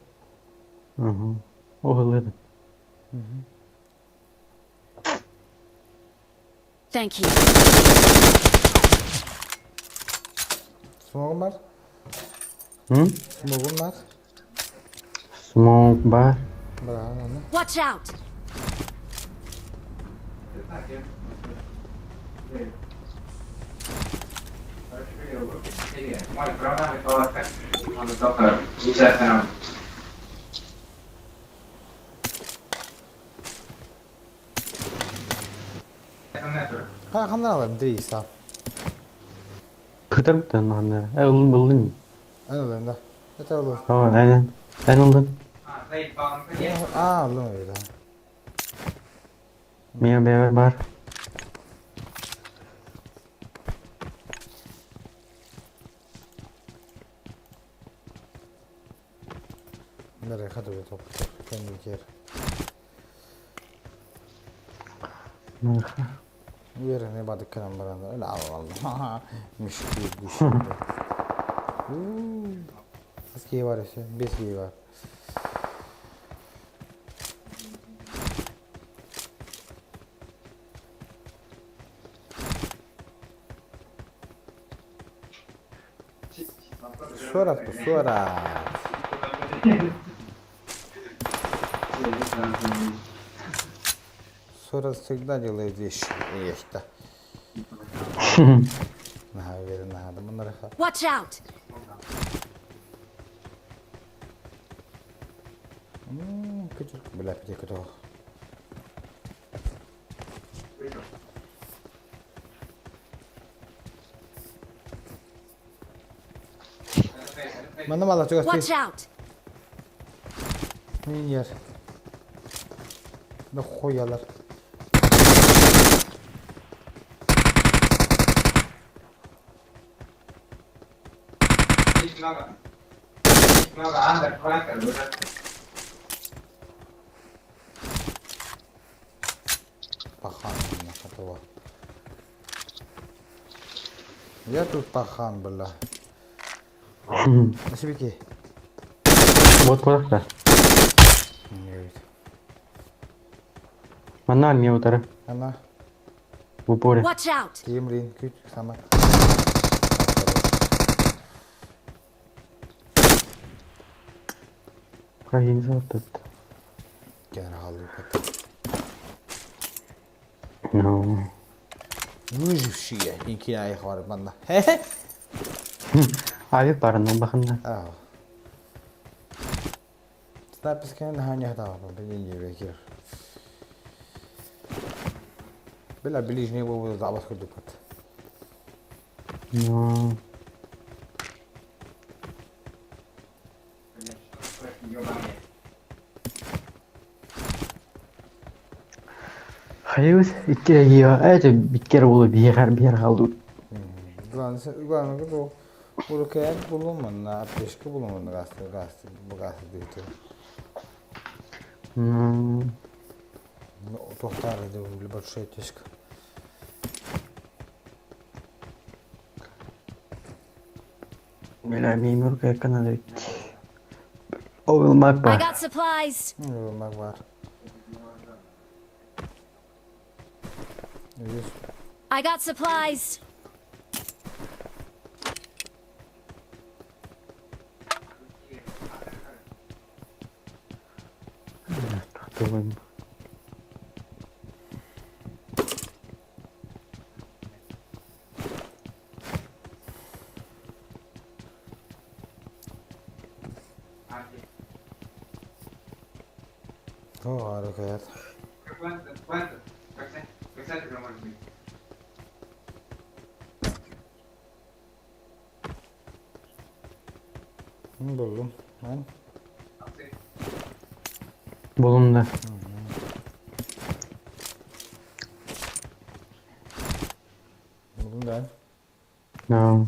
Угу. Уһуллуйдун.
Thank you.
Смогум бар? Смогум бар?
Смог бар.
Watch out!
Ханнан аларым 300.
Кытар бутан ханна. Э ылын булдun.
Эн ылын да. Это ылын.
О, эн эн ылын.
Аа, ылын öyle.
Мия бэбэ бар.
Nereye kadar top. Kendi yer. Yerine badık kalan baranda. Öyle al Allah. Müşkül bu şimdi. Eski var işte. Bir var. Surat bu surat. Surat всегда делает вещи. Есть да. Наһаа уверен, наһаа да маннараха.
Watch out!
Күтүр, бля, пите күтүр. Манна мала чугас
Watch out!
Минер. Да хуялар. Пахан, готово. Я тут пахан, бля. Насибики.
Вот куда
Нет.
Манна мне утара.
Она.
В упоре.
Watch out!
Кемрин, күт, сама.
Хагин тут.
Генерал
No.
Выжившие. Инки айх бар манна.
Ави парны бахында.
Аа. Снайперская наганя дава, блин, не векер. Бля, ближний был забас курдук.
No. Хайус икки гио эти биткер болу бихар бихар халду.
Главное, главное, бу Урукая булумун, аптечка булумун, газ, газ, газ дейт.
Ну,
Тохтар большая аптечка.
Бля, меймурка канада. Ойл мак
I
бар.
got supplies!
Ойл мак бар.
I got supplies!
Думаем.
О, ракет. Буллум. Эн?
Булум да.
Буллум да.
No.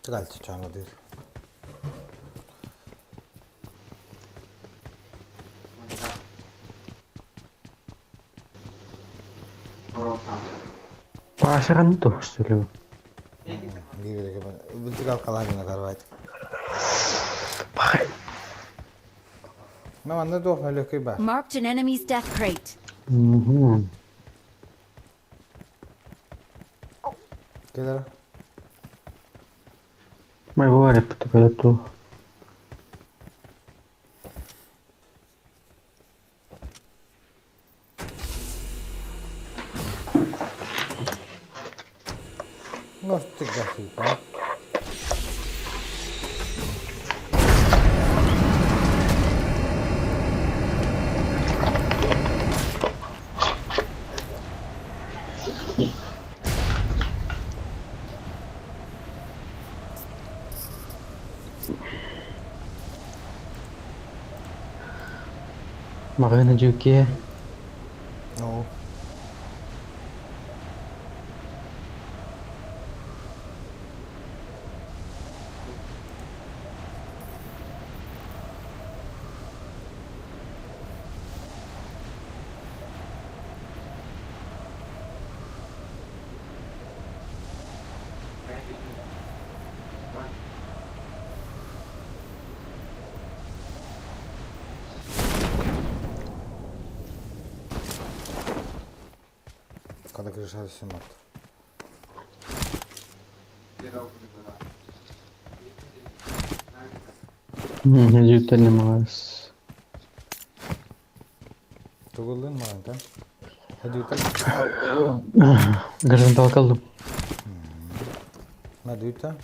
Тыгальчы чаҥа диир.
Пашаҕын туһсулу.
Манна туох өлөкөй баар.
Marked an enemy's death crate.
Кэлэр.
Моего репету.
Может, ты гасит, а?
Маҕаһыына дьүккэ
No. Когда крыша симат.
дьүттэлли маҕас.
Тугуллун маҕантан. Хадюта.
Горизонталка ыллым.
Мадюта.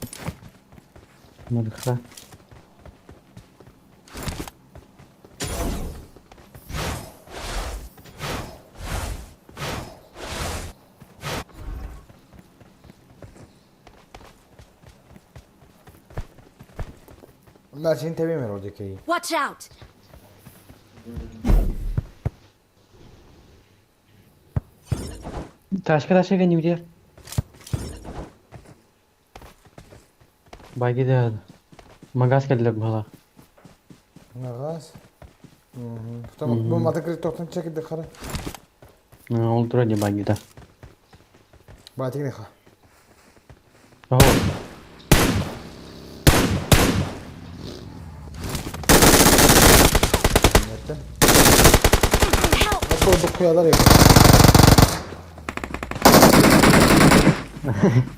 Мадыха.
Bunlar seni tebrik oradaki.
Watch out!
Ташка ташка не Багиде Магаз кэллэ быһалаах.
Магаз. Бу матыкы тоқтан чекиде қара.
Ол тура ди багида.
Батик ха.
Ого.
Nerede? Nasıl oldu kuyalar yok.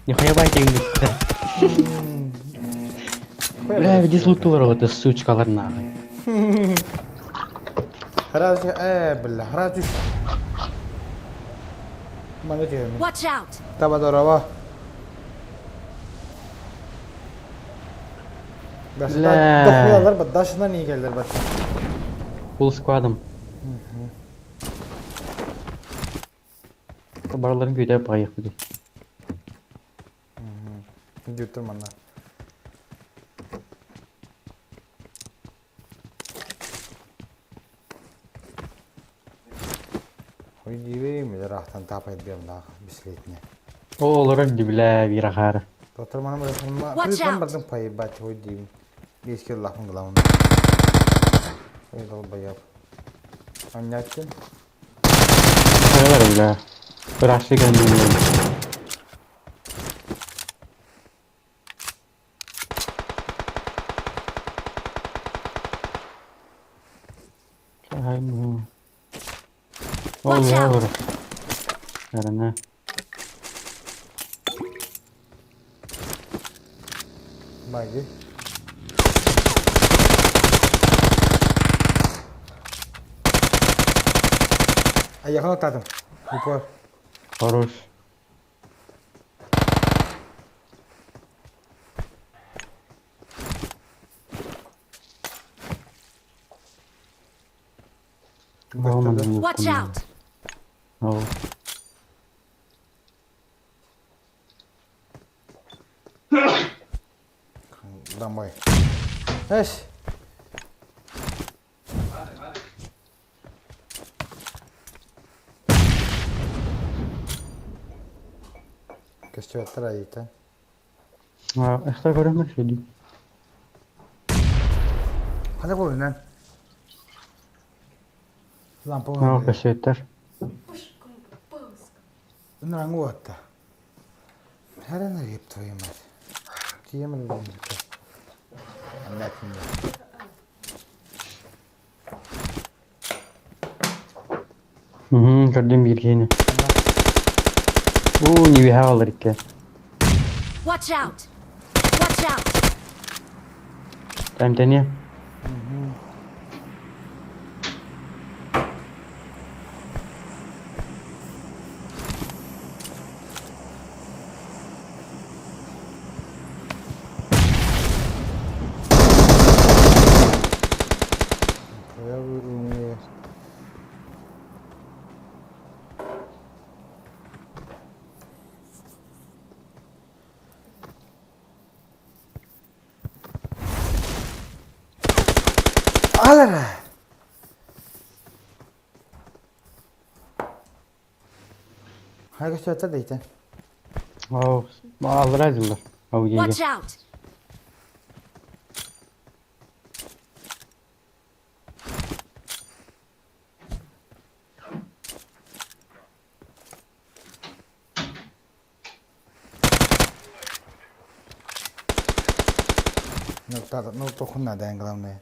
Нихуя байкинг бүттэ. Бля, веди слутулар это сучкалар нахуй.
Харазы, бля, харазы. Мана диэми.
Watch out!
Таба дорова.
Бля.
Дохуялар бат, дашынан iyi geldiler bak.
Full squad'ым. Барыларын күйдәп байык бит.
Дип манна. Ой, дибей, рахтан тапайт бем да, бислетне.
О, олорор ди бля, вирахар.
Доктор мана бир
Watch out.
бардым поебать, ой дибей. Беске лахын главын. Ой, долбоеб. Анятин.
Алар бля. Раши гандым. Ай, ну.
Watch out.
Olur. Yarına.
Байги. Ay yakın atladım. Упор.
Хорош.
Watch out!
О.
Домой. Эс! Көстүбэттэр айыыта.
Эхта көрөмөр сөдүү.
Хана буолунан. Лампа
Аа, көстүбэттэр.
Ынраҥы уотта. Хәрән еб твою мать. Тиемин
Көрдүм биир киһини. Уу, ньүөһэ аҕалар икки.
Watch out! Watch out!
Эмтэниэ.
Al эрэ! Хайа көстөөттөр да итэн.
Оо, аллараа дьыллар. Ол
Watch out!
Ну, ну, тохун надо, главное.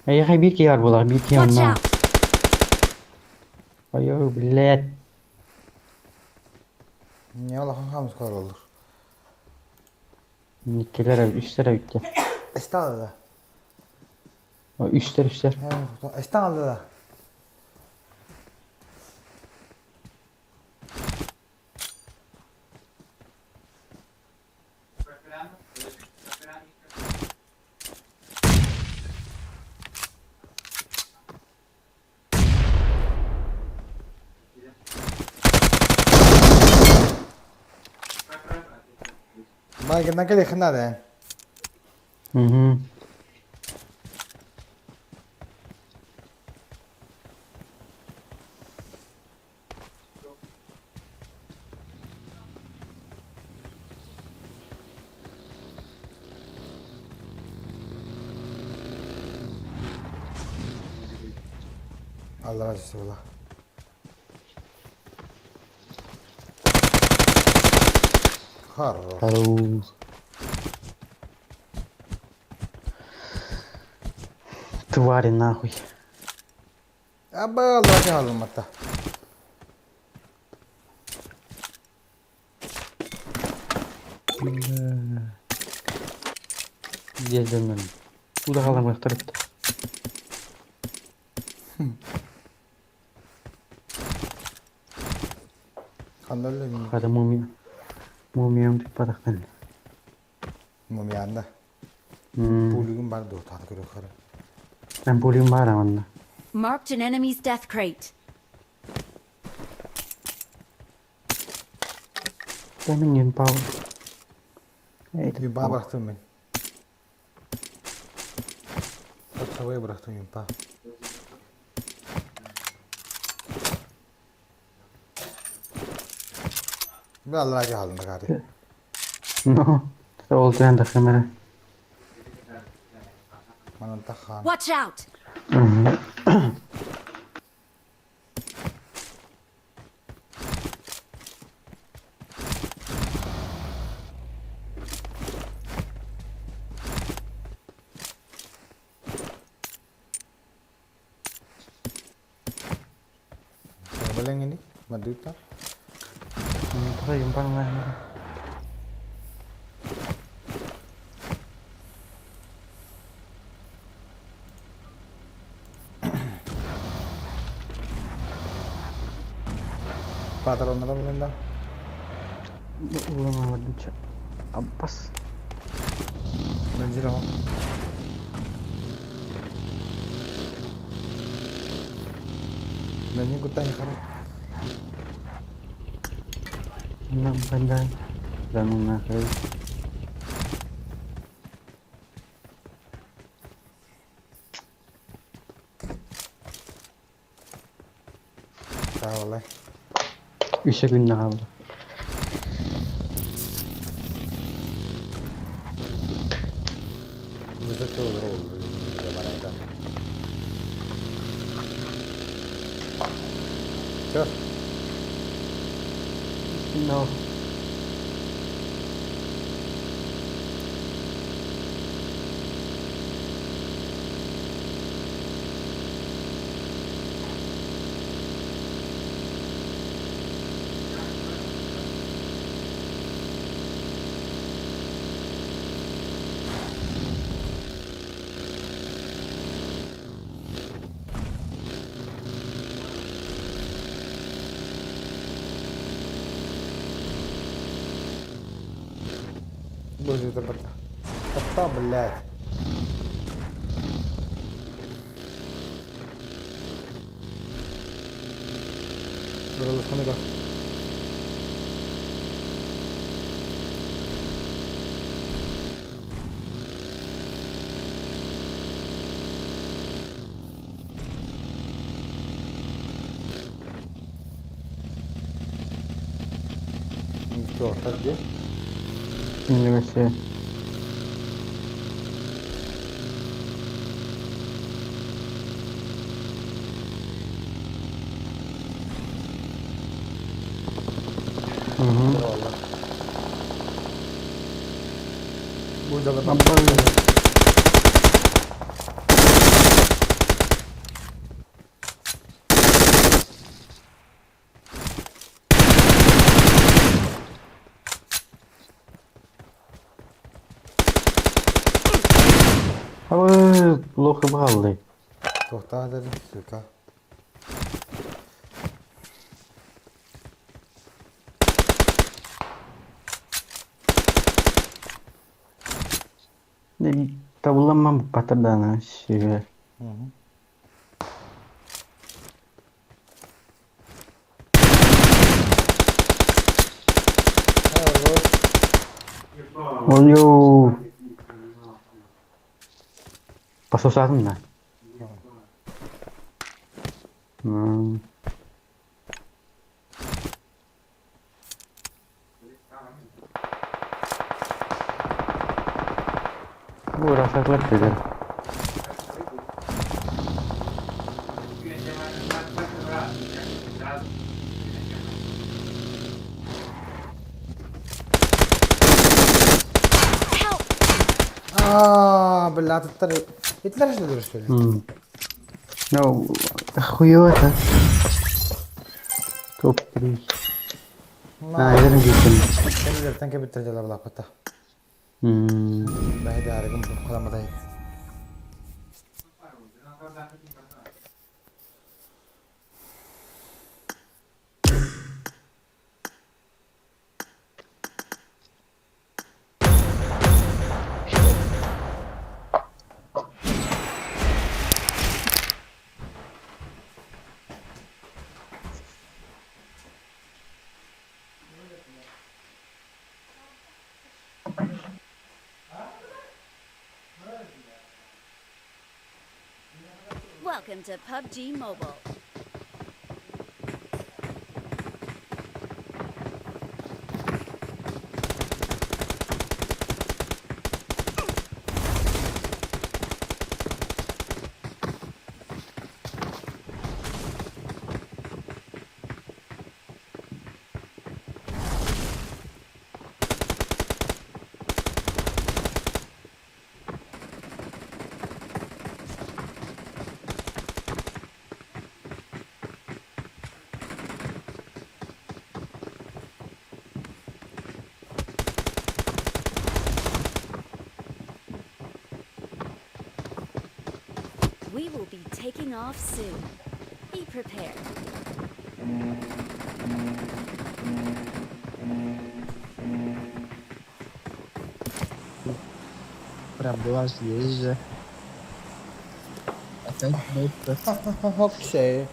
Эйиэхэ биир киһи баар буолар, биир киһи
Watch
онно.
out!
Ой, блядь.
Не улахан хаамыска олороллор.
Иккилэр, үстэр эбиттэр.
Эстан алла.
Үстэр, үстэр.
Эстан алла. Майгыннан кэлиэххин наада эн.
Мгм.
Аллара түстэ була. Хорош.
Хорош. Твари нахуй.
Аба аллара хаалымматта.
Дьиэлдэннэн. Уу халамыахтар эбит.
Ханна өллөҥ?
Хата мумия. Мумиям туппатахтан.
Мумиянда. Пулюгун бар дуо таата көрүөххэ.
Эн пулюм баар манна.
Marked an enemy's death crate.
Мин юнпау.
Юнпаа бырахтым мин. Сабай бырахтым юнпаа. Мен аллара хаалым да
No. Ол түһэн тахсам эрэ.
Манан тахаан.
Watch out!
Балэҥини мадыыта.
Тоҕо юнпаҥ
Патроннара булында.
Аббас.
Бензин оҕо. Бензин куттан хара.
Банда. Да ну нахуй.
Саалай.
Үсэ күннэ хаалла.
Все.
No.
Боже, это Та, блядь. Что, где?
Ничего Угу. Ой, плохо брали.
Тоқтаа сука.
Табыламам батырдана шеге. Олё. Пососатын да. Бу расатлар dedi.
Аа, блядь, это Итлер что ли, что ли?
Ну, хуёво Топ-3. А, я не
видел. Тенке биттерделер лапата. Бәһде арыгым халамадай.
Welcome to PUBG Mobile. We will be taking off soon. Be prepared.
Прям была здесь же. Опять бета.
Окей.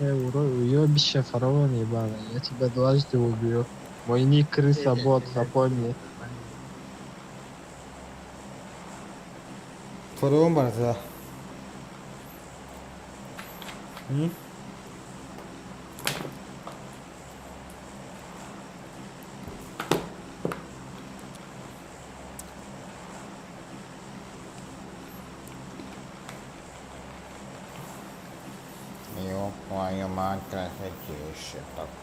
Уебище, фараон ебаный, я тебя дважды убью.
Мой ник крыса бот, запомни.
Торугум барыта. М? Ёб твою мать, красотища такая.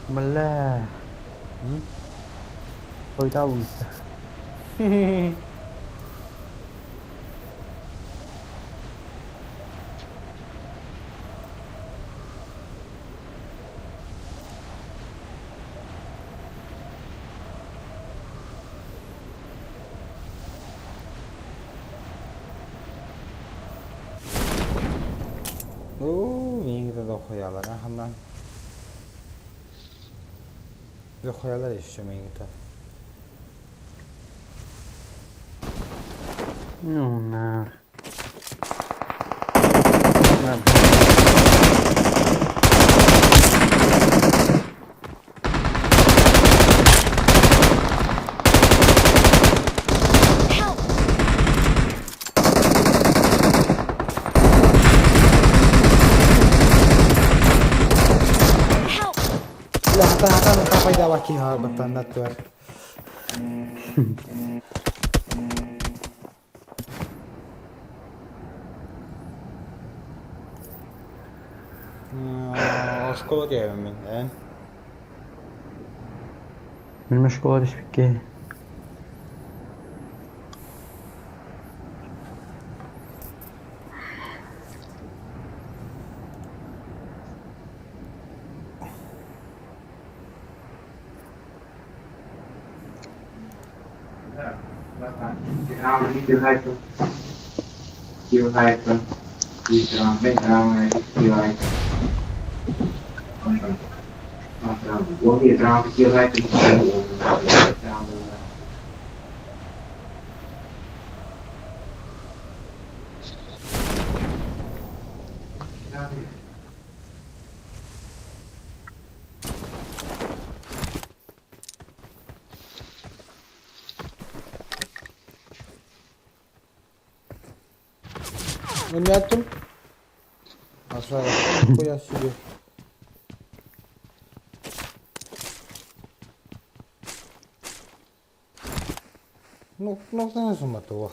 Бля. Хойдал.
Оо, миигин да дохуялар аханан. Дохуялар еще миигин
Ну нах.
Help! Help!
Lahta hatan kafayda baki ha batannat var. Оскола диэбин эн.
Мин школа түспүккэ.
Ne yaptın? Aşağı хуя себе. Ну, ну, знаешь, матуа.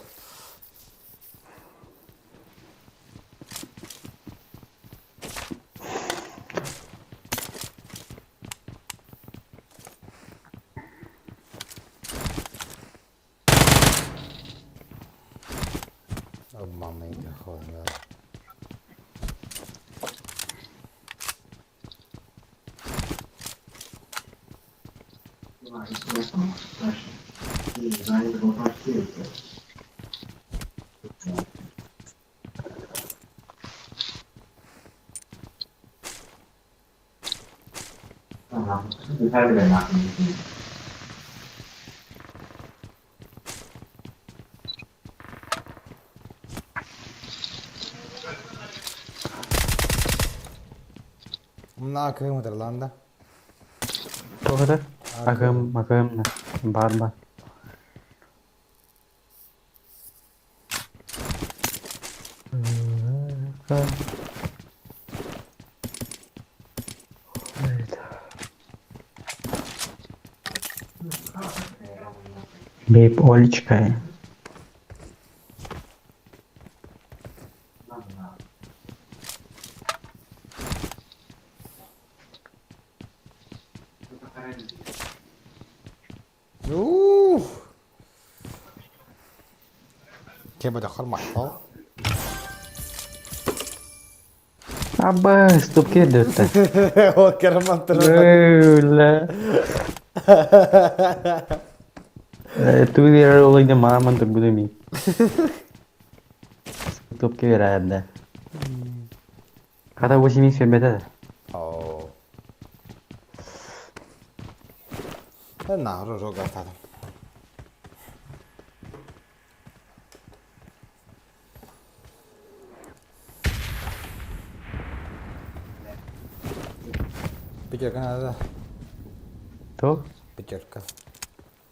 Обманный хуйня. Мына кырымыдыр ланда.
Тоҕо Агым, агым, бар бар. Бейп Олечка.
Ух! Кем بدخل محفظ؟
Абба, стоп кирдетте.
Ол керман
Ла. Тугер олайда маман тургудами. Стоп кирдетте. Хата 8 фермета.
Оо. На, рожога тадам. Пятерка надо.
То?
Пятерка.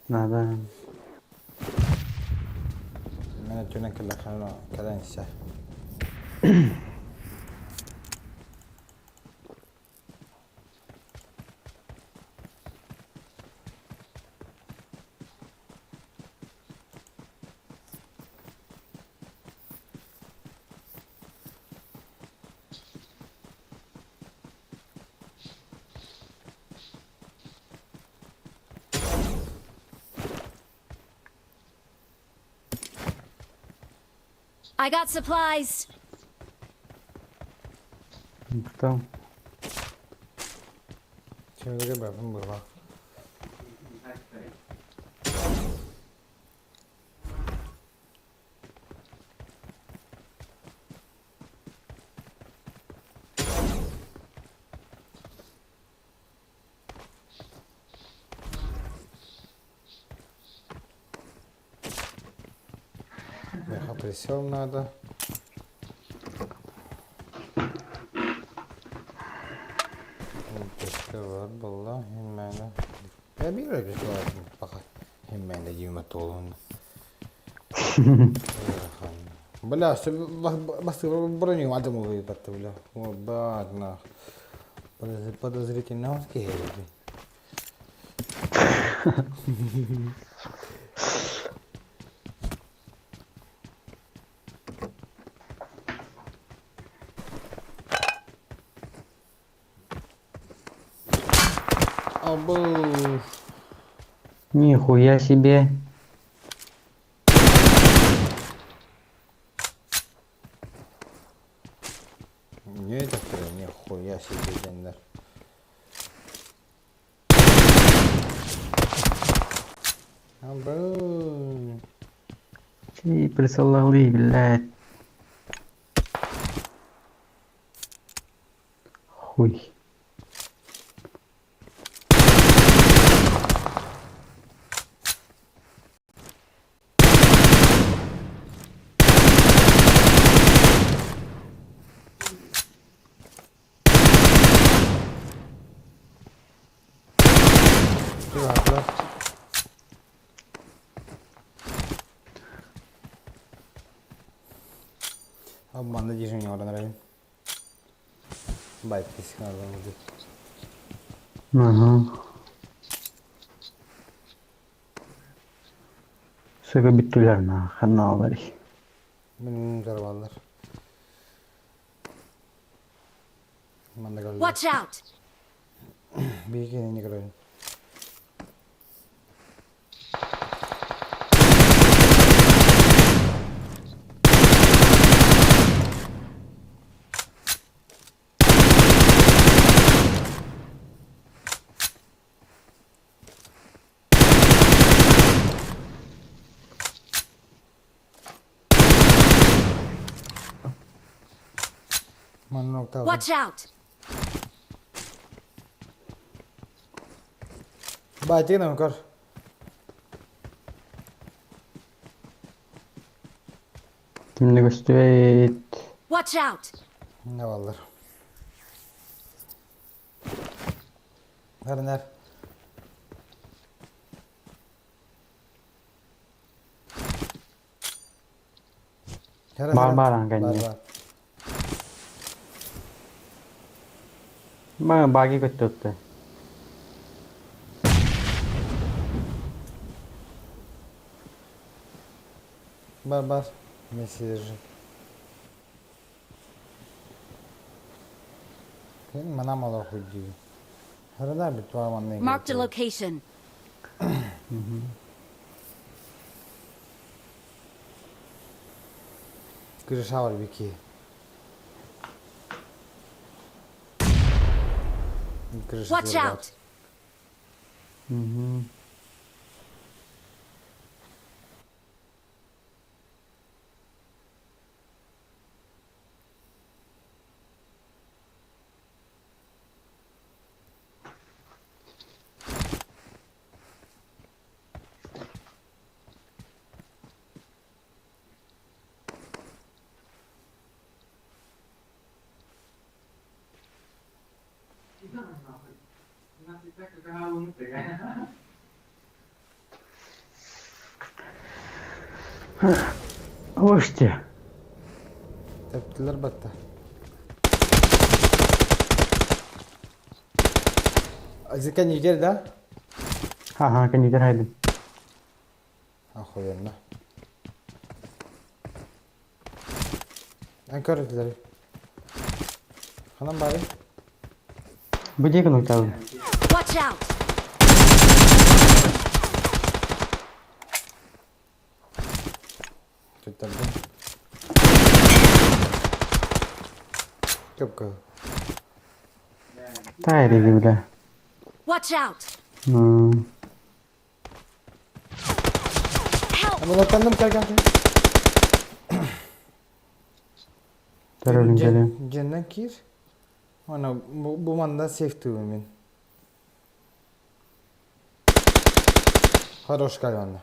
Надо.
Мен өттүнэн кэллэххинэ кэлэн исэ.
I got supplies.
Что?
Şimdi бэпин буолла. Меха присел надо. Пешке var буолла химмээнэ. Э биир пешке бар баха химмээнэ жиумат туолун. Бля, бас броню адаму выебать, бля. О, бать, нах. Подозрительно он. Абу.
Нихуя себе.
Не это нихуя себе гендер. Абу.
Ты присылали, блядь. Хуй.
Rahatlar. Abi bana girmiyor oradan arayın. Bye piskin oradan vurdu.
Ага. Söyle bittiler na, alır.
Benim zarballar. Manna kaldı.
Watch out!
Bir iki ne kadar. Manna nokta aldım.
Watch out!
Бай, көр.
Kimde gösteriyor?
Watch out!
Ne varlar? Nerede ner?
Бар бар анган.
Бар
Бар. Баги götürdü.
Бар бар. Messi держи. Manam olur хуйди. Herhalde bir tuvar manna.
Marked a location.
Крыша var bir ki. Крыша
Watch
var.
out!
Угу. Оште.
Тэптилэр батта. Азика нигер да?
Ага, кондитер хайдым.
Охуенно. Эн көрдүлэр. Ханан бары?
Бу диэки нуктабын.
Watch out!
Туттардым. Көпкө.
Тайры бля.
Watch out!
Амалаттанным кел кел.
Төрөлүн кэлин.
Дьэннэн киир. Ана бу манда сейф мин. Хорош кальванна.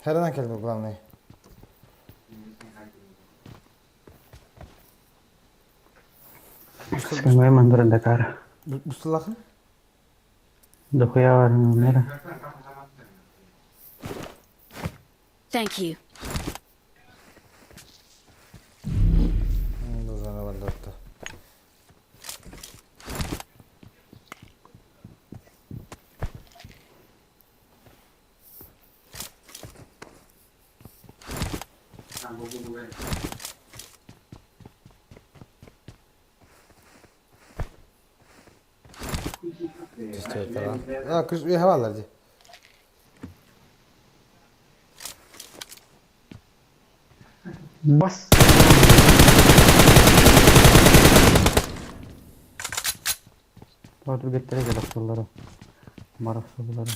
Херана кэлбит главный.
Скамай мандырын дакара.
Бустулахын?
Дохуя бар мера.
Thank you.
Дузана баллатта. А, күз хавалар ди.
Бас. Торду геттере кел охсоллара. Бар охсоллара.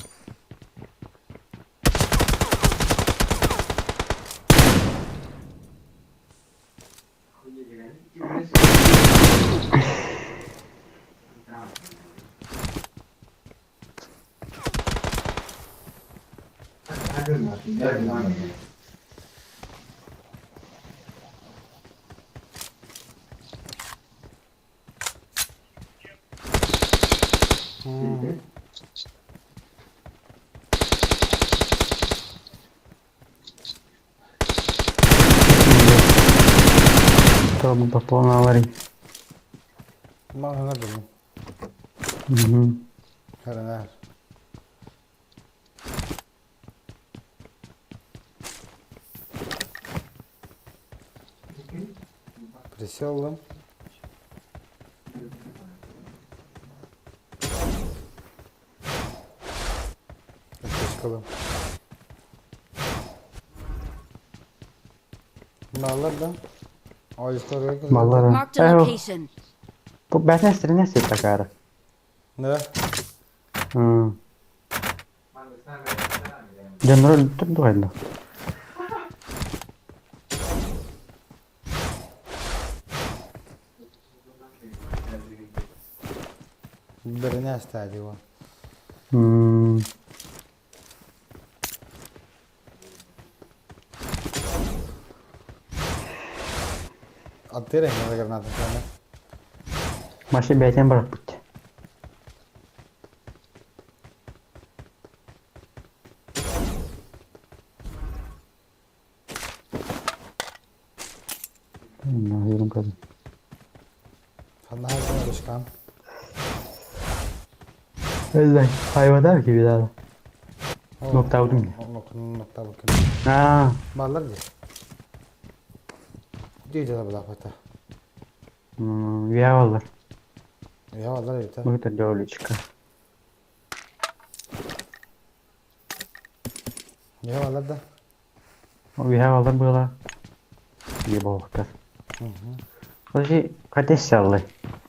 Тобу пополналары.
Маңына bildim.
Угу.
Херана. Присел Çıkalım. Mallar da. Ağaçlar
Mallara.
Marked a location.
Бу бәтнәстер нәрсә такары.
Да.
Хм. General турду кайда.
Броня стадио.
Хм.
Аттыра хинада граната сана.
Маша бәтен барып бит. Нахером кадым.
Ханна хайдана башкан.
Öyle hayvanlar gibi daha. Nokta vurdum.
Nokta nokta bakın.
Аа.
Mallar di. Дейді да бұлақ бата.
Уявалар.
Уявалар это.
Ну это девочка.
Уявалар да.
Уявалар было. Ебалықтар. Подожди, қайтесіз алды.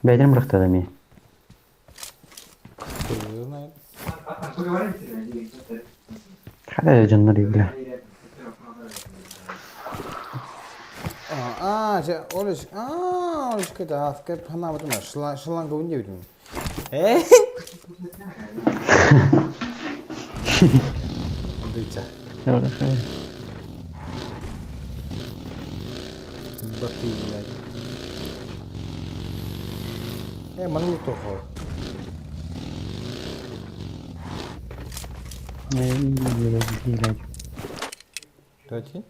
Бәйден бұрақтады мен. Қандай жындар бля.
А, же, олиш, а, олиш кета, аскеп хана бутума, шланга унде битум. Э? Дыча. Баты, блядь. Э, ману тохо. Тоти?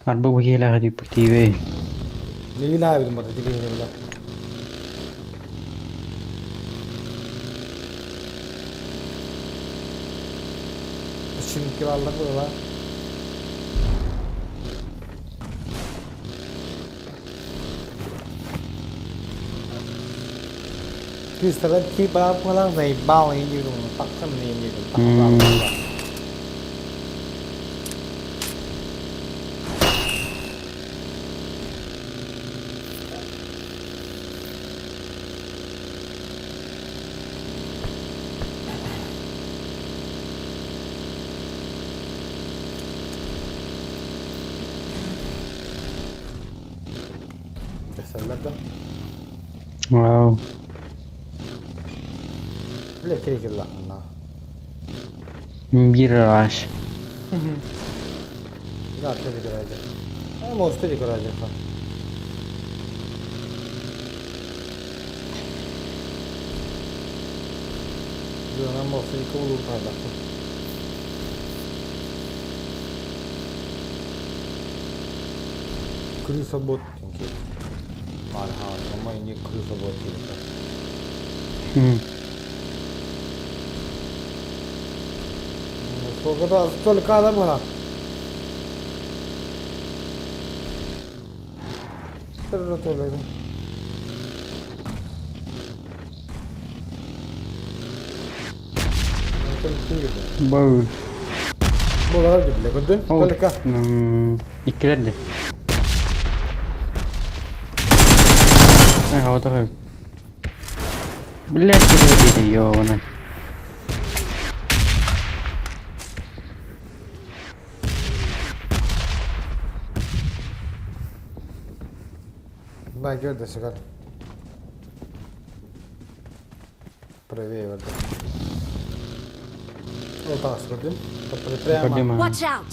Арба бу киһилээхи диппутивей.
Нигилаабитим бата тигиһини била. Шинки баллар була. คือสำหรับที่บ้าพลังในบ้าอย่างนี้ตรงปักขึ้นนี่อยู่ตรงปักบ้า Gösterler de.
Wow.
Бля, кирикиллахна.
Биир раш.
Да, кирикиллахна. А, может, кирикиллахна. Дьонан мосту улуу тардахпын. Крыса бот диэн Маана инник крыса бот диэн. Сколько да, столько надо было.
Бау.
Буолар дибиле көрдүн? Только.
Иккилерди. Ага, вот такой. Блядь, переводите, ёбана.
Бай көрдө сыгар. Правее вот. Ол тағас көрдүм. Прямо.
Watch out!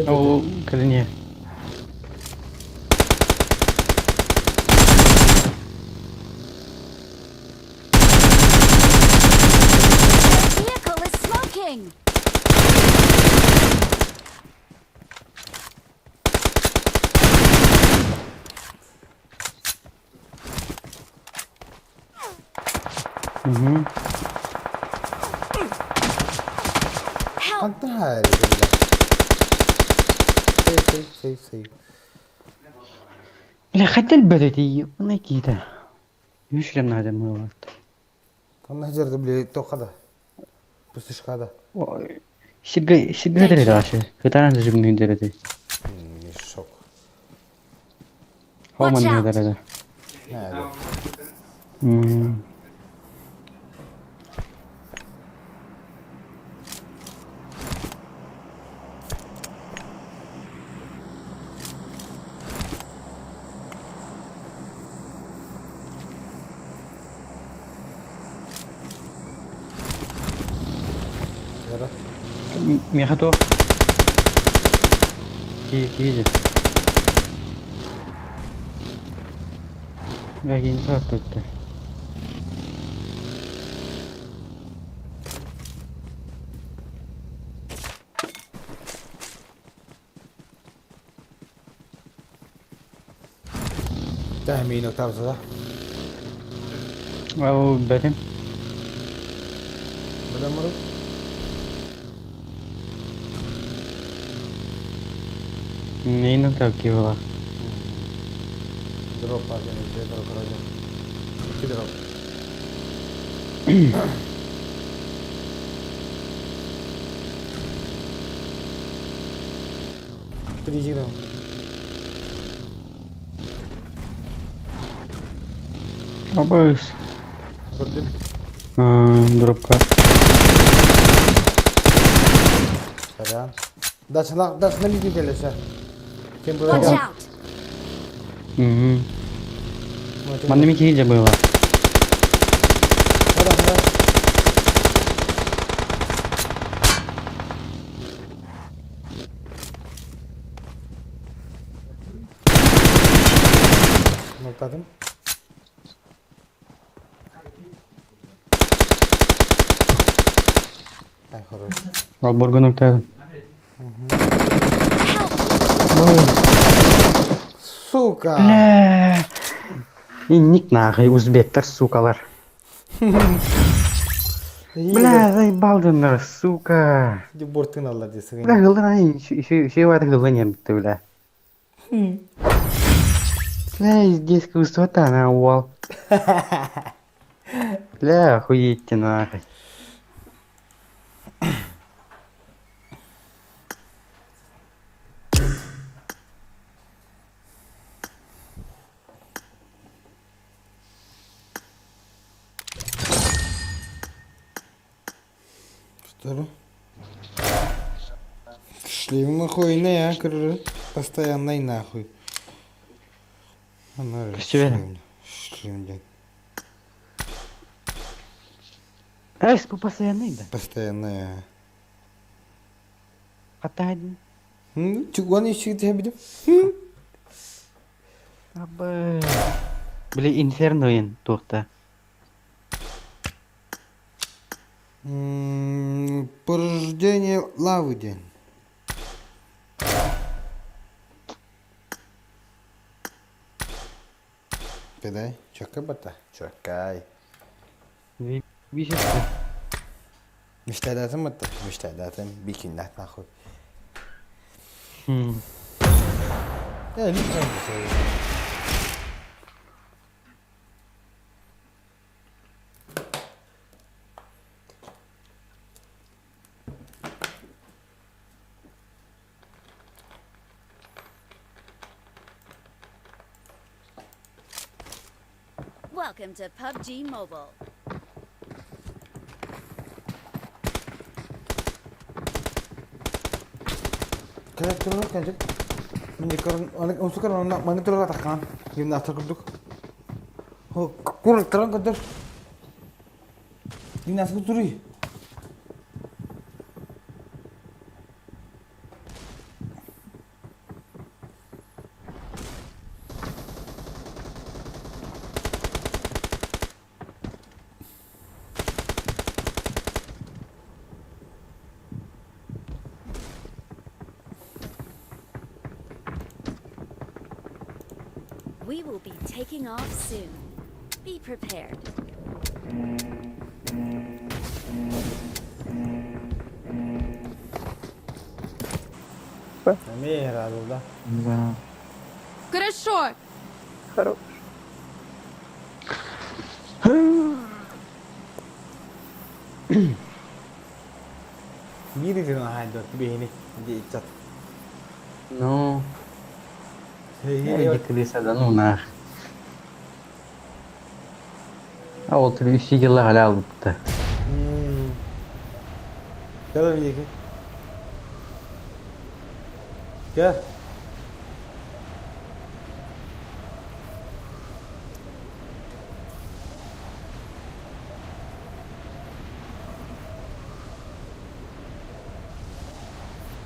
Ол кэлине.
Vehicle is smoking!
Угу.
Хантан хайр. Сей, сей, сей, сей.
Бля, хотел бы это ёбаный кита. Үшлем надо было.
Онно жерде били тоқада. Пустышкада.
Сига сига дереше. Кытаран жүгүнүн дерете.
Мешок.
Хоман дерете.
Нәде. Yara.
Меха то. Ки киже. Бәгин сатты.
Tahmini tarzada.
Ау, бәтем.
Білем ұрып.
Нейнен так киола.
Дроп один, дроп один. Икки дроп. Три грамм.
Абыс.
Көрдүм.
Дропка.
Саран. Дачалак, дачна миги келесе. Кем
Watch
было?
out!
Угу. Манна ми киже было.
Саран, саран. Ноктадым. Ай, хорош.
Алборга ноктадым.
Сука!
Бля. Инник нахуй, узбектар, сукалар. Бля, заебал дьоннор, сука.
Ди бортын алла десең.
Бля, гылдан ай, еще вата гылдан ербитті, бля. Бля, здесь высота, она уал. Бля, охуеть ты нахуй.
Что ли? Шли нахуй не я, короче, постоянно и нахуй. Она
Көстүбэт.
Шлем, дядь.
Эс, бу постоянный да.
Постоянно.
Хатайдын.
Чуган ишик тебе
Абы. Бля, инферно ен туохта.
Порождение лавы день. Кедай, чакай бата, чакай.
Бишетте.
Мечтайдатым бата, мечтайдатым, бикиннат нахуй. Я не знаю.
Welcome to PUBG Mobile.
Кэлэ турар кэнжик. Мин көрөн, аны онсу көрөн онна маны турар атакан. Юнна атар курдук. Хо, кур туран көдөр. Юнна асыл туруй.
We will be taking off soon. Be prepared.
Эмиэ ыраазылда.
Да.
Хорошо.
Хорош.
Биир итин аһайдыр биһини диэччат.
Ну, иди крыса, да ну нах. А ол түрі үш жылы ғала алыпты.
Gel bir Gel.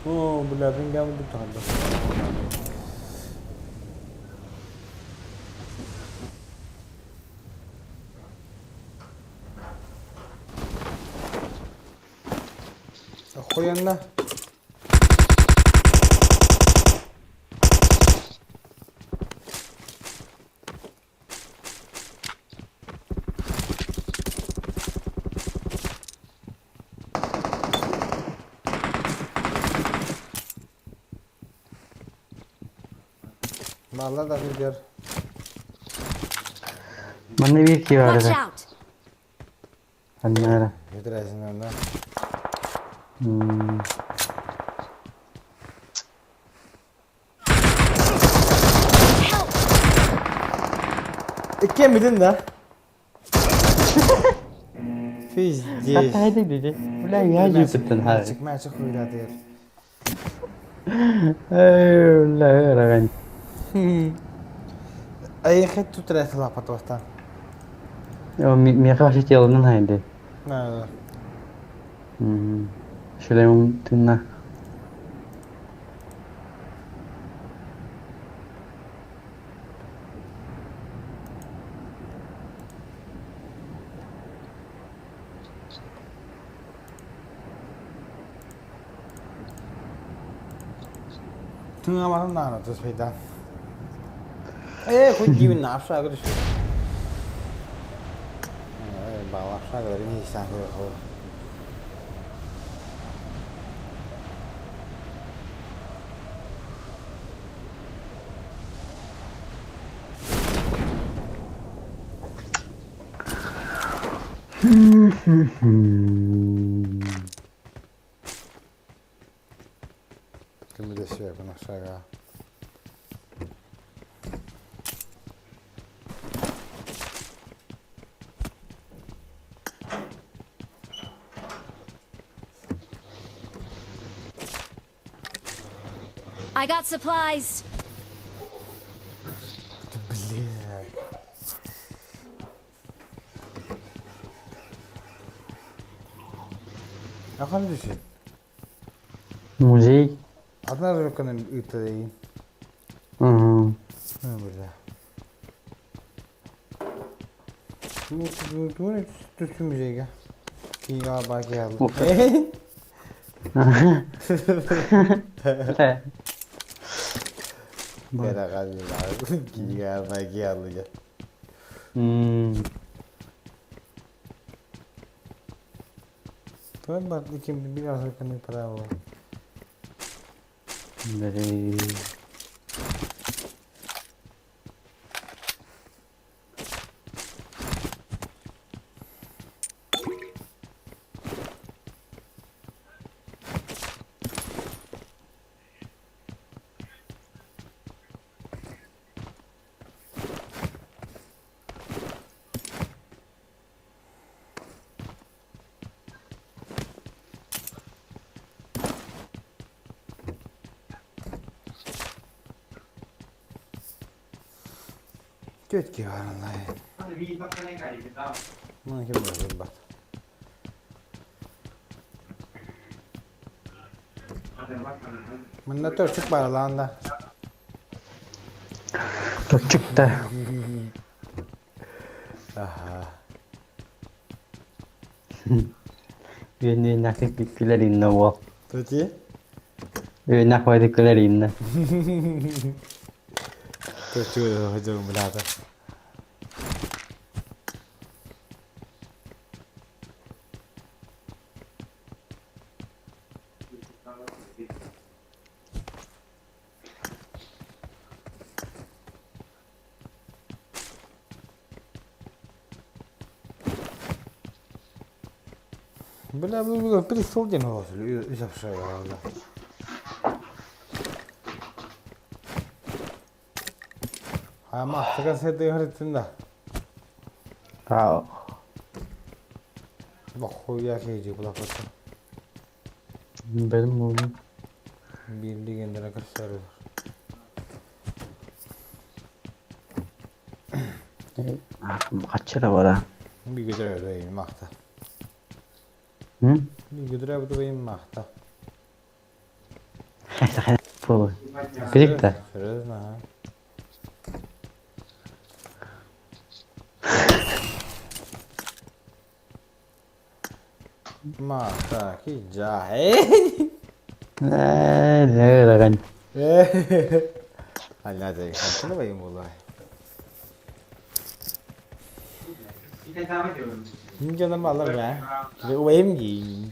Оо, бля, ben gelmedim tabi. Охуенно. Mallar da bir gör.
Манна биир киһи баар
Watch
этэ.
out!
Ханна эрэ.
Өтөрөсүн онно.
М,
Иккиэн бүтүн да. Пиздец.
Хатайды диди. Бля, я жүйпіттін хай.
Мэчик, мэчик хуйдатыр.
Эй, бля, ыраган.
Айхет тутрес лапатостан.
Меха вообще телонун хайды.
Да.
Шлем тынна.
Тыҥаматын даҕаны тыспайдаан. Ээ, хоть диибин наапшаа көрүс. Баалапшаа көрүн иһисээн көрөр. Көмөлөсүөҕүн ошага.
I got supplies.
Блядь. Ахан düşün.
Музей.
Одна руканы ыытта
Угу.
Бля. Тугу түстүм музейга. Кига баки алды. Кига баки алды. Тугу бар ким бир азырканы право.
Блин.
Түөт киһи баарынай. Маны ким бар бат. Мында төрчүк бар алаанда.
Төрчүк да.
Аха.
Үөннүөннэхтик күлэр иннэ уол.
Тоти?
Үөннэх байды күлэр иннэ.
Төрчүк хожоң билата. Бля, бу присол ден болсун. Үс апшай алла. Ама ахтыган сэрдэ хөрөттүн да.
Аа.
Бохуя кейди булапата.
Бэлэм буоллун.
Бирлигендere көрсөрү.
Хаччыра бара.
Бигедре өйүн махта.
М?
Бигедре өйүн махта.
Буолуй. Билик да.
Серьезно, а? Махта, киджа.
Ээ, нэ
Аля, хантына байым болай. Инженер малар бә. Уэм ги.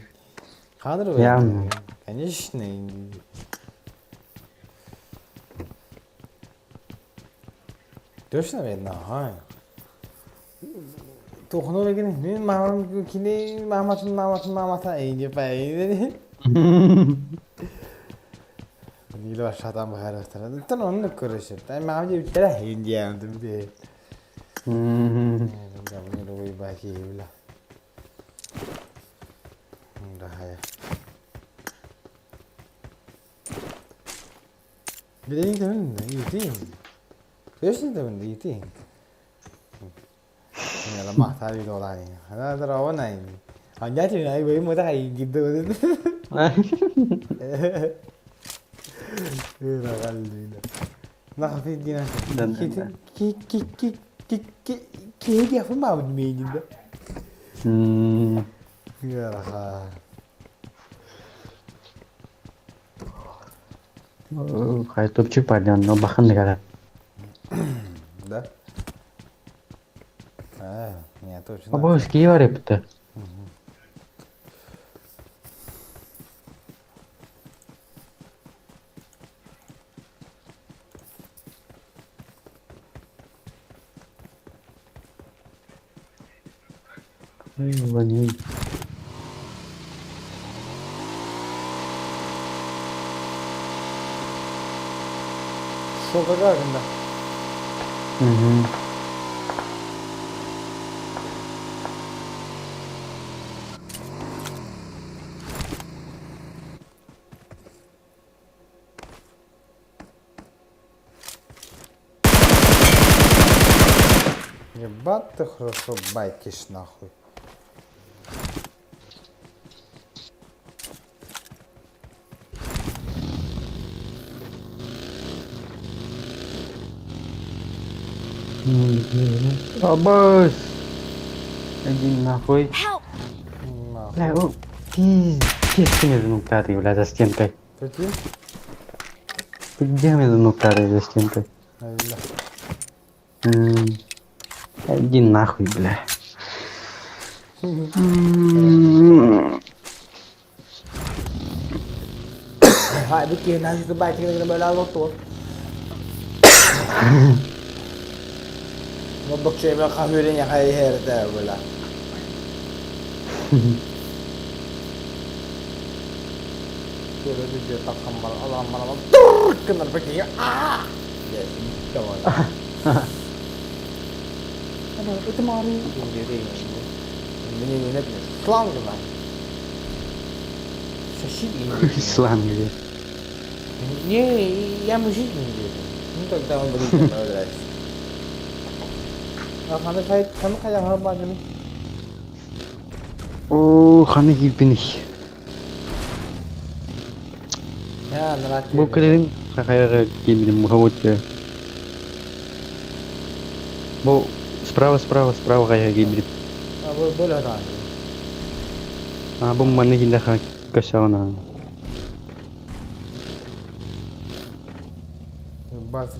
Ханыр
Явно.
Конечно. Точно видно, ага. Тухну легин, мин мамам кини маматын маматын мамата эйни бай. Нило шатам бахарастара. Тон онны көрөшөт. Ай мам жеп тара хиндиям димде. Да мне рой баки била. Да хая. Билейин дэмин, иитин. Точно дэмин, иитин. Яла махтари долани. Ана дравонай. Аньяти най бэй мода гидdo. Нахафидина. Ки ки ки ки ки ки ки афма мейнинде. Яраха.
Хай топчик пардон, но бахан дыгара.
Да? А, не, точно.
Абы ски бар эпти. Ай, Ваня.
Шо какая да?
Угу.
Ебать ты хорошо байтишь нахуй.
Абас! Иди нахуй.
Help!
Бля, о, пиздец, ты между ног бля, за стенкой.
Прикинь?
Ты где между ног за стенкой?
Бля.
М, Иди нахуй, бля. М,
Halbuki nasıl belki de böyle anlattı. Моддокчу kahverengi хайһэрдэ була. Böyle bir takım var. Alan bana bak. Dur! Kınır peki. Aa! Tamam. Ama ötüm ağrıyor. Ne ne Slang lan. Şaşır
Шланг, бля.
Не, я мужик не верю. Ну тогда он будет играть. А ханы хай, ханы хай ханы бажаны.
О, ханы киирбиний.
Я нарак.
Бу кэлин хахайга киирбиним мухабут. Бу справа, справа, справа хайга киирбиним.
А бу böyle hata.
А бу манны кинде ха кашауна.
Бас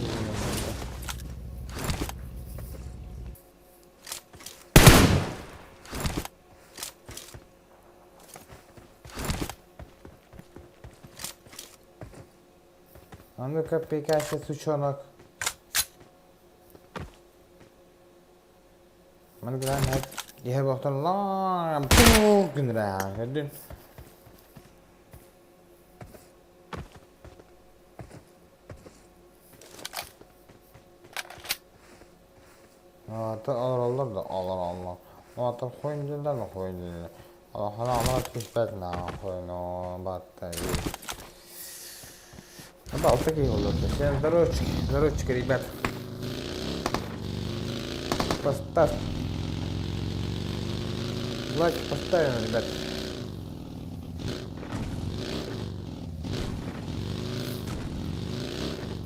А ну-ка, пикайся, сучонок. Man granat. Иһэ бохтон лаам күнрэ көрдүн. Ата алар да алар алар. Ата хойндылар да хойндылар. Алла алар түспәт на хойно батта. Да, вот такие вот. Всем здоровчики, здоровчики, ребят. Поставь лайк поставим, ребят.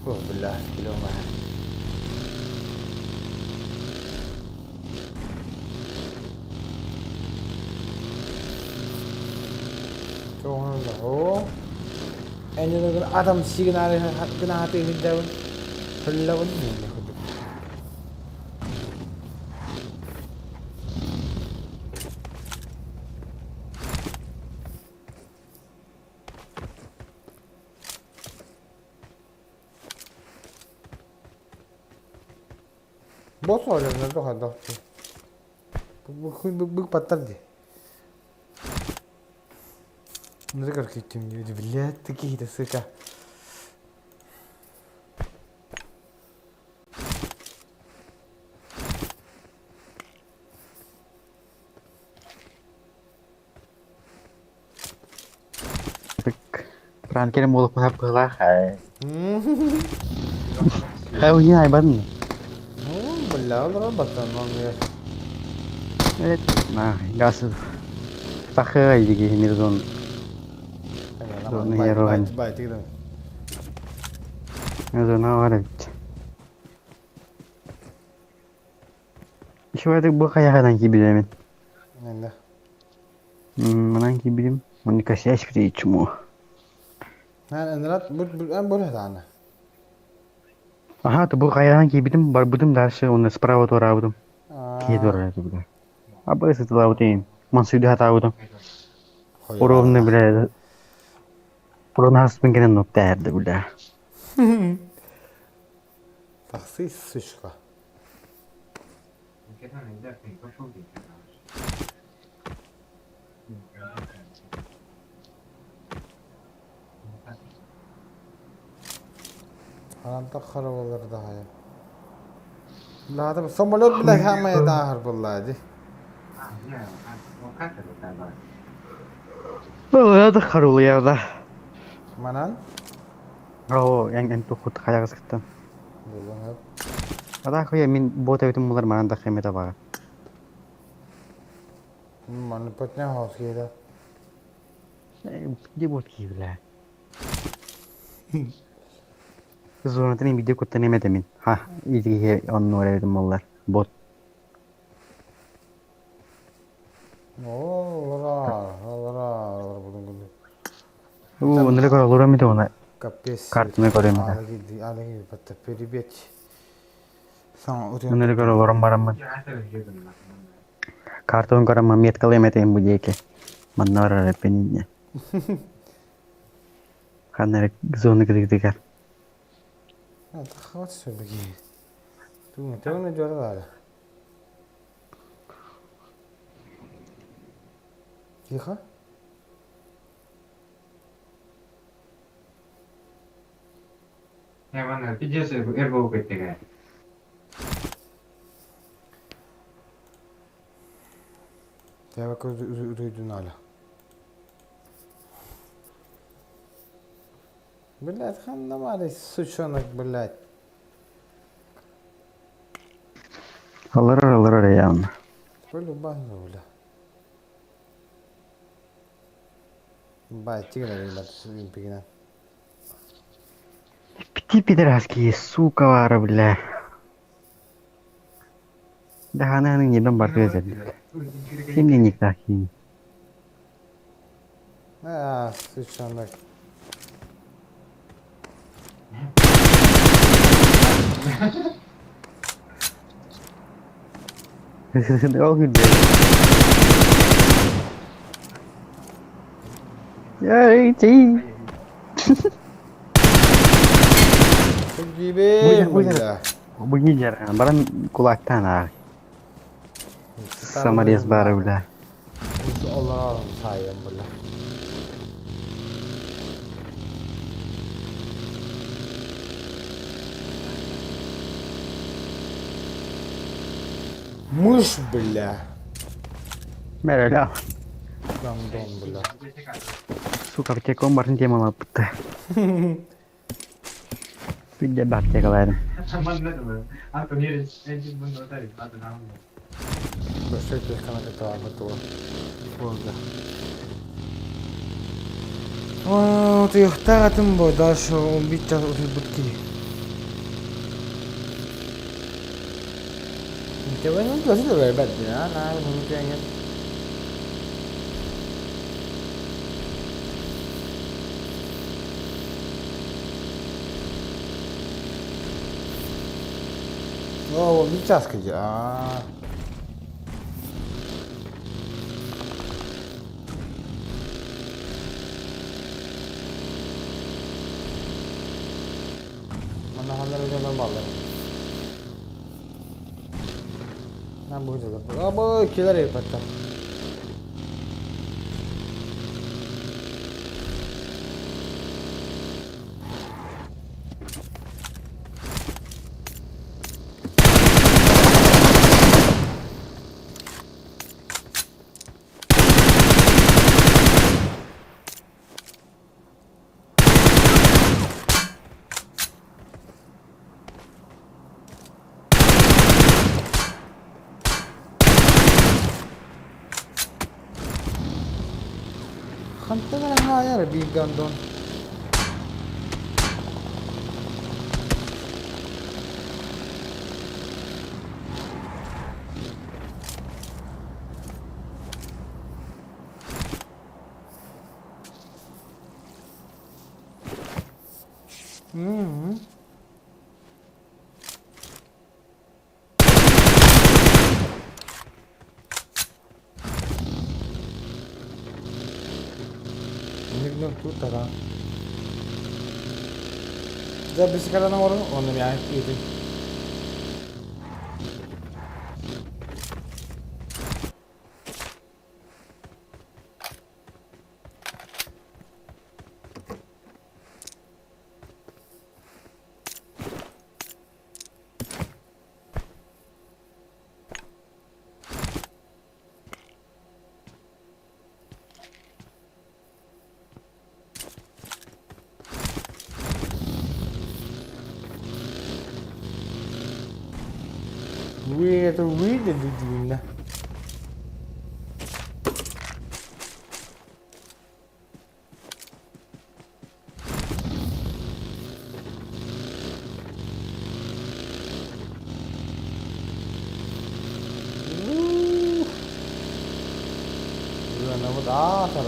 О, бля, клёвая. Адам сигналы гнаты видел. Босс ойлонор да Бык паттар ди. Ну как блядь, такие-то, сука.
Пран керем болуп калап кыла. Хай уни айбан.
Ну, бля, батан, он я.
Evet. На, газ. Тахы диги мирзон. Зона яроган. Зона варит. Еще это бу хаягадан кибилемен.
Нэнда.
Манан кибилим. Он косясь при чему.
Ынырат бу даҕаны.
Аха, бу хайаан киирбитим, барбытым дальше, уонна справа туораабытым. Киһи туораабыта. Абы сытылаабытым, мансуйда хатаабытым. Ровно, бля, ровно хаспын кэнэн нуктаһарды, бля.
Тахсы сучка. Харанта харабалар даҕайа. Лаата самолет бile хамай даахар буллаа ди.
Ол харулуйарда.
Манан?
Оо, эн эн тухут хайаҕыскыттан.
Булан
Ада хуя мин бот эбитим булар манан да хэмэтэ баар.
Манна патня хаус киһитэ.
Где бот киһи Зонатын видео куттан эмэтэ мин. Ха, итиһи оннуор эбитим буллар. Бот.
Олора, олора, олора будун курдук.
Уу, оннура көр олором ити она.
Капец.
Картаны көрөм этэ.
Алаги, алаги, батта перебить.
Оннура көр олорон бараммын. Картон көрөм меткалыам этим бу диэки. Манна барар эппин Ханна эрэ зона кытыгытыгар.
Таххабат сөбүги. Тугун төгүнэ дьуора Тихо. Тебе duydun hala. Блядь, ханна сучонок, блядь.
Олорор олорор явно.
Полюбану, бля. Бай, тигр, ребят, пигина.
Пяти пидораски, сука, вара, бля. Да она не дам барты Ким не такие.
А, сучонок.
Ол күндө. Яй, ти.
Бля.
Бугидер, баран кулактан а. Саморез бары, бля.
Олорор сайын, бля. Мышь, бля.
Бля.
Гандон, бля.
Сука, аптеком барын темала бутта. Күнде аптекаларым.
Большой канал Болды. О, ты ихтагатын бо, дальше он час утуйбут ки. Тебе ну тоже да бэт, да, на, ну ты О, 1 час кыжы. А. Манна ханнар өдөнөн баллар. На бу жада. Абы килер епатта. Хантан хайар бир гандон. Нигнер тут тара. Дьэ бисикалан оҥорун онно миэхэ ыытын. Это выглядит длинно. Аата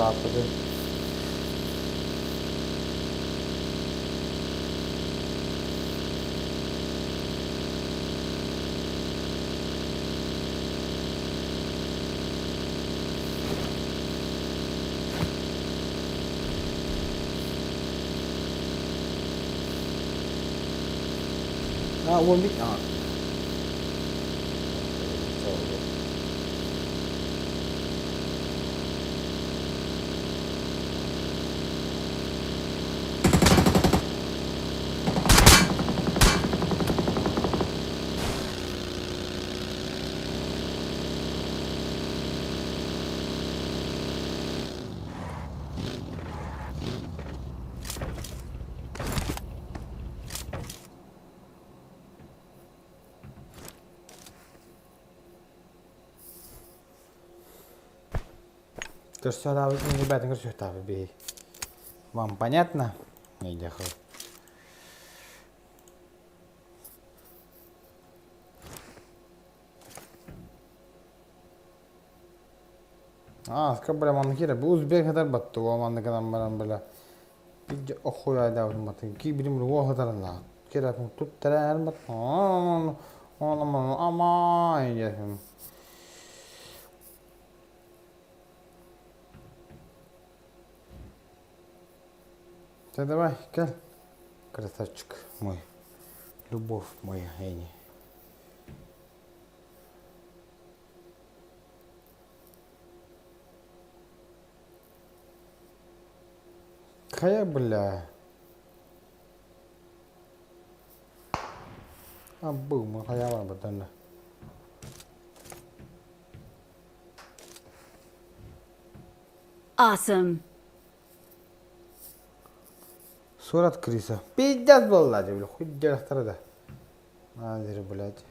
А, он бит. А. Көрсө ребята, көрсө бей. Вам понятно? Нейдехал. Аа, бля, манна киирэ. Бу узбек хатар батты, ол манна гынан баран бля. Пидде охуй айдаабытым баттын. Ки билим руо хатарла. Кире тут терер бат. Ама ехим. Ты давай, кел. Красавчик мой. Любовь моя, Эни. Хайа, бля. А, был, мы хаяла батана.
Awesome.
Сурат Криса. Пиздец была, бля, хуй да. Надо, блядь.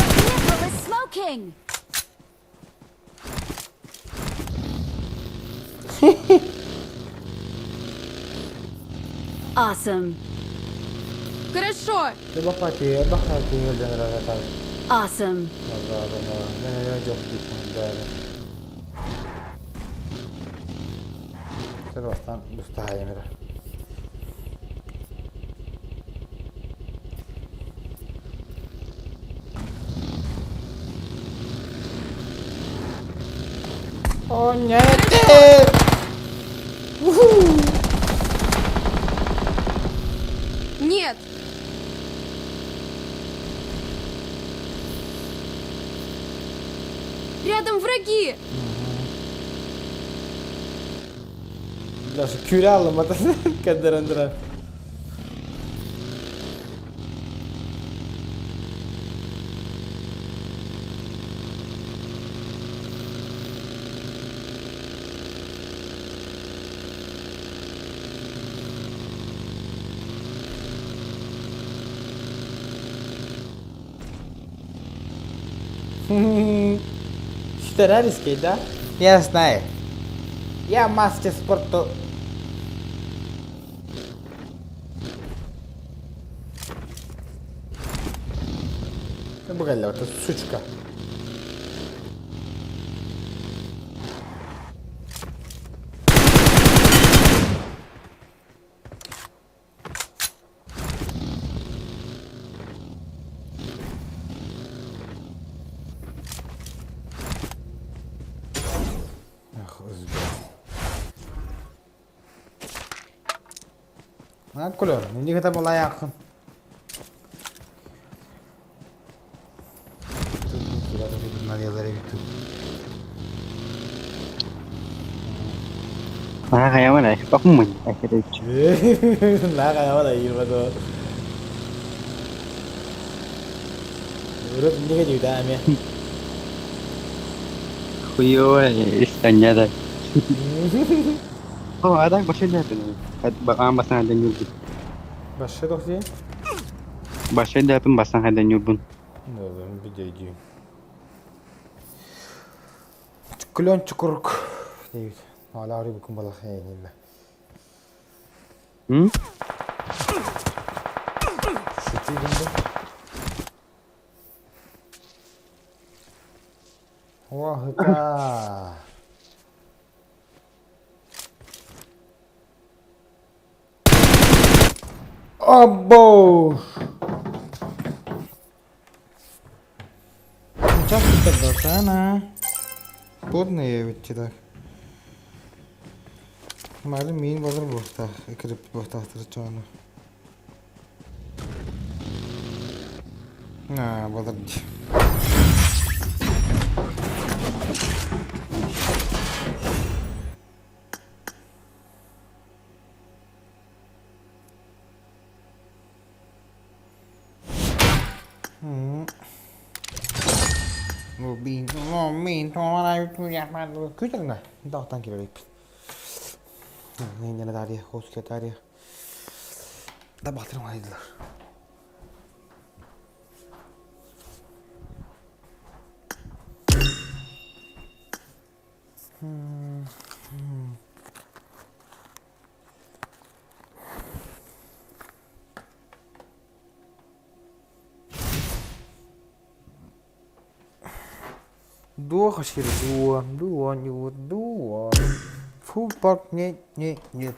Their vehicle is smoking. Awesome.
Хорошо.
Awesome.
О, нет!
Нет! Рядом враги!
Даже күрэ алымата кэдэрэн турар. Террористский, да? Я знаю. Я мастер спорта. Бу кэллэ, вот сучка. Ах, Кулер, не это была яхта.
Наһаа хайаман бакмын
Наһаа хайаман айыырбат Урут иннигэ дьүүтэ эмиэ.
Хуёвая истанья да. О, а так башай ляпин. Аан бастан хайдан ньурбун.
Башай тохти?
Башай ляпин бастан хайдан ньурбун.
Видео Клен чукурук дейбит. Ала букун балахайын.
М?
Вахыта. Або! Сейчас братана. Плотные ведь так. Малы миин болор буохтаах, икирип буохтаахтар чоону. Аа, болор дии. Күүтэрнэ. Даҕтан киирэриппит. Инньэ таарыйа, хоска таарыйа. Да балтырым айдылар. Дуо хашир дуо, дуо, не дуо. Фу, пак, не, не, нет.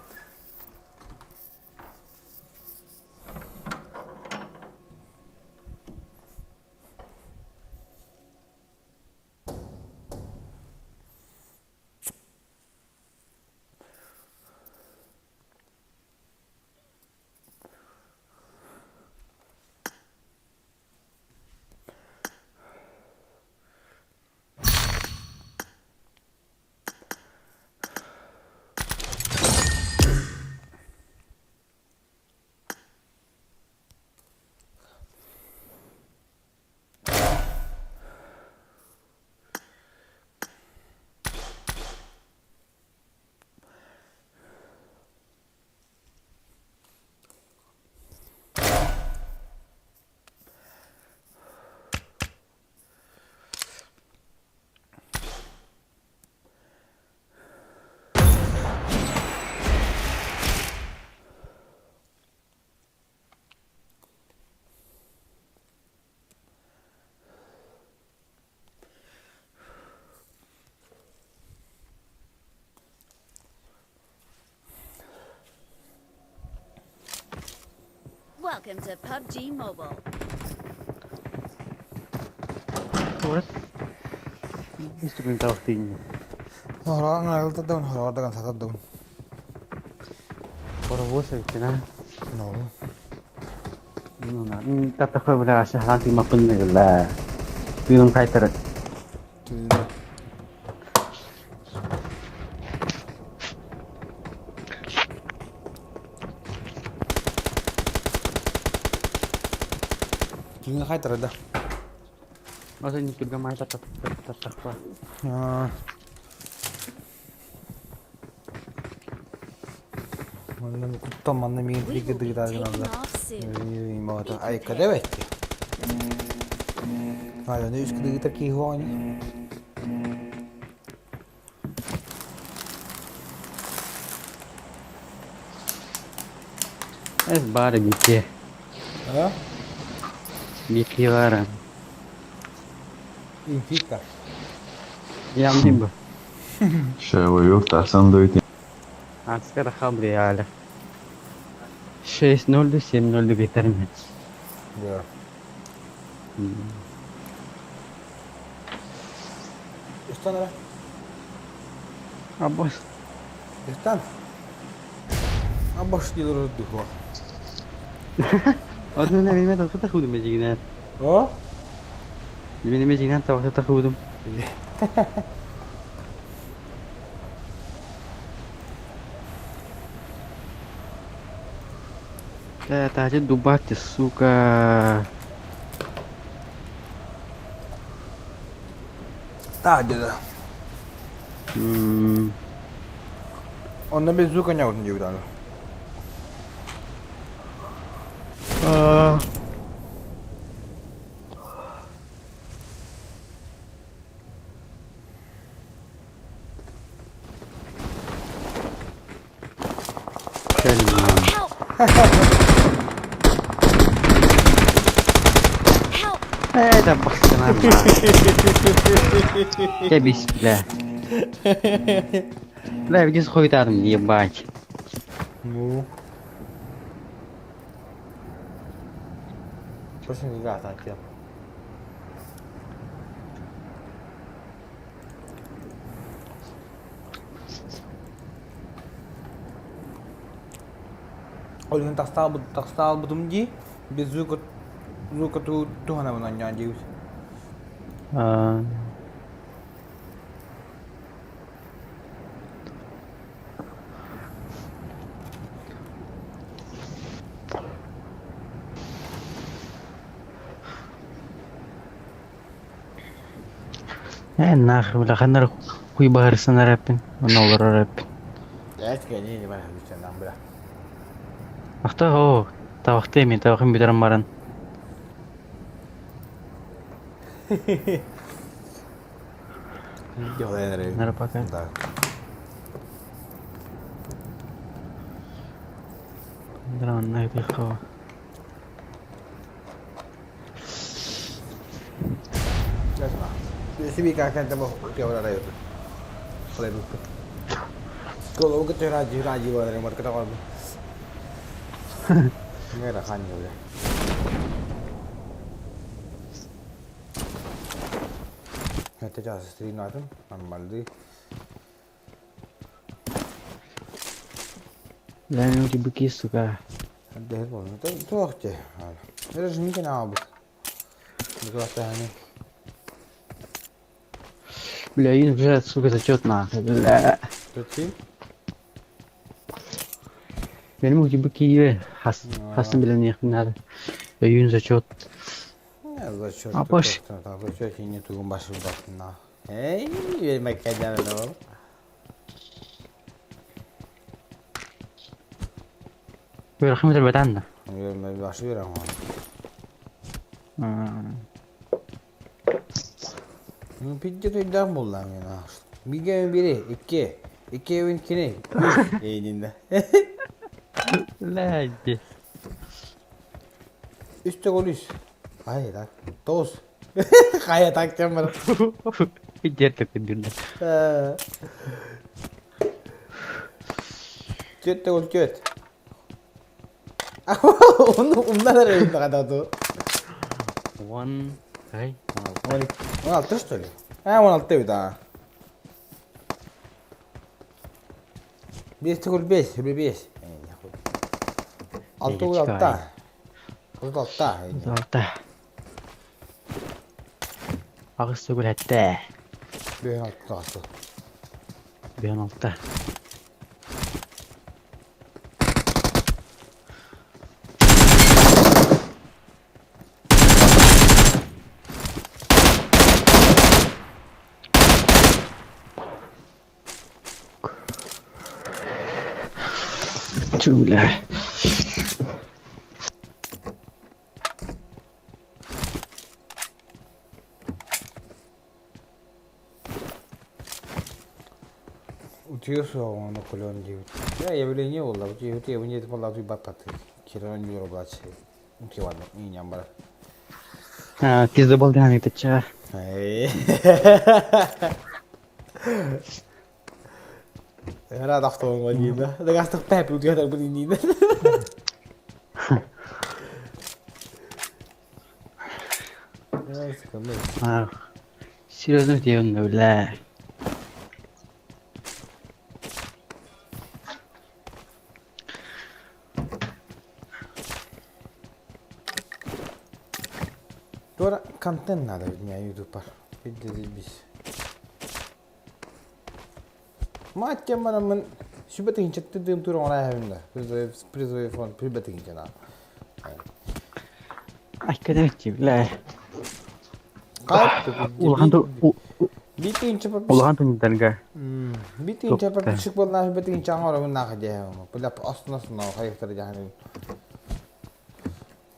Welcome to PUBG Mobile.
Инструментал тыынньа.
Хороҕор хороҕор даган сатардыбын.
Паровоз эбиттин а?
Ну.
Ну, такой бля, шахлан ты мапын ла. Тыыным кайтарат.
Тыына. Тыына кайтарада.
Ото не тургамай таттахпа.
Манна куттан манна миин тиги дыгытаагыналлар. Айка дэбэтти. Айаны үс кыдыгыта киһи
Эс баара битте.
А?
Битти баара.
Инфика.
Ямдым бу.
Шевойук тахсан дойти.
Аскар хабри 6-0 7-0 getirme.
Да. Üstten ara.
Абос.
Üstten. Абош дийлер духу.
Одну на меня только тахудum межигинен.
О?
Мени межигинен тавакта тахудum. Бля, это дубати, сука.
Та, деда. Онно без звука не вот не удали.
Это пахтана. Кебись, бля. Бля, видишь, хуй там, ебать.
Ну. Точно не так я. Ол иһин тахсаалбытым дии, без звука звука туһанабын анньаан диибит.
Э, нахуй, бля, ханар хуй баарсан рэппин, онолор рэппин.
Эт не не бар бүтэн бля.
Ахта о, тавахты мен тавахын бүдәрін баран.
Жолай
пока.
Да.
Дран, тихо.
Это сейчас стрим нормальный.
Бля, ну эти быки, сука.
Это же не канал
Бля, и уже, сука, зачет нахуй, бля.
Ты?
Я не могу быки, хас, хасны билен не надо. Юн зачет.
Зачет.
А пош.
Зачет и не тугум башы на. Эй, вермек кәдән
Бер бетанна.
Вермек башы берем. Ну, пидде тойдан буллам мен. Биге бири, икки, икки evin kini. Эйнинде.
Блядь.
Үстө гол үс. Ай, так. Тоғыз. Кая так бар.
Пидде такой бирде.
Төттө гол төт. Оны умнан арайын кадату.
One, ай.
16 что ли? А, 16 бит а. Биэс төгүл биэс, сүбэ биэс. Алта угул алта. 36.
36. Аҕыс төгүл сэттэ.
Бүһүн алта.
Бүһүн алта. Чүлэ.
Утуйа суоҕа ону көлөөн диэбит. Ээ, явление буолла. Утуйа диэт буолла утуйбат Кирон юра булааччы. Утуйа иинэн барар.
Пиздобол диэн ыытычча.
Ыраат ахтабын диина. Дагастах пэп утуйатарбын иниина.
Серьезно диэн бля.
Туора контент надо меня ютубар. Билдирбис. Мать бараммын сүбэ тыһыынчаттыы дыым тур оҥоро эһэбин да. Призовой фонд сүбэ тыһыынча
Айкадаччы, бля. Улахан Улахан тыһыынчарга.
Биир тыһыынча подписчик буоллаах сүбэ тыһыынча оҥоробун нааха диэһэм. Бля астына-астына хайыктары дьаһанын.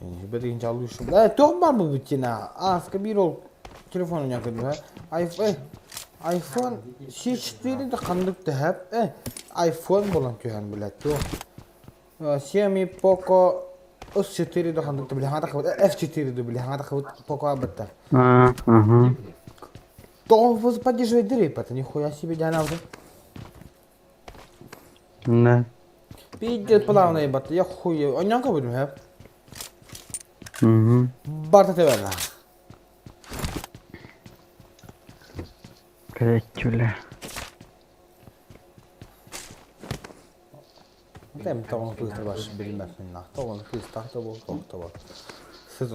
Сүбэ тыһыынча алыышы. Э, туох баар бу бүттина? Ааска биир ол телефонун якырды. iPhone iPhone C4 да ханнык төһөп? Э, iPhone болан түһэн билет туох. Xiaomi Poco S4 да ханнык да биле хаңа тахыбыт F4 да биле хаңа тахыбыт Poco абыттар. Тоҕо поддерживает дырыппата, нихуя себе дьанаабыт.
Да.
Пиздец плавно ебать, я хуй, онньонка будем, хэп?
Угу.
Барта тебена.
Кэрэтчүлэ.
Тэм тоҕон кыыс баш билмэппин на. Тоҕон кыыс тахта бол тохто бол. Сыт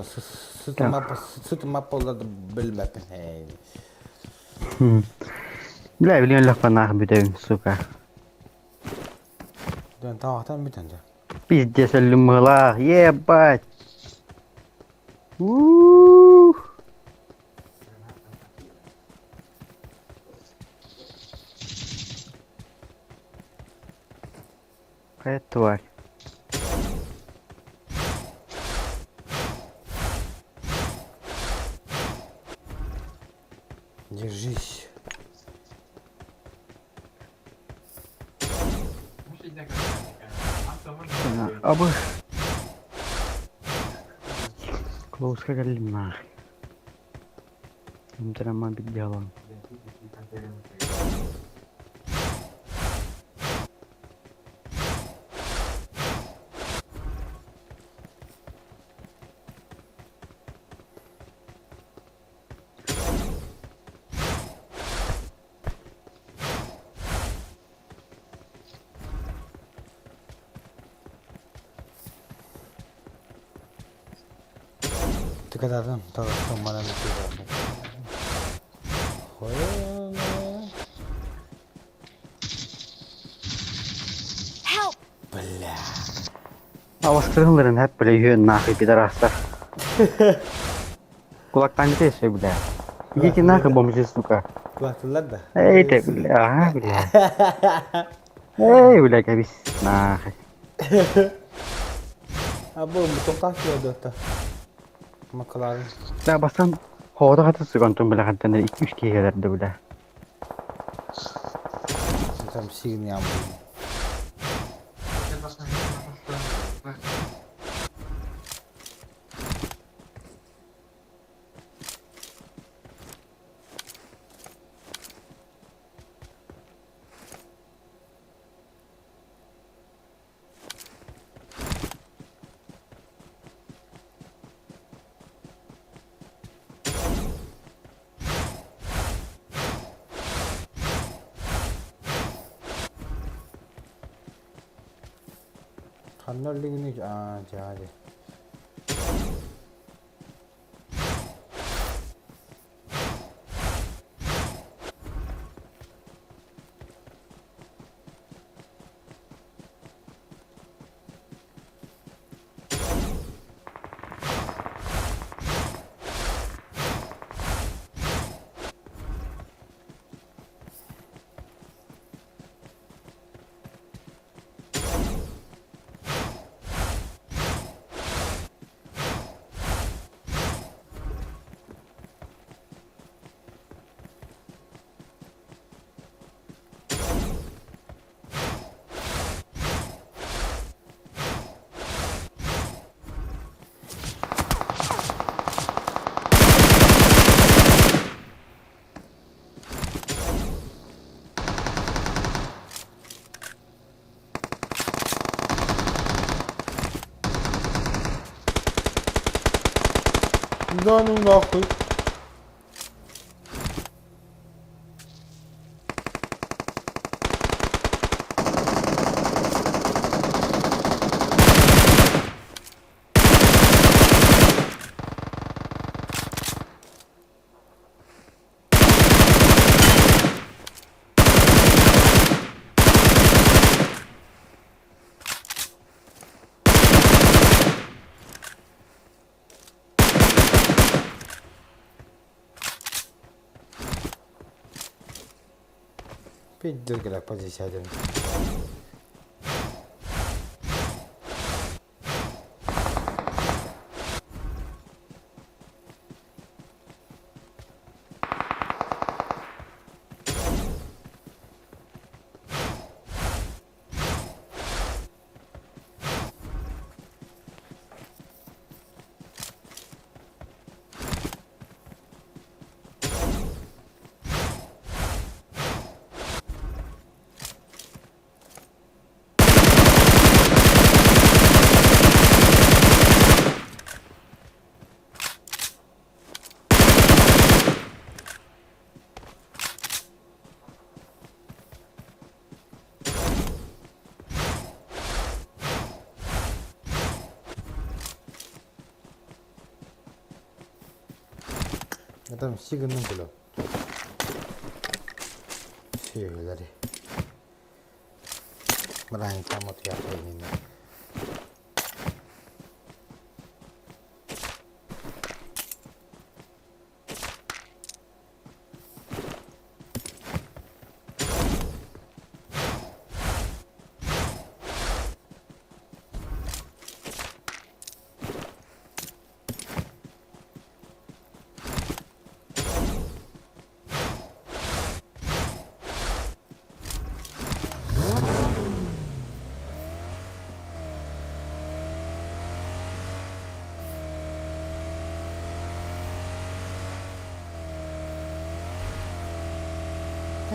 сыт мап сыт мап болла да билмэппин.
Бля, билген лөхпанаах бүтэбин, сука.
Дөн таахтан бүтэн дэ.
Пиздец өллүм мыылаах, ебать! Ууу! Какая тварь.
Держись.
Абы. Клоуска кэллим нахуй. Драма биделан.
Тыкататын таҕыстым манан
Help!
Бля.
Авастырыларын hep böyle yön нахуй пидорастар. Кулактан битессе, бля. Идите нахуй, бомжи, сука.
Кулактылар да.
Эй, ты, бля, ага, бля. Эй, бля, кабис, нахуй.
А бу тоқтақ киодотта. Макаларын.
Да, бастан хоото хата сугантун бля хантан 2-3 киһи кэлэрдэ бля.
Там сигнал. Ханна өллүгүнүй? Аа, дьаа дии. Да ну нахуй. Пиздец, гля, поди сядем. Это сигнал было. Сүөлэри. Бырааһынньыктаах мотуйаахха иннинэ.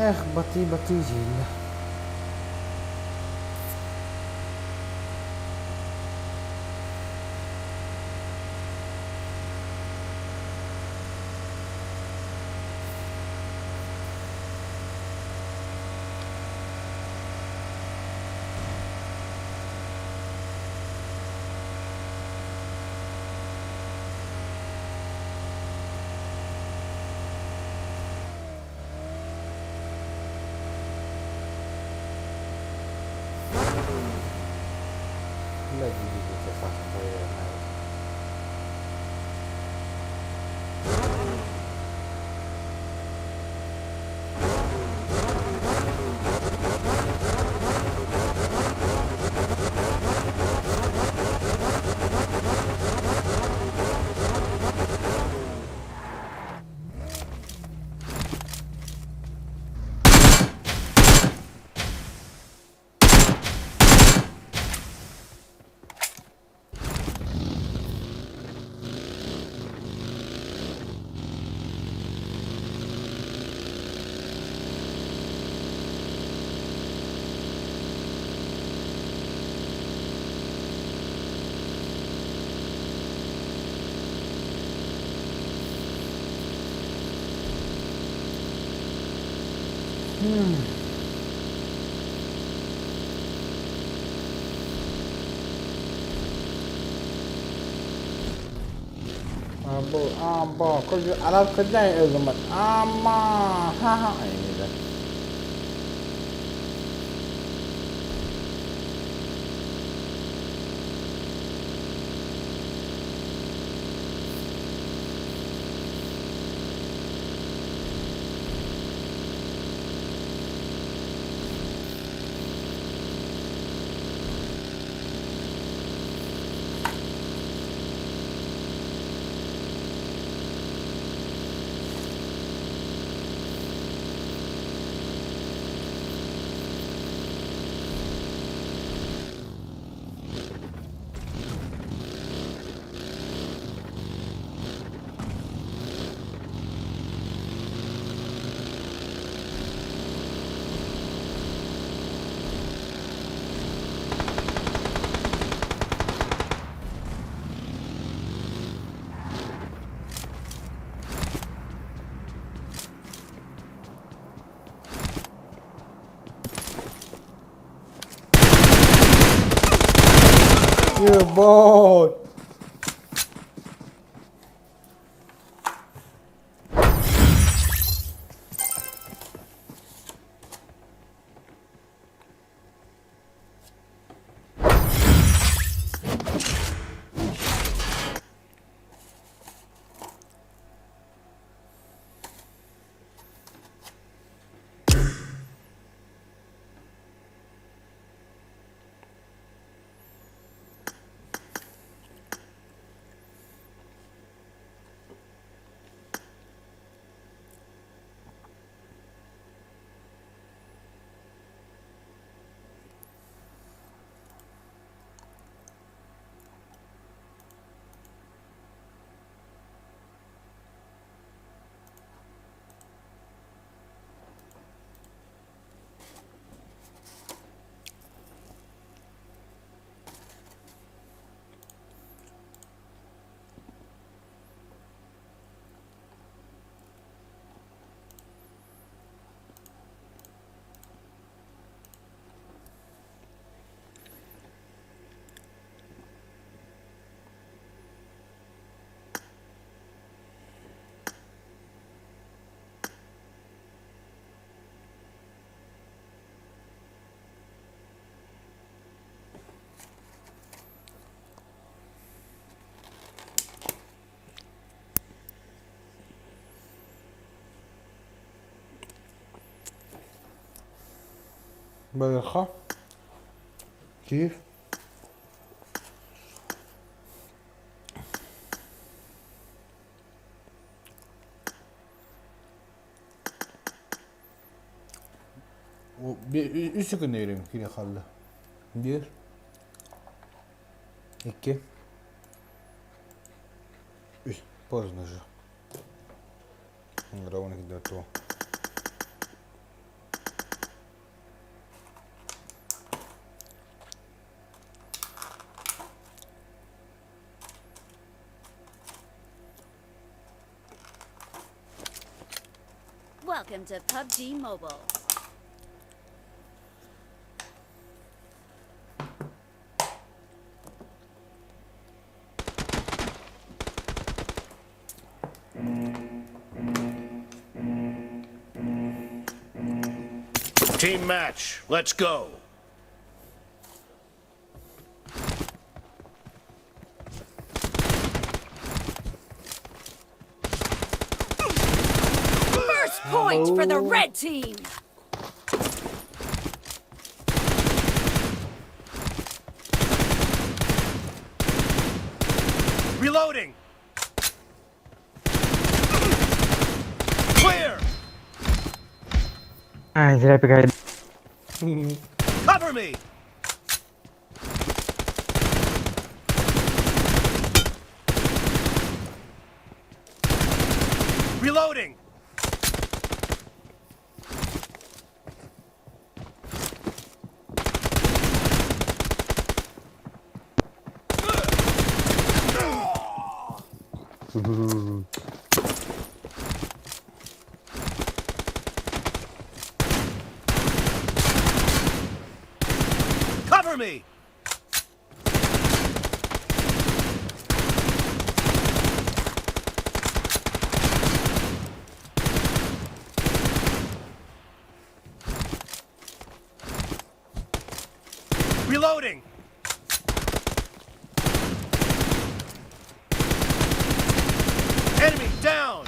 Эх, батыы-батыы дьиэллэ. Bu abo koca Arap koca o zaman. Ama ha ha. Aynen. Ебать! Балыха. Киев. Үс күн эрим кире халды. Bir. İki. Үс. Поздно же. Ровно до
Welcome to PUBG Mobile.
Team match. Let's go.
First point for the red team.
Reloading. Clear.
Ай, зря пикает.
Cover me. Reloading. Cover me. Reloading. Enemy down.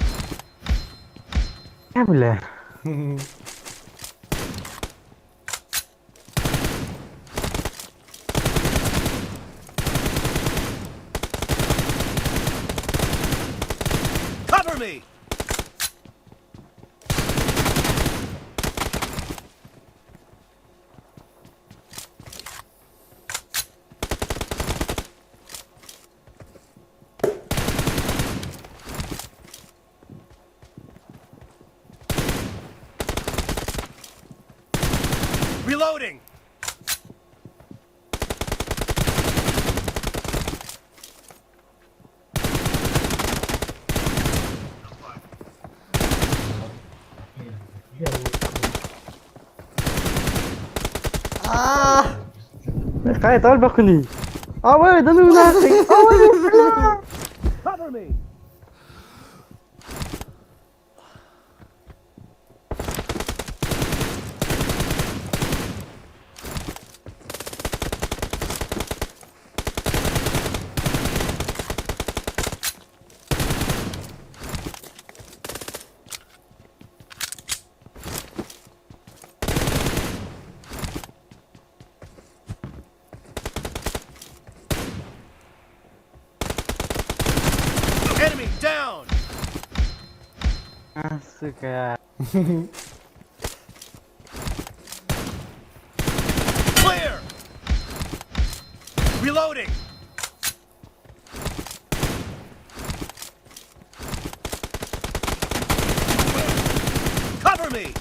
А, бля.
Cover me. Reloading.
Хайа, талбахыны. Авай, да ну нахуй. Авай, бля.
Cover me. Enemy down.
А, сука.
Clear. Reloading. Cover me.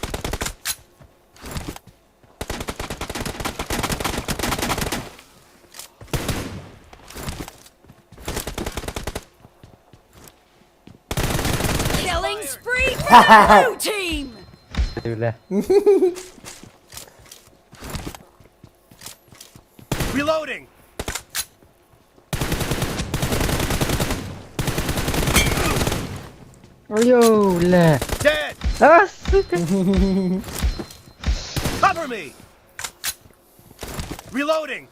Killing spree for the blue team!
Бля.
Reloading.
Йоу, бля.
Dead.
А, сука.
Cover me. Reloading.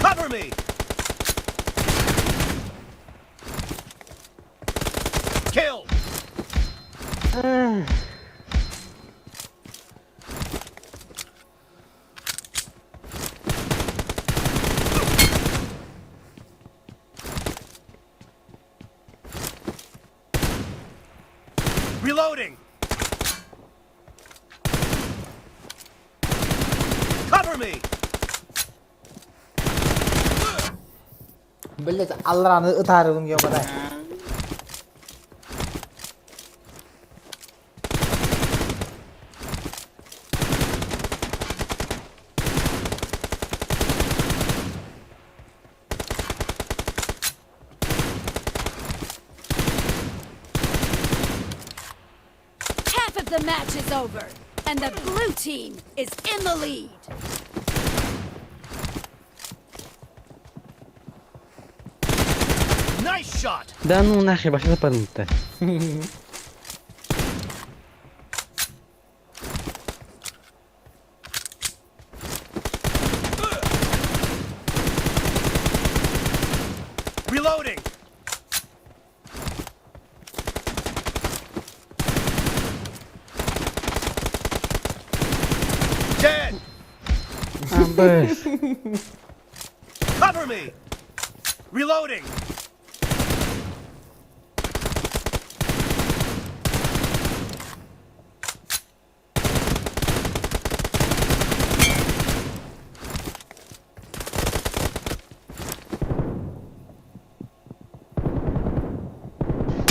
Cover me. Kill. Reloading. Cover me.
Блять, аллараны ытаарыгым ёбадай.
Half of the match is over, and the blue team is in the lead.
Nice shot.
Да ну нахер, вообще западнуть-то.
Reloading. Dead.
Абэс.
Cover me. Reloading.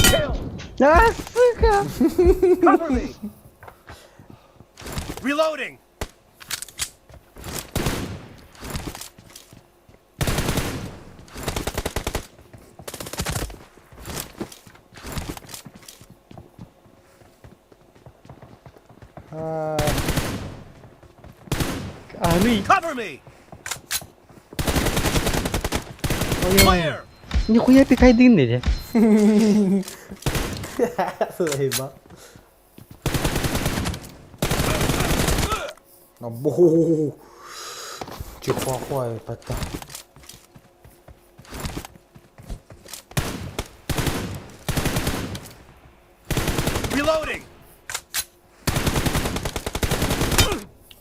Kill.
А, сука.
Cover me. Reloading.
Аны.
Cover me. Clear.
Нихуя пикайдын dedi.
Заебал. Бу. Чихуахуа это.
Reloading.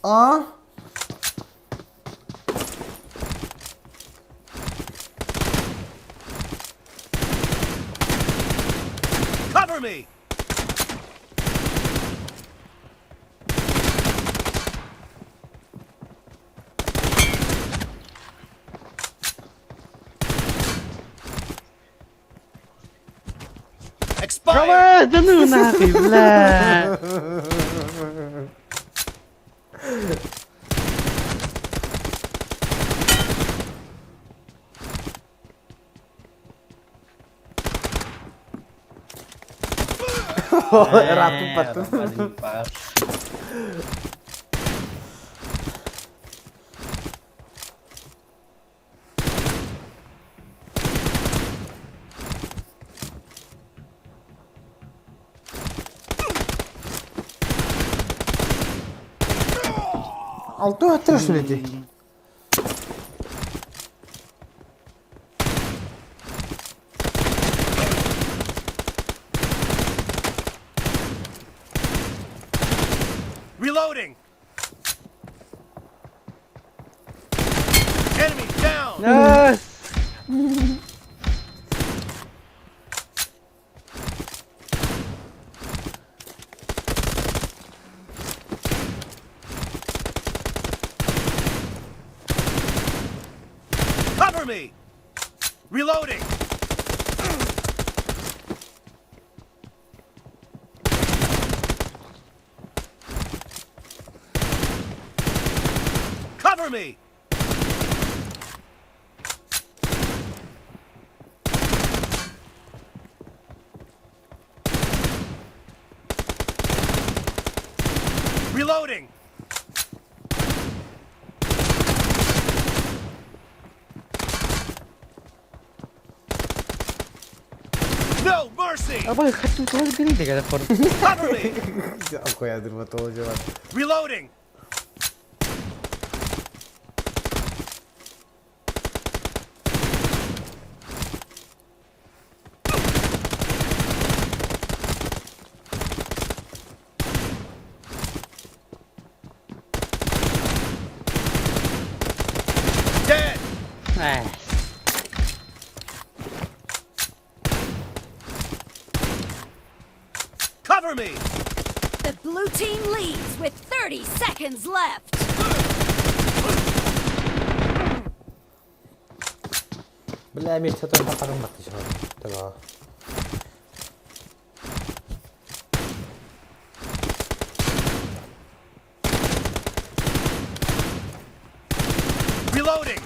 А?
Cover me. Expired.
Да ну нахуй, бля.
Рапы потом. Алты өттір сөйледі.
Reloading. Enemy down.
Yes.
Cover me. Reloading. Cover me. Reloading. No mercy.
Абай хатым тоже гринде когда фор.
Cover me. Reloading. Dead. Cover me.
The blue team leads with 30 seconds left.
Бля, мен сатан тақарым бақты шығар. Таба.
Reloading.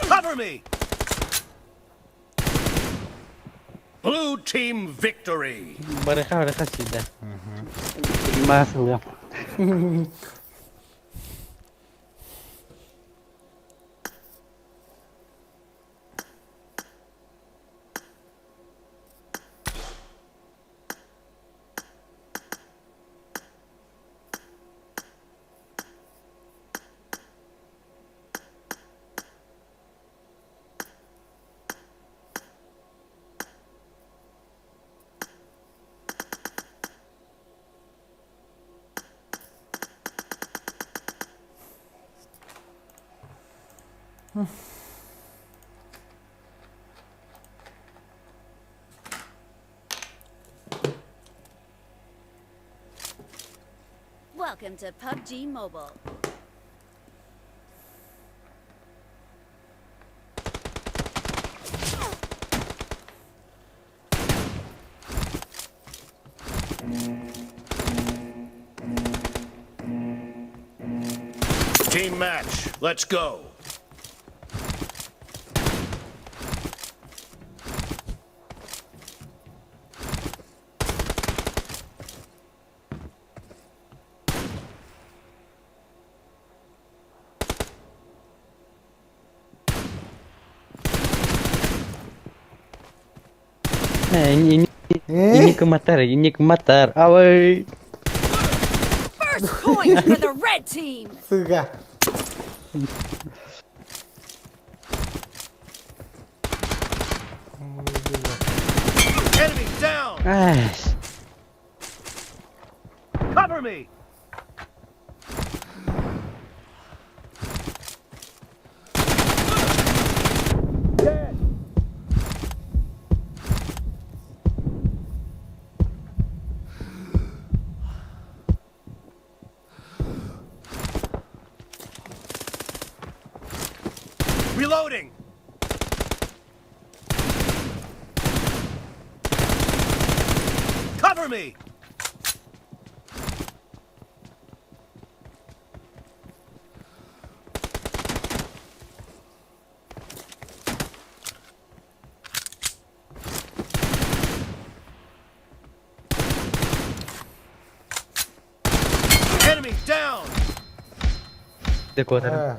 Cover me. Blue team victory.
Барыха барыха всегда. Масыл
Welcome to PUBG Mobile.
Team match. Let's go.
Инник матар, инник матар. Авай.
First point for the red team.
Сука.
Enemy down!
Ай.
Cover me! Dead! Reloading! Cover me! Enemy down!
Декотер.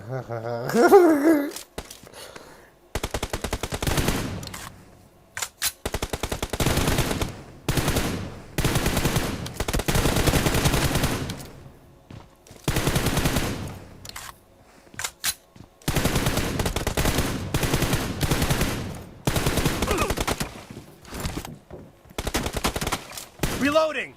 Reloading!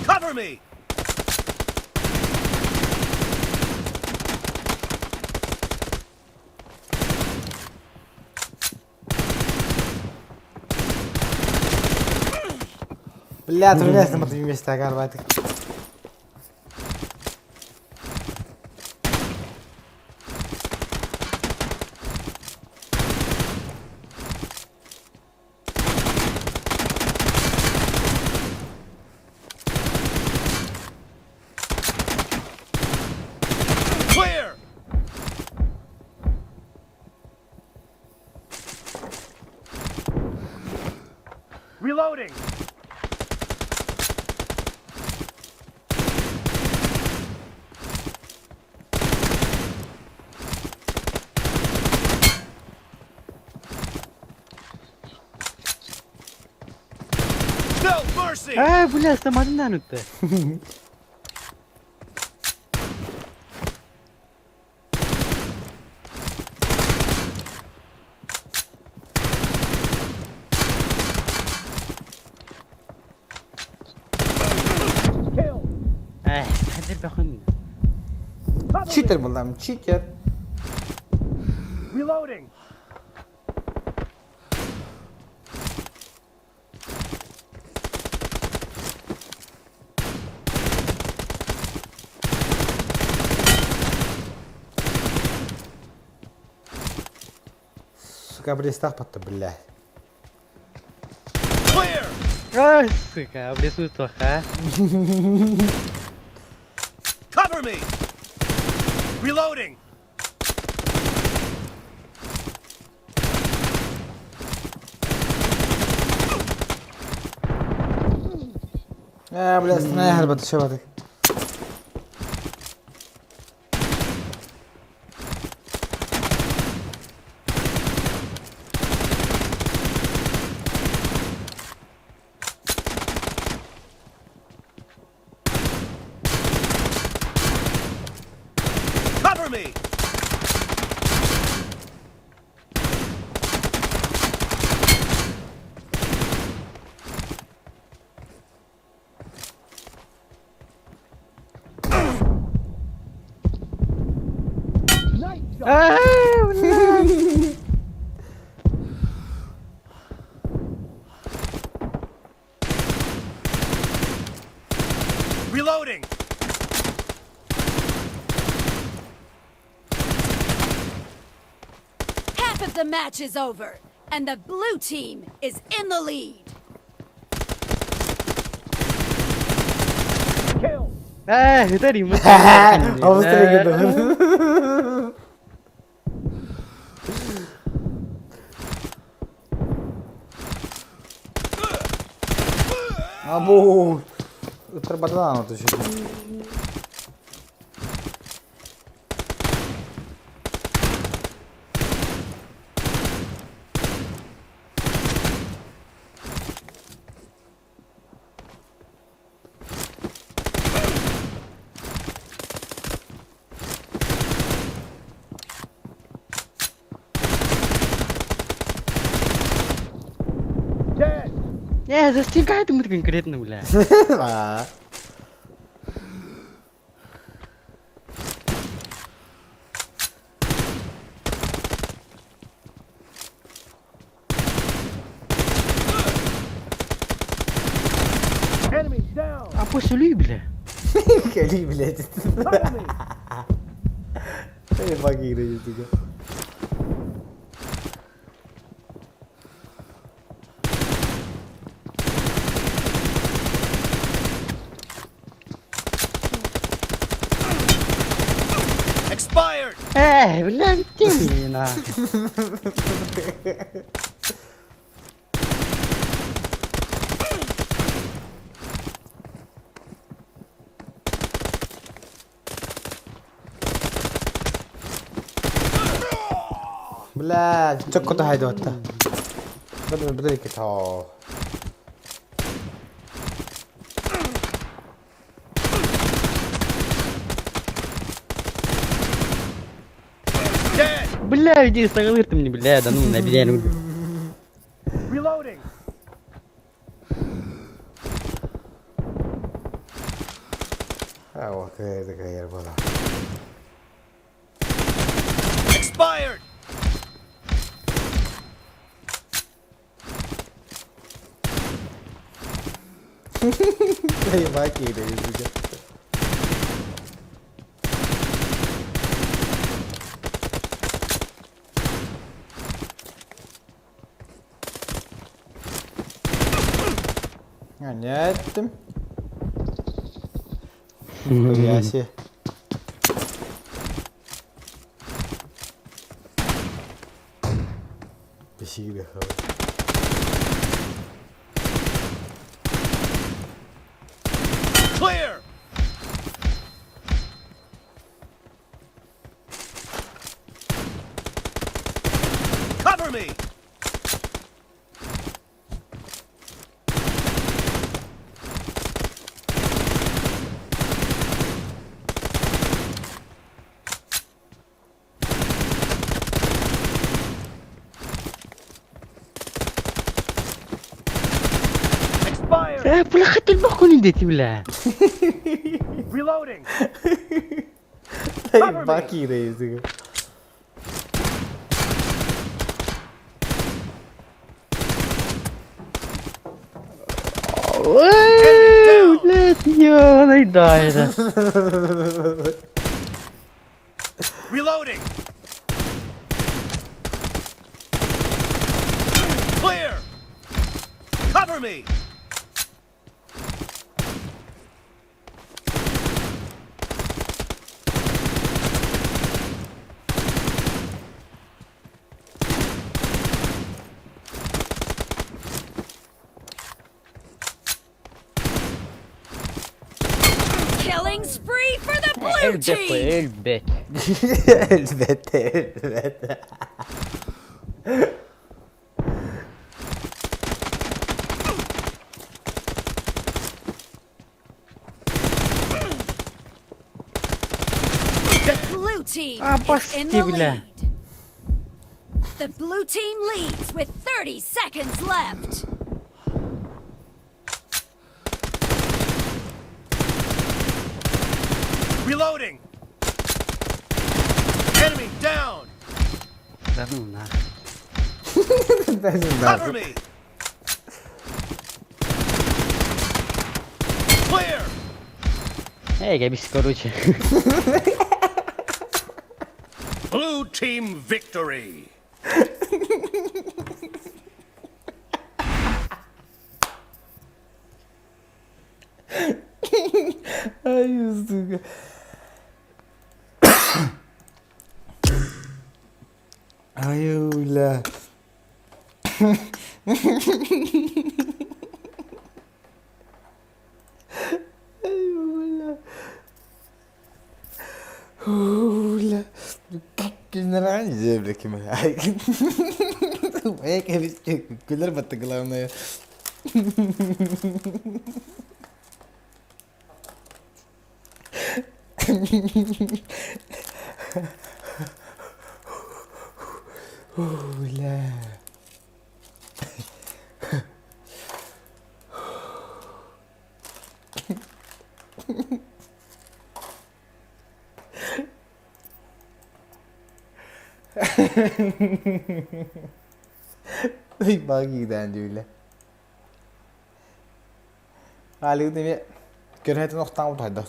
Cover me!
Бля, трудно вместе агарбатык.
Clear! Reloading! No mercy!
Аа, бля, самадын нүтэ. Аа, хадэр бахан.
Читер булам, читер.
Reloading!
Сука, блин, патта, бля.
Clear!
Аа, сука, в лесу тоха.
Cover me! Reloading!
А, бля, снайпер бат шабатык.
Cover me!
Аа, бля.
Reloading!
Half of the match is over, and the blue team is in the lead.
Kill!
Аа, хөдөр юм.
Австрия гэдэг. Абу. Ыттарбатылаан оту сүрүн.
Не, застигает мы конкретно, бля.
Аа.
Enemy down.
А пусть улей, бля.
Кэлии, блядь. Эй, баги сука.
Expired.
Эй, бля, ты на.
Блядь, чокко хайдуатта. بدل بدل كتاو.
Бля, иди, сагалыр ты мне, бля, да ну, на бля, ну.
Reloading.
Аа, окей, такая была.
Expired.
Эй, баги, сука. Нет. Хуя себе. Бесигде
Clear. Cover me. Expired.
Э, бля, хотел бахуй не дети, бля.
Reloading.
Эй, баги, сука.
Эй, блядь, ёбаный, да, это.
Reloading. Clear. Cover me.
Killing spree for the blue
Эльбет,
team!
эльбет.
Elbette, elbette.
The blue team
А,
is in the
пошли, бля.
lead. The blue team leads with 30 seconds left.
Reloading. Enemy down.
Да ну нахуй.
Cover me. Clear.
Эй, габись, короче.
Blue team victory.
Ay, сука. Ay, бля. Бля, Генеральный ким Күлэр батта главное. Бля. Багидан дүүлэ. Алигын эмиэ көрөтүн охтаан утайдах.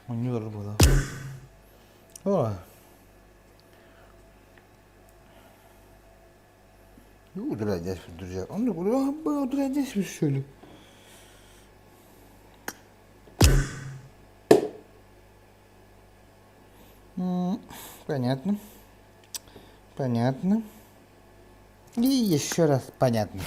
Оонньуулар буолар. О. Друзья. Он что ли? Понятно. Понятно. И еще раз понятно.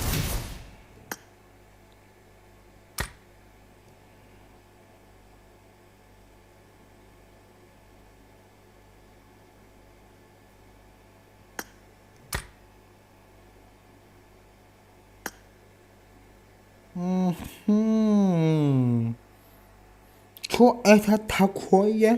Мгм. Что это такое?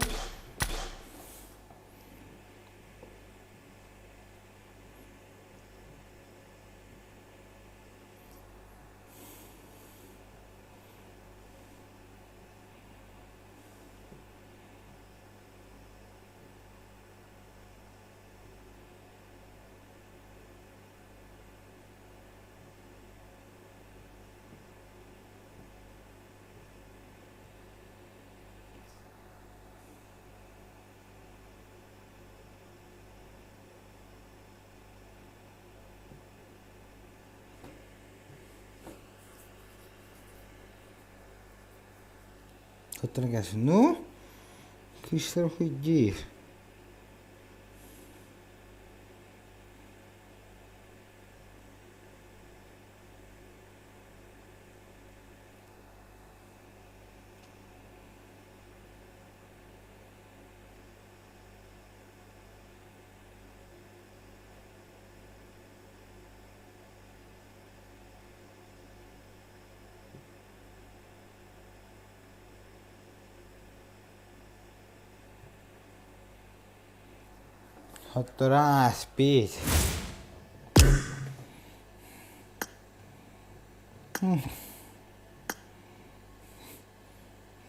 Ну, кыыстар хуйдиир. Хотторон ааспыт.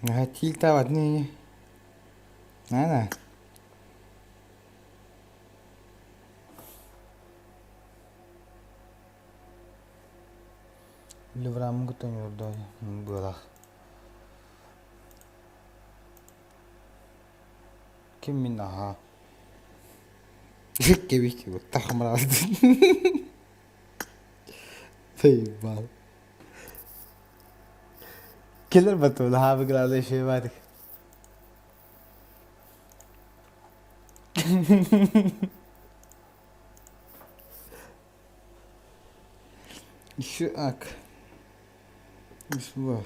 Тиил ини. Надо. Леврамын кытта быалах. Ким мин аха. Кебик тахмыралды. Заебал. Киллер батыл хаабы главное шебадик. Еще ак. Слов.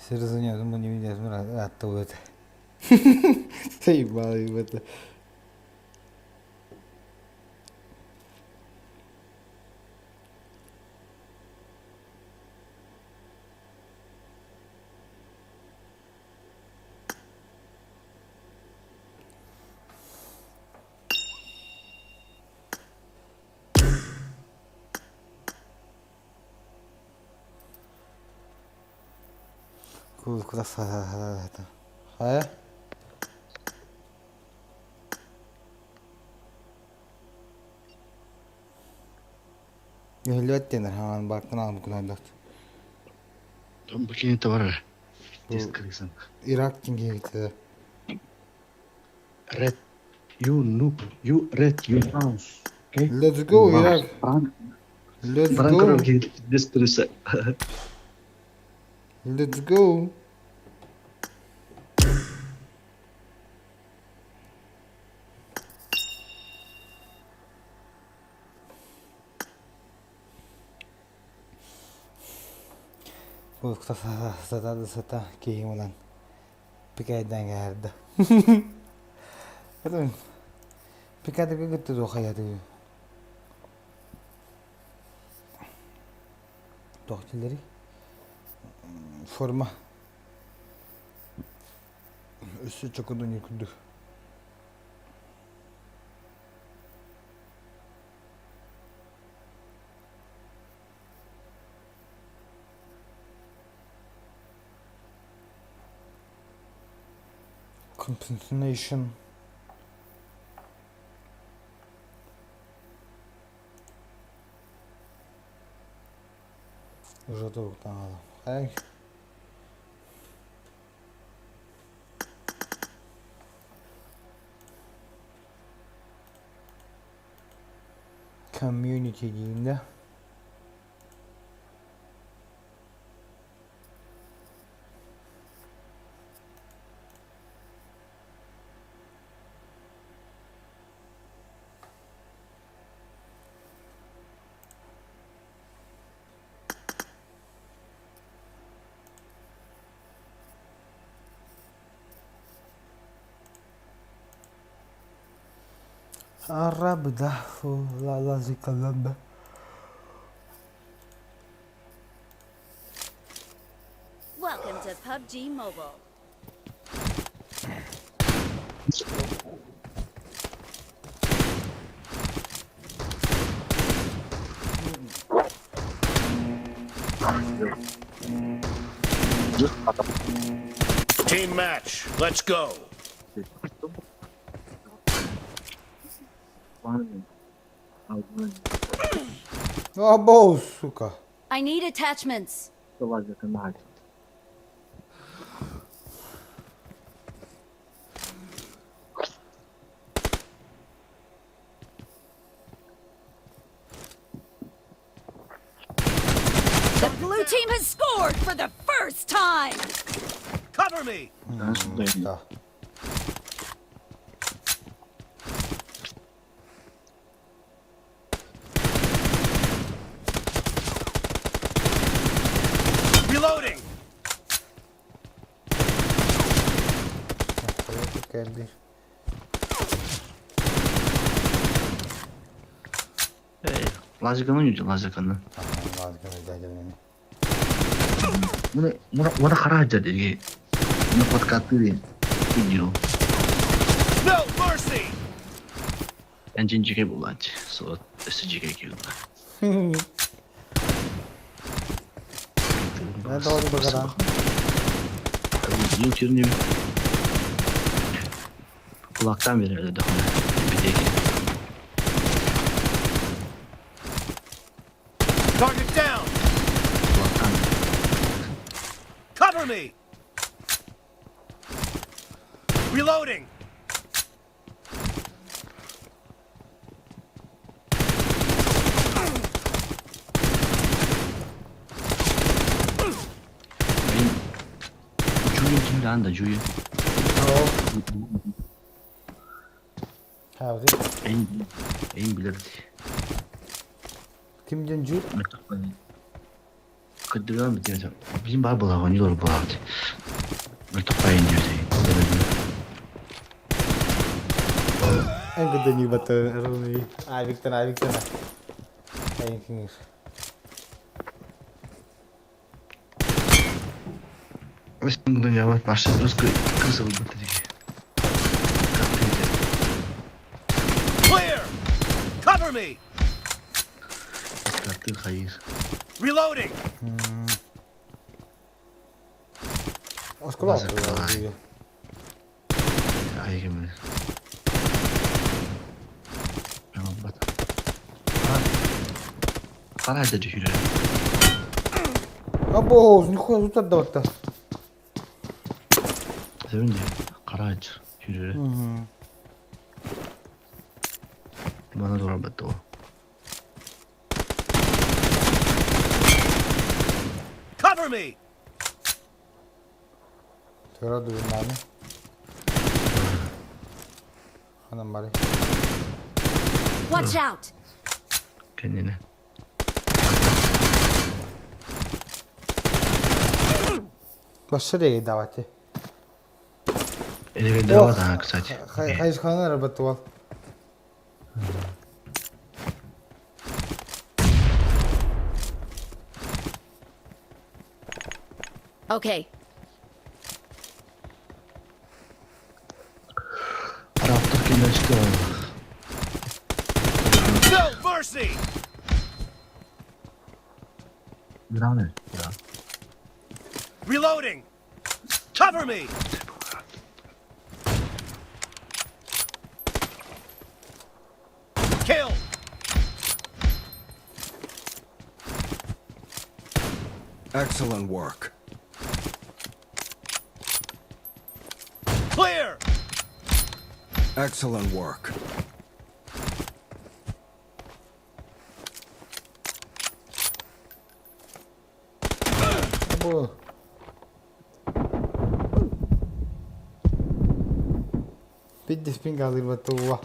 Сразу не видят, оттуда. Заебал это. Куда это? Хайа? Үһүлүөт диэнэр хаҥан баартан аҕам кунайдат.
Бу кини товар. Тест крысан.
Ирак тингиһитэ.
Red. You noob. You red. You mouse. Okay?
Let's go, Iraq. Let's go.
This крыса.
Let's go. Сата да сата киһим ылан пикайдан кээрдэ. Пикадыга кытта туох хайатыы. Туох дииллэрий? Форма. Өссө чокурдун курдук. Compensation. Уже туруктаҥала. Эй. Community диин да. Арабда.
Welcome to PUBG Mobile.
Team match. Let's go.
Або, сука.
I need attachments. The blue team has scored for the first time.
Cover me.
Да.
Reloading.
Кэлди.
Лазиканы үйде, лазиканы.
Лазиканы дядя.
Муна хараджа деги. Муна подкаты видео.
No mercy.
Engine жеке буланч. Со SGK килда.
Ne doğru bakalım.
Ютуб Kulaktan verirdi de onu. Bir de
Target down.
kulaktan.
Cover me. Reloading.
Ben Julian kimdi anda Julian?
Howdy.
En bilirdi.
Kim diyor?
Kıdırıyor mu diyor. Bizim bar bulağı ne olur bulağı. Mırtıklayın diyor.
En kötü batı. Ay Victor, ay Victor. Ay King.
Dünya başta kız oldu dedik.
Clear. Cover me.
Katı hayır.
Reloading.
Oskol
Ay gibi. Tamam bat. Хара дьэ сүүрэр.
Або, нихуя тут отдавать-то.
Сөбүн дии. Хара дьэ сүүрэрэ. Мана турар баттыга.
Cover me!
Тыра дугуннааны. Ханан бары.
Watch out!
Кэннинэ.
Башыры давайте.
Или давай, кстати.
Хайысханан работал.
Okay.
Араптар кенешті.
No mercy!
Граны. Да.
Reloading! Cover me! Kill!
Excellent work.
Clear!
Excellent work.
Або. Бидди спинг алырбатыга.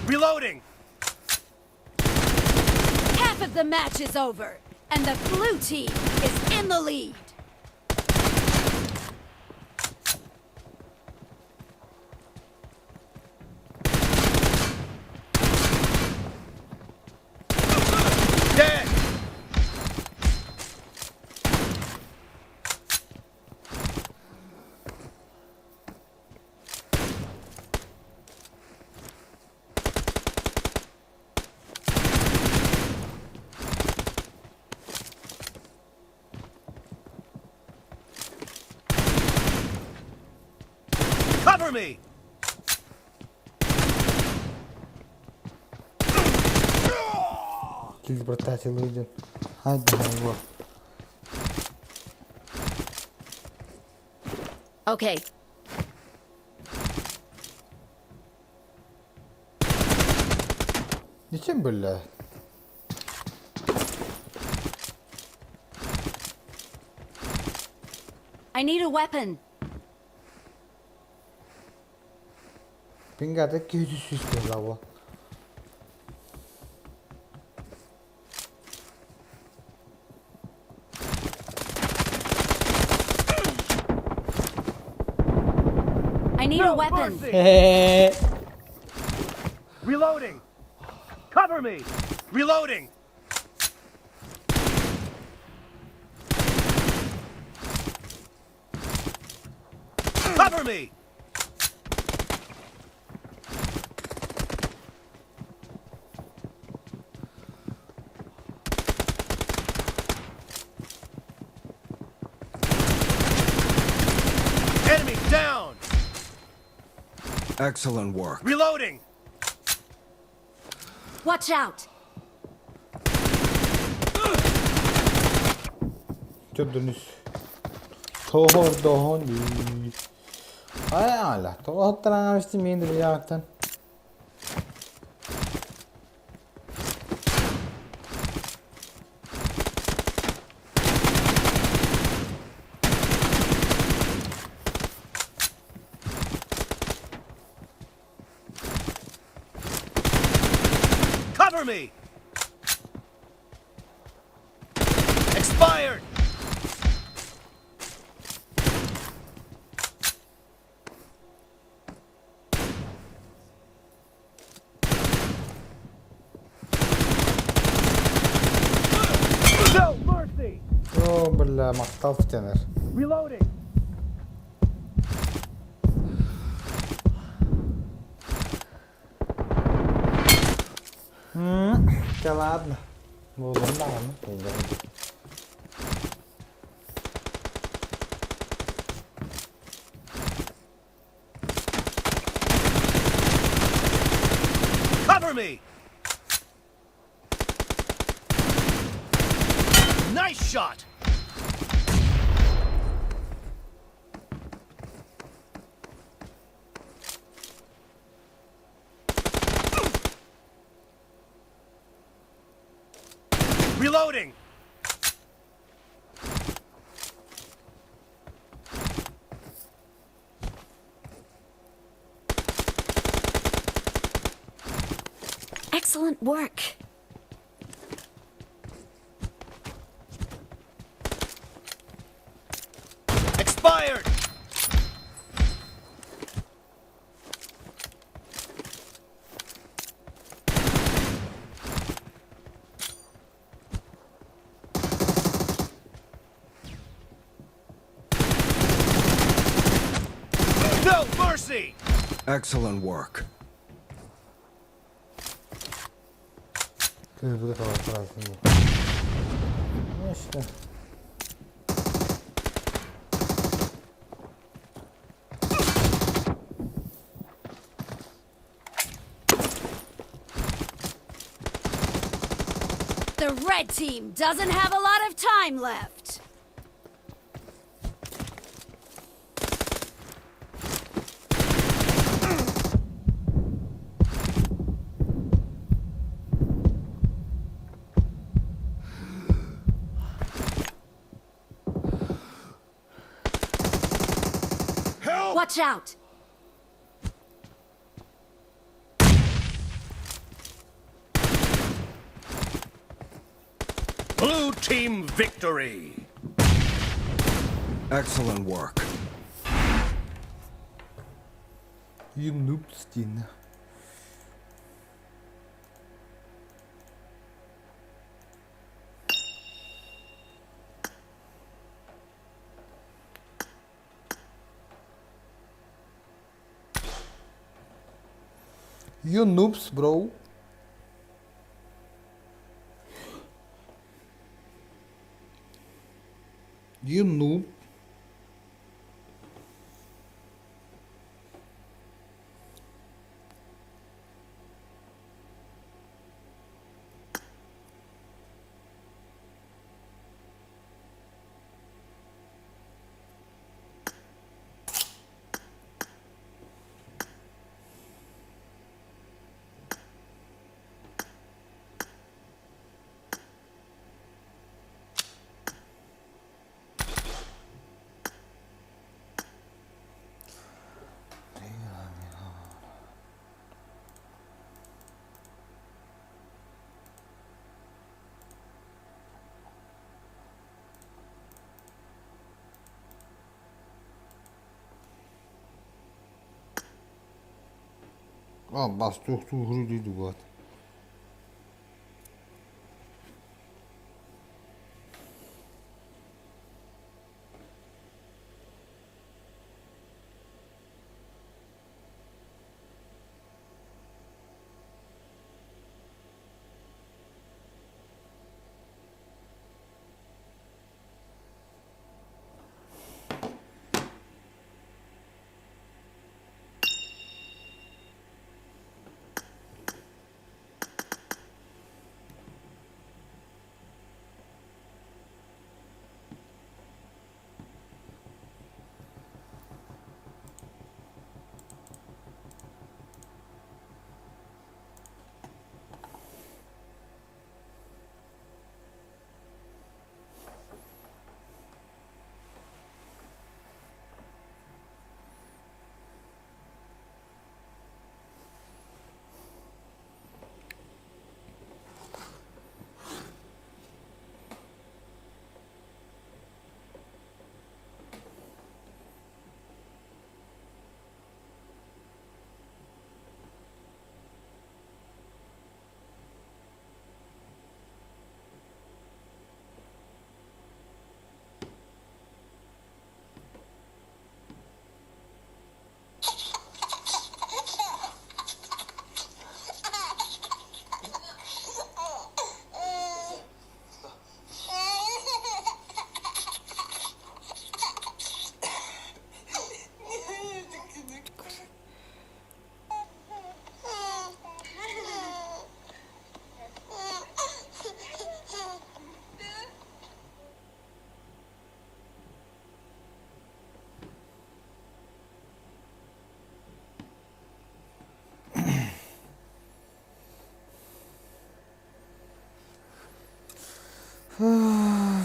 Reloading!
Half of the match is over, and the blue team is in the lead.
Dead! Cover me!
Телепортация выйдет. Ай, да, его.
Okay.
Ничем, бля?
I need a weapon.
Пингата 200 было.
I need a weapon.
Reloading! Cover me! Reloading! Cover me! Enemy down!
Excellent work.
Reloading!
Watch out!
Төдөнүс. Тоһор доһон. Ай ала. Тоһоттан австи мен де яктан.
Cover me! Expired!
Бля, махтал тенер.
Reloading.
Да ладно. Буолуон даҕаны.
Cover me. Nice shot. Reloading.
Excellent work.
Expired. No mercy.
Excellent work.
Kız bu da kadar İşte.
The red team doesn't have a lot of time left.
Help!
Watch out!
Blue team victory.
Excellent work.
You noobs din. You noobs, bro. You noob. А, бас тух тух.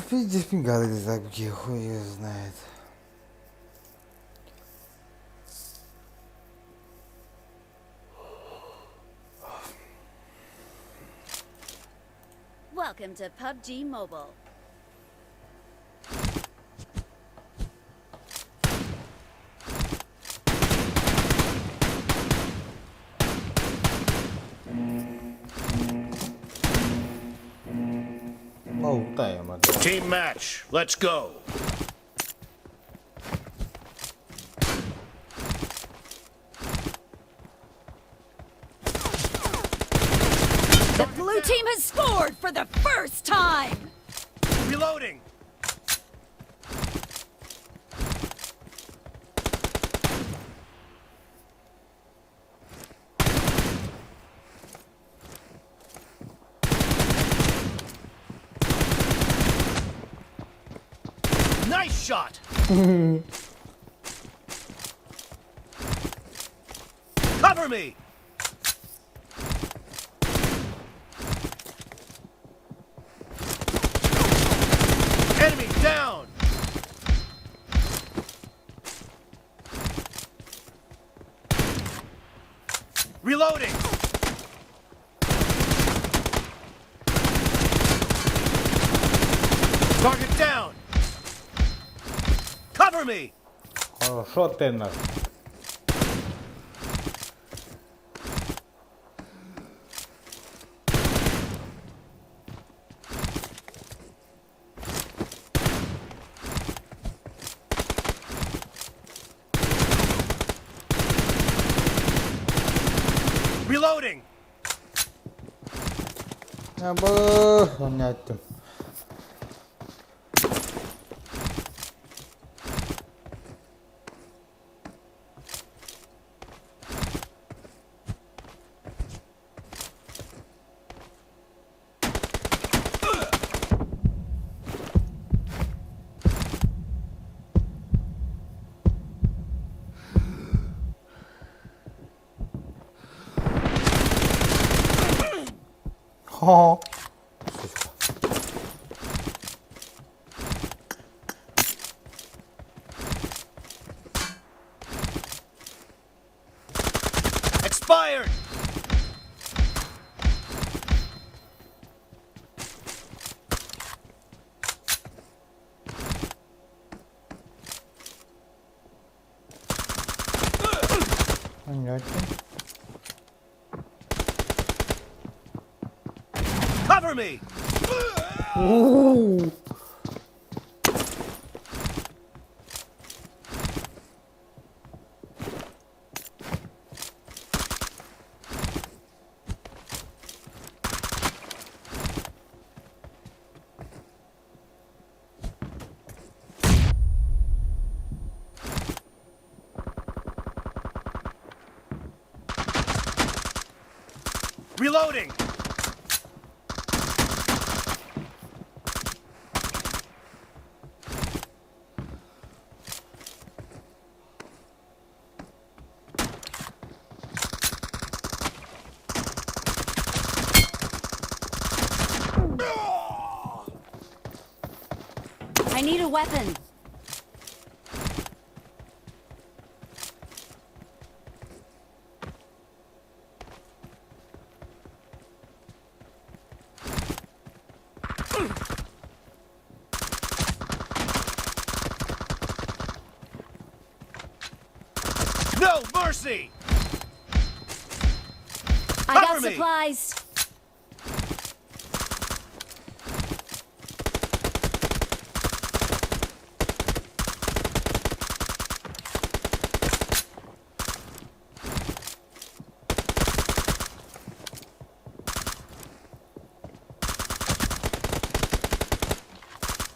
Пиздец пингалы где хуй её знает.
Welcome to PUBG Mobile.
Oh, damn.
Team match. Let's go.
The blue team has scored for the first time.
Reloading. Nice shot. Cover me. Enemy down. Reloading. Target down. Cover me.
Хорошо ты нас.
Reloading.
Абы, оняттым. Хо.
Expired.
Оняттым.
Cover me.
У.
Reloading.
I need a weapon.
No mercy.
I got
Cover me.
supplies.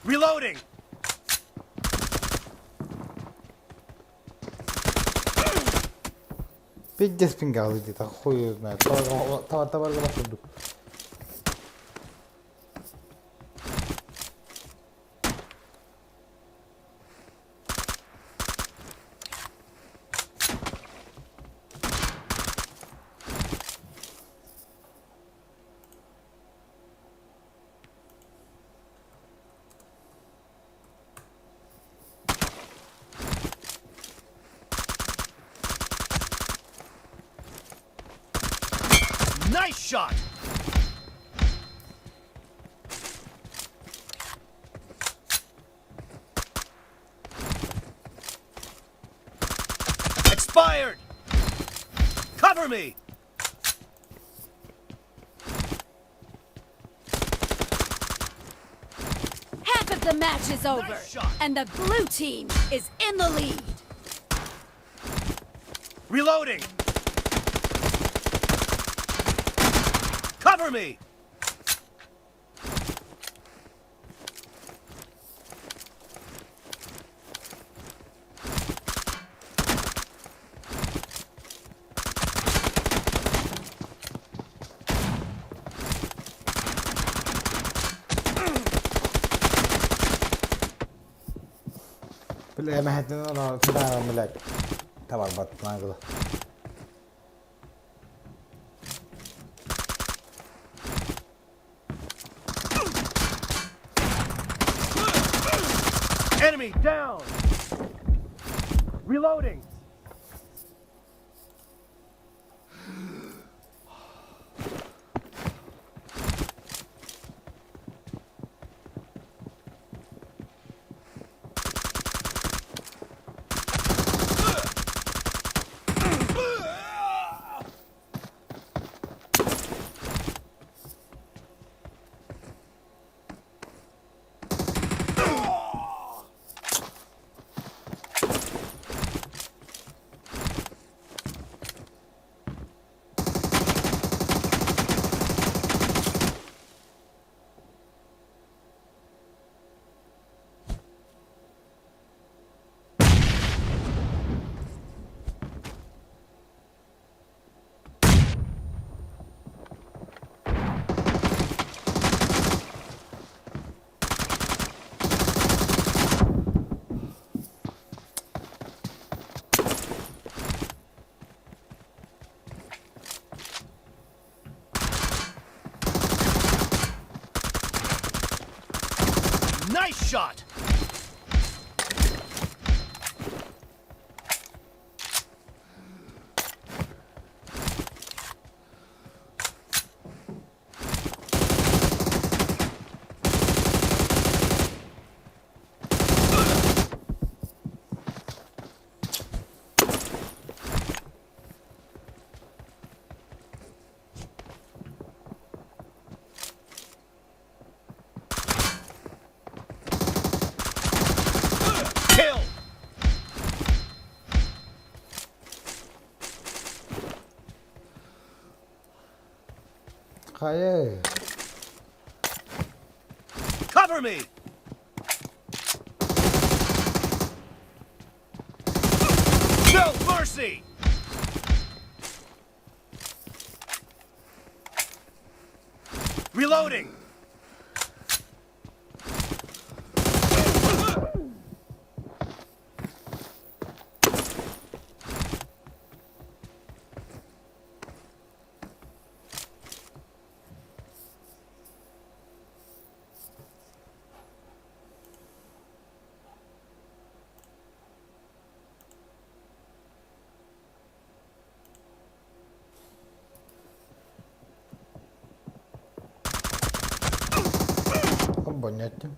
Reloading.
Пиздец пингал где-то, хуй её знает. Товар, товар, товар,
Nice shot. Expired. Cover me.
Half of the match is over, and the blue team is in the lead.
Reloading. Cover me.
Бля, мэһэтин блядь. Табарбат нагло.
Enemy down. Reloading. Nice shot. Kill.
Хайа.
Cover me. No mercy. Reloading.
Понятно.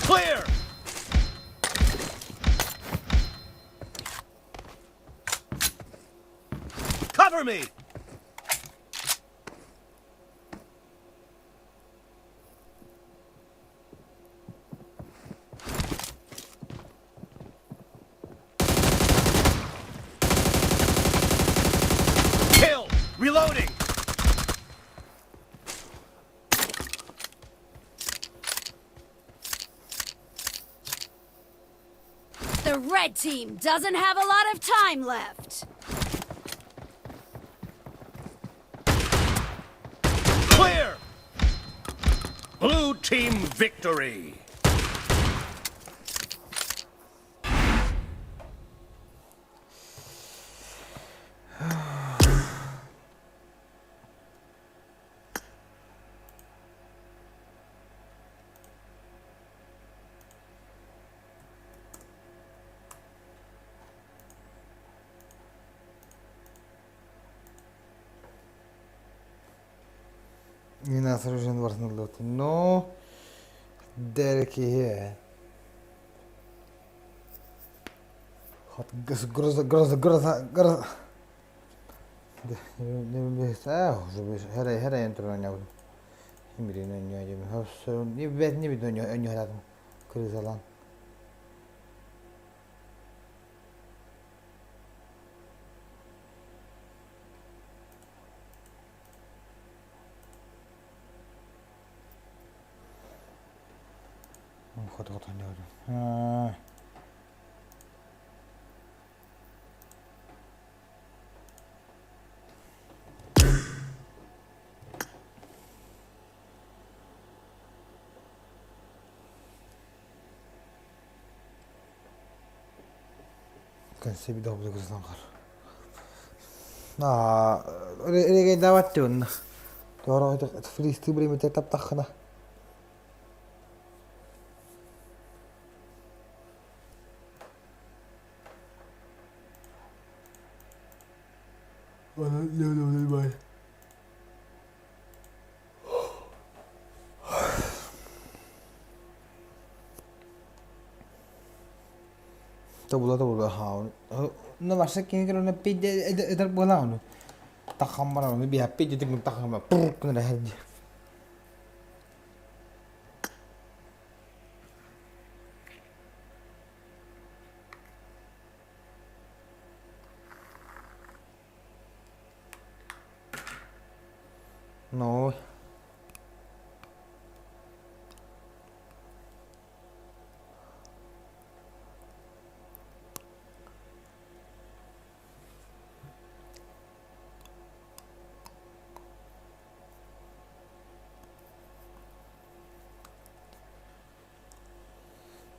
Clear. Cover me. Kill. Reloading.
The red team doesn't have a lot of time left.
Clear. Blue team victory!
Нина соружен барсын Но Derek here. Гроза, гроза, гроза, гроза. No.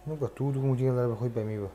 Ну-ка, тут хоть пойми его.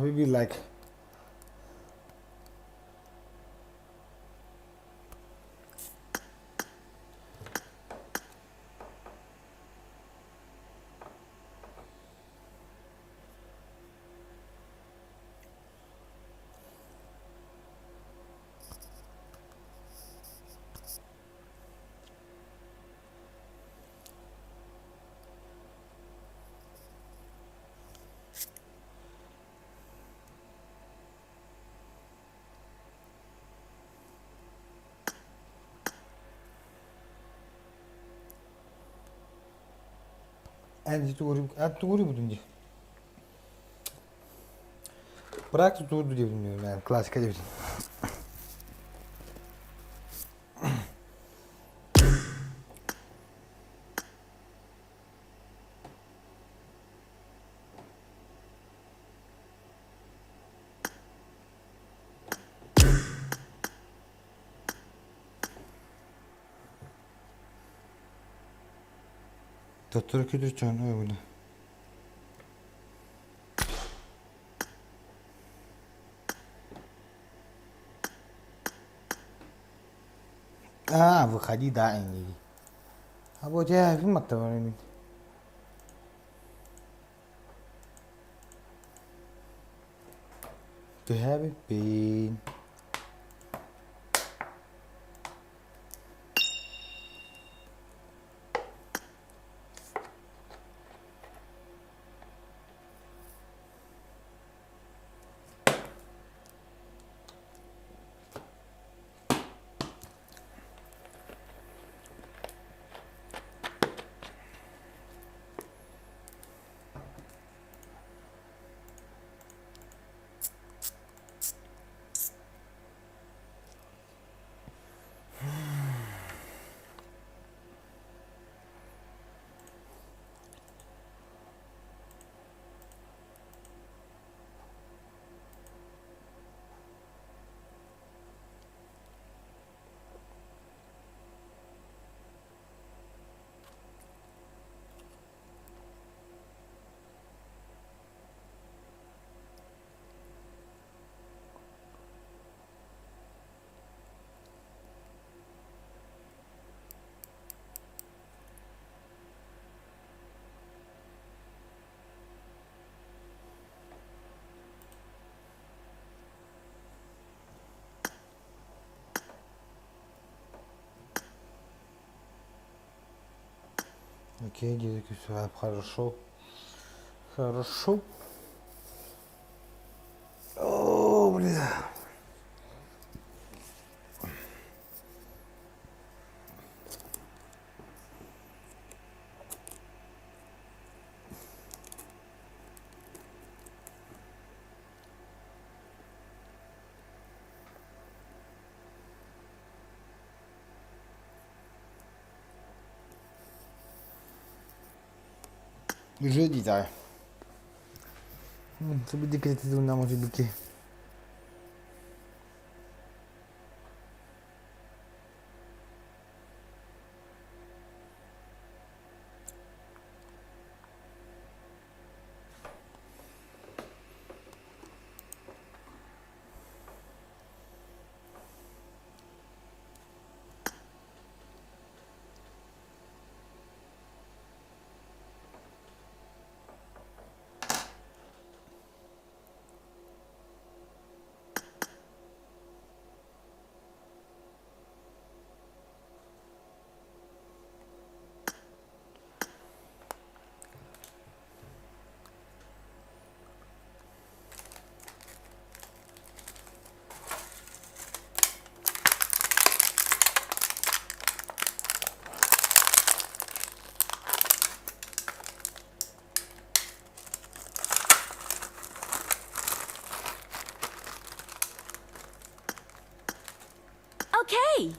Maybe like Эн тугуруйбутун дии. Практика туурду диэбитим классика диэбитим. Төттөрү күдүччүн өйүнэ. А, выходи, да, иди. А вот я фильм Түһээбиппин. Окей, дедик, все, хорошо. Хорошо. О, бля. Jeudi dai. Subito che
Okay.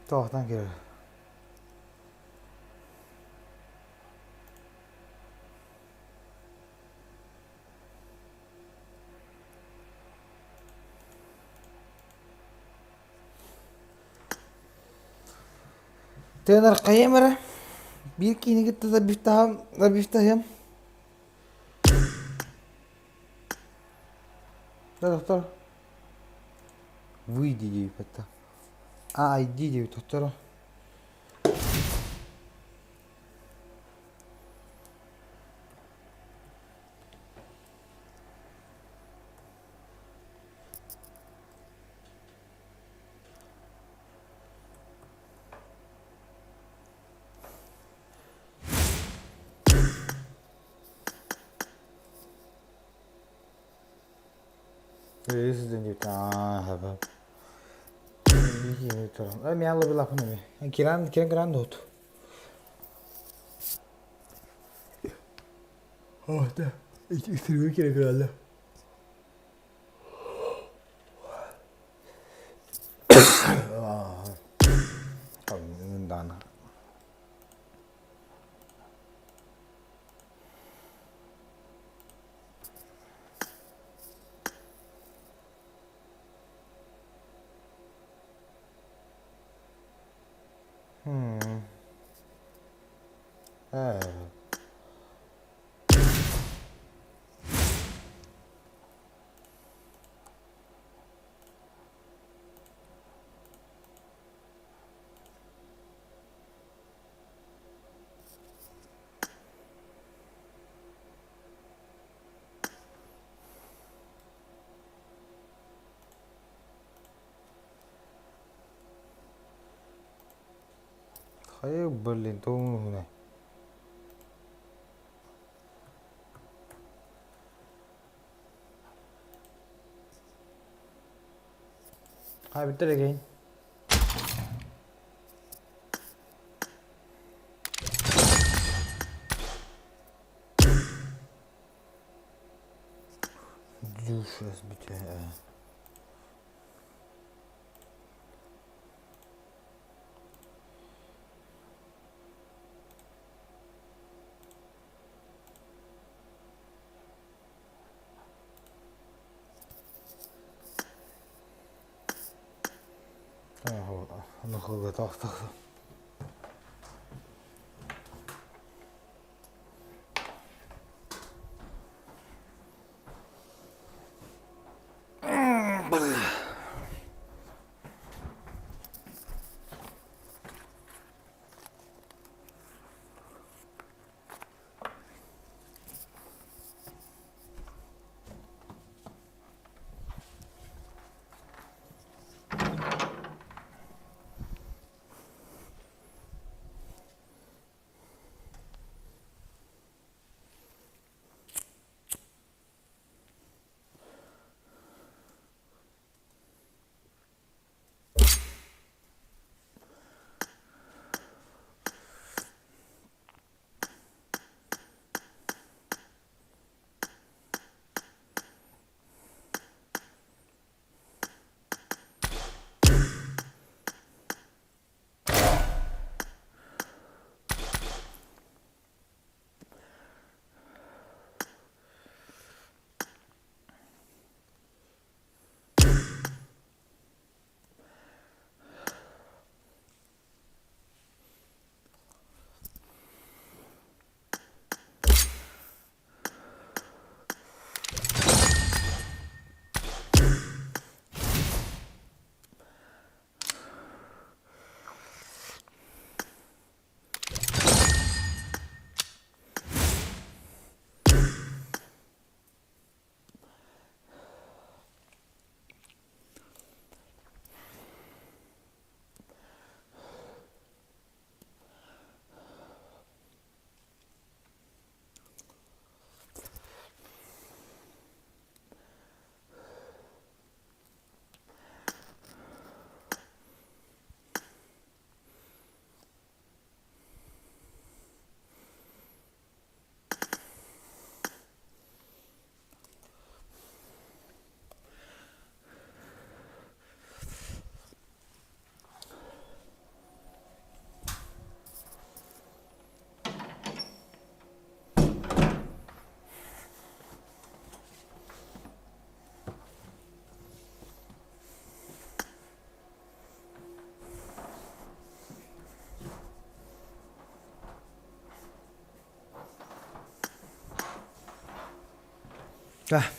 Туохтан киирэр? Тыынар хайыам эрэ биир киини кытта да бифтаһыам Да, доктор. Выйди диэбиппэт да. А ID диэбит хотторо. Киран киран киран дот. О, да. Итирге керек әлі. Хайа, блин, тоҥ Хай бүттэр again. Душ разбитая. Тахса.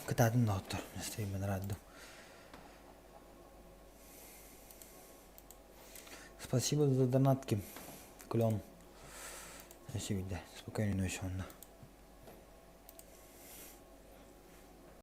Кытаатын доҕоттор, настайбын раддым. Спасибо за донатки. Клен. Спасибо, да. Спокойной ночи, Анна.